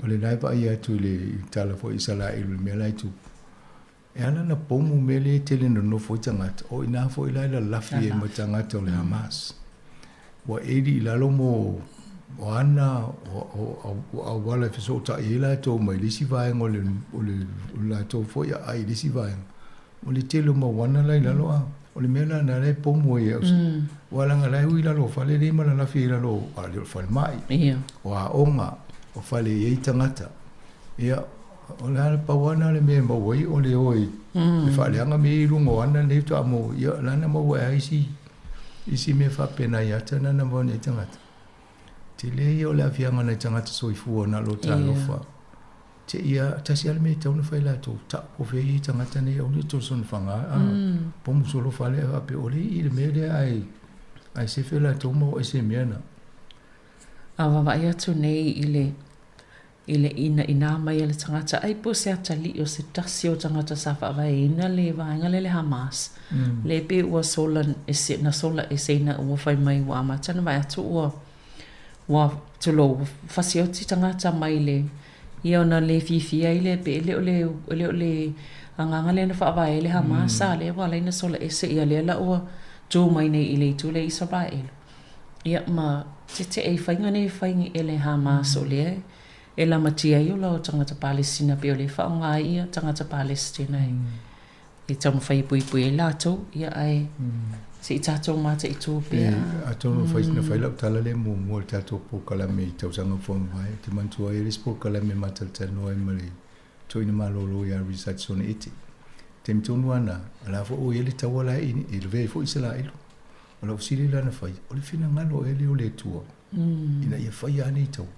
O le la e vaai atu i le tala foi i Isaraelu i le mea la e tupu, e ala ona pomu mea lea e tele nonofo ai tagata, o i ina foi la e lalafi ai ma tagata o le Hamas. Ua eli i lalo mo o ana o auala e fesootai ai latou mai le isi vaega o le o le latou foi aai i le isi vaega. O le tele o mau ana la i lalo a o le mea la na la e pomu ai e au aua leaga la e ui i lalo o fale lea ma lalafi ai i lalo o a o le falemai, o aoga, o fale e i ai tagata. Ia, o le a pau lava lena o le mea e maua ai o le o e faaleaga mea ia i luga o ana nei faatoa maua, ia la na maua ai lava isi. Isi mea faapena i ata na na mau nei tagata. Tele ia o le aafiaga o nai tagata soifua na o lo talofa. Te ia tasi lava le mea e tatau ona fai latou, tau po o fea ia i tagata nei aua ne i toe faga a pomu solo fale ae faapea o le i le mea lea ae ae sefe latou ma o ese i mea na. A vaavaai atu nei i le i le inaina mai a le tagata, ai po o se atalii o se tasi o tagata sa faavaeina le vaega lea le Hamas, lea pei ua sola ese, na sola eseina ua fai mai ua amata ona vaai atu ua, ua, tulou, ua fasioti tagata mai le, ia ona le fiafia ai lea pe e le o le, e le o le agaga lea na faavae ai le Hamas, a lea ua ala ai ona sola ese ia lea la ua tu mai nei i le itu lea Isaraelu. Ia ma tetee i faiga nei e fai e le Hamas o lea e lamatia ai ola o tagata Palestina pei o lea e faaaoga ai ia tagata Palestina e taumafai e puipui ai latou ia ae se i tatou mataitu pea. Atonu na fai lau tala lea muamua i le tatou polokalame i tausaga ua mavae, ou te manatua ai le isi polokalame ma talatalanoa ai ma le toeaina malolo ia Richard Ete. Taimi tonu lava lena, o la foi ua i ai le taua la e lavea ai foi Isaraelu. O lau fesili la na fai, o le finagalo ea lea o le Atua ina ia faia lava nei taua?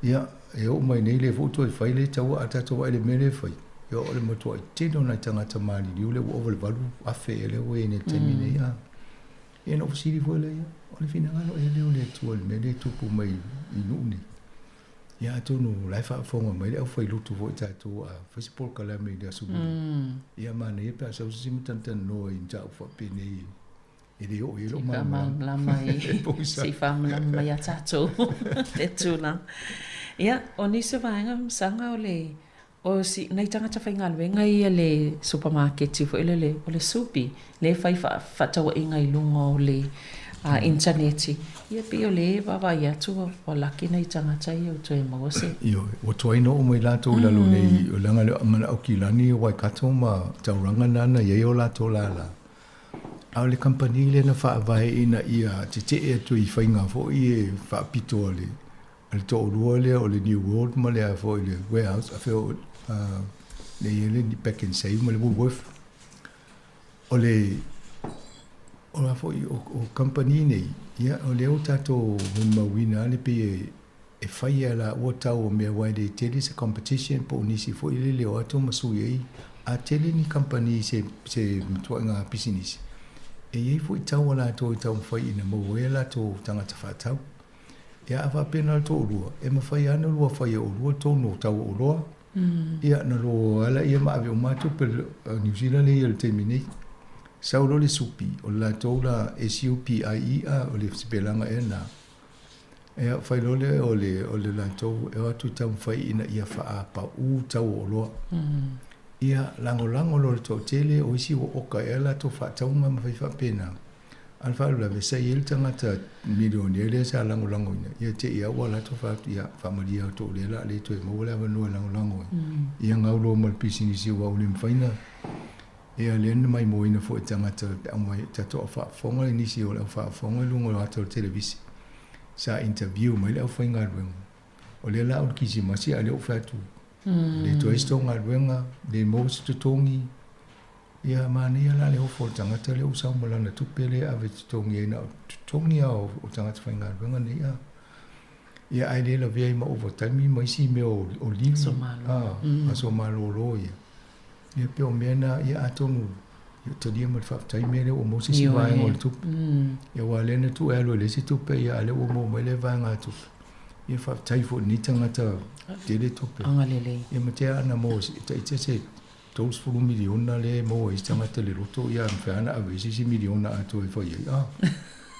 Ia, e oo mai nei lea foi ua toe fai lea taua, a tatou vaai i le mea lea e fai, ia o le matuai tele o nai tagata maliliu lea ua ova i le 8,000 ea lea ua i ai nei i le taimi nei. A, ia na ou fesili foi lea, o le finagalo ea lea o le Atua i le mea lea e tupu mai i nuu nei? Ia atonu o la e faafofoga mai le aufailotu foi tatou a fai se polokalame i le Aso Lua. Ia manaia pe a sau se isi ma talatalanoa i mataupu faapenei e le oo i ai lou malamalama. Se i faamalamalama mai ia tatou le tulaga. Ia, o nisi o vaega masaga o le O si, nai tagata faigaluega ia le supamaketi foi lele, o le Supi, lea e fai faatauaiga i luga o le initaneti, ia pei o lea e vaavaai atu ua laki nai tagata ia ua toe maua se. Ioe, ua tuai ona oo mai latou i lalo nei, leaga o le Aukilani, o Waikato ma Tauranga na na i ai o latou lala. A o le kamupani lea na faavae ina ia tetee atu i faiga foi e faapito a le A le toalua lea o le New World ma le a foi le Warehouse, a fea o le i ai le Pack and Save ma le Woolworth. O le o la foi o, o kamupani nei, ia o lea ua tatou molimauina lava le pei e, e fai e laua tau o mea aua e le tele se competition po o nisi foi lele o atu ma sui ai. A tele ni kamupani se, se matuaiga pisinisi, e i ai foi tau a latou e taumafai ina maua ai a latou tagata faatau. Ia, a faapena le toalua, e mafai lava ona lua fai e olua tonu o tau o oloa. Ia, ona lua o ai lea ma ave uma lava tupe a Niu Sila lea e i ai i le taimi nei. Sau loa le supi, o le latou la SUPIE a, o le sipelaga ea lena. Ia, fai loa lea o le, o le latou e o atu e taumafai ina ia faapaū tau o oloa. Ia, lagolago loa le toatele, o isi ua oka ea latou faatauga ma fai faapena. A o le faalavelave, sa i ai le tagata milionea lea sa lagolagoina, ia te i lava ua alu atu fai atu, ia, faamalie atu o lea o le a le toe maua le avanoa e lagolago ai. Ia gau loa ma le pisinisi aua ua le mafai ona, ia lea na maimoaina foi e tagata pe aumai, tatou au faafofoga le nisi o le au faafofoga i luga o le ata o le televise, sa interview mai le aufaigaluega. O lea la o le Kirisimasi a o lea ua fai atu, le toe ai se tou galuega, le maua se totogi. Ia, manaia la le ofo o le tagata lea ua sau ma lana tupe lea e ave e totogi ai, na o totogi lava o tagata faigaluega nei a. Ia, ae le lavea ai ma ovataimi ma isi mea o livi, a, aso malolo ia. Ia, pei o mea na, ia atonu ia talia ma le faafetai mea lea ua maua se isi vaega o le tupe. Ia, aua o lea na tuu e alu e le isi tupe, ia a o lea ua maua mai lea vaega tupe. Ia, faafetai foi i lenei tagata tele tupe. Agalelei. Ia, ma tea ana maua ita se 30 miliona lea e maua ai se tagata i le loto, ia mafai lava ona ave ai se isi miliona atoa e fai ai. Ah,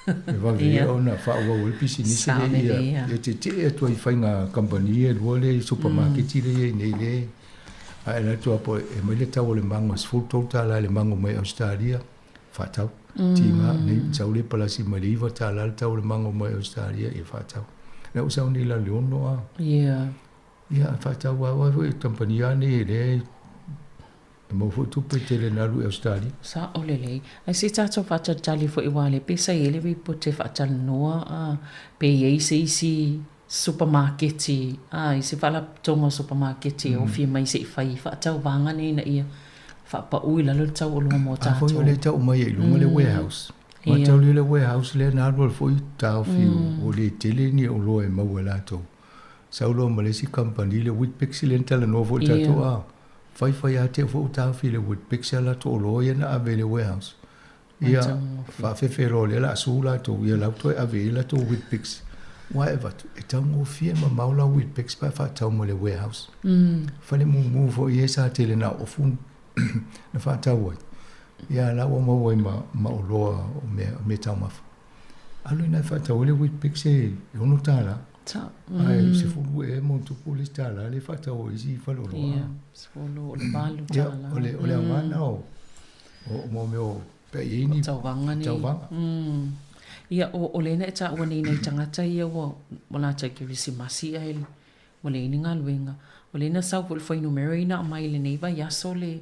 e vave ia ona faaauau ai le pisinisi lea ia, ia tetee atu ai i faiga kamupani e lua lea i supamaketi lea e i ai nei lea a e alu atu lava po e aumai le tau o le mago e $13 i le mago mai Ausetalia, faatau. Tiga nei sau le palasi mai le $9 le tau o le mago mai Ausetalia, ia faatau. Lea ua sau nei i lalo i le 6 a. Yeah. Ia, a faatau lava aua foi e kamupani lava nei e lea e maua foi tupe tele na alu i Ausetalia. Sao lelei. Ae se i tatou faatalitali foi aua o lea pei sa i ai le ripoti e faatalanoa a pe i ai se isi supamaketi a i se faalapotopotoga o supamaketi e ofi mai se i fai faatauvaga nei ina ia faapau i lalo le tau o oloa mo tatou. A foi o lea e tau mai ai i luga le warehouse. Mataulia le warehouse lea na alu alu foi taofi ua le tele ni oloa e maua e latou. Sau loa ma le isi kamupani le Weet-Bix lea na talanoa foi le tatou a faifai lava te i foi ua taofi le Weet-Bix a latou oloa ia na ave i le warehouse. Ia faafefe loa lea o le a sue latou ia la ua toe ave i ai latou Weet-Bix. Aua e avatu e taugofie mamao la Weet-Bix pe a faatau ma le warehouse. Fale mumu foi ia sa tele na ofu na faatau ai. Ia la ua maua ai ma, ma oloa o mea, o mea taumafa. Alu ina e faatau ai le Weet-Bix e $6. Sa. Ae 10 ea ma ona tupu le isi tālā lea e faatau ai isi faleoloa. Ia, 10, o le $8. Ia, o le, o le aoga lena o, o, o mea o pe i ai ni tauvaga nei. Tauvaga. Ia, o, o lea na e taua nei nai tagata ia ua, ua latou kerisimasi ae ua leai ni galuega. O lea na sau foi le fuainumera ia na aumai i lenei vaiaso le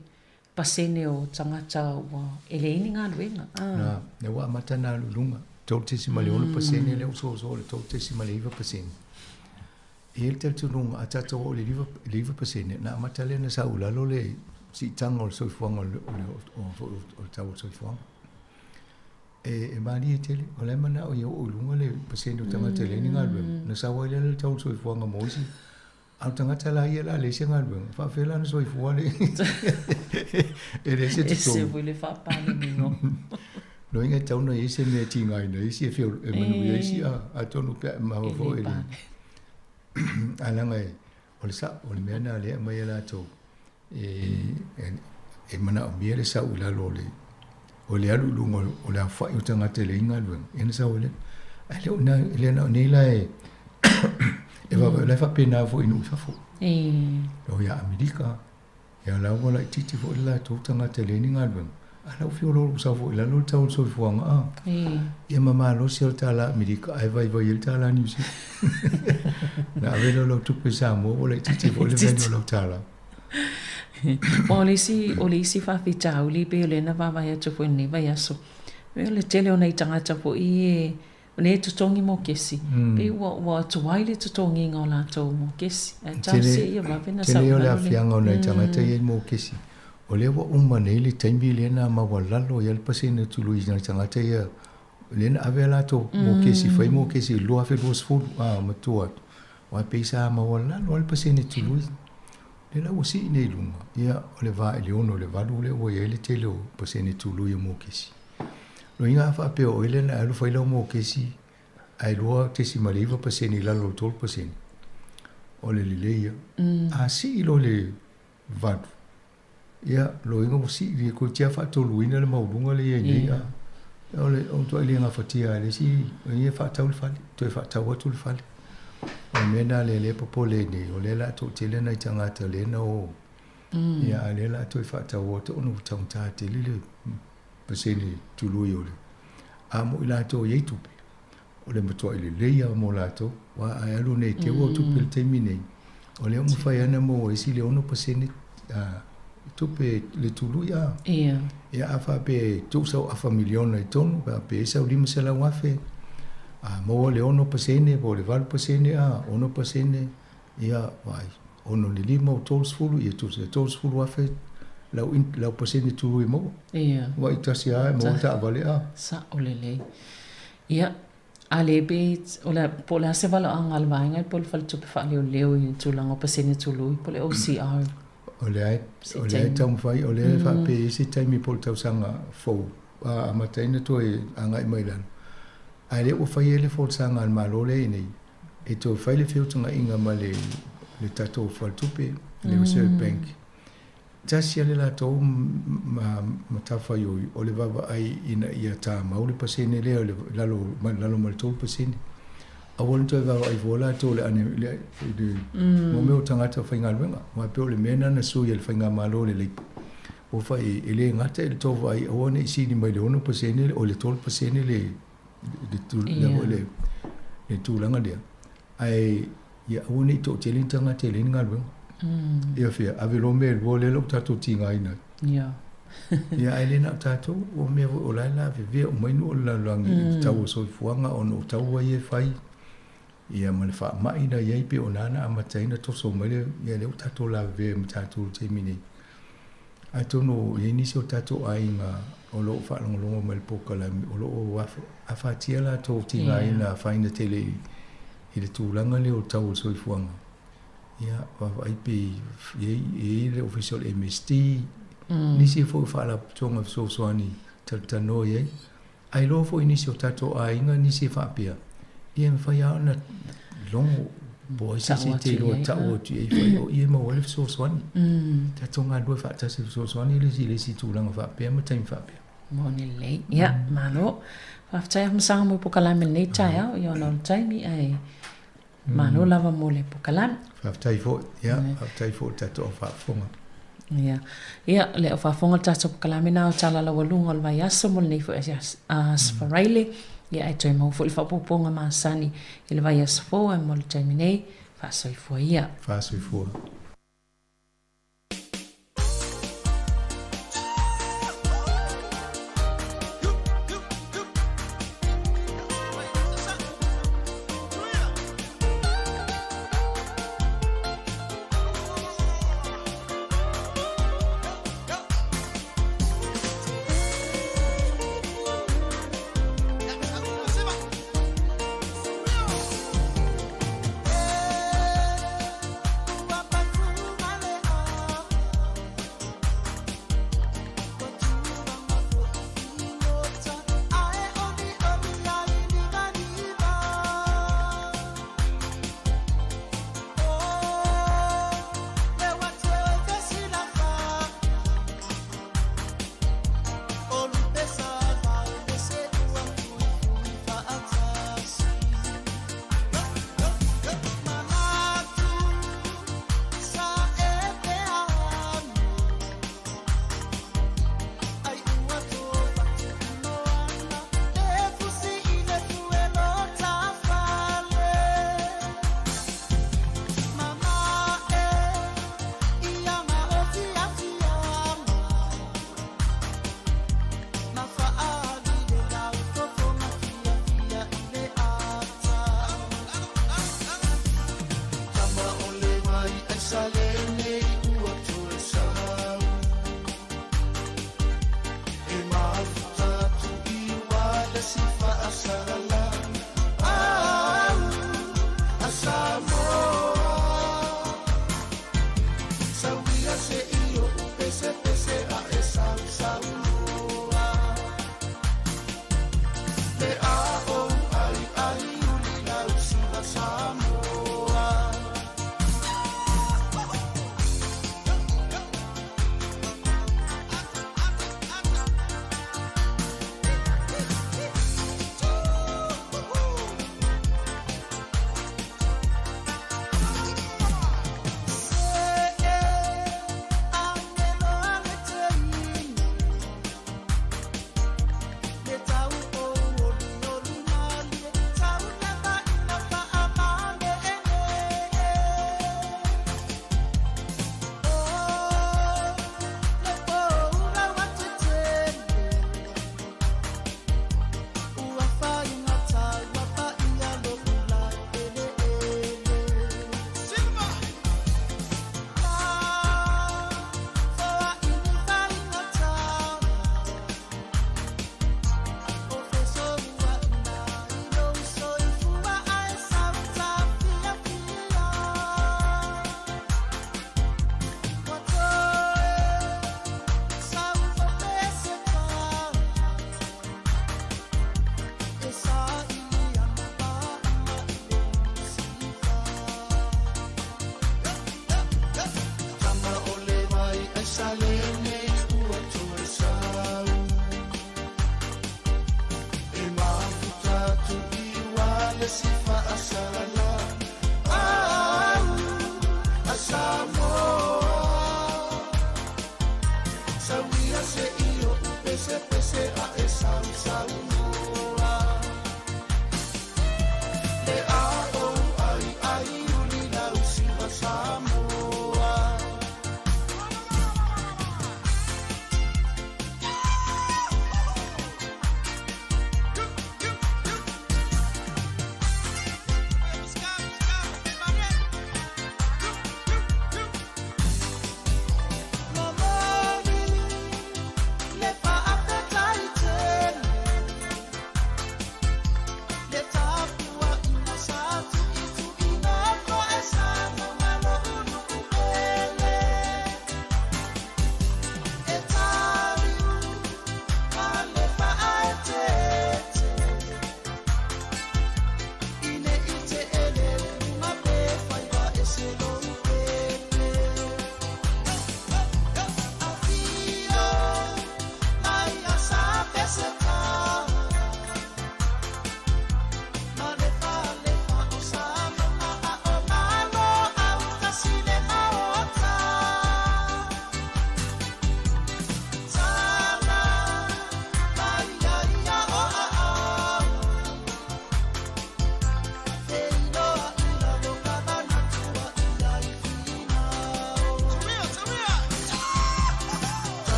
pasene o tagata ua e leai ni galuega. Na, lea ua amata ona alu i luga, 3.6% lea ua soasoa i le 3.9%. E i ai le talitonuga a tatou oo i le 9%, ona amata lea ona sau i lalo le siitaga o le soifuaga o le, o le, o le tau o le soifuaga. E, e malie tele, o la e manao ia oo i luga le pasene o tagata e leai ni galuega, ona sau ai lea le tau o le soifuaga mo isi. A o le tagata la ia o le a leai se galuega, e faapefea la ona soifua le e leai se totogi. Ese foi le faapaleniga. Loiga e tatau ona i ai se mea e tigaina ai isi e fia e manuia ai isi, atonu pe a e maua foi i le ae leaga o le sao, o le mea lena lea e aumai e latou e manaomia le sau i lalo o le o le alu i luga o le aofai o tagata e leai galuega, ia ona sau ai lea. Ae le o e le na o nei la e e vaavaai, o la e faapena foi i nuu i fafo. O ia Amerika, ia la ua laitiiti foi le latou tagata e leai ni galuega, a o la ua feoloolo ua sau foi i lalo le tau o le soifuaga a. Ia ma malosi o le tālā Amerika ae vaivai ai le tālā Niu Sila. Na ave lea o lau tupe i Samoa ua laitiiti foi le value o lau tālā. O le isi, o le isi faafitauli pei o lea na vaavaai atu foi i lenei vaiaso, pei o le tele o nai tagata foi e, o lea e totogi mokesi, pei ua, ua tuai le totogiga o latou mokesi. Ae talosia ia vave ona sau i lalo le. Tele o le aafiaga o nai tagata ia i mokesi, o lea ua uma nei le taimi lea na maualalo ai le pasene tului i nai tagata ia, lea na ave a latou mokesi, fai mokesi i le 2020, a matua atu. Aua e pei sa maualalo lava le pasene tului. Lea la ua sii nei i luga, ia, o le va i le 6 i le 8 lea ua i ai le tele o pasene tului o mokesi. Loiga a faapea o oe lea na alu fai lau mokesi ae 2.9% i lalo o le 3%, o le lelei ia. A sii loa i le 8, Ia, loiga ua sii le toeitiiti lava faatoluina le maualuga lea i ai nei, a o le matuai le gafatia lava e le isi ia faatau le fale, toe faatau atu le fale. O le mea lena lea e popole ai nei, o lea o le a toatele nai tagata lea na o, ia a o lea o le a toe faatau atu ona ua taugata tele le pasene tului o le, a mo i latou e i ai tupe, o le matuai lelei lava mo latou, aua a e alu nei e teu au tupe i le taimi nei, o lea ua mafai lava ona maua isi le 6% tupe le tului a. Ia. Ia a faapea e tuu sau afa miliona i totonu, pe a pe i sau $500,000, a maua le 6% po o le 8% a, 6% ia vaai, 6 i le 5 ua 30, ia tusa e $30,000 lau, lau pasene tului e maua. Ia. Aua i tasi lava e maua le taavale a. Sao lelei. Ia, a le pe, o le, po o le a se valaoaga a le vaega po o le faletupe faaleoleo i le tulaga o pasene tului po o le OCR? O lea e, o lea e taumafai, o lea e faapea e i ai se taimi po o le tausaga fou a amata ai ona toe agai mai i lalo. Ae lea ua fai ai le folasaga a le Malo lea e i ai nei, e toe fai le feutagaiga ma le, le tatou faletupe, le Reserve Bank. Tasi lava le latou matafaioi o le vaavaai ina ia tamau le pasene lea i lalo mai lalo ma le 3%. Aua ne i toe vaavaai fua latou i le ane i le mo mea o tagata faigaluega. Aua e pei o le mea lena na sui e le faigamalo o le Labour. Ua fai e le gata i le tou vaai aua ne i sili mai le 6% o le 3% le le le tulaga lea. Ae ia aua ne i toatele ni tagata e leai ni galuega. Ia fea, ave loa mea e lua lea la ua tatou tigaina ai. Ia. Ia ae le na o tatou, o mea foi o la e lavevea uma ai nuu o le lalolagi i le tau o soifuaga ona o taua ia e fai, ia ma le faamai na i ai pei o na na amata ai ona toso mai le, ia lea ua tatou lavevea ma tatou i le taimi nei. Atonu e i ai nisi o tatou aiga o lo o faalogologo mai i le polokalame o lo o afatia latou tigaina afaina tele i le tulaga lea o le tau o le soifuaga. Ia, vaavaai pe i ai le Ofisa o le MSD, nisi foi o faalapotopotoga fesoasoani talatalanoa i ai. Ae iloa foi nisi o tatou aiga nisi e faapea, ia e mafai lava ona logo po o ai se isi e te iloa e tau atu i ai fai o i e maua ai le fesoasoani. Tatou galulue faatasi e fesoasoani le isi i le isi i tulaga faapea ma taimi faapea. Moni lelei. Ia, malo. Faafetai Afamasaga mo polokalame i lenei taeao, ia ona o le taimi ae Malo lava mo le pokalame. Faafetai foi. Ia, faafetai foi i le tatou au faafofoga. Ia. Ia, le au faafofoga le tatou pokalame na o tala laualuga o le vaiaso mo lenei foi aso Faraile. Ia, ae toe maua foi le faaopoopoga masani i le vaiaso fou ae mo le taimi nei, faasoifua ia. Faasoifua.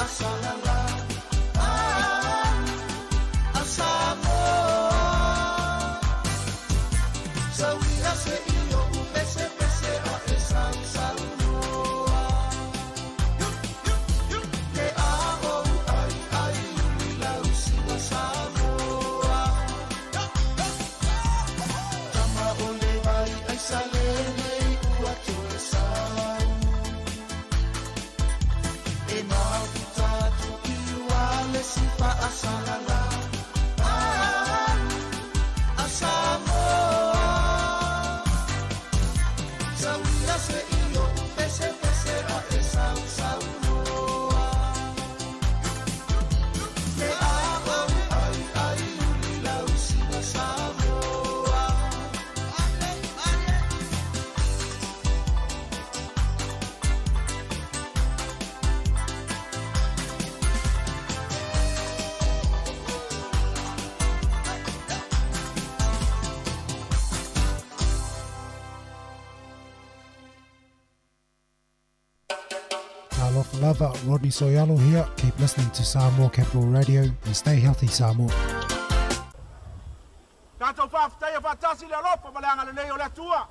fa'asalala a Samoa Sauia se i o'u pesepese a e sausaunoa Ke a ou ai ai uli lausi o Samoa Tama o le vai ai sa lenei ua toe sau E mafuta atu i ua le si fa'asalala a Samoa Sauia se i o'u pesepese a e sausaunoa Ke a ou ai ai uli lausi o Samoa Talofa lava, Rodney Soyalo here. Keep listening to Samoa Capital Radio and stay healthy, Samoa. Tatou faafetaia faatasi le alofa ma le agalelei o le Atua.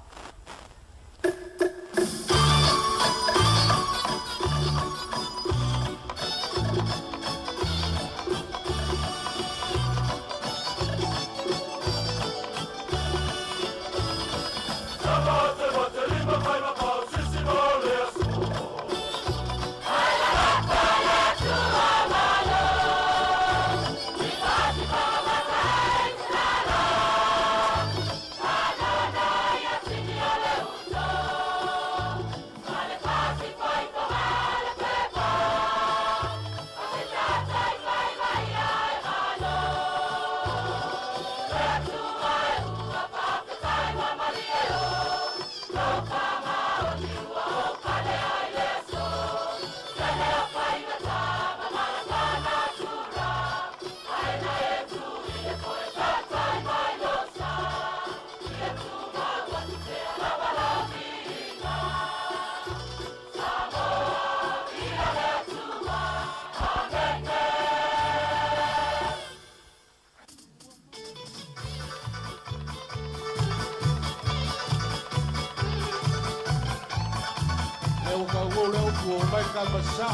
Le o ka ua le o tua o mai ka masa.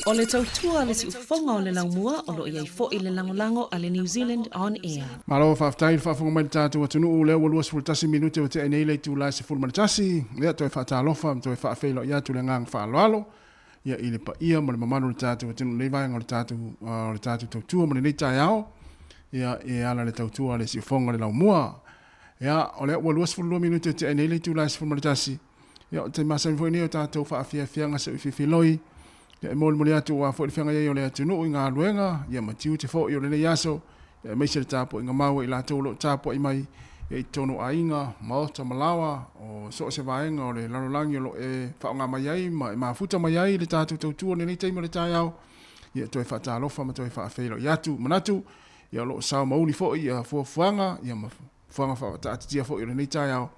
O le tautua a le siufofoga o le laumua o lo o i ai foi le lagolago a le New Zealand On Air. Malo faafetai i le faafofoga mai i le tatou atunuu, lea ua 21 minute ua tea nei le itula e 11, ia toe faatalofa ma toe faafeiloai atu le agaga faaaloalo ia i le paia ma le mamalu o le tatou atunuu i lenei vaega o le tatou o le tatou tautua ma lenei taeao ia e ala le tautua a le siufofoga o le laumua. Ia o lea ua 22 minute ua tea nei le itula e 11, Ia, o le taimi masani foi lenei o tatou faafiafiaga se i fifiloi, ia e molimoli atu aua foi le feagai ai o le atunuu i galuega, ia ma tiute foi o lenei aso, ia aemaise le tapuaiga mau a i latou o lo o tapuai mai ia i totonu o aiga, maota ma laoa, o so o se vaega o le lalolagi o lo o e faaaoga mai ai ma e mafuta mai ai le tatou tautua i lenei taimi o le taeao, ia toe faatalofa ma toe faafeiloai atu. Manatu, ia o lo o sao ma uli foi ia fuafuaga, ia ma fuaga faataatitia foi o lenei taeao,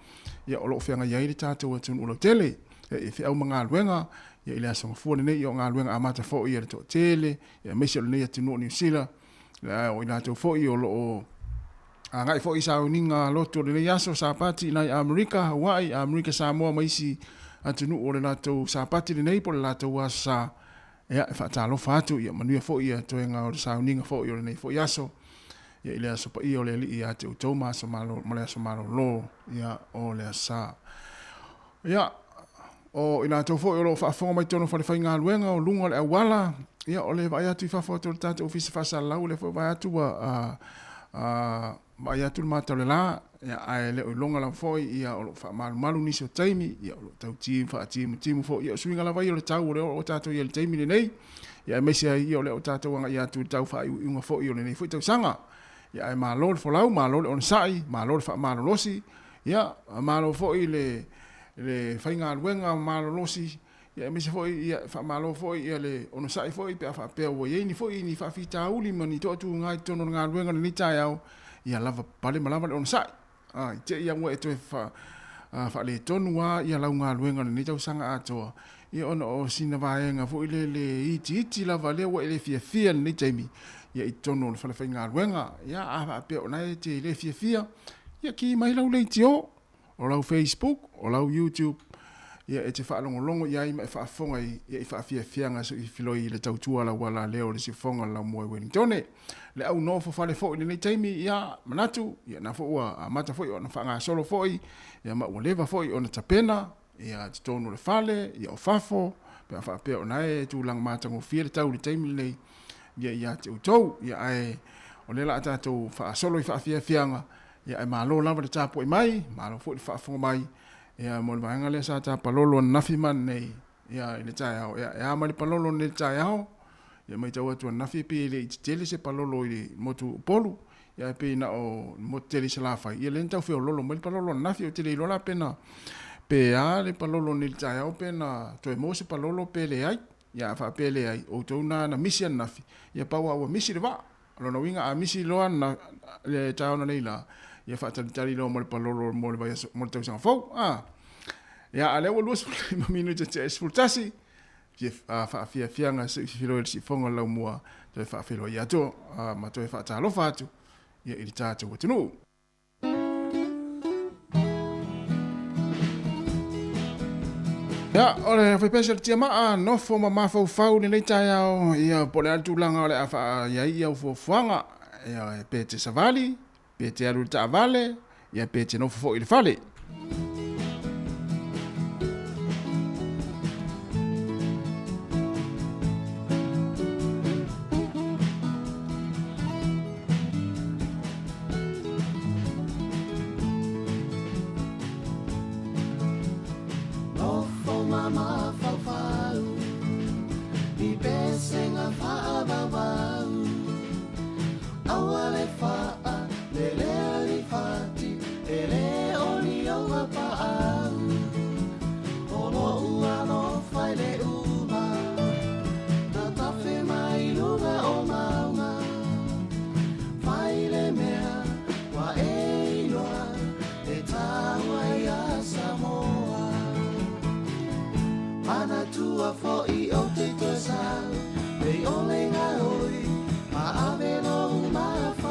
ia o lo o feagai ai le tatou atunuu lautele i feau ma galuega ia i le Aso Gafua lenei, ia o galuega amata foi a le toatele, ia aemaise o lenei atunuu o Niu Sila, ia o i latou foi o lo o agai foi i sauniga lotu o lenei aso Sapati i nai Amerika, Hawaii, Amerika Samoa ma isi atunuu o le latou Sapati lenei po o le latou Aso Sa, ia e faatalofa atu, ia manuia foi ia toega o le sauniga foi o lenei foi aso. Ia i le aso paia o le Alii ia te outou ma aso malo, ma le aso malolo, ia, o le Aso Sa. Ia, o i latou foi o lo o faafofoga mai totonu o falefaigaluega o luga o le auala, ia, o le vaai atu i fafo atu o le tatou Ofisa Faasalalau, lea foi vaai atu ua a, a, vaai atu le mata o le la, ia, ae le o iloga lava foi, ia, o lo o faamalumalu nisi o taimi, ia, o lo o tau faatimutimu foi, ia, o suiga lava ia o le tau o lea o tatou i ai i le taimi lenei. Ia aemaise ai ia o lea ua tatou agai atu i le tau faaiuiuga foi o lenei foi tausaga. Ia ae malo le folau, malo le onosai, malo le faamalolosi, ia malo foi le le faigaluega malolosi, ia aemaise foi ia faamalo foi ia le onosai foi pe a faapea ua i ai ni foi ni faafitauli ma ni toatuga i totonu o le galuega i lenei taeao, ia lava pale ma lava le onosai. A, i te i ua e toe faaletonu lava ia lau galuega i lenei tausaga atoa, ia ona o sina vaega foi lele itiiti lava lea ua e le fiafia i lenei taimi, ia i totonu o le falefaigaluega. Ia, a faapea o lena e te le fiafia, ia ki mai lau leitio, o lau Facebook, o lau YouTube, ia e te faalogologo i ai ma e faafofoga i, ia i faafiafiaga soifiloi i le tautua lau ala lea o le sifofoga o le laumua i Wellingtone. Le au nofo fale foi i lenei taimi, ia, manatu, ia na foi ua amata foi ona faagasolo foi, ia ma ua leva foi ona tapena, ia totonu o le fale, ia o fafo, pe a faapea o na e tulaga matagofie le tau i le taimi lenei, ia ia te outou. Ia ae o lea la a tatou faasolo i faafiafiaga, ia ae malo lava le tapuai mai, malo foi le faafofoga mai, ia mo le vaega lea sa ta palolo ananafi ma ananei, ia i le taeao, ia e a mai le palolo nei i le taeao, ia matau atu ananafi e pei e le i tetele se palolo i le motu o Upolu, ia ae pei na o le motu tele i Salafai, ia lea na tau feololo mai le palolo ananafi, ou te le iloa la pe na, pe a le palolo nei i le taeao pe na toe maua se palolo pe leai. Ia a faapea e leai, o outou na na misi ananafi, ia pau lava ua misi le vaa. O lona uiga a misi loa le taeao nei la, ia faatalitali loa mo le palolo mo le vaiaso, mo le tausaga fou. A. Ia, a lea ua 25 minute tea i le 11, fia, faafiafiaga se i fifilo i le siufofoga o le laumua, toe faafeiloai atu, ma toe faatalofa atu, ia, i le tatou atunuu. Ia, o le faipese o le tiamaa, nofo ma mafaufau i lenei taeao, ia, po o le a le tulaga o le a faa-i ai au fuafuaga, ia, pe te savali, pe te alu i le taavale, ia, pe te nofo foi i le fale. Nofo ma mafaufau i pesega faavauvau Aua le faa lelea i fati e le o ni ou paau O lo'u alofa i le uma Tatafe mai luga o mauga Fai le mea ua e iloa e taua iā Samoa. Manatua foi ou te toe sau, pei o le gaoi, ma ave lou mafaufau.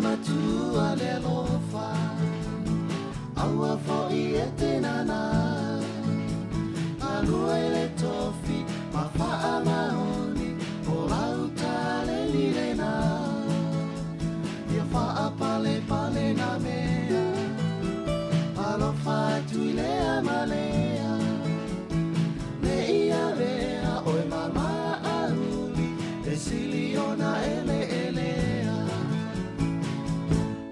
Matua le alofa Aua fo'i e te nānā Galue i le tofi ma faamaoni O lau taleni lena Ia faapalepale nā mea Alofa atu i Lea ma Lea Ne i avea oe ma maʻauli E sili ona eleelea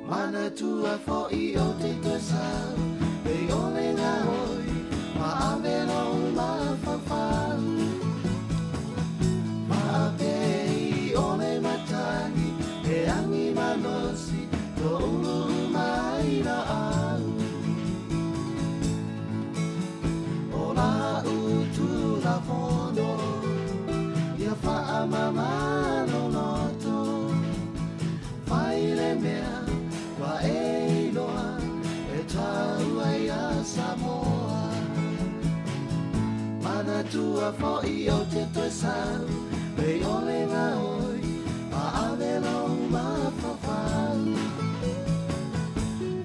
Manatua foʻi ou te toe sau Le i ʻole gaoi Ma ave lou mafaufau Faapei o le matagi E agi malosi Lo ulu uma ai laau O lau Tulafono Ia faamama lou loto Fai le mea ua e iloa E tau ai iā Samoa Manatua foʻi ou te toe sau Le i ʻole gaoi Ma ave lou mafaufau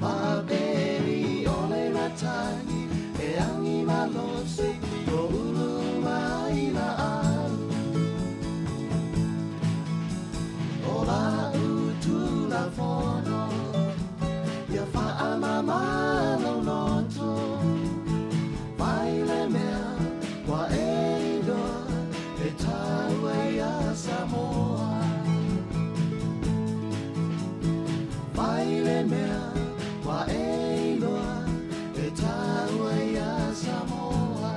Faapei o le matagi E agi malosi To ulu uma ai laau O lau Tulafono Ia faamama lou loto Fai le mea ua e iloa E tau ai iā Samoa Fai le mea ua e iloa E tau ai iā Samoa.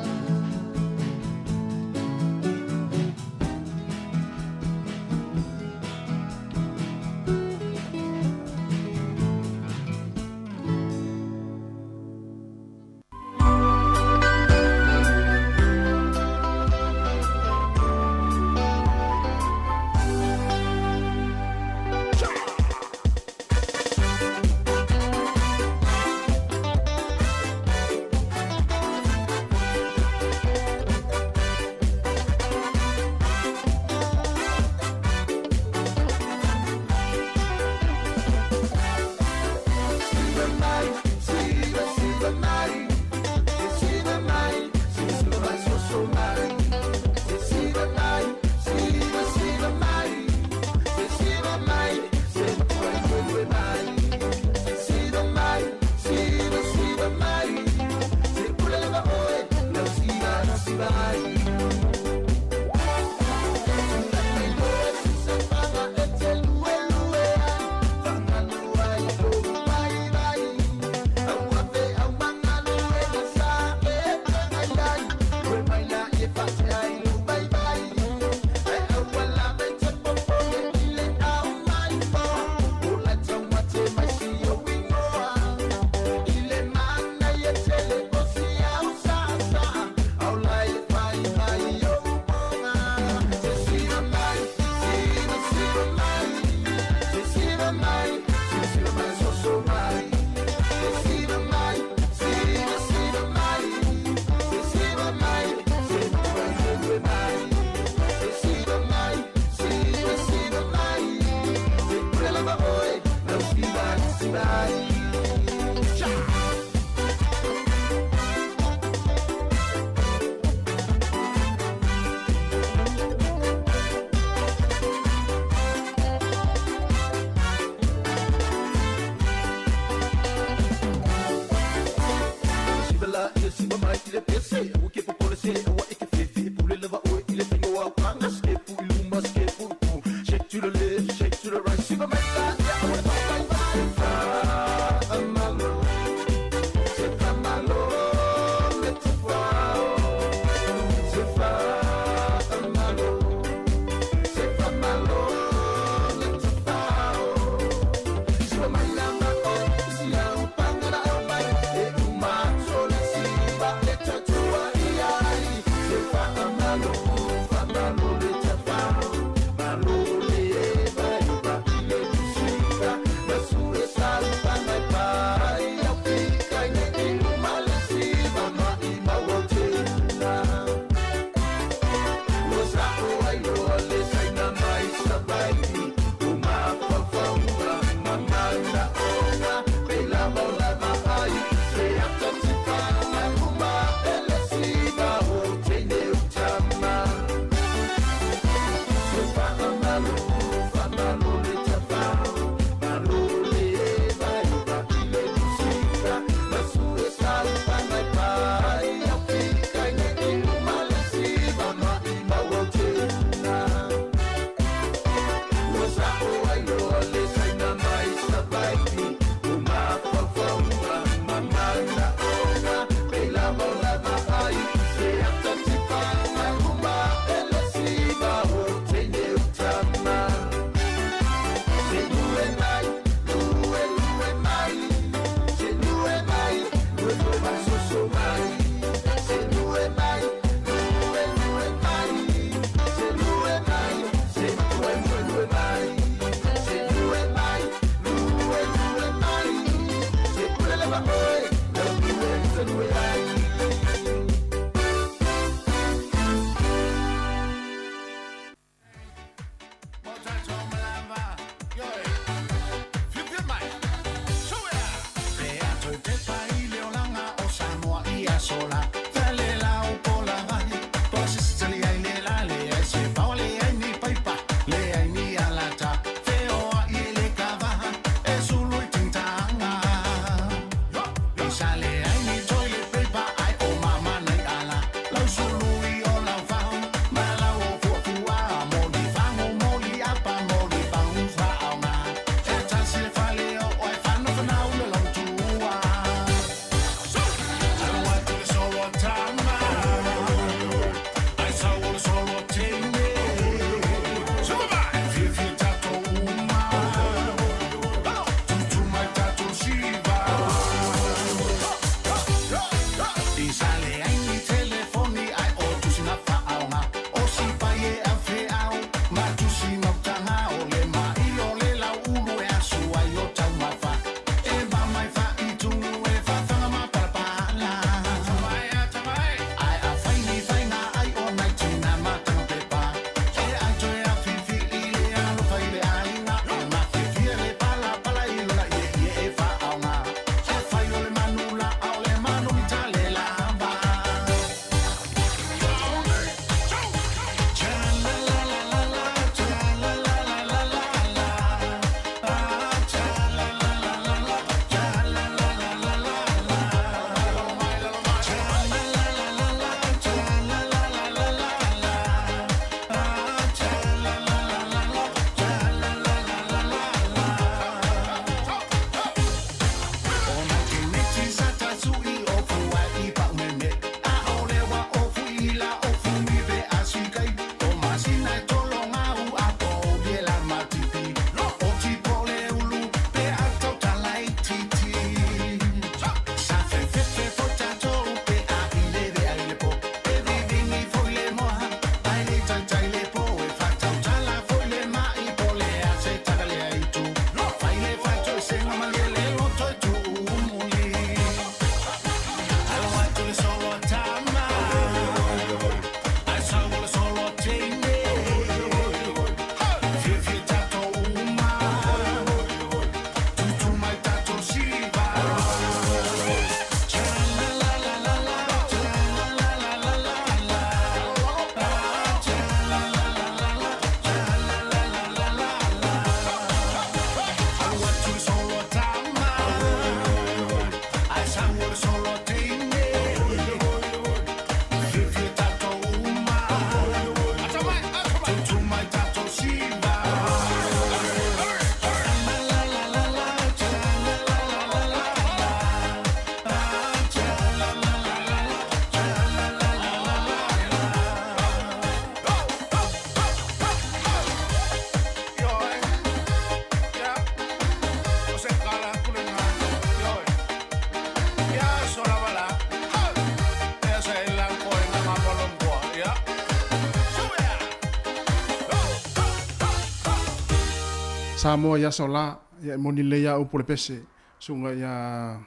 Samoa i aso la, ia e moni lelei lava upu o le pese, susuga ia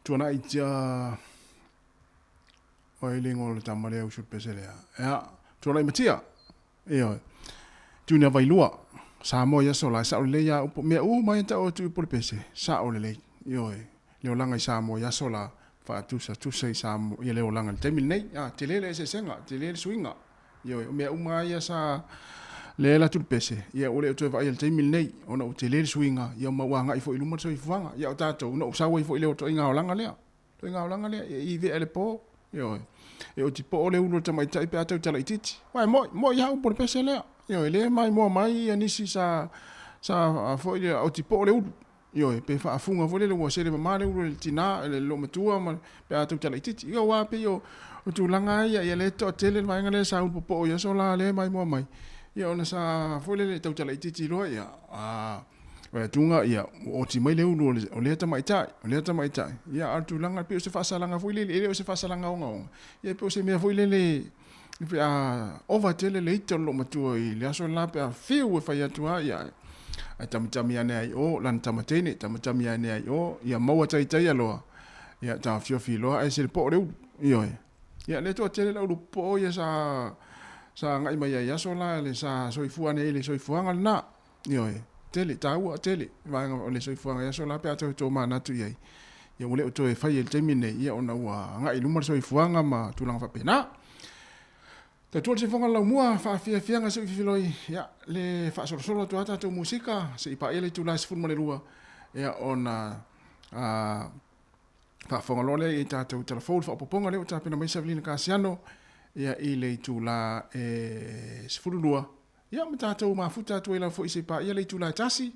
Tuanai Tia, o ai le igoa o le tama lea usu le pese lea, ia, Tuanai Matia, ioe, Junior Vailua, Samoa i aso la, e sao lelei lava upu, mea uma ia na tau atu i upu o le pese, sao lelei, ioe, le olaga i Samoa i aso la, faatusatusa i Samoa, ia le olaga i le taimi lenei, a, tele le eseesega, tele le suiga. Ioe, o mea uma lava ia sa lea e alu atu le pese, ia ua le o toe vaaia i le taimi lenei, ona ua tele le suiga, ia ma ua agai foi i luma le soifuaga. Ia o tatou, na ou sau ai foi i le ituaiga olaga lea, ituaiga olaga lea, e i vea i le po, ioe. E oti poo le ulu o le tamaitai pe a tautala itiiti. Aua e moi, moi lava upu o le pese lea. Ioe, lea e maimoa mai ia nisi sa, sa foi lea, oti poo le ulu. Ioe, pe faafuga foi lele ua sele mama le ulu e le tina, e le loomatua ma pe a tautala itiiti. Ia aua pei o tulaga lava ia, ia lea e toatele le vaega lea sa ulu popoo i aso la lea e maimoa mai, ia ona sa foi lele tautala itiiti loa, ia a o le atuga ia ua oti mai le ulu o lea tamaitai, o lea tamaitai. Ia a o le tulaga pei o se faasalaga foi lele, e le o se faasalaga ogaoga, ia pei o se mea foi lele pe a ova tele le ita o le loomatua i le aso la pe a fiu e fai atu lava, ia, ae tamitami ane ai i o lana tama teine, tamitami ane ai i o, ia maua taitaia loa, ia taofiofi loa ae sele poo le ulu, ioe. Ia le toatele le ulu poo ia sa sa agai mai ai i aso la le sa soifua ane ai le soifuaga lena, ioe. Tele, taua tele vaega o le soifuaga i aso la pe a toe tomanatu i ai, ia ua le o toe faia i le taimi lenei, ia ona ua agai i luma le soifuaga ma tulaga faapena. Tautua le sifoga laumua, faafiafiaga se i fifiloi, ia, le faasolosolo atu lava tatou musika, se i paia le itula e 12, ia, ona a, faafofoga loa lea i tatou tala fou le faaopoopoga lea ua tapena mai Savelina Kasiano, ia, i le itula e 12, ia, ma tatou mafuta atu ai lava foi se i paia le itula e 1,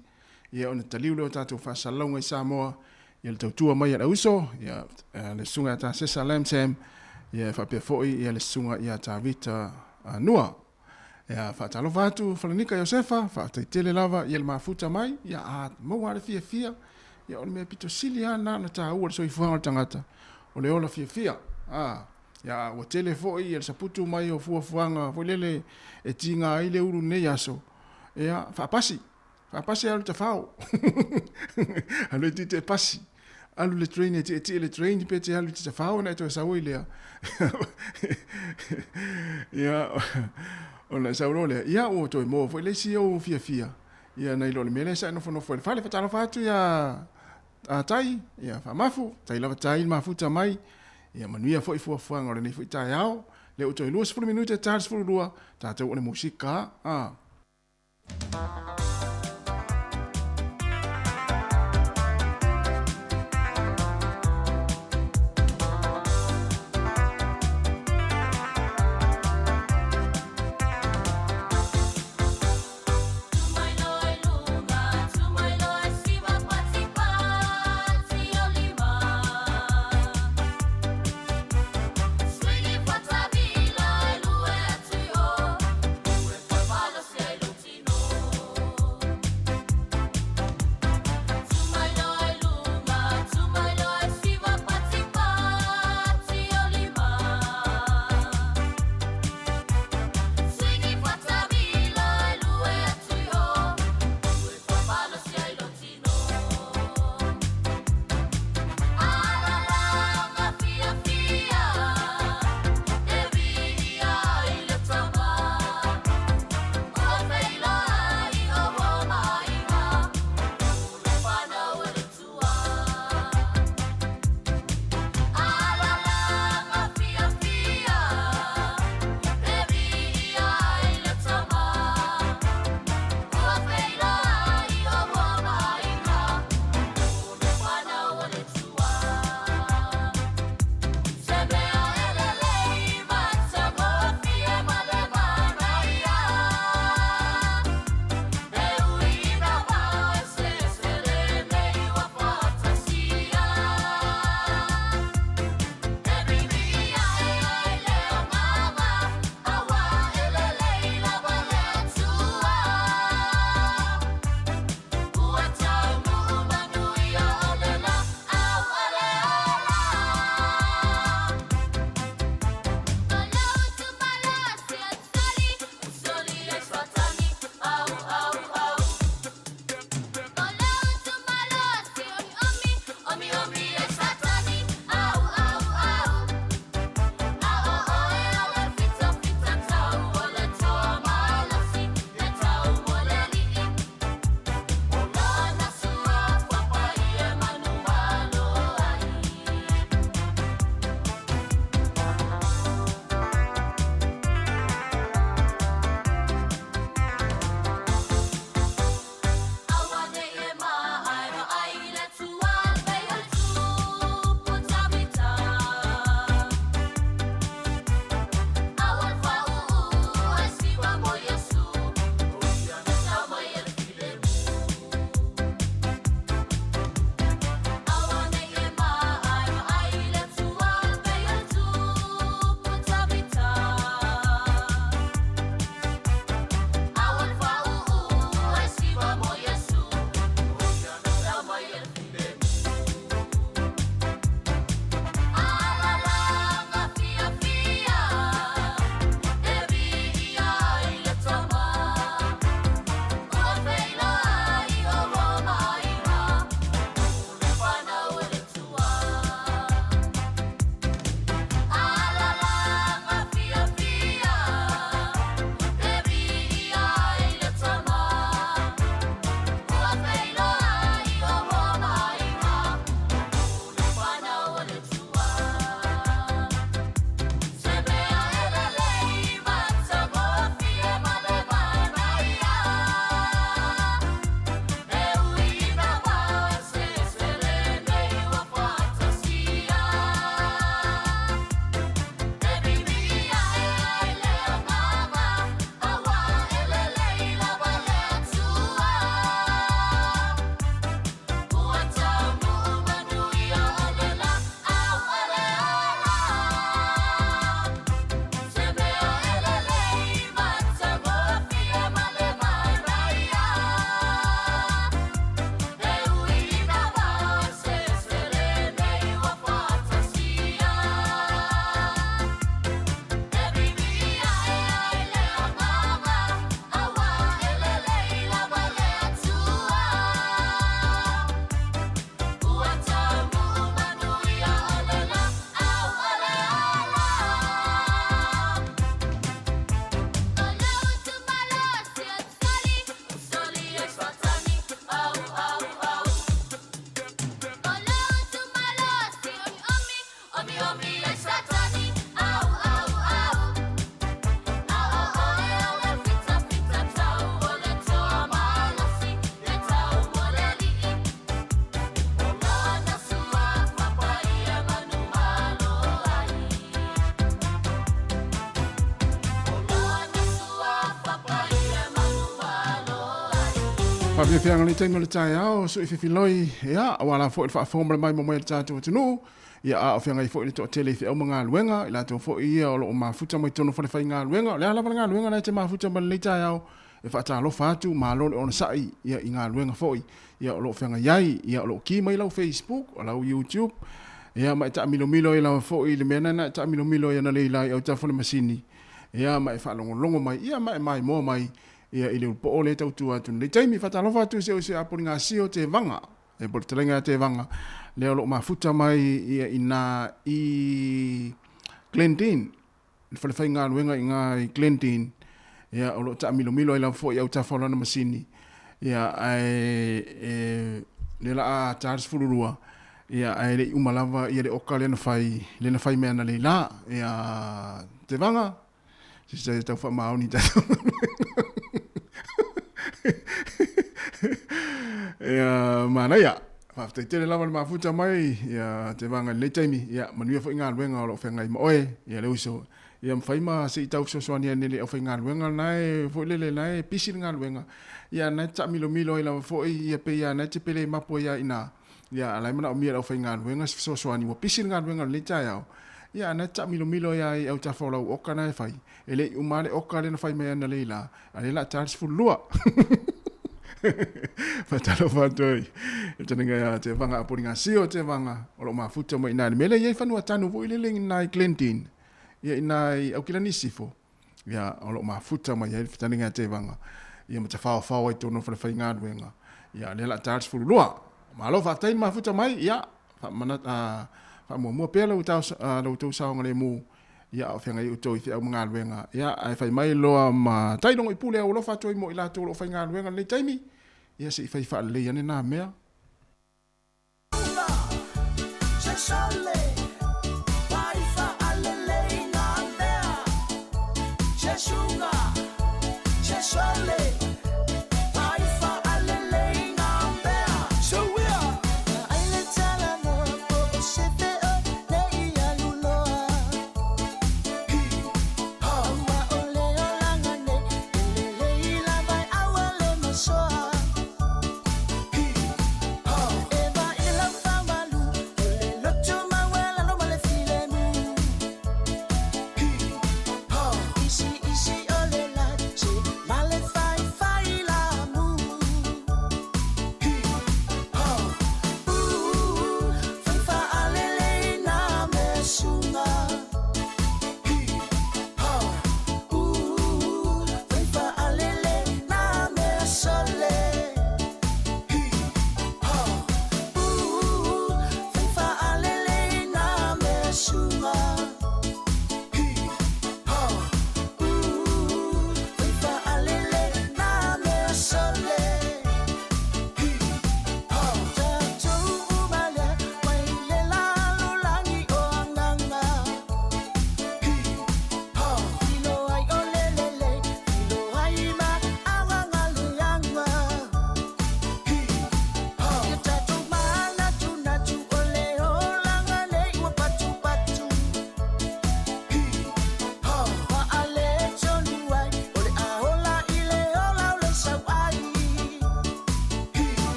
ia, ona taliu lea o tatou faasalalauga i Samoa, ia le tautua mai a le auso, ia, le susuga ia Tasesa Lam Sam, ia, e faapea foi ia le susuga ia Tavita Nua. Ia, faatalofa atu Falanika Iosefa, faafetai tele lava ia le mafuta mai, ia, a maua lava le fiafia, ia, o le mea pito sili lava lena ona taua i le soifuaga o le tagata, o le ola fiafia. A. Ia, ua tele foi ia le saputu mai o fuafuaga foi lele e tiga ai le ulu i lenei aso, ia, faapasi, faapasi alu i tafao. Alu e tietie pasi. Alu le train e tietie le train pe te alu i te tafao ona e toe sau ai lea. Ia, ona e sau loa lea, ia ua toe maua foi le isi ou fiafia, ia nai lo le mea lea sa e nofonofo ai i le fale. Faatalofa atu ia a Tai, ia faamafu, tai lava tai le mafuta mai, ia manuia foi fuafuaga o lenei foi taeao, lea ua toe 20 minute ta le 12, tatou o le musika, a. Faafiafiaga le taimi o le taeao, sui fifiloi, ia, aua la foi le faafofoga mai mo mai le tatou atunuu, ia a o feagai foi le toatele i feau ma galuega, i latou foi ia o lo o mafuta mai totonu o falefaigaluega, o le a lava le galuega na e te mafuta mai lenei taeao, e faatalofa atu, malo le onosai ia i galuega foi ia o lo o feagai ai, ia o lo o ki mai lau Facebook, o lau YouTube, ia ma e taamilomilo ai lava foi i le mea na e taamilomilo ai analeila i autafa o le masini, ia ma e faalogologo mai, ia ma e maimoa mai ia i le ulupoo lea e tautua atu nei taimi. Faatalofa atu i se ose apoligasio Tevaga, e po o le fetalaiga ia Tevaga, lea o lo o mafuta mai ia i na i Glendene, le falefaigaluega i ina i Glendene, ia o lo o taamilomilo ai lava foi i autafa o lana masini, ia ae e lea la a ta le 12, ia ae le i uma lava ia le oka lea na fai, lea na fai mai analeila. Ia Tevaga, se se tau faamaoni tatou ia manaia. Faafetai tele lava le mafuta mai ia Tevaga i lenei taimi. Ia manuia foi galuega o lo o feagai ma oe ia le uso. Ia mafai ma se i tau fesoasoani ane i le aufaigaluega lena e foi lele lena e pisi le galuega. Ia lena e te taamilomilo ai lava foi ia pei lava lena e te pele mapu ai lava i ina. Ia a la e manaomia e le aufaigaluega se fesoasoani ua pisi le galuega i lenei taeao. Ia a na e te taamilomilo ai lava i autafa o lau oka lena e fai. E le i uma lava le oka lea na fai mai analeila, a o lea o le a ta le 12. Faatalofa atu ai i le taniga ia Tevaga Apoligasio Tevaga o lo o mafuta mai i ina i le mea lea e i ai fanua tanu foi lele i ina i Glendene, ia i ina i Aukilani Sisifo, ia o lo o mafuta mai ai le fetalaiga ia Tevaga, ia ma tafaofao ai i totonu o falefaigaluega, ia lea o le a ta le 12. Malo faafetai le mafuta mai, ia faamuamua pea la outou saogalemu, ia a o feagai outou i feau ma galuega, ia ae fai mai loa ma tai logo i pule au alofa atu ai mo i latou o lo o faigaluega i lenei taimi, ia se i fai faalelei ane nā mea.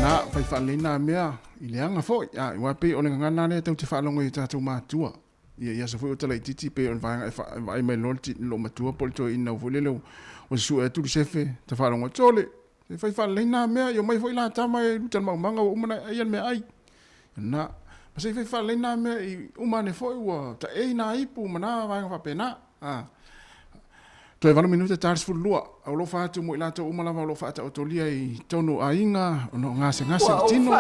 Na, fai faalelei nā mea i leaga foi, a, aua e pei o le gagana lea tatou te faalogo i o tatou matua. Ia, i aso foi o talaitiiti pei o le vaega e fa, e vaai mai loa le loomatua po o le toeaina foi lele ua susue atu le sefe, ta faalogo atu, Sole! Se fai faalelei nā mea, i omai foi la tama e luta le maumaga ua uma ona e aia le meaai. Na, ma se i fai faalelei nā mea i uma ane foi ua taei nā ipu ma nā vaega faapena. A. Toe 8 minute ta le 12, alofa atu mo i latou uma lava o lo o faataotolia i totonu o aiga ona o gasegase o le tino,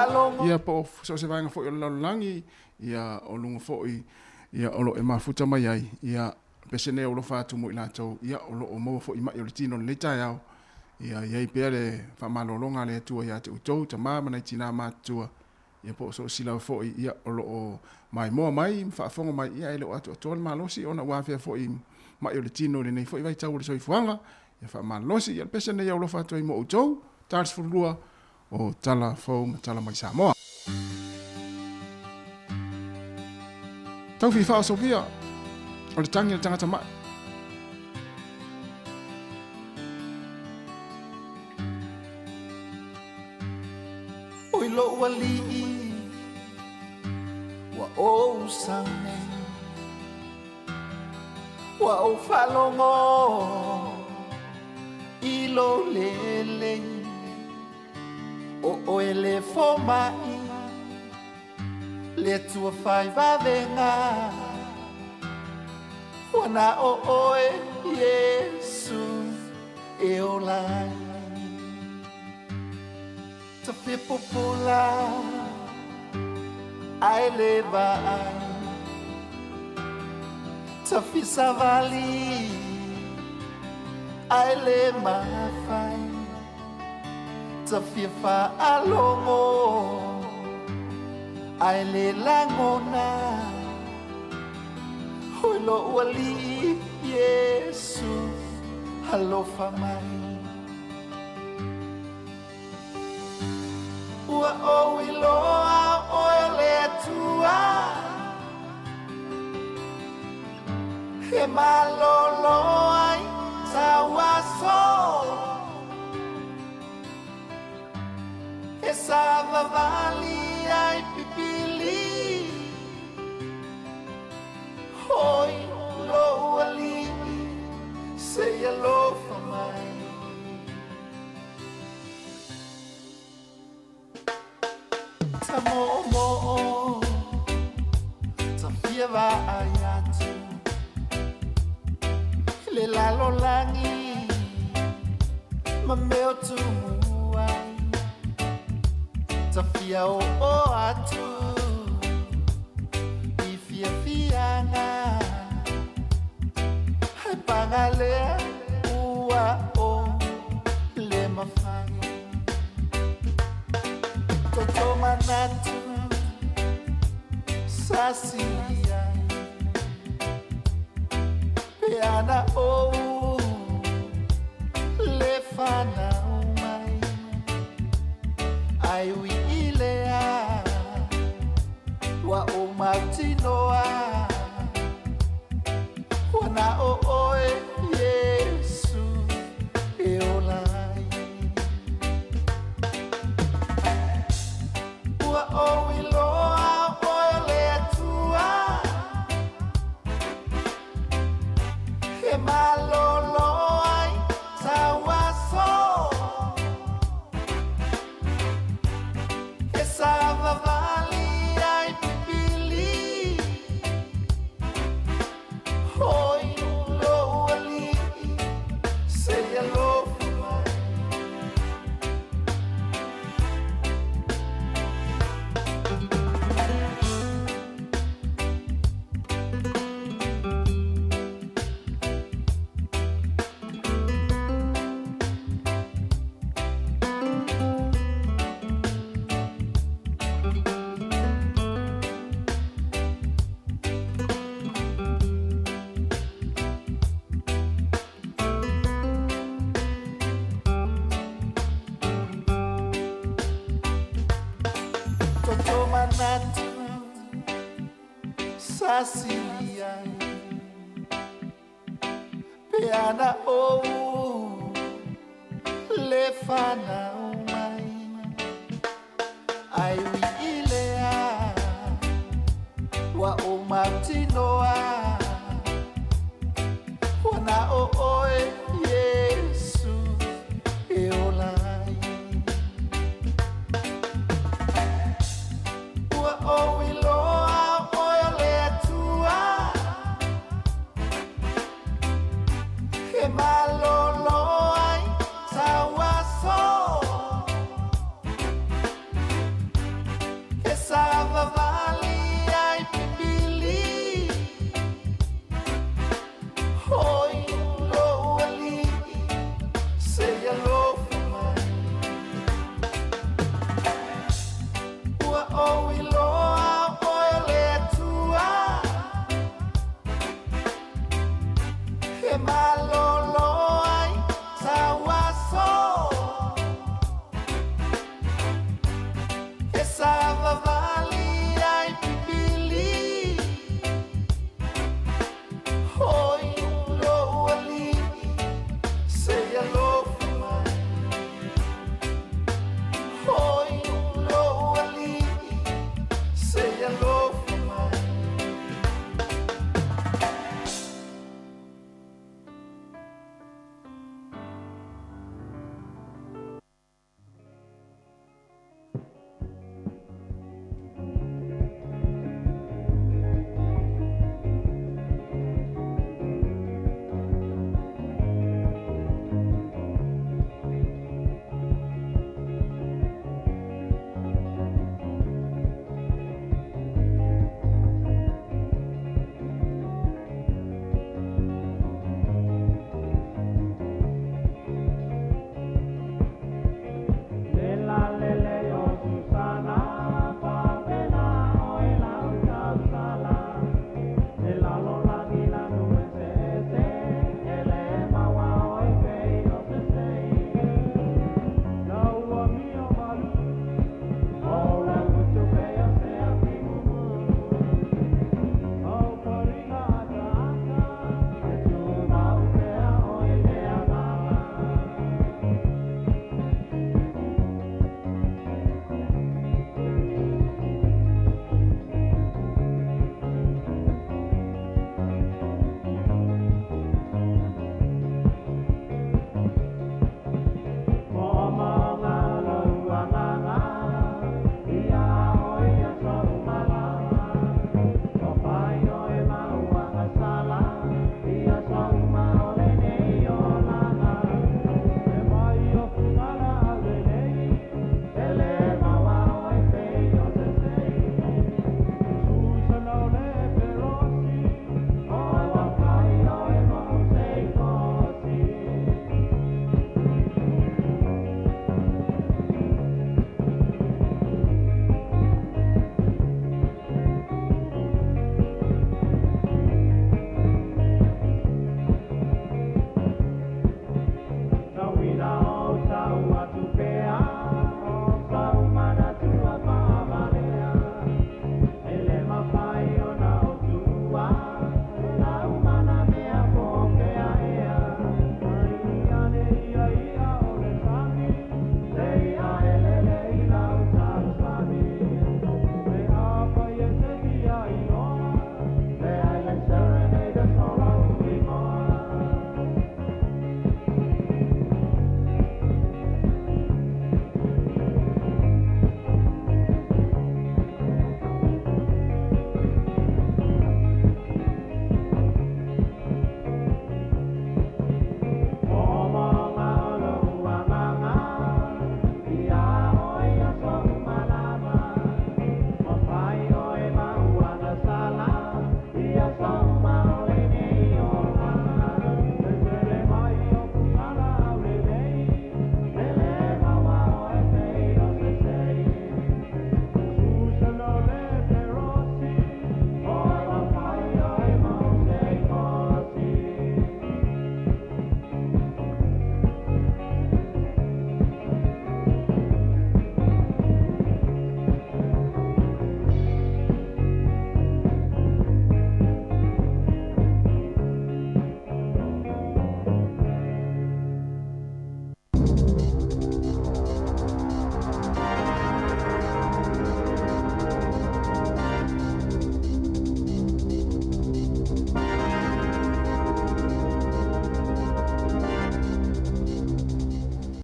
ia po o so o se vaega foi o le lalolagi, ia o luga foi ia o lo o e mafuta mai ai, ia pese nei alofa atu mo i latou ia o lo o maua foi i mai o le tino i lenei taeao, ia i ai pea le faamalologa a le Atua ia te outou, tama ma nai tina matutua, Ia po o so o se lava foi ia o lo o maimoa mai ma faafofoga mai, ia e le o atoatoa le malosi ona ua afea foi i mai o le tino i lenei foi vaitau o le soifuaga. Ia faamalosi ia le pese nei alofa atu ai mo outou, ta 12 o Tala Fou ma Tala Mai Samoa. Tau fifao Sofia, o le tagi a le tagata mai. Oi lou alii ua ou sau nei Ua ou faalogo i lou lelei O oe le fomai le Atua fai vavega Ua na o oe Iesu e ola ai Tafepopola ae le vaai Tafisavali ae le mafai Tafia faalogo ae le lagona Oi lou Alii Iesu alofa mai Ua ou iloa oe le Atua E malolo ai tau aso E savavali ai pipili Oi lou Alii se i alofa mai Ta moomoo ta fia vaai atu I le lalolagi ma mea o tumu ai Ta fia oo atu i fiafiaga Hai paga lea ua o le mafai Toto manatu sa sili ai Pe ana ou le fanau mai Ai ui i lea ua ou mautinoa Ua na o oe Iesu e ola ai Ua ou iloa oe le Atua E malolo ai tau aso E savavali ai pipili Oi lou Alii se i alofa mai. Toto manatu sa sili ai Pe ana ou le fanau mai. Ai ui i lea ua ou mautinoa ua na o oe Iesu e ola ai. Ua ou iloa o oe o le Atua e malolo ai tau aso.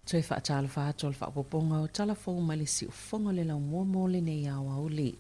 Toe faatalofa atu o le faaopoopoga o tala fou mai le siufofoga o le laumua mo lenei aoauli.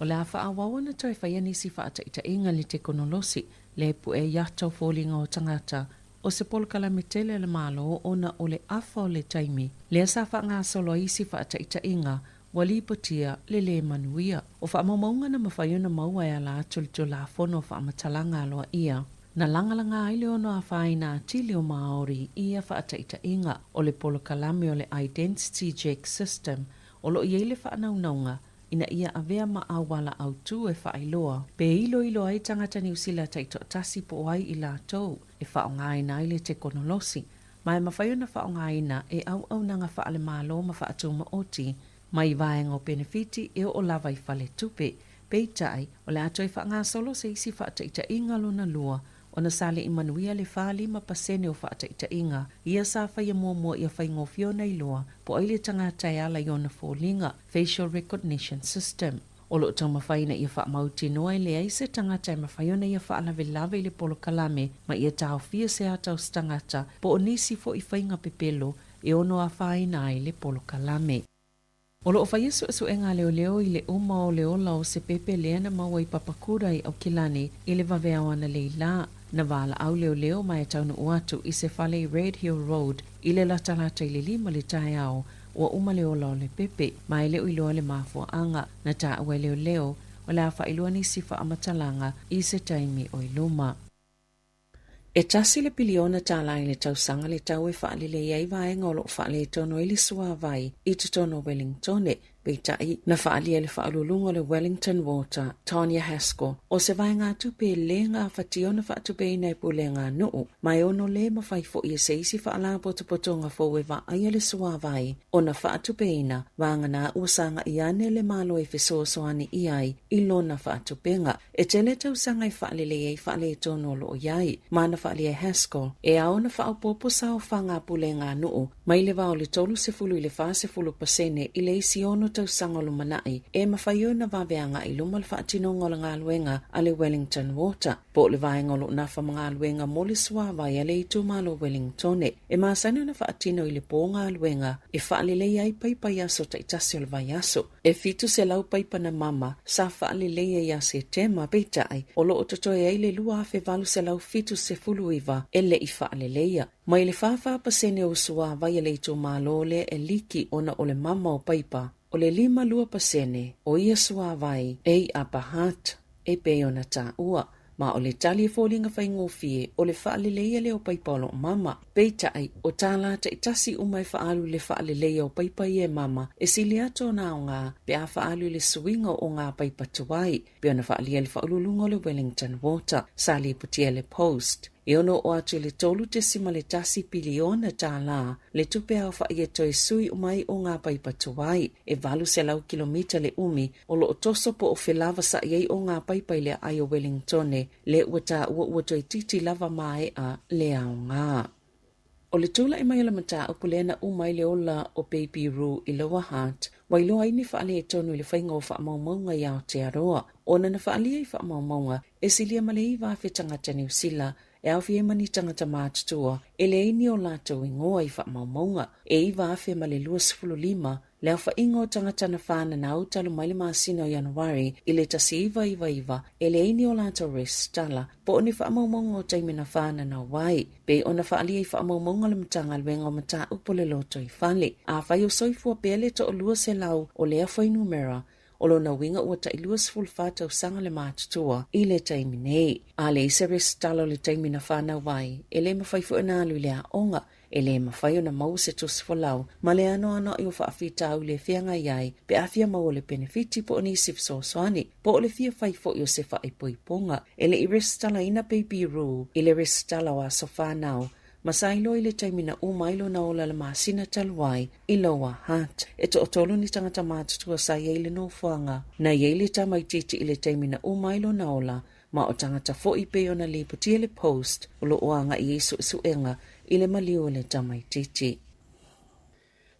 O le a faaauau ona toe faia nisi faataitaiga i le tekonolosi le pue i ata o foliga o tagata o se polokalame tele a le Malo ona o le afa o le taimi lea sa faagasolo ai isi faataitaiga ua lipotia le lē manuia. O faamaumauga na mafai ona maua e ala atu i le Tulafono o Faamatalaga Aloaia na lagalaga ai le ono afaina atili o Māori i ia faataitaiga o le polokalame o le Identity Check System o lo o i ai le faanaunauga ina ia avea ma auala autū e faailoa pe iloilo ai tagata Niu Sila taitoatasi po o ai i latou e faaaogaina ai le tekonolosi ma e mafai ona faaaogaina e auaunaga faale-Malo ma faatumaoti mai vaega o penefiti e oo lava i faletupe. Peitai, o le a toe faagasolo se isi faataitaiga lona lua ona sa le i manuia le 45% o faataitaiga ia sa faia muamua ia faigofie ona iloa po ai le tagata e ala i ona foliga, facial recognition system. O lo o taumafai ina ia faamautinoa e leai se tagata e mafai ona ia faalavelave i le polokalame ma ia taofia se ata o se tagata po o nisi foi faiga pepelo e ono afaina ai le polokalame. O lo o faia suesuega a leoleo i le uma o le ola o se pepe lea na maua i Papakura i Aukilani i le vaveao analeila lā. Na valaau leoleo ma e taunuu atu i se fale i Red Hill Road i le latalata i le 5 le taeao ua uma le ola o le pepe, ma e le o iloa le mafuaaga. Na taua e leoleo, o le a faailoa nisi faamatalaga i se taimi o i luma. E tasi le piliona tālā i le tausaga le tau e faalelei ai vaega o lo o faaletonu ai le suāwai i totonu o Wellingtone. Peitai, na faaalia e le Faauluuluga o le Wellington Water, Tonya Haskell, o se vaegatupe e lē gafatia ona faatupeina e pulega a nuu, ma e ono lē mafai foi e se isi faalapotopotoga fou e vaaia le suāwai ona faatupeina, vagana ua sagai ane le Malo e fesoasoani i ai i lona faatupega. E tele tausaga e faalelei ai faaletonu o lo o i ai, ma na faaalia e Haskell, e ao ona faaopoopo saofaga a pulega a nuu mai le va o le 30 i le 40 pasene i le isi ono tausaga o lumanai e mafai ona vave agai i luma le faatinoga o le galuega a le Wellington Water, po o le vaega o lo o nafa ma galuega mo le suāwai a le itumalo Wellingtone. E masani ona faatino i le pō galuega e faalelei ai paipa i aso taitasi o le vaiaso. E 700 paipa na mama sa faaleleia ia Setema, peitai, o lo o totoe ai le 2,879 e le i faaleleia. Mai le 44% o suāwai a le itumalo lea e liki ona o le mama o paipa, o le 52% o ia suāwai e i Upper Hutt, e pei ona taua. Ma o le tali e foliga faigofie, o le faaleleia lea o paipa o lo o mama. Peitai, o tālā taitasi uma e faaalu i le faaleleia o paipa ia e mama, e sili atu ona aoga pe a faaalu i le suiga o ngā paipa tuai, pei ona faaalia e le Faauluuluga o le Wellington Water, sa lipotia e le Post. E ono oo atu i le 3.1 piliona tālā le tupe aofai e toe sui uma ai o ngā paipa tuai, e 800 kilomita le umi o lo o toso po o felavasaʻi ai o ngā paipa i le aai o Wellingtone, le ua taua ua toeitiiti lava maeʻa le aoga. O le tulaʻi mai o le mataupu lea na uma ai le ola o Baby Roo i Lower Hutt, ua iloa ai ni faaletonu i le faiga o faamaumauga i Aotearoa, ona na faaalia i faamaumauga e silia ma le 9,000 tagata Niu Sila e aofia ai ma ni tagata matutua e leai ni o latou igoa i faamaumauga. E 9,025 le aofaiga o tagata na fananau talu mai le masina o Ianuari i le 1999 e leai ni o latou resitala po o ni faamaumauga o taimi na fananau ai, pei ona faaalia i faamaumauga a le Matagaluega o Mataupu o le Lotoifale. Afai o soifua pea le toalua selau o lea fuainumera, O lona uiga ua tai 24 tausaga le matutua i le taimi nei. A leai se resitala o le taimi na fanau ai, e le mafai foi ona alu i le aoga, e le mafai ona maua se tusi folau ma le anoanoai o faafitauli e feagai ai pe a fia maua le penefiti po o nisi fesoasoani, po o le fia fai foi o se faaipoipoga. E le i resitalaina Baby Roo i le resitala o aso fanau ma sa iloa i le taimi na uma ai lona ola le masina talu ai i Lower Hutt. E toatolu ni tagata matutua sa i ai i le nofoaga na i ai le tamaitiiti i le taimi na uma ai lona ola, ma o tagata foi pei ona lipotia le Post o lo o agai i ai suesuega i le maliu o le tamaitiiti.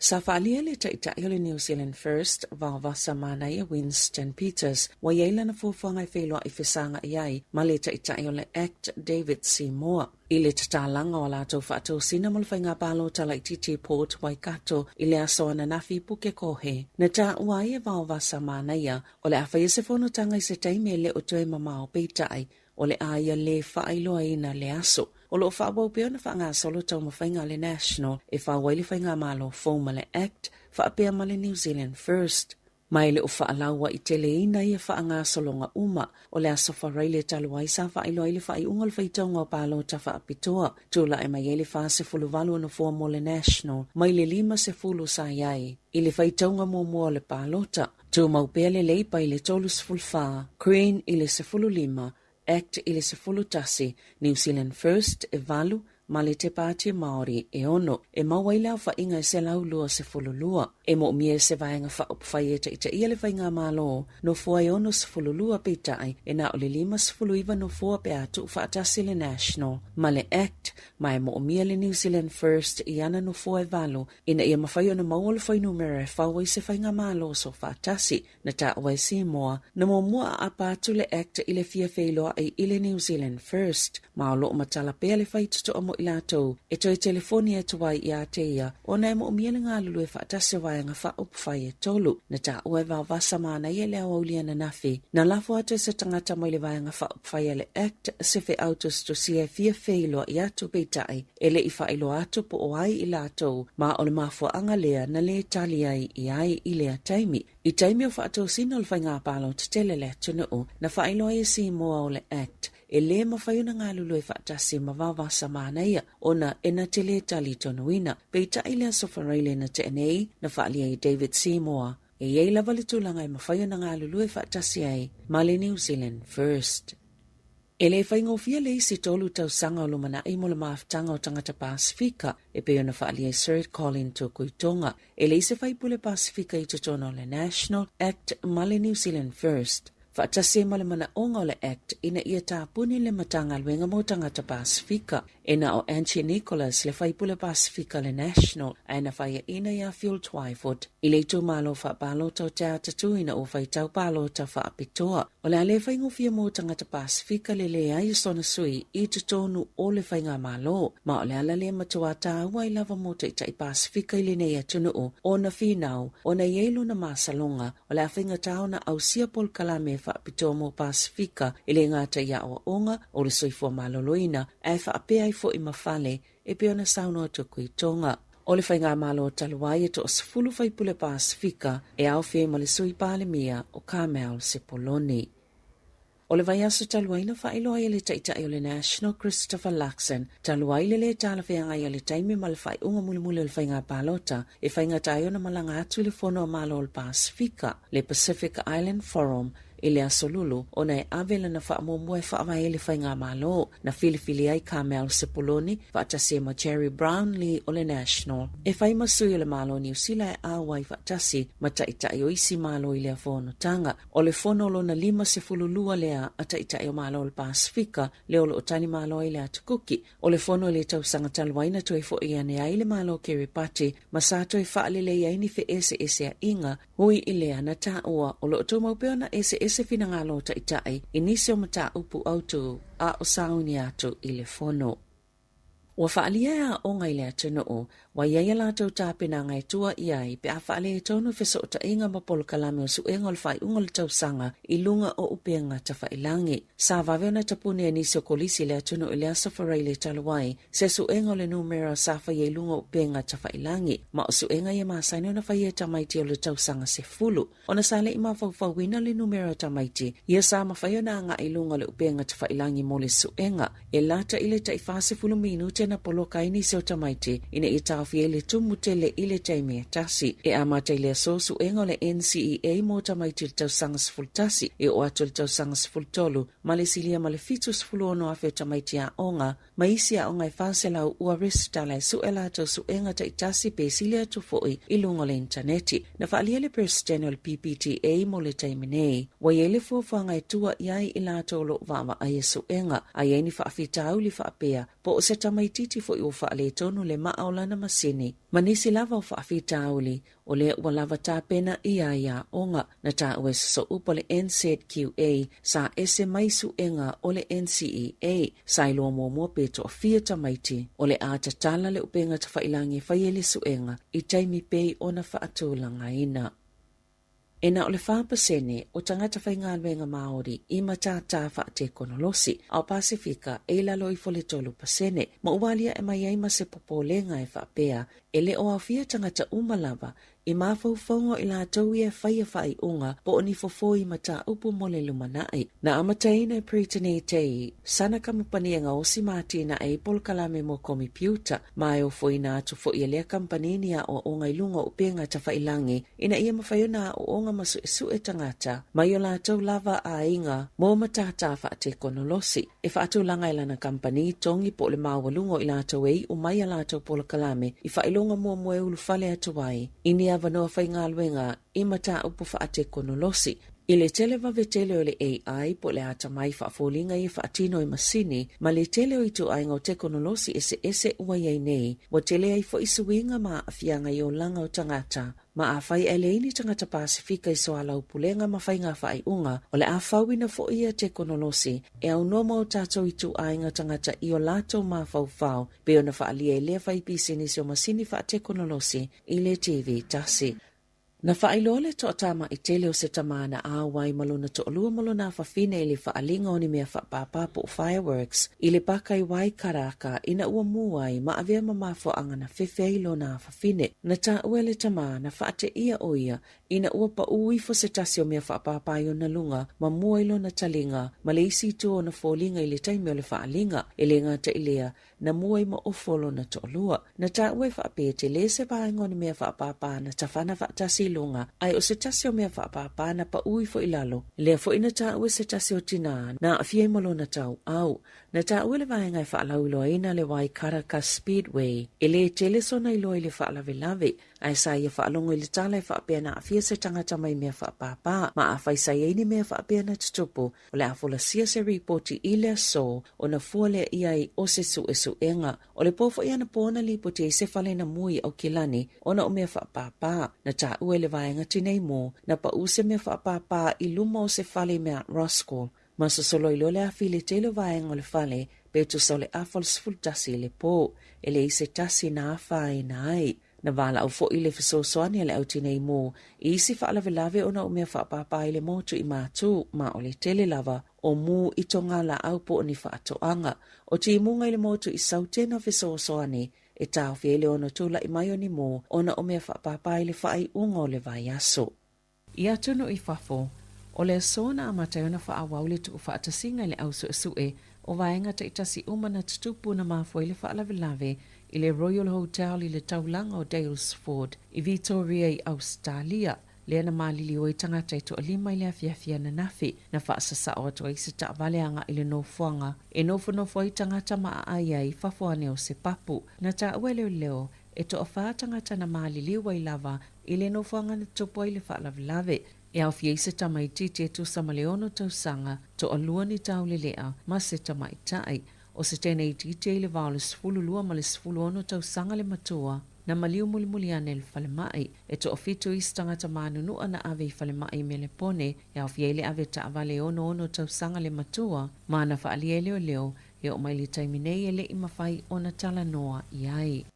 Sa faaalia le Taitai o le New Zealand First, Vaovasa Manaia Winston Peters, ua i ai lana fuafuaga e feiloai fesagai ai ma le Taitai o le Act David Seymour i le tatalaga o a latou faatosina mo le faiga palota laitiiti i Port Waikato i le aso ananafi i Pukekohe. Na taua ai e Vaovasa Manaia o le a faia se fonotaga i se taimi e le o toe mamao peitai o le a ia lē faailoaina le aso. O lo o faaauau pea ona faagasolo taumafaiga a le National e fau ai le faigamalo fou ma le Act faapea ma le New Zealand First. Ma e le o faalauaiteleina ia faagasologa uma. O le aso Faraile talu ai sa faailoa ai le faaiuga o le faitauga o palota faapitoa. Tulai mai ai le 48 o nofoa mo le National mai le 50 sa i ai i le faitauga muamua o le palota. Tumau pea le Labour i le 34, Green i le 15, Act i le 11, New Zealand First e valu, ma le Te Pāti Māori e ono. E mau ai le aofaiga e 122. E moomia e se vaega faaupufai e taitaia le faigamalo, nofoa e 62 peitai e na o le 59 nofoa pe a tuufaatasi le National ma le Act, ma e moomia le New Zealand First i ana nofoa e valu Ina ia mafai ona maua le fuainumera e fau ai se faigamalo soofaatasi, na taua e Seymour, na muamua aapa atu le Act i le fia feiloai i le New Zealand First, ma o lo o matala pea le faitotoa mo i latou e toe telefoni atu ai ia te ia ona e moomia le galulue faatasi o vaega faaupufai e tolu. Na taua e Vaovasa Manaia i le aoauli ananafi, na lafo atu e se tagata mai le vaega faaupufai a le Act se feau tusitusia e fia feiloai atu peitai E le i faailoa atu po o ai i latou, ma o le mafuaaga lea na lē tali ai i ai i lea taimi. I taimi o faatosina o le faiga palota tele a le atunuu, na faailoa ai e Seymour o le Act e lē mafai ona galulue faatasi ma Vaovasa Manaia ona e na te lē talitonuina. Peitai i le Aso Faraile na tea nei, na faaalia ai e David Seymour, e i ai lava le tulaga e mafai ona galulue faatasi ai ma le New Zealand First. E le faigofie le isi tolu tausaga o lumanai mo le mafutaga o tagata Pasefika, e pei ona faaalia e Sir Colin Tukuitonga. E leai se faipule Pasefika i totonu o le National Act ma le New Zealand First, faatasi ai ma le manaoga o le Act ina ia tapuni le Matagaluega mo Tagata Pasefika. E na o Angie Nicholas le faipule Pasefika le National, ae na faiaina iā Phil Twyford i le itumalo faapalota o Te Atatū ina ua faitau palota faapitoa. O le a le faigofie mo tagata Pasefika le leai o sona sui i totonu o le faigamalo, ma o le ala lea matuā tāua ai lava mo taitai Pasefika i lenei atunuu ona finau ona i ai lona masaloga o le a faigata ona ausia polokalame faapitoa mo Pasefika e le gata i aoaoga o le soifua maloloina ae faapea ai foi ma fale e pei ona saunoa Tukuitonga. O le faigamalo talu ai e toasefulu faipule Pasefika e aofia ai ma le Sui Palemia o Carmel Sepuloni. O le vaiaso talu ai na faailoa ai e le Taitai o le National Christopher Luxon talu ai le lē talafeagai o le taimi ma le faaiuga mulimuli o le faiga palota e faigata ai ona malaga atu i le Fono a Malo o le Pasefika, le Pacific Island Forum, i le Aso Lulu ona e ave lana faamuamua e faavae ai le faigamalo na filifili ai Carmel Sepuloni faatasi ai ma Gerry Brownlee o le National e fai ma sui o le Malo o Niu Sila e auai faatasi ma taitai o isi Malo i lea fonotaga. O le fono lona 52 lea a taitai o Malo o le Pasefika lea o lo o talimalo ai le Atu Kuki. O le fono i le tausaga talu ai na toe foi ane ai le Malo o Kiribati ma sa toe faalelei ai ni feeseeseaiga Ui i lea, na taua, o lo o tumau pea ona eseese finagalo o Taitai i nisi o mataupu autū a o sauni atu i le Fono. Ua faaalia e aoga i le atunuu, ua i ai a latou tapenaga e tua i ai pe a faaletonu fesootaiga ma polokalame o suega o le faaiuga o le tausaga i luga o upega tafailangi. Sa vave ona tapuni e nisi o kolisi i le atunuu i le Aso Faraile talu ai se suega o le numera sa faia i luga o upega tafailangi, ma o suega ia masani ona faia e tamaiti o le tausaga sefulu. Ona sa le i mafaufauina le numera o tamaiti ia sa mafai ona agai i luga o le upega tafailangi mo le suega. E lata i le tai 40 minute na poloka ai nisi o tamaiti ina ia taofia ai le tumu tele i le taimi e tasi. E amata i le aso suega o le NCEA mo tamaiti i le tausaga 11 e oo atu i le tausaga 13 ma le silia ma le 76,000 o tamaiti aoga. ma isi aoga e 400 ua resitala e suʻe a latou suʻega taitasi pe sili atu foi i luga o le initaneti. Na faaalia le Peresetene o le PPTA mo le taimi nei, ua i ai le fuafuaga e tua i ai i latou o lo o vaavaaia suʻega, a i ai ni faafitauli faapea, po o se tamaitiiti foi ua faaletonu le maa o lana masini, ma nisi lava o faafitauli, o lea ua lava tapena ʻia ai aoga. Na taua e se sooupu o le NZQA sa ese mai suʻega o le NCEA. Sa iloa muamua pe toafia tamaiti o le a tatala le upega tafailagi e fai ai le suʻega i taimi pei ona faatulagaina. E na o le 4% o tagata faigaluega Māori i matātā faatekonolosi, a o Pasefika e i lalo ifo le 3%, ma ua aliaʻe mai ai ma se popolega e faapea e le o aofia tagata uma lava i mafaufauga o i latou ia e faia faaiuga po o ni fofo i mataupu mo le lumanai. Na amataina e Brittany Tay sana kamupani e gaosi ma atinae ai polokalame mo komipiuta, ma e ofoina atu foi e lea kamupani ni aoaoga i luga o upega tafailangi ina ia mafai ona aoaoga ma suesue tagata mai o latou lava aiga mo matātā faatekonolosi. E faatulaga e lana kamupani togi po o le maualuga o i latou e iu mai a latou polokalame i faailoga muamua e ulufale atu ai i ni avanoa faigaluega i mataupu faatekonolosi. I le tele vave tele o le AI po o le atamai faafoliga ia faatino e masini ma le tele o ituaiga o tekonolosi eseese ua i ai nei, ua tele ai foi suiga ma aafiaga i olaga o tagata. Ma afai ae leai ni tagata Pasefika i soalaupulega ma faiga faaiuga, o le a fauina foi ia tekonolosi e aunoa mo tatou ituaiga tagata i o latou mafaufau pei ona faaalia e lea faipisinisi o masini faatekonolosi i le TV tasi. Na faailoa le toatamai tele o se tama na auai ma lona toalua ma lona afafine i le faaaliga o ni mea faapāpā po o fireworks i le paka i Waikaraka ina ua mū ai ma avea ma mafuaaga na fefe ai lona afafine. Na taua e le tama na faateia ʻo ia ina ua paʻū ifo se tasi o mea faapāpā i ona luga ma mua i lona taliga ma le isi itu o ona foliga i le taimi o le faaaliga. E le gata i lea, na mua ai ma ofo lona toalua. Na taua e faapea e tele se vaega o ni mea faapāpā na tafana faatasi i luga, ae o se tasi o mea faapāpā na paʻū ifo i lalo. Lea foi na taua e se tasi o tinā na aafia ai ma lona tauau. Na taua le vaega e faalauiloaina le Waikaraka Speedway. E le tele sona iloa i le faalavelave, ae sa ia faalogo i le tala e faapea na aafia se tagata mai mea faapāpā, ma afai sa i ai ni mea faapea na tutupu, O le a folasia se ripoti i le aso ona fua lea i ai o se suesuega. O le pō foi anapo na lipoti ai se fale na mua i Aukilani ona o mea faapāpā. Na taua e le vaega tinei mu, na paʻū se mea faapāpā i luma o se fale i Mount Roskill. Ma sosolo ai loa le afi i le tele o vaega o le fale pe tusa o le afa o le 11 i le pō. E leai se tasi na afaina ai. Na valaau foi le fesoasoani a le au tinei mu i isi faalavelave ona o mea faapāpā i le motu i Mātū ma o le tele lava o mū i togalaau po o ni faatoaga. O timuga i le motu i Sautena fesoasoani e taofi ai le ono tulaʻi mai o ni mū ona o mea faapāpā i le faaiuga o le vaiaso. I atunuu i fafo, o le aso na amata ai ona faaauau le tuufaatasiga i le au suesue o vaega taitasi uma na tutupu na mafua ai le faalavelave i le Royal Hotel i le taulaga o Daylesford i Vitoria i Ausetalia, lea na maliliu ai tagata e toalima i le afiafi ananafi. Na faasasao atu ai se taavale agai i le nofoaga e nofonofo ai tagata ma aai ai i fafo ane o se papu. Na taua e leoleo e toawhā tagata na maliliu ai lava i le nofoaga na tupu ai le faalavelave. E aofia ai se tamaitiiti e tusa ma le ono tausaga, toalua ni taulelea, ma se tamaitai. O se teine itiiti ai le va o le 12 ma le 16 tausaga le matua, na maliu mulimuli ane i le falemai. E toafitu isi tagata manunua na ave i falemai i Melepone, e aofia ai le ave taavale e 66 tausaga le matua, ma na faaalia e leoleo, e oo mai le taimi nei e le i mafai ona talanoa i ai.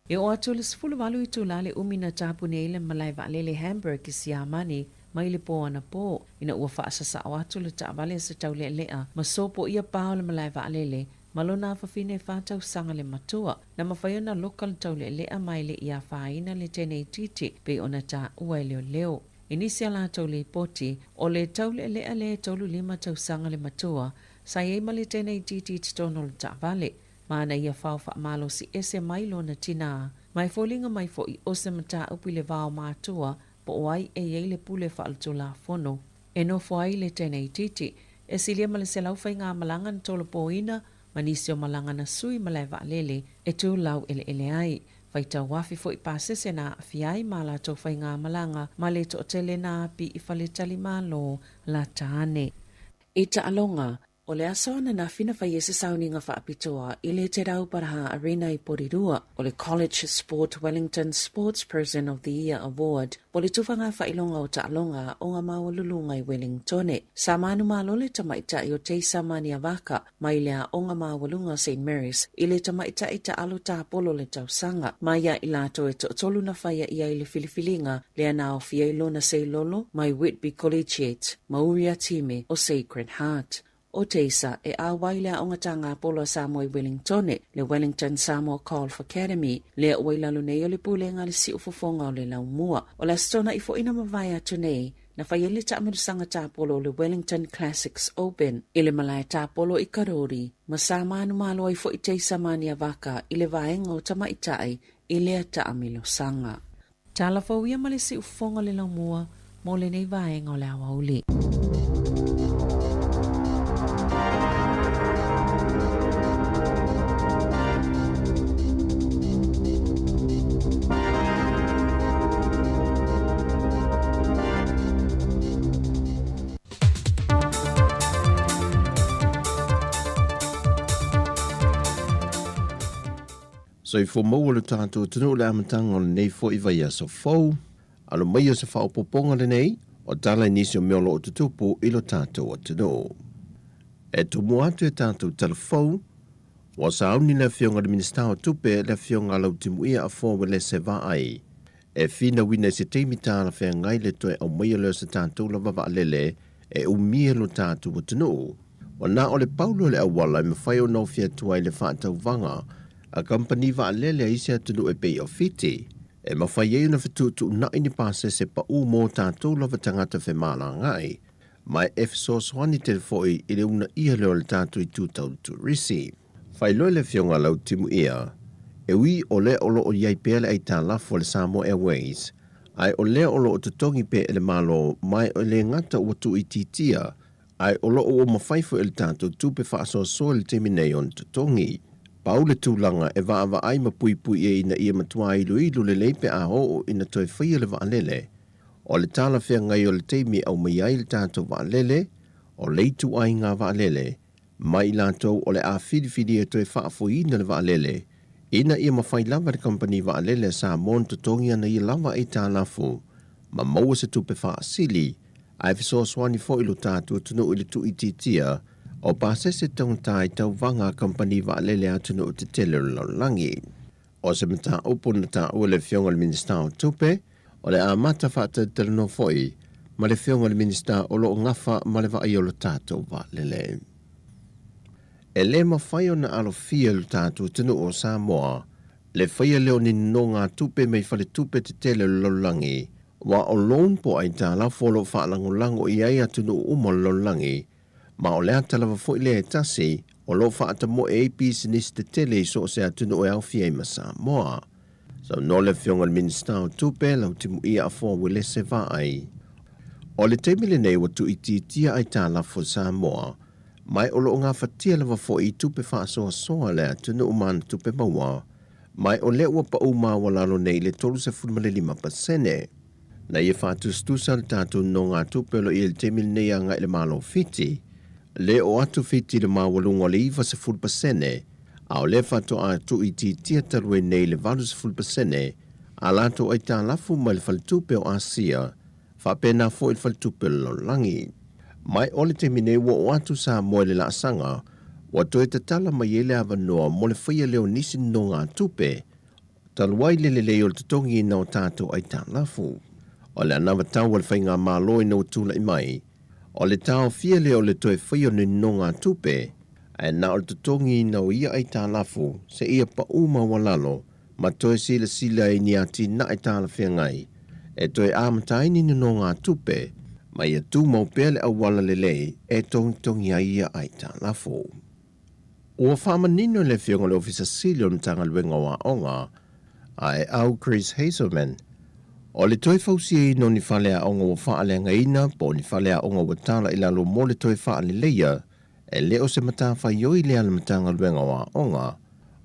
E oo atu i le 18 itula le umi na tapuni ai le malae vaalele Hamburg i Siamani mai le pō anapō, ina ua faasasao atu le taavale a se taulealea ma sopo ʻia pā o le malae vaalele ma lona afafine e whā tausaga le matua. Na mafai ona loka le taulealea ma e le i afaina le teine itiiti pei ona taua e leoleo. I nisi a latou lipoti, o le taulealea lea e 35 tausaga le matua, sa i ai ma le teine itiiti i totonu o le taavale, ma ana ia fao faamalosi ese mai lona tinā. Ma e foliga mai foi o se mataupu i le va o matua po o ai e i ai le pule faaletulafono e nofo ai le teine itiiti. E silia ma le 100 faigamalaga na tolopoina. ma nisi o malaga na sui malae vaalele e tu laueleele ai. Faitau afe foi pasese na aafia ai ma a latou faigamalaga ma le toatele na api i faletalimalo lata ane. I taaloga, o le aso ananafi na fai ai se sauniga faapitoa i le Te Rauparaha Arena i Porirua, o le College Sport Wellington Sportsperson of the Year Award, po o le tufaga faailoga o taaloga aoga maualuluga i Wellingtone. Sa manumalo le tamaitai o Teisa Maniavaka mai le aoga maualuga o Saint Mary's i le tamaitai taalo tapolo o le tausaga. Ma ia i latou e toatolu na faia i ai le filifiliga lea na aofia ai lona seilolo mai Whitby Collegiate ma Uria Time o Sacred Heart. O Teisa e auai le aoga tāgapolo a Samoa i Wellingtone, le Wellington Samoa Golf Academy, lea ua i lalo nei o le pulega a le siufofoga o le laumua. O le Aso Toonai foi na mavae atu nei, na fai ai le taamilosaga tapolo o le Wellington Classics Open i le malae tapolo i Karori, ma sa manumalo ai foi Teisa Maniavaka i le vaega o tamaitai i lea taamilosaga. Tala fou ia ma le siufofoga o le laumua mo lenei vaega o le aoauli. Soifua maua lo tatou atunuu i le amataga o lenei foi vaiaso fou. Alo mai o se faaopoopoga lenei o tala i nisi o mea o lo o tutupu i lo tatou atunuu. E tumu atu e tatou tala fou, ua sauni le Afioga i le Minisita o Tupe, le Afioga a Lautimuia Afoa Uelese Vaai, e finauina i se taimi talafeagai le toe aumaia lea o se tatou lava vaalele e umia lo tatou atunuu. Ua na o le pau lea o le auala e mafai ona ofi atu ai le faatauvaga a kamupani vaalele a isi atunuu e pei o Fiti, e mafai ai ona fetuutuunai ni pasese pau mo tatou lava tagata femalagaai, ma e fesoasoani tele foi i le uunaia lea o le tatou itu tau turisi. Faailoa le Afioga a Lautimuia, e ui o lea o lo o i ai pea le aitalafu a le Samoa Airways, ae o lea o lo o totogi pea e le Malo ma e le gata ua tuuitiitia, ae o lo o ua mafai foi e le tatou tupe faasoasoa i le taimi nei ona totogi. Pau le tulaga e vaavaai ma puipui ai ina ia matua iloilo lelei pe a oo ina toe faia le vaalele. O le talafeagai o le taimi e aumai ai le tatou vaalele, o le ituaiga vaalele, ma i latou o le a filifili e toe faafoiina le vaalele, ina ia mafai lava e le kamupani vaalele a Samoa ona totogi ana ia lava aitalafu ma maua se tupe faasili, ae fesoasoani foi lo tatou atunuu i le tuuitiitia o pasese taugata i tauvaga a kamupani vaalele a atunuu tetele o le lalolagi. O se mataupu na taua e le Afioga i le Minisita o Tupe, o le amata faatalatalanoa foi ma le Afioga i le Minisita o lo o gafa ma le vaaia o lo tatou vaalele. E le mafai ona alofia e lo tatou atunuu o Samoa le faia lea o ni nonogatupe mai faletupe tetele o le lalolagi, aua o loan po o aitalafu o lo o faalagolago i ai atunuu uma o le lalolagi, ma o le ata lava foi lea e tasi o lo o faatamoe ai pisinisi tetele i so o se atunuu e aofia ai ma Samoa. Saunoa le Afioga i le Minisita o Tupe, Lautimuia Afoa Uelese Vaai. O le taimi lenei ua tuuitiitia aitalafu a Samoa, ma o lo o gafatia lava foi i tupe faasoasoa a le atunuu ma ana tupe maua, ma o lea ua pau maualalo nei i le 35%. Na ia faatusatusa le tatou nonogatupe o lo o i ai i le taimi lenei agai i le Malo o Fiti, le oo atu Fiti i le maualuga o le 90%, a o lea faatoa tuuitiitia talu ai nei i le 80% a latou aitalafu mai le Faletupe o Asia, faapena foi le Faletupe o le Lalolagi. Ma o le taimi nei ua oo atu Samoa i le laasaga ua toe tatala mai ai le avanoa mo le faia lea o nisi nonogatupe Talu ai le lelei o le totogiina o tatou aitalafu. O le anavatau a le Faigamalo ina ua tulai mai, o le taofia lea o le toe faia o ni nonogatupe, ae na o le totogiina o ia aitalafu seia pau maualalo ma toe silasila i ni atinae talafeagai e toe amata ai ni nonogatupe ma ia tumau pea le auala lelei e togitogi ai ia aitalafu. Ua faamanino e le Afioga i le Ofisa Sili o le Matagaluega o Aoga, Aeau Chris Hazelman, o le toe fausiaina o ni faleaoga ua faaleagaina po o ni faleaoga ua tala i lalo mo le toe faaleleia, E le o se matafaioi lea a le Matagaluega o Aoga,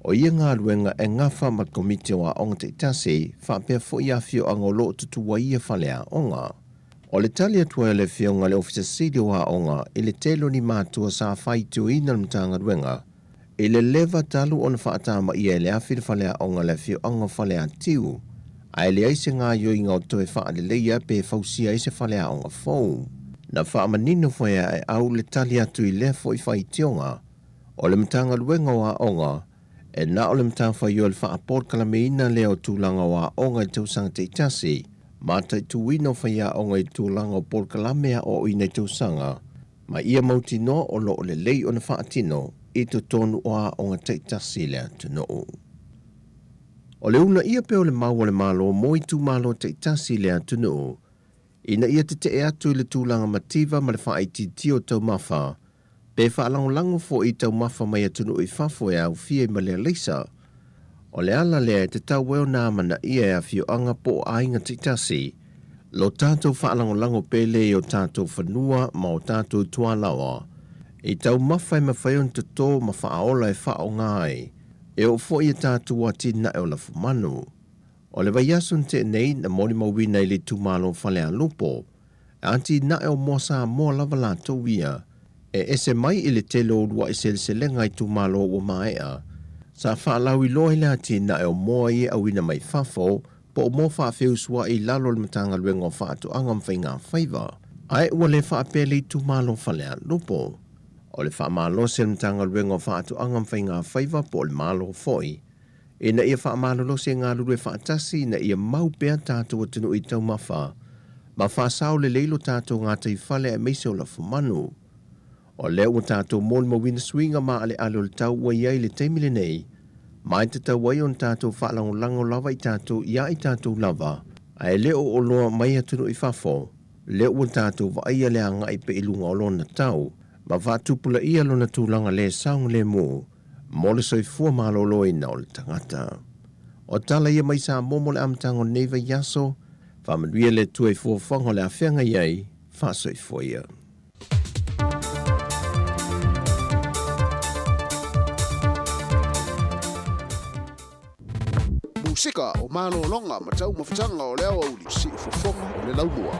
o ia galuega e gafa ma le Komiti o Aoga Taitasi faapea foi afioaga o lo o tutu ai ia faleaoga. O le tali atu ai a le Afioga i le Ofisa Sili o Aoga i le tele o ni matua sa faitioina le Matagaluega i le leva talu ona faatamaia e le afi le faleaoga i le afioaga o Faleatiu, ae leai se gaoioiga o toe faaleleia pe fausia ai se faleaoga fou. Na faamanino foi e Aeau le tali atu i lea foi faitioga o le Matagaluega o Aoga e na o le matafaioi o le faapolokalameina lea o tulaga o aoga i tausaga taitasi, mataituina o faiaoga i tulaga o polokalame aoaoina i tausaga ma ia mautinoa o lo o lelei ona faatino i totonu o aoga taitasi i le atunuu. O le uunaia pea o le mau a le Malo mo itumalo taitasi i le atunuu ina ia tetee atu i le tulaga mativa ma le faaitiitia o taumafa pe faalagolago foi i taumafa mai atunuu i fafo e aofia i Malealeisa. O le ala lea e tatau ai ona amanaia e afioaga po o aiga taitasi lo tatou faalagolago pele i o tatou fanua ma o tatou tualaoa i taumafa e mafai ona toto ma faaola e faaaoga ai e oo foi i a tatou atinae o lafumanu. O le vaiaso na tea nei na molimauina i le itumalo o Falealupo, e atinae o Moa Samoa lava latou ia, e ese mai i le tele o uluai seleselega a itumalo ua maea, sa faalauiloa i le atinae o moa ia e auina mai fafo po o moa faafeusuai i lalo o le Matagaluega o Faatoaga ma Faigafaiva, ae ua le faapea le itumalo o Falealupo. O le faamalosi a le Matagaluega o Faatoaga ma Faigafaiva po o le Malo foi, ina ia faamalolosi e galulue faatasi ina ia mau pea tatou atunuu i taumafa ma faasao lelei lo tatou gataifale aemaise o lafumanu. O lea ua tatou molimauina suiga maaleale o le tau ua i ai i le taimi lenei, ma e tatau ai ona tatou faalagolago lava i tatou iā i tatou lava, ae le o oloa mai atunuu i fafo, lea ua tatou vaaia le agai pea i luga o lona tau ma faatupulaia lona tulaga le saogalemu mo le soifua maloloina o le tagata. O tala ia mai Samoa mo le amataga o lenei vaiaso, faamanuia le Atua i fuafuaga o le a feagai ai, faasoifua ia. Musika o malologa ma taumafataga o le aoauli, siufofoga o le laumua.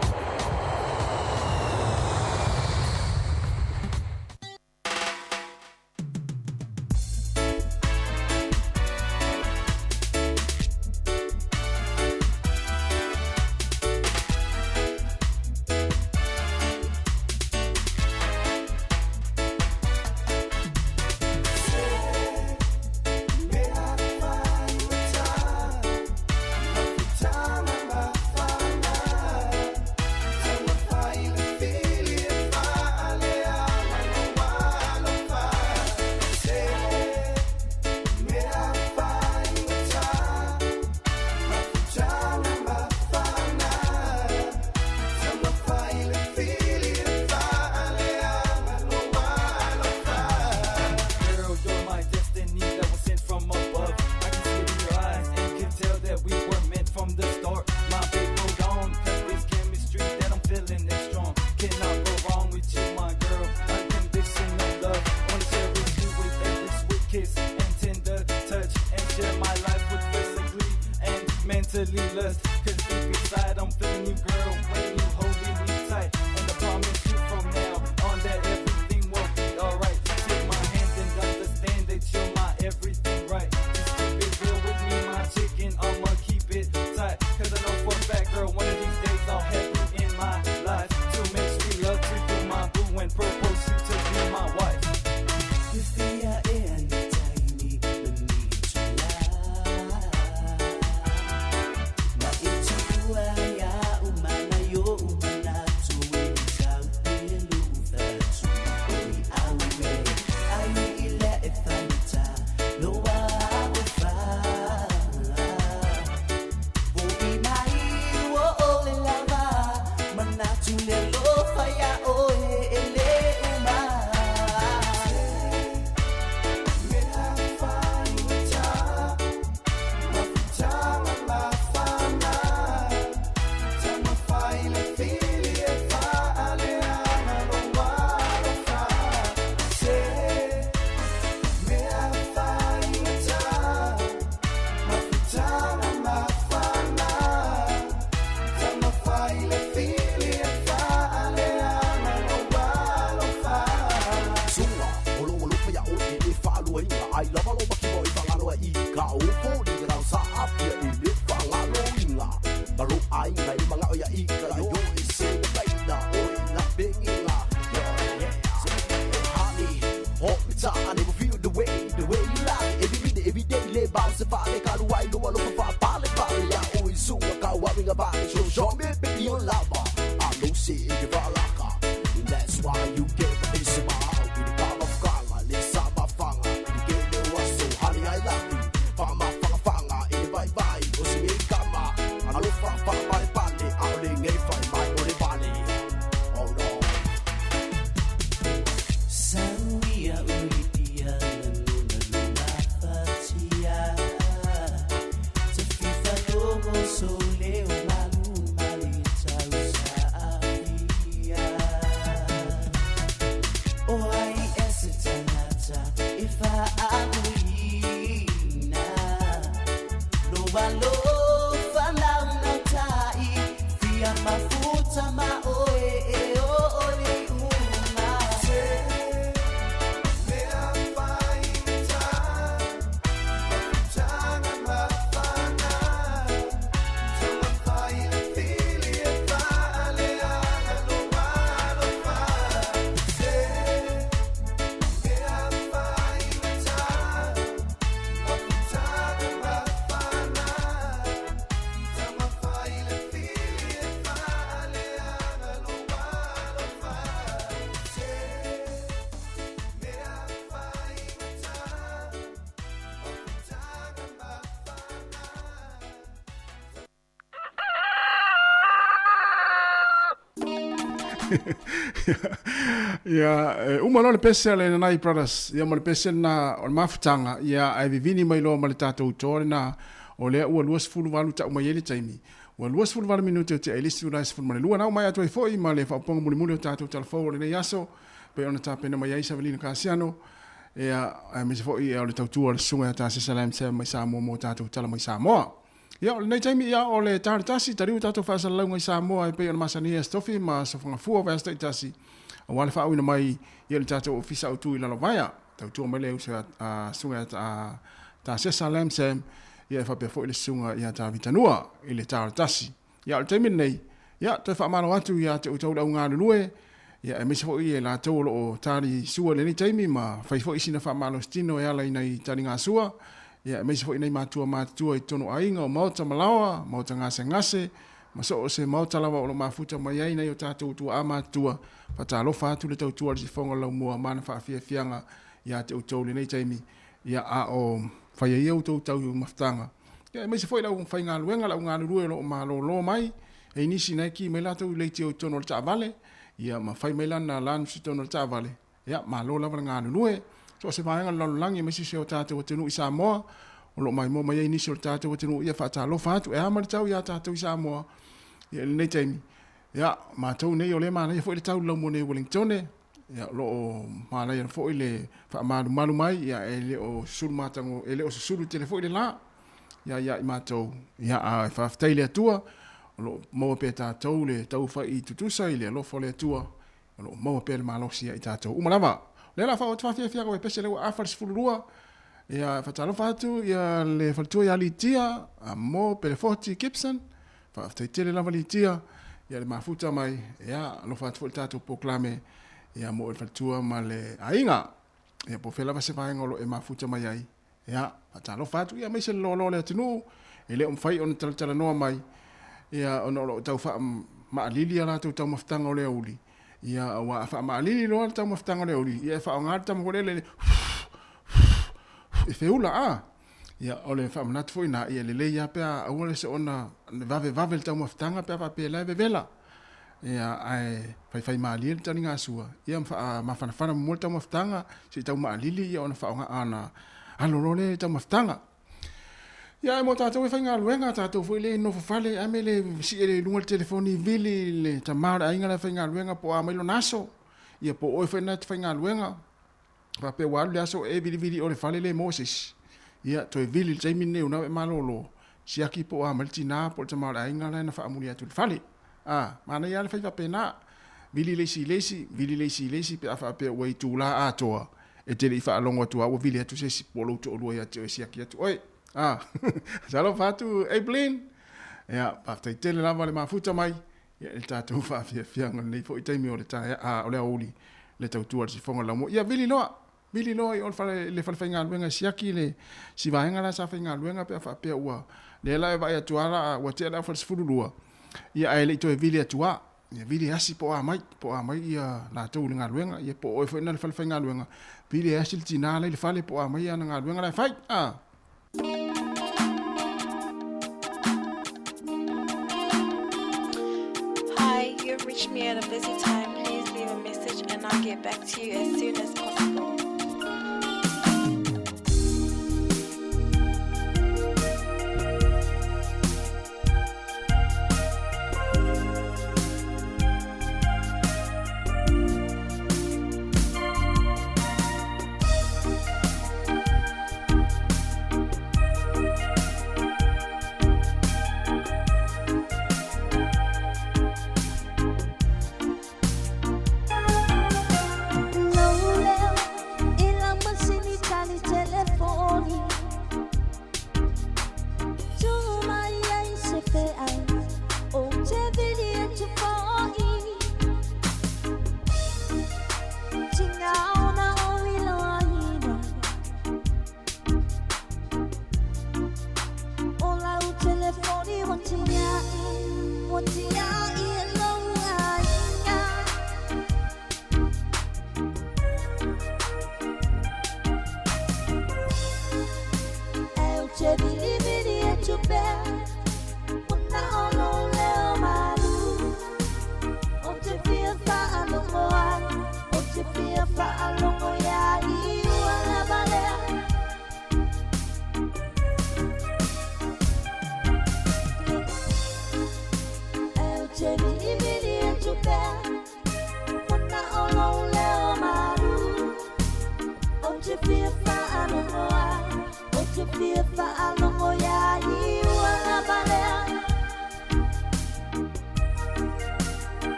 Ia, e uma loa le pese a le Nanai Brothers, ia ma le pese lena o le mafutaga, ia ae vivini mai loa ma le tatou toa lena, o lea ua 28 tau mai ai le taimi. Ua 28 minute o tea i le isi itula e 12. Na uma atu ai foi ma le faaopoopoga mulimuli o tatou talafou o lenei aso, pei ona tapena mai ai Savelina Kasiano, ia, aemaise foi ia o le tautua a le Susuga ia Tasesa Lam Sam mai Samoa mo tatou tala mai Samoa. Ia, o lenei taimi, ia, o le ta o le tasi, taliu tatou faasalalauga i Samoa e pei ona masani ai Aso Tofi ma Aso Fagafua o vaiaso taitasi, aua le faaauina mai ia le tatou Ofisa Autu i Lalovaea. Tautua mai le uso a Susuga ia Tasesa Lam Sam, ia e faapea foi le Susuga ia Tavita Nua i le ta o le tasi. Ia, o le taimi lenei, ia, toe faamalo atu ia te outou le au galulue, ia, aemaise foi e latou o lo o tali sua i lenei taimi ma fai foi sina faamalositino e ala i nai taligasua, ia, aemaise foi nai matua matutua i totonu o aiga, o maota ma laoa, maota gasegase, ma so o se maota lava o lo o mafuta mai ai nai o tatou tuaa matutua. Faatalofa atu le tautua a le Sifoga o le Laumua ma ana faafiafiaga ia te outou i lenei taimi, ia, a o fai ai a outou taumafataga. Ia, aemaise foi le aufaigaluega, le au galulue o lo o malolo mai, e i nisi na e ki mai latou i leitio i totonu o le taavale, ia, ma fai mai lana lunch i totonu o le taavale, ia, malo lava le galulue. So o se vaega o le lalolagi aemaise si o tatou atunuu i Samoa, o lo o maimoa mai ai nisi o le tatou atunuu, ia faatalofa atu, e a ma le tau ia tatou i Samoa, ia, i lenei taimi. Ia, matou nei o lea e manaia foi le tau i le laumua nei i Uelintone, ia, o lo o manaia foi le faamalumalu mai, ia, e le o susulu matago, e le o susulu tele foi le la, ia, ia i matou, ia, a faafetai i le Atua, o lo o maua pea e tatou le taufai tutusa i le alofa o le Atua, o lo o maua pea le malosi ia i tatou uma lava. O lea o le a faaoo atu faafiafia au e pese lea ua afa le 12, ia, faatalofa atu ia le faletua ia Litia, Mo Pelefoti Gibson, Faafetai tele lava Litia ia le mafuta mai, ia alofa atu foi le tatou polokalame ia mo le faletua ma le aiga. Ia po o fea lava se vaega o lo o e mafuta mai ai, ia faatalofa atu ia aemaise le loaloa o le atunuu e le o mafai ona talatalanoa mai ia ona o lo o tau faamaalili a latou taumafataga o le aoauli. Ia aua a faamaalili loa le taumafataga o le aoauli, ia e faaaoga le tama foi lele e feula a. Ia, o le faamanatu foi lena, ia lelei lava pe a aua le soona vavevave le taumafataga pe a faapea la e vevela. Ia, ae faifai malie le taligasua, ia ma faamafanafana muamua le taumafataga, se i tau maalili ia ona faaaoga ona alo loa lea i le taumafataga. Ia, ae mo tatou e faigaluega, tatou foi lea e nofo fale, ame le sie i luga le telefoni vili le tama o le aiga la e faigaluega po o a mai lona aso, ia po o oe foi lena e te faigaluega. Faapea ua alu le aso e vilivili o le fale le maua se isi. Ia, toe vili i le taimi lenei una e malolo, siaki po o a mai le tina po o le tama o le aiga la na faamuli atu i le fale. A, manaia lava le fai faapena. Vili le isi i le isi, vili le isi i le isi pe a faapea ua itula atoa e te le i faalogo atu lava ua vili atu se isi po o lou toalua ia te oe e siaki atu oe. A, talofa atu Abilene. Ia, faafetai tele lava le mafuta mai. Ia, i le tatou faafiafiaga i lenei foi taimi o le taea, a, o le aoauli, le tautua a le sifoga o le laumua. Ia, vili loa, vili loa i o le fale, le falefaigaluega e siaki le, si vaega la sa faigaluega pe a faapea ua, lea la e vaai atu lava la, ua tea le aofai 12, ia ae le i toe vili atu lava. Ia vili e asi po o a mai, po o a mai ia latou i le galuega, ia po o oe foi na le fale faigaluega, vili e asi le tina la i le fale po o a mai ana galuega la e fai. A. Hi, you've reached me at a busy time. Please leave a message and I'll get back to you as soon as possible.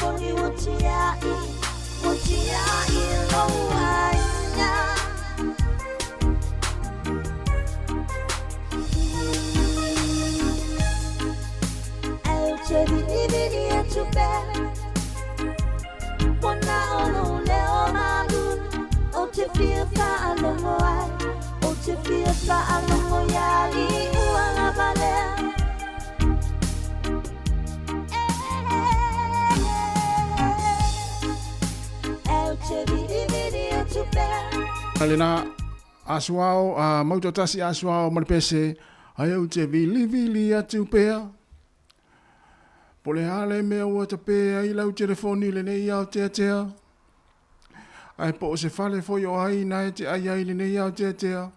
telefoni ua tiai, ua tiai lou aiga. Ae ou te vilivili atu pea, ona o lou leo malu, ou te fia faalogo ai, ou te fia faalogo iā liua lava lea. Ae ou te vilivili atu pea. Lena Asuao, a Mautoatasi Asuao ma le pese, ae ou te vilivili atu pea. Po o le a le mea ua tape ai lau telefoni i lenei aoteatea? Ae po o se fale foi o ai na e te ai ai i lenei aoteatea?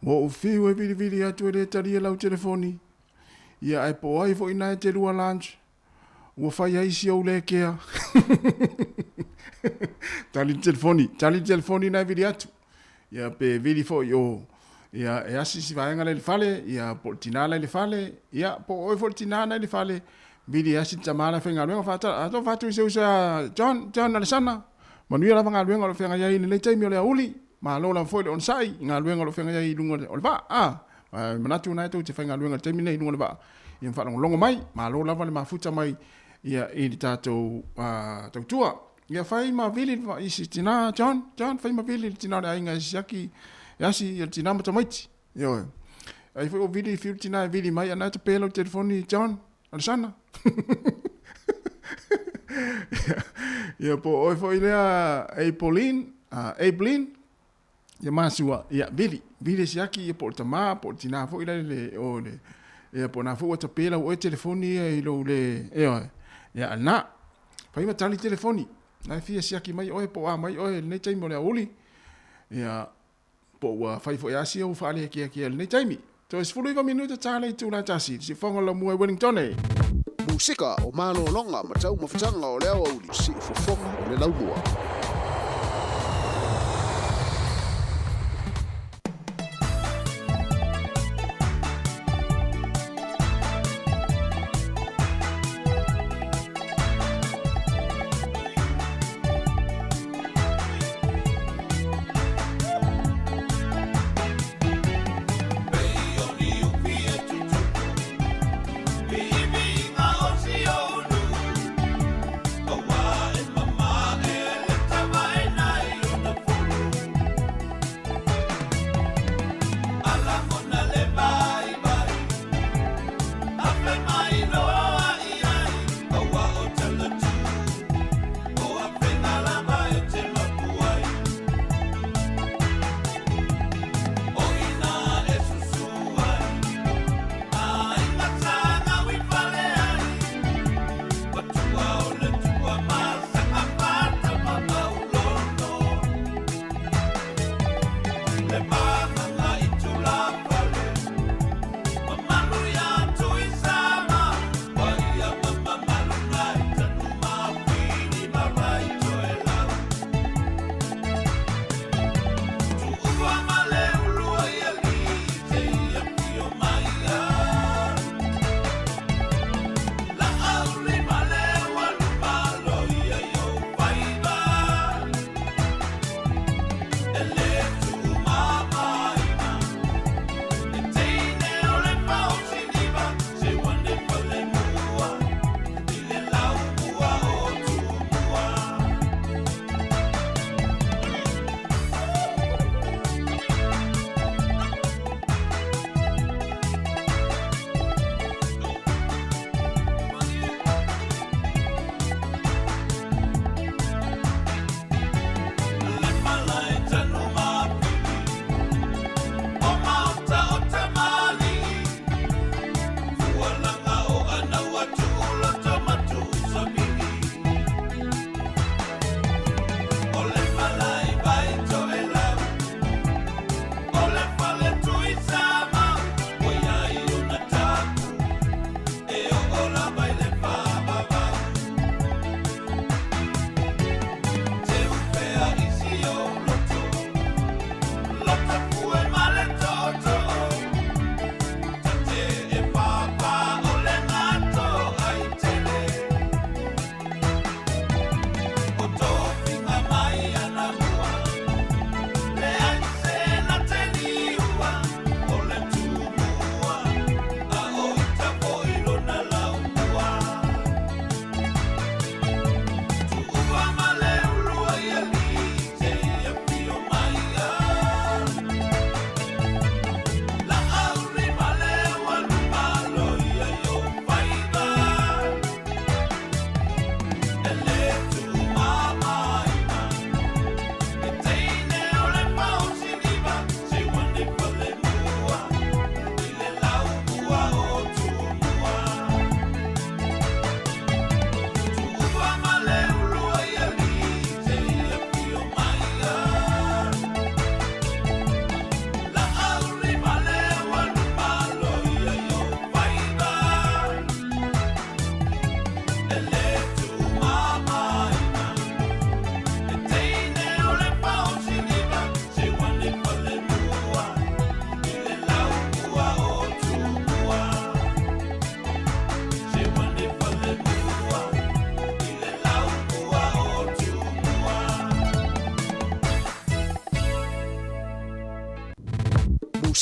Ua ou fiu e vilivili atu e le talia lau telefoni. Ia ae po o ai foi na e te lua lunch? Ua fai ai si ou lekea. Tali le telefoni, tali le telefoni na e vili atu. Ia pe vili foi o ia e asi si vaega la i le fale, ia po o le tina la i le fale, ia po o oe foi le tina la i le fale, vili e asi le tama la e faigaluega faatala. A to fatu i se uso ia John, John Alesana, manuia lava galuega o lo o feagai ai i lenei taimi o le aoauli, malo lava foi le onosai i galuega o lo o feagai ai i luga o le vaa. A, e manatu na e tou te faigaluega i le taimi lenei i luga o le vaa, ia ma faalogologo mai, malo lava le mafuta mai ia i le tatou tautua. Ia fai ma vili i si tina John, John fai ma vili le tina o le aiga e siaki e asi ia le tina ma tamaiti. Ioe. Ai foi o vili fiu le tina e vili mai ana e tape lau telefoni John, Alesana. Ia po oe foi lea Apolline, Ablin, ia masua, ia vili, vili e siaki ia po o le tama po o le tina foi la le o le ia po o na foi ua tape lau oe telefoni ia i lou le ioe. Ia na fai ma tali telefoni, na e fia siaki mai oe po o a mai oe i lenei taimi o le aoauli. Ia po ua fai foi lava sia ua faalekeakea i lenei taimi. Toe 19 minute ta le itula e tasi i le siufofoga o le laumua i Wellington e. Musika o malologa ma taumafataga o le aoauli, siufofoga o le laumua.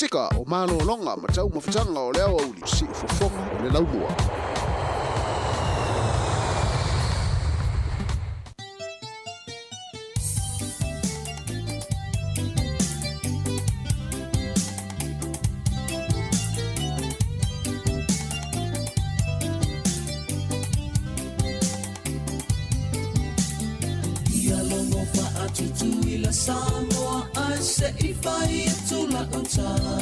Pasefika o malologa ma taumafataga o le aoauli siufofoga o le laumua. Ia logo faatutuila Samoa ae se i fai atu la'u tala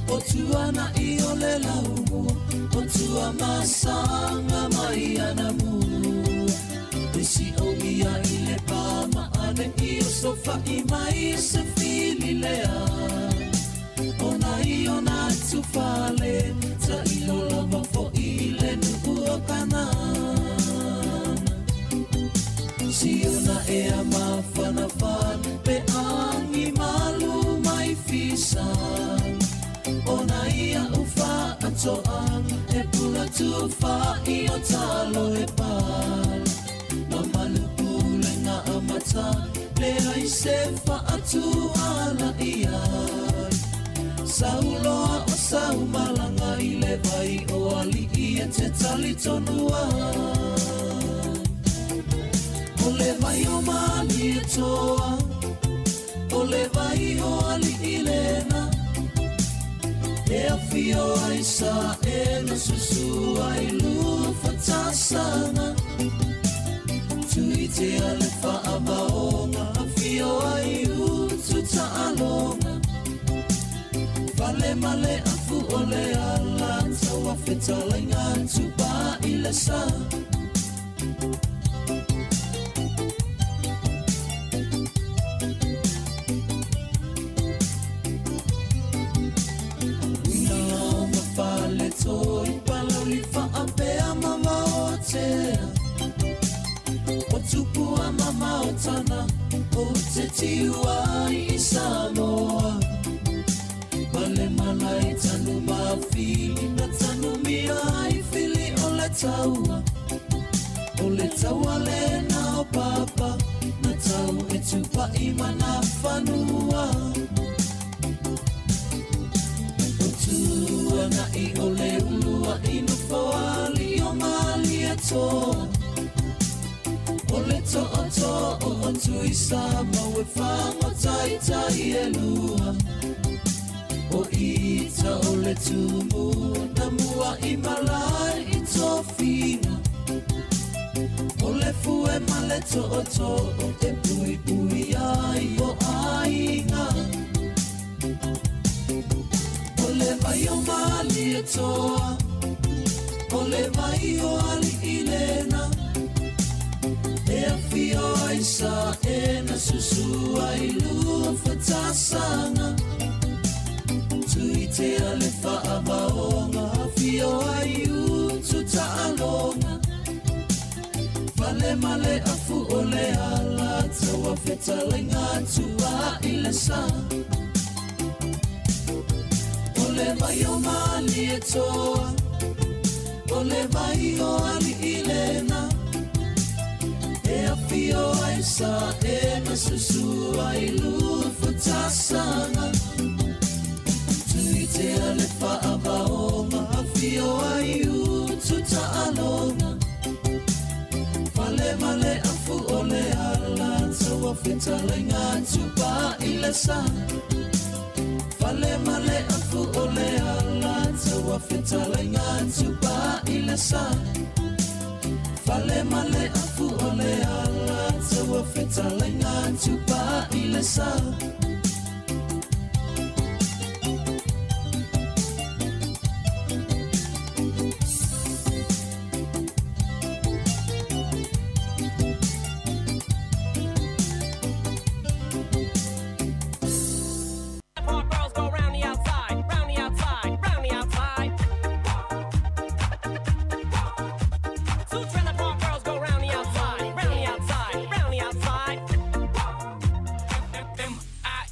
O tuana i o le laumua O tua masaga mai ana mua E si'ogia i le pa ma ane'i o sofa'i mai se fili lea Ona i ona tufale Ta'ilo lava fo'i i le nu'u o Kanana Siuna ea mafanafana Pe agi malu mai fisaga Ona ia u fa'ato'aga E pula tufa'i o talo e pala Mamalu pulega amata Leai se fa'atuala i ai Sauloa o saumalaga i le vai o ali'i e te talitonu ai O le vai o Malietoa O le vai o ali'i lena E afio ai Sa'e na susu ai Luafatasaga Tuitea le fa'avaoga Afio ai Ututaaloga Fale ma le afu o le ala Taua fetalaiga Tupa'i le sa. Uila ma Faletoi Palauli fa'apea ma Vaoatea O Tupua ma Maotana O te tiu ai i Samoa Ma le malae Tanumafili Na tanumia ai fili o le taua O le taua lena o Papa Na tau e tupa'i ma Nafanua O Tuana'i o le ulua'i nofoali'i o Malietoa O le tootoo o Tuisamau e fagotaitai e lua O ita o le tumu na mua'i malae i tofiga O le fue ma le tootoo e puipui ai o aiga O le vai o Malietoa O le vai o ali'i lena E afio ai Sa'e na susu ai Luafatasaga Tuitea le fa'avaoga Afio ai Ututaaloga Fale ma le afu o le ala Taua fetalaiga Tupa'i le sa O le vai o Malietoa O le vai o ali'i lena E afio ai Sa'e na susu ai Luafatasaga Tuitea le fa'avaoga Afio ai Ututaaloga Fale ma le afu o le ala Taua fetalaiga Tupa'i le sa Fale ma le afu o le ala Taua fetalaiga Tupa'i le sa Fale ma le afu o le ala Taua fetalaiga Tupa'i le sa. Girls go round the outside, round the outside, round the outside. Two trailer park girls go round the outside, round the outside, round the outside. M I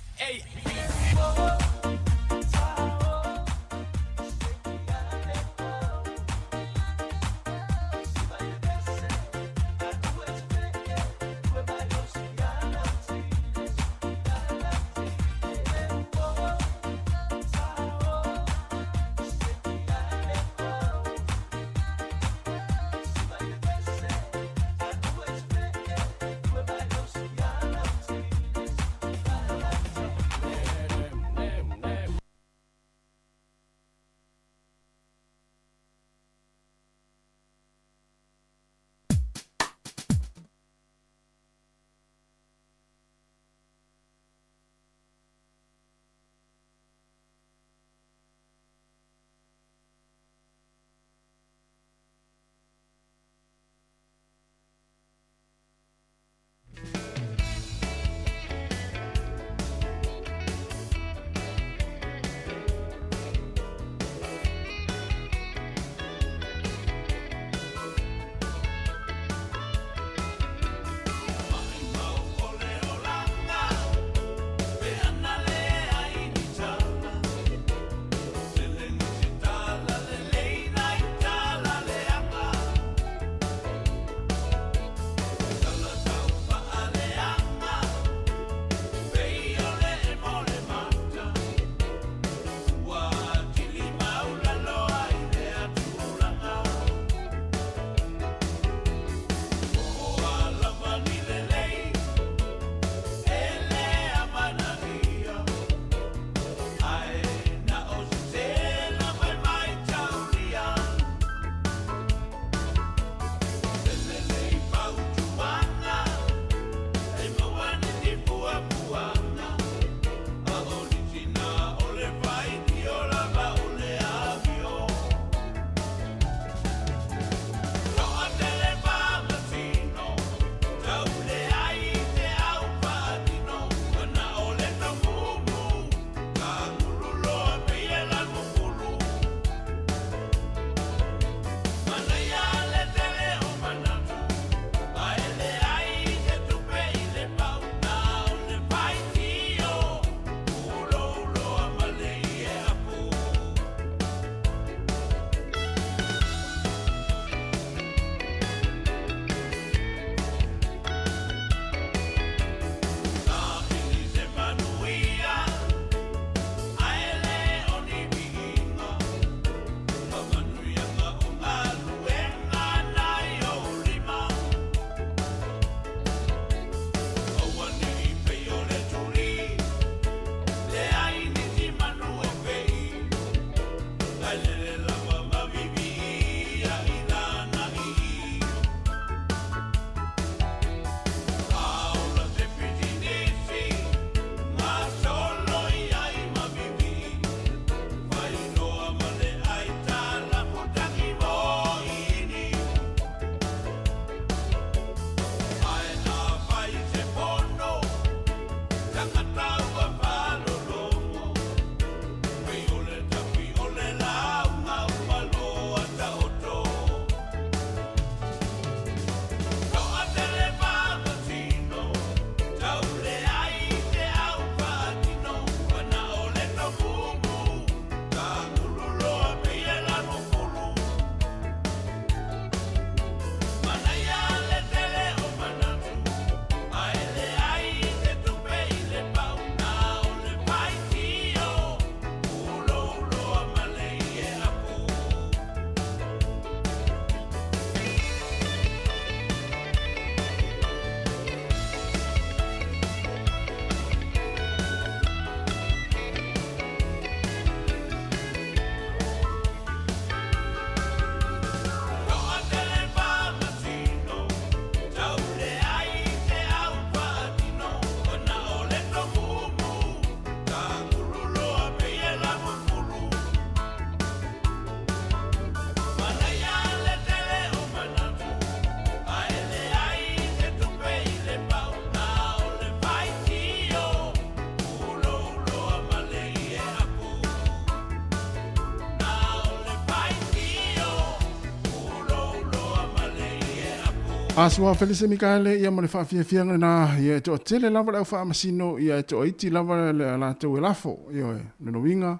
Asua Felise Mikaele, ia ma le faafiafiaga lena, ia e toatele lava le au faamasino, ia e toaiti lava le latou e lafo, ioe, lona uiga,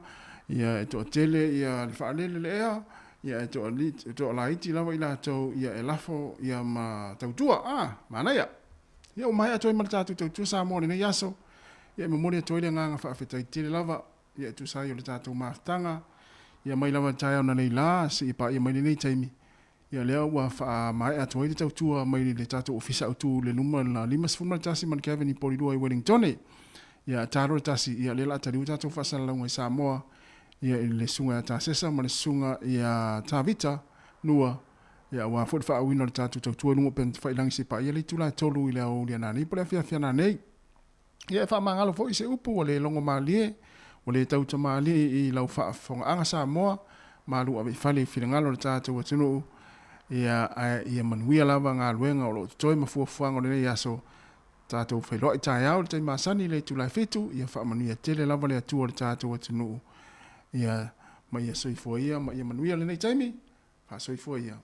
ia e toatele ia le faalele le ea, ia e toalaiti lava i latou ia e lafo ia ma tautua, a, manaia. Ia ua maea atu ai ma le tatou tautua Samoa i lenei aso, ia e momoli atu ai le agaga faafetai tele lava, ia e tusa ai o le tatou mafutaga, ia mai lava i le taeao nanei la seia paia mai lenei taimi, Ia lea ua faamaea atu ai le tautua mai le tatou Ofisa Autu i le numera 51 Mount Avenue Polilua i Wellingtone. Ia talo le tasi, ia lea la a taliu tatou faasalalauga i Samoa, ia i le Susuga ia Tasesa ma le Susuga ia Tavita Nua, ia aua foi le faaauina o le tatou tautua i luga o upega tafailagi se i paia le itula e 3 i le aoauli a nanei po o le afiafi a nanei. Ia e faamagalo foi se upu ua le logo malie, ua le tautamalie i lau faafofogaaga Samoa, malu ave i fale i finagalo o le tatou atunuu, ia ae ia manuia lava galuega o lo o totoe ma fuafuaga o lenei aso, tatou feiloai taeao i le taimi masani i le itula e 7, ia faamanuia tele lava le Atua i le tatou atunuu, ia ma ia soifua ia ma ia manuia lenei taimi, faasoifua ia.